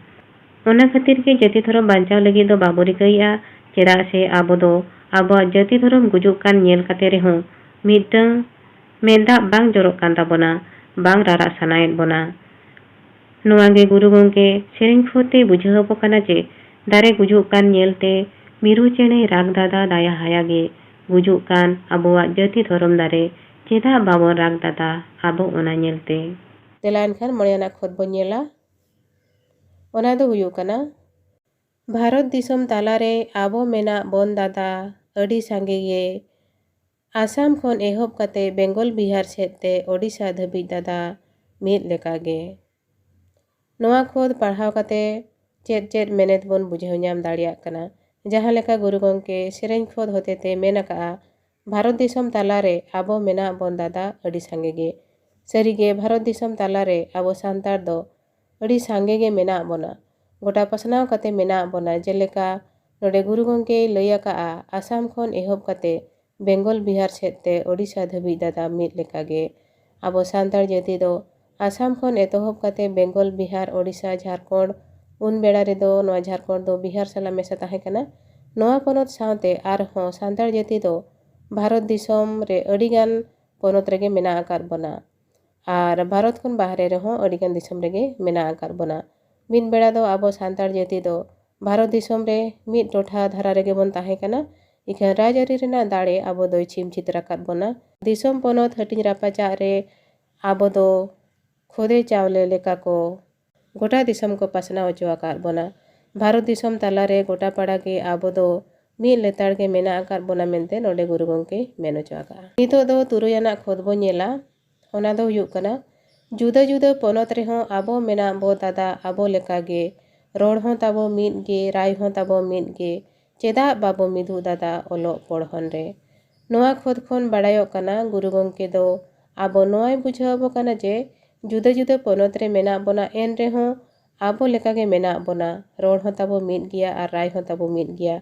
ᱚᱱᱟ ᱠᱷᱟᱹᱛᱤᱨ ᱜᱮ ᱡᱟᱹᱛᱤ ᱫᱷᱚᱨᱚᱢ ᱵᱟᱧᱪᱟᱣ ᱞᱟᱹᱜᱤᱫ ᱫᱚ ᱵᱟᱵᱚ ᱨᱤᱠᱟᱹᱭᱮᱫᱼᱟ᱾ ᱪᱮᱫᱟᱜ ᱥᱮ ᱟᱵᱚ ᱫᱚ ᱟᱵᱚᱣᱟᱜ ᱡᱟᱹᱛᱤ ᱫᱷᱚᱨᱚᱢ ᱜᱩᱡᱩᱜ ᱠᱟᱱ ᱧᱮᱞ ᱠᱟᱛᱮ ᱨᱮᱦᱚᱸ ᱢᱤᱫᱴᱟᱝ ᱢᱮᱫ ᱫᱟᱜ ᱵᱟᱝ ᱡᱚᱨᱚᱜ ᱠᱟᱱ ᱛᱟᱵᱚᱱᱟ, ᱵᱟᱝ ᱨᱟᱨᱟᱜ ᱥᱟᱱᱟᱭᱮᱫ ᱵᱚᱱᱟ᱾ ᱱᱚᱣᱟ ᱜᱮ ᱜᱩᱨᱩ ᱜᱚᱢᱠᱮ ᱥᱮᱨᱮᱧ ᱠᱷᱚᱛᱮ ᱵᱩᱡᱷᱟᱹᱣ ᱟᱵᱚ ᱠᱟᱱᱟ ᱡᱮ ᱫᱟᱨᱮ ᱜᱩᱡᱩᱜ ᱠᱟᱱ ᱧᱮᱞᱛᱮ ᱢᱤᱨᱩ ᱪᱮᱬᱮᱭ ᱨᱟᱜᱽ ᱫᱟᱫᱟ ᱫᱟᱭᱟ ᱦᱟᱭᱟ ᱜᱮ, ᱜᱩᱡᱩᱜ ᱠᱟᱱ ᱟᱵᱚᱣᱟᱜ ᱡᱟᱹᱛᱤ ᱫᱷᱚᱨᱚᱢ ᱫᱟᱨᱮ ᱪᱮᱫᱟᱜ ᱵᱟᱵᱚᱱ ᱨᱟᱜᱽ ᱫᱟᱫᱟ ᱟᱵᱚ ᱚᱱᱟ ᱧᱮᱞᱛᱮ? ᱫᱮᱞᱟ ᱮᱱᱠᱷᱟᱱ ᱢᱚᱬᱮᱭᱟᱱᱟᱜ ᱠᱷᱚᱛ ᱵᱚᱱ ᱧᱮᱞᱟ᱾ ᱚᱱᱟ ᱫᱚ ᱦᱩᱭᱩᱜ ᱠᱟᱱᱟ, ᱵᱷᱟᱨᱚᱛ ᱫᱤᱥᱚᱢ ᱛᱟᱞᱟᱨᱮ ᱟᱵᱚ ᱢᱮᱱᱟᱜ ᱵᱚᱱ ᱫᱟᱫᱟ ᱟᱹᱰᱤ ᱥᱟᱸᱜᱮ ᱜᱮ᱾ ᱟᱥᱟᱢ ᱠᱷᱚᱱ ᱮᱦᱚᱵ ᱠᱟᱛᱮ ᱵᱮᱝᱜᱚᱞ ᱵᱤᱦᱟᱨ ᱥᱮᱫ ᱛᱮ ᱳᱰᱤᱥᱟ ᱫᱷᱟᱹᱵᱤᱡ ᱫᱟᱫᱟ ᱢᱤᱫ ᱞᱮᱠᱟᱜᱮ᱾ ᱱᱚᱣᱟ ᱠᱷᱚᱛ ᱯᱟᱲᱦᱟᱣ ᱠᱟᱛᱮ ᱪᱮᱫ ᱪᱮᱫ ᱢᱮᱱᱮᱛ ᱵᱚᱱ ᱵᱩᱡᱷᱟᱹᱣ ᱧᱟᱢ ᱫᱟᱲᱮᱭᱟᱜ ᱠᱟᱱᱟ? ᱡᱟᱦᱟᱸ ᱞᱮᱠᱟ ᱜᱩᱨᱩ ᱜᱚᱢᱠᱮ ᱥᱮᱨᱮᱧ ᱠᱷᱚᱛ ᱦᱚᱛᱮᱛᱮ ᱢᱮᱱ ᱟᱠᱟᱫᱼᱟ, ᱵᱷᱟᱨᱚᱛ ᱫᱤᱥᱚᱢ ᱛᱟᱞᱟᱨᱮ ᱟᱵᱚ ᱢᱮᱱᱟᱜ ᱵᱚᱱ ᱫᱟᱫᱟ ᱟᱹᱰᱤ ᱥᱟᱸᱜᱮ ᱜᱮ᱾ ᱥᱟᱹᱨᱤᱜᱮ ᱵᱷᱟᱨᱚᱛ ᱫᱤᱥᱚᱢ ᱛᱟᱞᱟᱨᱮ ᱟᱵᱚ ᱥᱟᱱᱛᱟᱲ ᱫᱚ ᱟᱹᱰᱤ ᱥᱟᱸᱜᱮ ᱜᱮ ᱢᱮᱱᱟᱜ ᱵᱚᱱᱟ᱾ ᱜᱚᱴᱟ ᱯᱟᱥᱱᱟᱣ ᱠᱟᱛᱮ ᱢᱮᱱᱟᱜ ᱵᱚᱱᱟ᱾ ᱡᱮᱞᱮᱠᱟ ᱱᱚᱰᱮ ᱜᱩᱨᱩ ᱜᱚᱢᱠᱮᱭ ᱞᱟᱹᱭ ᱟᱠᱟᱫᱼᱟ, ᱟᱥᱟᱢ ᱠᱷᱚᱱ ᱮᱦᱚᱵ ᱠᱟᱛᱮ ᱵᱮᱝᱜᱚᱞ ᱵᱤᱦᱟᱨ ᱥᱮᱫ ᱛᱮ ᱳᱰᱤᱥᱟ ᱫᱷᱟᱹᱵᱤᱡ ᱫᱟᱫᱟ ᱢᱤᱫ ᱞᱮᱠᱟᱜᱮ᱾ ᱟᱵᱚ ᱥᱟᱱᱛᱟᱲ ᱡᱟᱹᱛᱤ ᱫᱚ ᱟᱥᱟᱢ ᱠᱷᱚᱱ ᱮᱛᱚᱦᱚᱵ ᱠᱟᱛᱮ ᱵᱮᱝᱜᱚᱞ, ᱵᱤᱦᱟᱨ, ᱳᱰᱤᱥᱟ, ᱡᱷᱟᱲᱠᱷᱚᱸᱰ, ᱩᱱ ᱵᱮᱲᱟ ᱨᱮᱫᱚ ᱱᱚᱣᱟ ᱡᱷᱟᱲᱠᱷᱚᱸᱰ ᱫᱚ ᱵᱤᱦᱟᱨ ᱥᱟᱞᱟᱜ ᱢᱮᱥᱟ ᱛᱟᱦᱮᱸ ᱠᱟᱱᱟ᱾ ᱱᱚᱣᱟ ᱯᱚᱱᱚᱛ ᱥᱟᱶᱛᱮ ᱟᱨᱦᱚᱸ ᱥᱟᱱᱛᱟᱲ ᱡᱟᱹᱛᱤ ᱫᱚ ᱵᱷᱟᱨᱚᱛ ᱫᱤᱥᱚᱢ ᱨᱮ ᱟᱹᱰᱤᱜᱟᱱ ᱯᱚᱱᱚᱛ ᱨᱮᱜᱮ ᱢᱮᱱᱟᱜ ᱟᱠᱟᱫ ᱵᱚᱱᱟ᱾ ᱟᱨ ᱵᱷᱟᱨᱚᱛ ᱠᱷᱚᱱ ᱵᱟᱦᱨᱮ ᱨᱮᱦᱚᱸ ᱟᱹᱰᱤᱜᱟᱱ ᱫᱤᱥᱚᱢ ᱨᱮᱜᱮ ᱢᱮᱱᱟᱜ ᱟᱠᱟᱫ ᱵᱚᱱᱟ᱾ ᱢᱤᱫ ᱵᱮᱲᱟ ᱫᱚ ᱟᱵᱚ ᱥᱟᱱᱛᱟᱲ ᱡᱟᱹᱛᱤ ᱫᱚ ᱵᱷᱟᱨᱚᱛ ᱫᱤᱥᱚᱢ ᱨᱮ ᱢᱤᱫ ᱴᱚᱴᱷᱟ ᱫᱷᱟᱨᱟ ᱨᱮᱜᱮ ᱵᱚᱱ ᱛᱟᱦᱮᱸ ᱠᱟᱱᱟ, ᱤᱠᱷᱟᱹᱱ ᱨᱟᱡᱽᱟᱹᱨᱤ ᱨᱮᱱᱟᱜ ᱫᱟᱲᱮ ᱟᱵᱚ ᱫᱚᱭ ᱪᱷᱤᱢ ᱪᱷᱤᱛᱨ ᱟᱠᱟᱫ ᱵᱚᱱᱟ᱾ ᱫᱤᱥᱚᱢ ᱯᱚᱱᱚᱛ ᱦᱟᱹᱴᱤᱧ ᱨᱟᱯᱟᱪᱟᱜ ᱨᱮ ᱟᱵᱚ ᱫᱚ ᱠᱷᱚᱫᱮ ᱪᱟᱣᱞᱮ ᱞᱮᱠᱟ ᱠᱚ ᱜᱚᱴᱟ ᱫᱤᱥᱚᱢ ᱠᱚ ᱯᱟᱥᱱᱟᱣ ᱦᱚᱪᱚ ᱟᱠᱟᱫ ᱵᱚᱱᱟ᱾ ᱵᱷᱟᱨᱚᱛ ᱫᱤᱥᱚᱢ ᱛᱟᱞᱟᱨᱮ ᱜᱚᱴᱟ ᱯᱟᱲᱟ ᱜᱮ ᱟᱵᱚ ᱫᱚ ᱢᱤᱫ ᱞᱮᱛᱟᱲ ᱜᱮ ᱢᱮᱱᱟᱜ ᱟᱠᱟᱫ ᱵᱚᱱᱟ ᱢᱮᱱᱛᱮ ᱱᱚᱰᱮ ᱜᱩᱨᱩ ᱜᱚᱢᱠᱮ ᱢᱮᱱ ᱦᱚᱪᱚ ᱟᱠᱟᱫᱼᱟ᱾ ᱱᱤᱛᱚᱜ ᱫᱚ ᱛᱩᱨᱩᱭ ᱟᱱᱟᱜ ᱠᱷᱚᱛ ᱵᱚ ᱧᱮᱞᱟ᱾ ᱚᱱᱟ ᱫᱚ ᱦᱩᱭᱩᱜ ᱠᱟᱱᱟ, ᱡᱩᱫᱟᱹ ᱡᱩᱫᱟᱹ ᱯᱚᱱᱚᱛ ᱨᱮᱦᱚᱸ ᱟᱵᱚ ᱢᱮᱱᱟᱜ ᱵᱚ ᱫᱟᱫᱟ ᱟᱵᱚ ᱞᱮᱠᱟᱜᱮ, ᱨᱚᱲ ᱦᱚᱸ ᱛᱟᱵᱚ ᱢᱤᱫ ᱜᱮ, ᱨᱟᱭ ᱦᱚᱸ ᱛᱟᱵᱚ ᱢᱤᱫ ᱜᱮ, ᱪᱮᱫᱟᱜ ᱵᱟᱵᱚ ᱢᱤᱫᱚᱜ ᱫᱟᱫᱟ ᱚᱞᱚᱜ ᱯᱚᱲᱦᱚᱱ ᱨᱮ? ᱱᱚᱣᱟ ᱠᱷᱚᱛ ᱠᱷᱚᱱ ᱵᱟᱲᱟᱭᱚᱜ ᱠᱟᱱᱟ, ᱜᱩᱨᱩ ᱜᱚᱢᱠᱮ ᱫᱚ ᱟᱵᱚ ᱱᱚᱣᱟᱭ ᱵᱩᱡᱷᱟᱹᱣ ᱟᱵᱚ ᱠᱟᱱᱟ ᱡᱮ ᱡᱩᱫᱟᱹ ᱡᱩᱫᱟᱹ ᱯᱚᱱᱚᱛ ᱨᱮ ᱢᱮᱱᱟᱜ ᱵᱚᱱᱟ, ᱮᱱ ᱨᱮᱦᱚᱸ ᱟᱵᱚ ᱞᱮᱠᱟᱜᱮ ᱢᱮᱱᱟᱜ ᱵᱚᱱᱟ᱾ ᱨᱚᱲ ᱦᱚᱸ ᱛᱟᱵᱚ ᱢᱤᱫ ᱜᱮᱭᱟ ᱟᱨ ᱨᱟᱭ ᱦᱚᱸ ᱛᱟᱵᱚ ᱢᱤᱫ ᱜᱮᱭᱟ,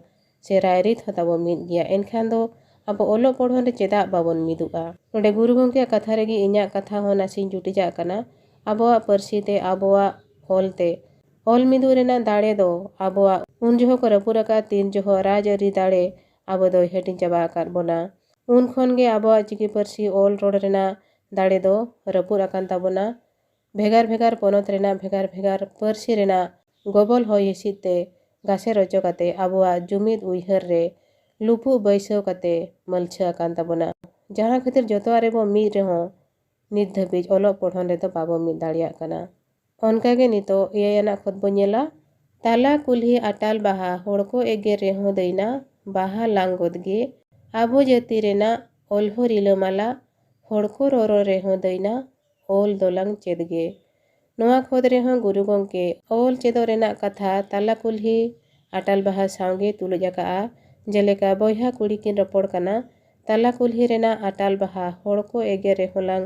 ᱥᱮ ᱨᱟᱭᱨᱤᱛ ᱦᱚᱸ ᱛᱟᱵᱚ ᱢᱤᱫ ᱜᱮᱭᱟ᱾ ᱮᱱᱠᱷᱟᱱ ᱫᱚ ᱟᱵᱚ ᱚᱞᱚᱜ ᱯᱚᱲᱦᱚᱱ ᱨᱮ ᱪᱮᱫᱟᱜ ᱵᱟᱵᱚᱱ ᱢᱤᱫᱚᱜᱼᱟ? ᱱᱚᱰᱮ ᱜᱩᱨᱩ ᱜᱚᱢᱠᱮᱭᱟᱜ ᱠᱟᱛᱷᱟ ᱨᱮᱜᱮ ᱤᱧᱟᱹᱜ ᱠᱟᱛᱷᱟ ᱦᱚᱸ ᱱᱟᱥᱮᱧ ᱡᱩᱴᱤᱡᱟᱜ ᱠᱟᱱᱟ᱾ ᱟᱵᱚᱣᱟᱜ ᱯᱟᱹᱨᱥᱤ ᱛᱮ, ᱟᱵᱚᱣᱟᱜ ᱚᱞ ᱛᱮ, ᱚᱞ ᱢᱤᱫᱚᱜ ᱨᱮᱱᱟᱜ ᱫᱟᱲᱮ ᱫᱚ ᱟᱵᱚᱣᱟᱜ ᱩᱱ ᱡᱚᱦᱚᱜ ᱠᱚ ᱨᱟᱹᱯᱩᱫ ᱟᱠᱟᱫ, ᱛᱤᱱ ᱡᱚᱦᱚᱜ ᱨᱟᱡᱽᱟᱹᱨᱤ ᱫᱟᱲᱮ ᱟᱵᱚ ᱫᱚᱭ ᱦᱟᱹᱴᱤᱧ ᱪᱟᱵᱟ ᱟᱠᱟᱫ ᱵᱚᱱᱟ᱾ ᱩᱱ ᱠᱷᱚᱱ ᱜᱮ ᱟᱵᱚᱣᱟᱜ ᱪᱤᱠᱤ ᱯᱟᱹᱨᱥᱤ ᱚᱞ ᱨᱚᱲ ᱨᱮᱱᱟᱜ ᱫᱟᱲᱮ ᱫᱚ ᱨᱟᱹᱯᱩᱫ ᱟᱠᱟᱱ ᱛᱟᱵᱚᱱᱟ᱾ ᱵᱷᱮᱜᱟᱨ ᱵᱷᱮᱜᱟᱨ ᱯᱚᱱᱚᱛ ᱨᱮᱱᱟᱜ ᱵᱷᱮᱜᱟᱨ ᱵᱷᱮᱜᱟᱨ ᱯᱟᱹᱨᱥᱤ ᱨᱮᱱᱟᱜ ᱜᱚᱵᱚᱞ ᱦᱚᱭ ᱦᱤᱸᱥᱤᱫ ᱛᱮ ᱜᱟᱥᱮᱨ ᱚᱪᱚ ᱠᱟᱛᱮ ᱟᱵᱚᱣᱟᱜ ᱡᱩᱢᱤᱫ ᱩᱭᱦᱟᱹᱨ ᱨᱮ ᱞᱩᱯᱩᱜ ᱵᱟᱹᱭᱥᱟᱹᱣ ᱠᱟᱛᱮ ᱢᱟᱹᱞᱪᱷᱟᱹ ᱟᱠᱟᱱ ᱛᱟᱵᱚᱱᱟ᱾ ᱡᱟᱦᱟᱸ ᱠᱷᱟᱹᱛᱤᱨ ᱡᱚᱛᱚᱣᱟᱜ ᱨᱮᱵᱚ ᱢᱤᱫ ᱨᱮᱦᱚᱸ ᱱᱤᱛ ᱫᱷᱟᱹᱵᱤᱡ ᱚᱞᱚᱜ ᱯᱚᱲᱦᱚᱱ ᱨᱮᱫᱚ ᱵᱟᱵᱚ ᱢᱤᱫ ᱫᱟᱲᱮᱭᱟᱜ ᱠᱟᱱᱟ᱾ ᱚᱱᱠᱟᱜᱮ ᱱᱤᱛᱚᱜ ᱮᱭᱟᱭ ᱟᱱᱟᱜ ᱠᱷᱚᱛ ᱵᱚ ᱧᱮᱞᱟ᱾ ᱛᱟᱞᱟ ᱠᱩᱞᱦᱤ ᱟᱴᱟᱞ ᱵᱟᱦᱟ, ᱦᱚᱲ ᱠᱚ ᱮᱜᱮᱨ ᱨᱮᱦᱚᱸ ᱫᱟᱹᱭᱱᱟ, ᱵᱟᱦᱟ ᱞᱟᱝ ᱜᱚᱫ ᱜᱮ᱾ ᱟᱵᱚ ᱡᱟᱹᱛᱤ ᱨᱮᱱᱟᱜ ᱚᱞ ᱦᱚᱸ ᱨᱤᱞᱟᱹᱢᱟᱞᱟ, ᱦᱚᱲ ᱠᱚ ᱨᱚᱨᱚᱲ ᱨᱮᱦᱚᱸ ᱫᱟᱹᱭᱱᱟ, ᱚᱞ ᱫᱚᱞᱟᱝ ᱪᱮᱫ ᱜᱮ᱾ ᱱᱚᱣᱟ ᱠᱷᱚᱛ ᱨᱮᱦᱚᱸ ᱜᱩᱨᱩ ᱜᱚᱢᱠᱮ ᱚᱞ ᱪᱮᱫᱚᱜ ᱨᱮᱱᱟᱜ ᱠᱟᱛᱷᱟ ᱛᱟᱞᱟ ᱠᱩᱞᱦᱤ ᱟᱴᱟᱞ ᱵᱟᱦᱟ ᱥᱟᱶᱜᱮ ᱛᱩᱞᱩᱡ ᱟᱠᱟᱫᱼᱟ᱾ ᱡᱮᱞᱮᱠᱟ ᱵᱚᱭᱦᱟ ᱠᱩᱲᱤ ᱠᱤᱱ ᱨᱚᱯᱚᱲ ᱠᱟᱱᱟ, ᱛᱟᱞᱟ ᱠᱩᱞᱦᱤ ᱨᱮᱱᱟᱜ ᱟᱴᱟᱞ ᱵᱟᱦᱟ, ᱦᱚᱲ ᱠᱚ ᱮᱜᱮᱨ ᱨᱮᱦᱚᱸ ᱞᱟᱝ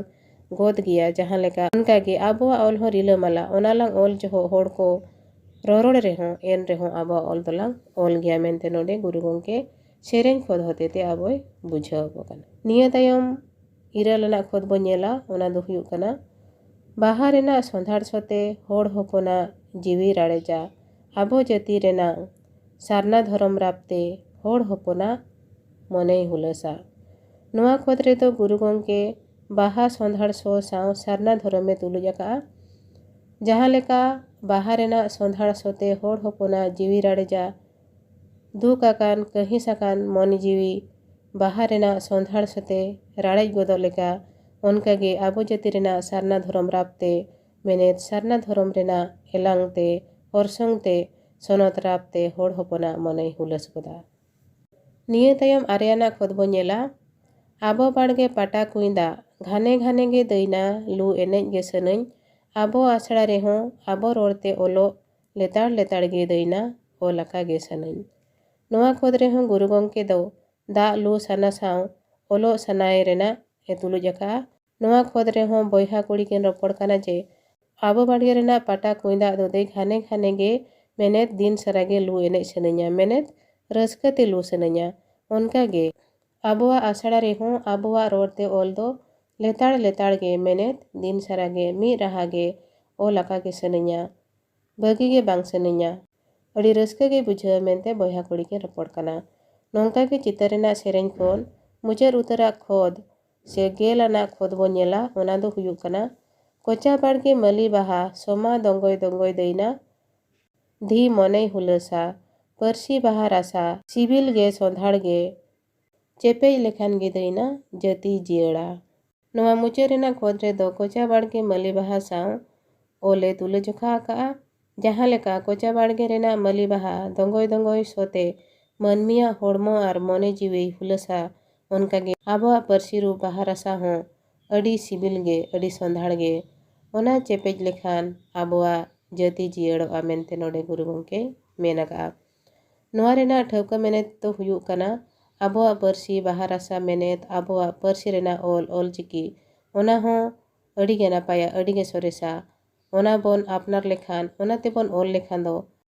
ᱜᱚᱫ ᱜᱮᱭᱟ ᱡᱟᱦᱟᱸ ᱞᱮᱠᱟ, ᱚᱱᱠᱟᱜᱮ ᱟᱵᱚᱣᱟᱜ ᱚᱞ ᱦᱚᱸ ᱨᱤᱞᱟᱹᱢᱟᱞᱟ, ᱚᱱᱟ ᱞᱟᱝ ᱚᱞ ᱡᱚᱦᱚᱜ ᱦᱚᱲ ᱠᱚ ᱨᱚᱨᱚᱲ ᱨᱮᱦᱚᱸ ᱮᱱ ᱨᱮᱦᱚᱸ ᱟᱵᱚᱣᱟᱜ ᱚᱞ ᱫᱚᱞᱟᱝ ᱚᱞ ᱜᱮᱭᱟ ᱢᱮᱱᱛᱮ ᱱᱚᱰᱮ ᱜᱩᱨᱩ ᱜᱚᱢᱠᱮ ᱥᱮᱨᱮᱧ ᱠᱷᱚᱛ ᱦᱚᱛᱮᱛᱮ ᱟᱵᱚᱭ ᱵᱩᱡᱷᱟᱹᱣ ᱟᱵᱚ ᱠᱟᱱᱟ᱾ ᱱᱤᱭᱟᱹ ᱛᱟᱭᱚᱢ ᱤᱨᱟᱹᱞ ᱟᱱᱟᱜ ᱠᱷᱚᱛ ᱵᱚ ᱧᱮᱞᱟ, ᱚᱱᱟ ᱫᱚ ᱦᱩᱭᱩᱜ ᱠᱟᱱᱟ ᱵᱟᱦᱟ ᱨᱮᱱᱟᱜ ᱥᱚᱸᱫᱷᱟᱲ ᱥᱚᱛᱮ ᱦᱚᱲ ᱦᱚᱯᱚᱱᱟᱜ ᱡᱤᱣᱤ ᱨᱟᱲᱮᱡᱟ, ᱟᱵᱚ ᱡᱟᱹᱛᱤ ᱨᱮᱱᱟᱜ ᱥᱟᱨᱱᱟ ᱫᱷᱚᱨᱚᱢ ᱨᱟᱯᱛᱮ ᱦᱚᱲ ᱦᱚᱯᱚᱱᱟᱜ ᱢᱚᱱᱮᱭ ᱦᱩᱞᱟᱹᱥᱟ᱾ ᱱᱚᱣᱟ ᱠᱷᱚᱛ ᱨᱮᱫᱚ ᱜᱩᱨᱩ ᱜᱚᱢᱠᱮ ᱵᱟᱦᱟ ᱥᱚᱸᱫᱷᱟᱲ ᱥᱚ ᱥᱟᱶ ᱥᱟᱨᱱᱟ ᱫᱷᱚᱨᱚᱢᱮ ᱛᱩᱞᱩᱡ ᱟᱠᱟᱫᱼᱟ᱾ ᱡᱟᱦᱟᱸ ᱞᱮᱠᱟ ᱵᱟᱦᱟ ᱨᱮᱱᱟᱜ ᱥᱚᱸᱫᱷᱟᱲ ᱥᱚᱛᱮ ᱦᱚᱲ ᱦᱚᱯᱚᱱᱟᱜ ᱡᱤᱣᱤ ᱨᱟᱲᱮᱡᱟ, ᱫᱩᱠ ᱟᱠᱟᱱ, ᱠᱟᱹᱦᱤᱥ ᱟᱠᱟᱱ ᱢᱚᱱᱮ ᱡᱤᱣᱤ ᱵᱟᱦᱟ ᱨᱮᱱᱟᱜ ᱥᱚᱸᱫᱷᱟᱲ ᱥᱟᱛᱮ ᱨᱟᱲᱮᱡ ᱜᱚᱫᱚᱜ ᱞᱮᱠᱟ, ᱚᱱᱠᱟᱜᱮ ᱟᱵᱚ ᱡᱟᱹᱛᱤ ᱨᱮᱱᱟᱜ ᱥᱟᱨᱱᱟ ᱫᱷᱚᱨᱚᱢ ᱨᱟᱯ ᱛᱮ, ᱢᱮᱱᱮᱫ ᱥᱟᱨᱱᱟ ᱫᱷᱚᱨᱚᱢ ᱨᱮᱱᱟᱜ ᱮᱞᱟᱝ ᱛᱮ, ᱚᱨᱥᱚᱝ ᱛᱮ, ᱥᱚᱱᱚᱛ ᱨᱟᱯ ᱛᱮ ᱦᱚᱲ ᱦᱚᱯᱚᱱᱟᱜ ᱢᱚᱱᱮᱭ ᱦᱩᱞᱟᱹᱥ ᱜᱚᱫᱟ᱾ ᱱᱤᱭᱟᱹ ᱛᱟᱭᱚᱢ ᱟᱨᱮᱭᱟᱱᱟᱜ ᱠᱷᱚᱛ ᱵᱚ ᱧᱮᱞᱟ, ᱟᱵᱚ ᱵᱟᱲᱜᱮ ᱯᱟᱴᱟ ᱠᱩᱸᱭ ᱫᱟᱜ, ᱜᱷᱟᱱᱮ ᱜᱷᱟᱱᱮ ᱜᱮ ᱫᱟᱹᱭᱱᱟ, ᱞᱩ ᱮᱱᱮᱡ ᱜᱮ ᱥᱟᱹᱱᱟᱹᱧ, ᱟᱵᱚ ᱟᱥᱲᱟ ᱨᱮᱦᱚᱸ ᱟᱵᱚ ᱨᱚᱲ ᱛᱮ ᱚᱞᱚᱜ, ᱞᱮᱛᱟᱲ ᱞᱮᱛᱟᱲ ᱜᱮ ᱫᱟᱹᱭᱱᱟ, ᱚᱞ ᱟᱠᱟ ᱜᱮ ᱥᱟᱹᱱᱟᱹᱧ᱾ ᱱᱚᱣᱟ ᱠᱷᱚᱛ ᱨᱮᱦᱚᱸ ᱜᱩᱨᱩ ᱜᱚᱢᱠᱮ ᱫᱚ ᱫᱟᱜ ᱞᱩ ᱥᱟᱱᱟ ᱥᱟᱶ ᱚᱞᱚᱜ ᱥᱟᱱᱟᱭ ᱨᱮᱱᱟᱜ ᱮ ᱛᱩᱞᱩᱡ ᱟᱠᱟᱫᱼᱟ᱾ ᱱᱚᱣᱟ ᱠᱷᱚᱛ ᱨᱮᱦᱚᱸ ᱵᱚᱭᱦᱟ ᱠᱩᱲᱤ ᱠᱤᱱ ᱨᱚᱯᱚᱲ ᱠᱟᱱᱟ ᱡᱮ ᱟᱵᱚ ᱵᱟᱲᱜᱮ ᱨᱮᱱᱟᱜ ᱯᱟᱴᱟ ᱠᱩᱸᱭ ᱫᱟᱜ ᱫᱚ ᱫᱟᱹᱭ ᱜᱷᱟᱱᱮ ᱜᱷᱟᱱᱮ ᱜᱮ, ᱢᱮᱱᱮᱫ ᱫᱤᱱ ᱥᱟᱨᱟ ᱜᱮ ᱞᱩ ᱮᱱᱮᱡ ᱥᱟᱱᱟᱧᱟ, ᱢᱮᱱᱮᱫ ᱨᱟᱹᱥᱠᱟᱹ ᱛᱮ ᱞᱩ ᱥᱟᱱᱟᱧᱟ᱾ ᱚᱱᱠᱟ ᱜᱮ ᱟᱵᱚᱣᱟᱜ ᱟᱥᱲᱟ ᱨᱮᱦᱚᱸ ᱟᱵᱚᱣᱟᱜ ᱨᱚᱲ ᱛᱮ ᱚᱞ ᱫᱚ ᱞᱮᱛᱟᱲ ᱞᱮᱛᱟᱲ ᱜᱮ, ᱢᱮᱱᱮᱫ ᱫᱤᱱ ᱥᱟᱨᱟ ᱜᱮ ᱢᱤᱫ ᱨᱟᱦᱟ ᱜᱮ ᱚᱞ ᱟᱠᱟ ᱜᱮ ᱥᱟᱱᱟᱧᱟ, ᱵᱟᱹᱜᱤ ᱜᱮ ᱵᱟᱝ ᱥᱟᱱᱟᱧᱟ᱾ ᱟᱹᱰᱤ ᱨᱟᱹᱥᱠᱟᱹ ᱜᱮ ᱵᱩᱡᱷᱟᱹᱣᱟ ᱢᱮᱱᱛᱮ ᱵᱚᱭᱦᱟ ᱠᱩᱲᱤ ᱠᱤᱱ ᱨᱚᱯᱚᱲ ᱠᱟᱱᱟ᱾ ᱱᱚᱝᱠᱟ ᱜᱮ ᱪᱤᱛᱟᱹᱨ ᱨᱮᱱᱟᱜ ᱥᱮᱨᱮᱧ ᱠᱷᱚᱱ ᱢᱩᱪᱟᱹᱫ ᱩᱛᱟᱹᱨᱟᱜ ᱠᱷᱚᱫ ᱥᱮ ᱜᱮᱞ ᱟᱱᱟᱜ ᱠᱷᱚᱫ ᱵᱚ ᱧᱮᱞᱟ, ᱚᱱᱟ ᱫᱚ ᱦᱩᱭᱩᱜ ᱠᱟᱱᱟ, ᱠᱚᱪᱟ ᱵᱟᱲᱜᱮ ᱢᱟᱹᱞᱤ ᱵᱟᱦᱟ, ᱥᱚᱢᱟ ᱫᱚᱝᱜᱚᱭ ᱫᱚᱝᱜᱚᱭ ᱫᱟᱹᱭᱱᱟ, ᱫᱷᱤ ᱢᱚᱱᱮᱭ ᱦᱩᱞᱟᱹᱥᱟ, ᱯᱟᱹᱨᱥᱤ ᱵᱟᱦᱟ ᱨᱟᱥᱟ, ᱥᱤᱵᱤᱞ ᱜᱮ ᱥᱚᱸᱫᱷᱟᱲ ᱜᱮ, ᱪᱮᱯᱮᱡ ᱞᱮᱠᱷᱟᱱ ᱜᱮ ᱫᱟᱹᱭᱱᱟ ᱡᱟᱹᱛᱤ ᱡᱤᱭᱟᱹᱲᱟ᱾ ᱱᱚᱣᱟ ᱢᱩᱪᱟᱹᱫ ᱨᱮᱱᱟᱜ ᱠᱷᱚᱫ ᱨᱮᱫᱚ ᱠᱚᱪᱟ ᱵᱟᱲᱜᱮ ᱢᱟᱹᱞᱤ ᱵᱟᱦᱟ ᱥᱟᱶ ᱚᱞᱮ ᱛᱩᱞᱟᱹᱡᱚᱠᱷᱟ ᱟᱠᱟᱫᱼᱟ᱾ ᱡᱟᱦᱟᱸ ᱞᱮᱠᱟ ᱠᱚᱪᱟ ᱵᱟᱲᱜᱮ ᱨᱮᱱᱟᱜ ᱢᱟᱹᱞᱤ ᱵᱟᱦᱟ ᱫᱚᱸᱜᱚᱭ ᱫᱚᱸᱜᱚᱭ ᱥᱚᱛᱮ ᱢᱟᱹᱱᱢᱤᱭᱟᱜ ᱦᱚᱲᱢᱚ ᱟᱨ ᱢᱚᱱᱮ ᱡᱤᱣᱤᱭ ᱦᱩᱞᱟᱹᱥᱟ, ᱚᱱᱠᱟᱜᱮ ᱟᱵᱚᱣᱟᱜ ᱯᱟᱹᱨᱥᱤ ᱨᱩᱯ ᱵᱟᱦᱟ ᱨᱟᱥᱟ ᱦᱚᱸ ᱟᱹᱰᱤ ᱥᱤᱵᱤᱞ ᱜᱮ, ᱟᱹᱰᱤ ᱥᱚᱸᱫᱷᱟᱲ ᱜᱮ᱾ ᱚᱱᱟ ᱪᱮᱯᱮᱡ ᱞᱮᱠᱷᱟᱱ ᱟᱵᱚᱣᱟᱜ ᱡᱟᱹᱛᱤ ᱡᱤᱭᱟᱹᱲᱚᱜᱼᱟ ᱢᱮᱱᱛᱮ ᱱᱚᱰᱮ ᱜᱩᱨᱩ ᱜᱚᱢᱠᱮᱭ ᱢᱮᱱ ᱟᱠᱟᱫᱼᱟ᱾ ᱱᱚᱣᱟ ᱨᱮᱱᱟᱜ ᱴᱷᱟᱹᱣᱠᱟᱹ ᱢᱮᱱᱮᱛ ᱫᱚ ᱦᱩᱭᱩᱜ ᱠᱟᱱᱟ, ᱟᱵᱚᱣᱟᱜ ᱯᱟᱹᱨᱥᱤ ᱵᱟᱦᱟ ᱨᱟᱥᱟ ᱢᱮᱱᱮᱛ, ᱟᱵᱚᱣᱟᱜ ᱯᱟᱹᱨᱥᱤ ᱨᱮᱱᱟᱜ ᱚᱞ, ᱚᱞ ᱪᱤᱠᱤ, ᱚᱱᱟ ᱦᱚᱸ ᱟᱹᱰᱤ ᱜᱮ ᱱᱟᱯᱟᱭᱟ, ᱟᱹᱰᱤ ᱜᱮ ᱥᱚᱨᱮᱥᱟ᱾ ᱚᱱᱟ ᱵᱚᱱ ᱟᱯᱱᱟᱨ ᱞᱮᱠᱷᱟᱱ, ᱚᱱᱟ ᱛᱮᱵᱚᱱ ᱚᱞ ᱞᱮᱠᱷᱟᱱ ᱫᱚ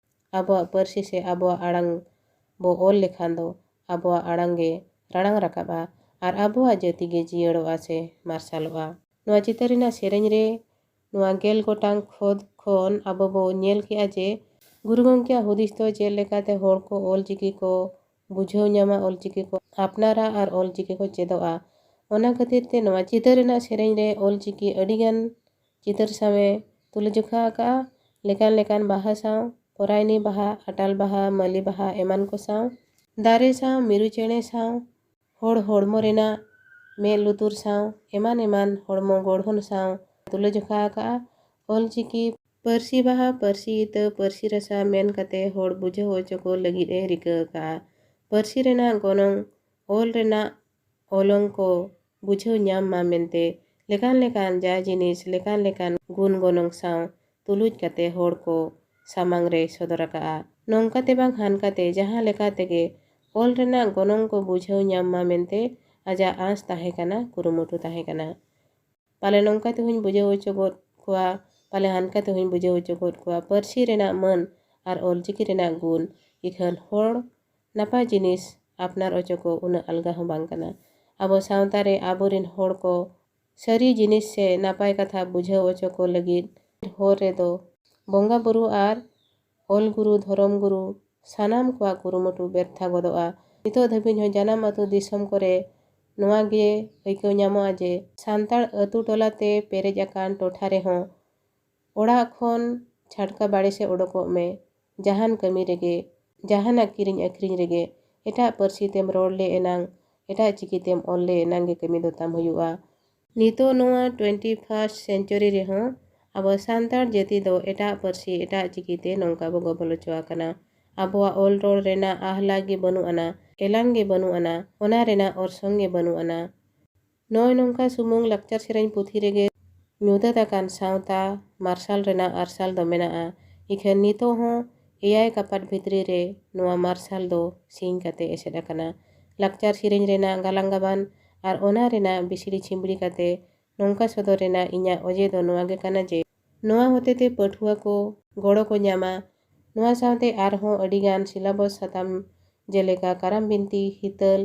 ᱟᱵᱚᱣᱟᱜ ᱯᱟᱹᱨᱥᱤ ᱥᱮ ᱟᱵᱚᱣᱟᱜ ᱟᱲᱟᱝ ᱵᱚ ᱚᱞ ᱞᱮᱠᱷᱟᱱ ᱫᱚ ᱟᱵᱚᱣᱟᱜ ᱟᱲᱟᱝ ᱜᱮ ᱨᱟᱲᱟᱝ ᱨᱟᱠᱟᱵᱼᱟ ᱟᱨ ᱟᱵᱚᱣᱟᱜ ᱡᱟᱹᱛᱤ ᱜᱮ ᱡᱤᱭᱟᱹᱲᱚᱜᱼᱟ ᱥᱮ ᱢᱟᱨᱥᱟᱞᱚᱜᱼᱟ᱾ ᱱᱚᱣᱟ ᱪᱤᱛᱟᱹᱨ ᱨᱮᱱᱟᱜ ᱥᱮᱨᱮᱧ ᱨᱮ ᱱᱚᱣᱟ ᱜᱮᱞ ᱜᱚᱴᱟᱝ ᱠᱷᱚᱫ ᱠᱷᱚᱱ ᱟᱵᱚ ᱵᱚ ᱧᱮᱞ ᱠᱮᱜᱼᱟ ᱡᱮ ᱜᱩᱨᱩ ᱜᱚᱢᱠᱮᱭᱟᱜ ᱦᱩᱫᱤᱥ ᱫᱚ ᱪᱮᱫ ᱞᱮᱠᱟᱛᱮ ᱦᱚᱲ ᱠᱚ ᱚᱞ ᱪᱤᱠᱤ ᱠᱚ ᱵᱩᱡᱷᱟᱹᱣ ᱧᱟᱢᱟ, ᱚᱞ ᱪᱤᱠᱤ ᱠᱚ ᱟᱯᱱᱟᱨᱟ ᱟᱨ ᱚᱞ ᱪᱤᱠᱤ ᱠᱚ ᱪᱮᱫᱚᱜᱼᱟ᱾ ᱚᱱᱟ ᱠᱷᱟᱹᱛᱤᱨ ᱛᱮ ᱱᱚᱣᱟ ᱪᱤᱛᱟᱹᱨ ᱨᱮᱱᱟᱜ ᱥᱮᱨᱮᱧ ᱨᱮ ᱚᱞ ᱪᱤᱠᱤ ᱟᱹᱰᱤᱜᱟᱱ ᱪᱤᱛᱟᱹᱨ ᱥᱟᱶ ᱮ ᱛᱩᱞᱟᱹᱡᱚᱠᱷᱟ ᱟᱠᱟᱫᱼᱟ, ᱞᱮᱠᱟᱱ ᱞᱮᱠᱟᱱ ᱵᱟᱦᱟ ᱥᱟᱶ ᱯᱚᱨᱟᱭᱱᱤ ᱵᱟᱦᱟ, ᱟᱴᱟᱞ ᱵᱟᱦᱟ, ᱢᱟᱹᱞᱤ ᱵᱟᱦᱟ ᱮᱢᱟᱱ ᱠᱚ ᱥᱟᱶ, ᱫᱟᱨᱮ ᱥᱟᱶ, ᱢᱤᱨᱩ ᱪᱮᱬᱮ ᱥᱟᱶ, ᱦᱚᱲ ᱦᱚᱲᱢᱚ ᱨᱮᱱᱟᱜ ᱢᱮᱫ ᱞᱩᱛᱩᱨ ᱥᱟᱶ ᱮᱢᱟᱱ ᱮᱢᱟᱱ ᱦᱚᱲᱢᱚ ᱜᱚᱲᱦᱚᱱ ᱥᱟᱶ ᱛᱩᱞᱟᱹᱡᱚᱠᱷᱟ ᱟᱠᱟᱫᱼᱟ᱾ ᱚᱞᱪᱤᱠᱤ ᱯᱟᱹᱨᱥᱤ ᱵᱟᱦᱟ, ᱯᱟᱹᱨᱥᱤ ᱤᱛᱟᱹ, ᱯᱟᱹᱨᱥᱤ ᱨᱟᱥᱟ ᱢᱮᱱ ᱠᱟᱛᱮ ᱦᱚᱲ ᱵᱩᱡᱷᱟᱹᱣ ᱦᱚᱪᱚ ᱠᱚ ᱞᱟᱹᱜᱤᱫ ᱮ ᱨᱤᱠᱟᱹ ᱟᱠᱟᱫᱼᱟ᱾ ᱯᱟᱹᱨᱥᱤ ᱨᱮᱱᱟᱜ ᱜᱚᱱᱚᱝ, ᱚᱞ ᱨᱮᱱᱟᱜ ᱚᱞᱚᱝ ᱠᱚ ᱵᱩᱡᱷᱟᱹᱣ ᱧᱟᱢ ᱢᱟ ᱢᱮᱱᱛᱮ ᱞᱮᱠᱟᱱ ᱞᱮᱠᱟᱱ ᱡᱟ ᱡᱤᱱᱤᱥ ᱞᱮᱠᱟᱱ ᱞᱮᱠᱟᱱ ᱜᱩᱱ ᱜᱚᱱᱚᱝ ᱥᱟᱶ ᱛᱩᱞᱩᱡ ᱠᱟᱛᱮ ᱦᱚᱲ ᱠᱚ ᱥᱟᱢᱟᱝ ᱨᱮᱭ ᱥᱚᱫᱚᱨ ᱟᱠᱟᱫᱼᱟ᱾ ᱱᱚᱝᱠᱟᱛᱮ ᱵᱟᱝ ᱦᱟᱱᱠᱟᱛᱮ ᱡᱟᱦᱟᱸ ᱞᱮᱠᱟ ᱛᱮᱜᱮ ᱚᱞ ᱨᱮᱱᱟᱜ ᱜᱚᱱᱚᱝ ᱠᱚ ᱵᱩᱡᱷᱟᱹᱣ ᱧᱟᱢ ᱢᱟ ᱢᱮᱱᱛᱮ ᱟᱡᱟᱜ ᱟᱸᱥ ᱛᱟᱦᱮᱸ ᱠᱟᱱᱟ, ᱠᱩᱨᱩᱢᱩᱴᱩ ᱛᱟᱦᱮᱸ ᱠᱟᱱᱟ᱾ ᱯᱟᱞᱮ ᱱᱚᱝᱠᱟ ᱛᱮᱦᱚᱧ ᱵᱩᱡᱷᱟᱹᱣ ᱦᱚᱪᱚ ᱜᱚᱫ ᱠᱚᱣᱟ, ᱯᱟᱞᱮ ᱦᱟᱱᱠᱟ ᱛᱮᱦᱚᱧ ᱵᱩᱡᱷᱟᱹᱣ ᱦᱚᱪᱚ ᱜᱚᱫ ᱠᱚᱣᱟ᱾ ᱯᱟᱹᱨᱥᱤ ᱨᱮᱱᱟᱜ ᱢᱟᱹᱱ ᱟᱨ ᱚᱞᱪᱤᱠᱤ ᱨᱮᱱᱟᱜ ᱜᱩᱱ, ᱤᱠᱷᱟᱹᱱ ᱦᱚᱲ ᱱᱟᱯᱟᱭ ᱡᱤᱱᱤᱥ ᱟᱯᱱᱟᱨ ᱚᱪᱚ ᱠᱚ ᱩᱱᱟᱹᱜ ᱟᱞᱜᱟ ᱦᱚᱸ ᱵᱟᱝ ᱠᱟᱱᱟ᱾ ᱟᱵᱚ ᱥᱟᱶᱛᱟ ᱨᱮ ᱟᱵᱚᱨᱮᱱ ᱦᱚᱲ ᱠᱚ ᱥᱟᱹᱨᱤ ᱡᱤᱱᱤᱥ ᱥᱮ ᱱᱟᱯᱟᱭ ᱠᱟᱛᱷᱟ ᱵᱩᱡᱷᱟᱹᱣ ᱚᱪᱚ ᱠᱚ ᱞᱟᱹᱜᱤᱫ ᱦᱚᱨ ᱨᱮᱫᱚ ᱵᱚᱸᱜᱟ ᱵᱩᱨᱩ ᱟᱨ ᱚᱞ ᱜᱩᱨᱩ, ᱫᱷᱚᱨᱚᱢ ᱜᱩᱨᱩ ᱥᱟᱱᱟᱢ ᱠᱚᱣᱟᱜ ᱠᱩᱨᱩᱢᱩᱴᱩ ᱵᱮᱨᱛᱷᱟ ᱜᱚᱫᱚᱜᱼᱟ᱾ ᱱᱤᱛᱚᱜ ᱫᱷᱟᱹᱵᱤᱡ ᱦᱚᱸ ᱡᱟᱱᱟᱢ ᱟᱹᱛᱩ ᱫᱤᱥᱚᱢ ᱠᱚᱨᱮ ᱱᱚᱣᱟ ᱜᱮ ᱟᱹᱭᱠᱟᱹᱣ ᱧᱟᱢᱚᱜᱼᱟ ᱡᱮ ᱥᱟᱱᱛᱟᱲ ᱟᱹᱛᱩ ᱴᱚᱞᱟ ᱛᱮ ᱯᱮᱨᱮᱡ ᱟᱠᱟᱱ ᱴᱚᱴᱷᱟ ᱨᱮᱦᱚᱸ ᱚᱲᱟᱜ ᱠᱷᱚᱱ ᱪᱷᱟᱴᱠᱟ ᱵᱟᱲᱮ ᱥᱮᱫ ᱚᱰᱚᱠᱚᱜ ᱢᱮ, ᱡᱟᱦᱟᱱ ᱠᱟᱹᱢᱤ ᱨᱮᱜᱮ, ᱡᱟᱦᱟᱱᱟᱜ ᱠᱤᱨᱤᱧ ᱟᱹᱠᱷᱨᱤᱧ ᱨᱮᱜᱮ ᱮᱴᱟᱜ ᱯᱟᱹᱨᱥᱤ ᱛᱮᱢ ᱨᱚᱲ ᱞᱮ ᱮᱱᱟᱝ, ᱮᱴᱟᱜ ᱪᱤᱠᱤ ᱛᱮᱢ ᱚᱞ ᱞᱮ ᱮᱱᱟᱝ ᱜᱮ ᱠᱟᱹᱢᱤ ᱫᱚ ᱛᱟᱢ ᱦᱩᱭᱩᱜᱼᱟ᱾ ᱱᱤᱛᱚᱜ ᱱᱚᱣᱟ twenty first century ᱨᱮᱦᱚᱸ ᱟᱵᱚ ᱥᱟᱱᱛᱟᱲ ᱡᱟᱹᱛᱤ ᱫᱚ ᱮᱴᱟᱜ ᱯᱟᱹᱨᱥᱤ, ᱮᱴᱟᱜ ᱪᱤᱠᱤ ᱛᱮ ᱱᱚᱝᱠᱟ ᱵᱚ ᱜᱚᱵᱚᱞ ᱦᱚᱪᱚ ᱟᱠᱟᱱᱟ᱾ ᱟᱵᱚᱣᱟᱜ ᱚᱞ ᱨᱚᱲ ᱨᱮᱱᱟᱜ ᱟᱦᱞᱟ ᱜᱮ ᱵᱟᱹᱱᱩᱜ ᱟᱱᱟ, ᱮᱞᱟᱝ ᱜᱮ ᱵᱟᱹᱱᱩᱜ ᱟᱱᱟ, ᱚᱱᱟ ᱨᱮᱱᱟᱜ ᱚᱨᱥᱚᱝ ᱜᱮ ᱵᱟᱹᱱᱩᱜ ᱟᱱᱟ᱾ ᱱᱚᱜᱼᱚᱭ ᱱᱚᱝᱠᱟ ᱥᱩᱢᱩᱝ ᱞᱟᱠᱪᱟᱨ ᱥᱮᱨᱮᱧ ᱯᱩᱛᱷᱤ ᱨᱮᱜᱮ ᱧᱩᱛᱟᱹᱛ ᱟᱠᱟᱱ ᱥᱟᱶᱛᱟ ᱢᱟᱨᱥᱟᱞ ᱨᱮᱱᱟᱜ ᱟᱨᱥᱟᱞ ᱫᱚ ᱢᱮᱱᱟᱜᱼᱟ᱾ ᱤᱠᱷᱟᱹᱱ ᱱᱤᱛᱚᱜ ᱦᱚᱸ ᱮᱭᱟᱭ ᱠᱟᱯᱟᱴ ᱵᱷᱤᱛᱨᱤ ᱨᱮ ᱱᱚᱣᱟ ᱢᱟᱨᱥᱟᱞ ᱫᱚ ᱥᱤᱧ ᱠᱟᱛᱮ ᱮᱥᱮᱫ ᱟᱠᱟᱱᱟ᱾ ᱞᱟᱠᱪᱟᱨ ᱥᱮᱨᱮᱧ ᱨᱮᱱᱟᱜ ᱜᱟᱞᱟᱝ ᱜᱟᱵᱟᱱ ᱟᱨ ᱚᱱᱟ ᱨᱮᱱᱟᱜ ᱵᱤᱥᱲᱤ ᱪᱷᱤᱢᱵᱲᱤ ᱠᱟᱛᱮ ᱱᱚᱝᱠᱟ ᱥᱚᱫᱚᱨ ᱨᱮᱱᱟᱜ ᱤᱧᱟᱹᱜ ᱚᱡᱮ ᱫᱚ ᱱᱚᱣᱟ ᱜᱮ ᱠᱟᱱᱟ ᱡᱮ, ᱱᱚᱣᱟ ᱦᱚᱛᱮᱛᱮ ᱯᱟᱹᱴᱷᱩᱣᱟᱹ ᱠᱚ ᱜᱚᱲᱚ ᱠᱚ ᱧᱟᱢᱟ᱾ ᱱᱚᱣᱟ ᱥᱟᱶᱛᱮ ᱟᱨᱦᱚᱸ ᱟᱹᱰᱤᱜᱟᱱ syllabus ᱥᱟᱛᱟᱢ ᱡᱮᱞᱮᱠᱟ ᱠᱟᱨᱟᱢ ᱵᱤᱱᱛᱤ, ᱦᱤᱛᱟᱹᱞ,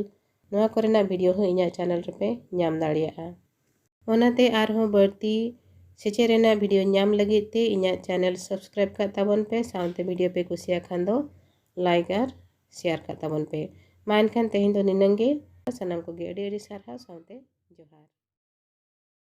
ᱱᱚᱣᱟ ᱠᱚᱨᱮᱱᱟᱜ video ᱦᱚᱸ ᱤᱧᱟᱹᱜ channel ᱨᱮᱯᱮ ᱧᱟᱢ ᱫᱟᱲᱮᱭᱟᱜᱼᱟ᱾ ᱚᱱᱟᱛᱮ ᱟᱨᱦᱚᱸ ᱵᱟᱹᱲᱛᱤ ᱥᱮᱪᱮᱫ ᱨᱮᱱᱟᱜ video ᱧᱟᱢ ᱞᱟᱹᱜᱤᱫ ᱛᱮ ᱤᱧᱟᱹᱜ channel subscribe ᱠᱟᱜ ᱛᱟᱵᱚᱱ ᱯᱮ, ᱥᱟᱶᱛᱮ video ᱯᱮ ᱠᱩᱥᱤᱭᱟᱜ ᱠᱷᱟᱱ ᱫᱚ like ᱟᱨ share ᱠᱟᱜ ᱛᱟᱵᱚᱱ ᱯᱮ᱾ ᱢᱟ ᱮᱱᱠᱷᱟᱱ ᱛᱮᱦᱮᱧ ᱫᱚ ᱱᱤᱱᱟᱹᱝ ᱜᱮ᱾ ᱥᱟᱱᱟᱢ ᱠᱚᱜᱮ ᱟᱹᱰᱤ ᱟᱹᱰᱤ ᱥᱟᱨᱦᱟᱣ ᱥᱟᱶᱛᱮ ᱡᱚᱦᱟᱨ᱾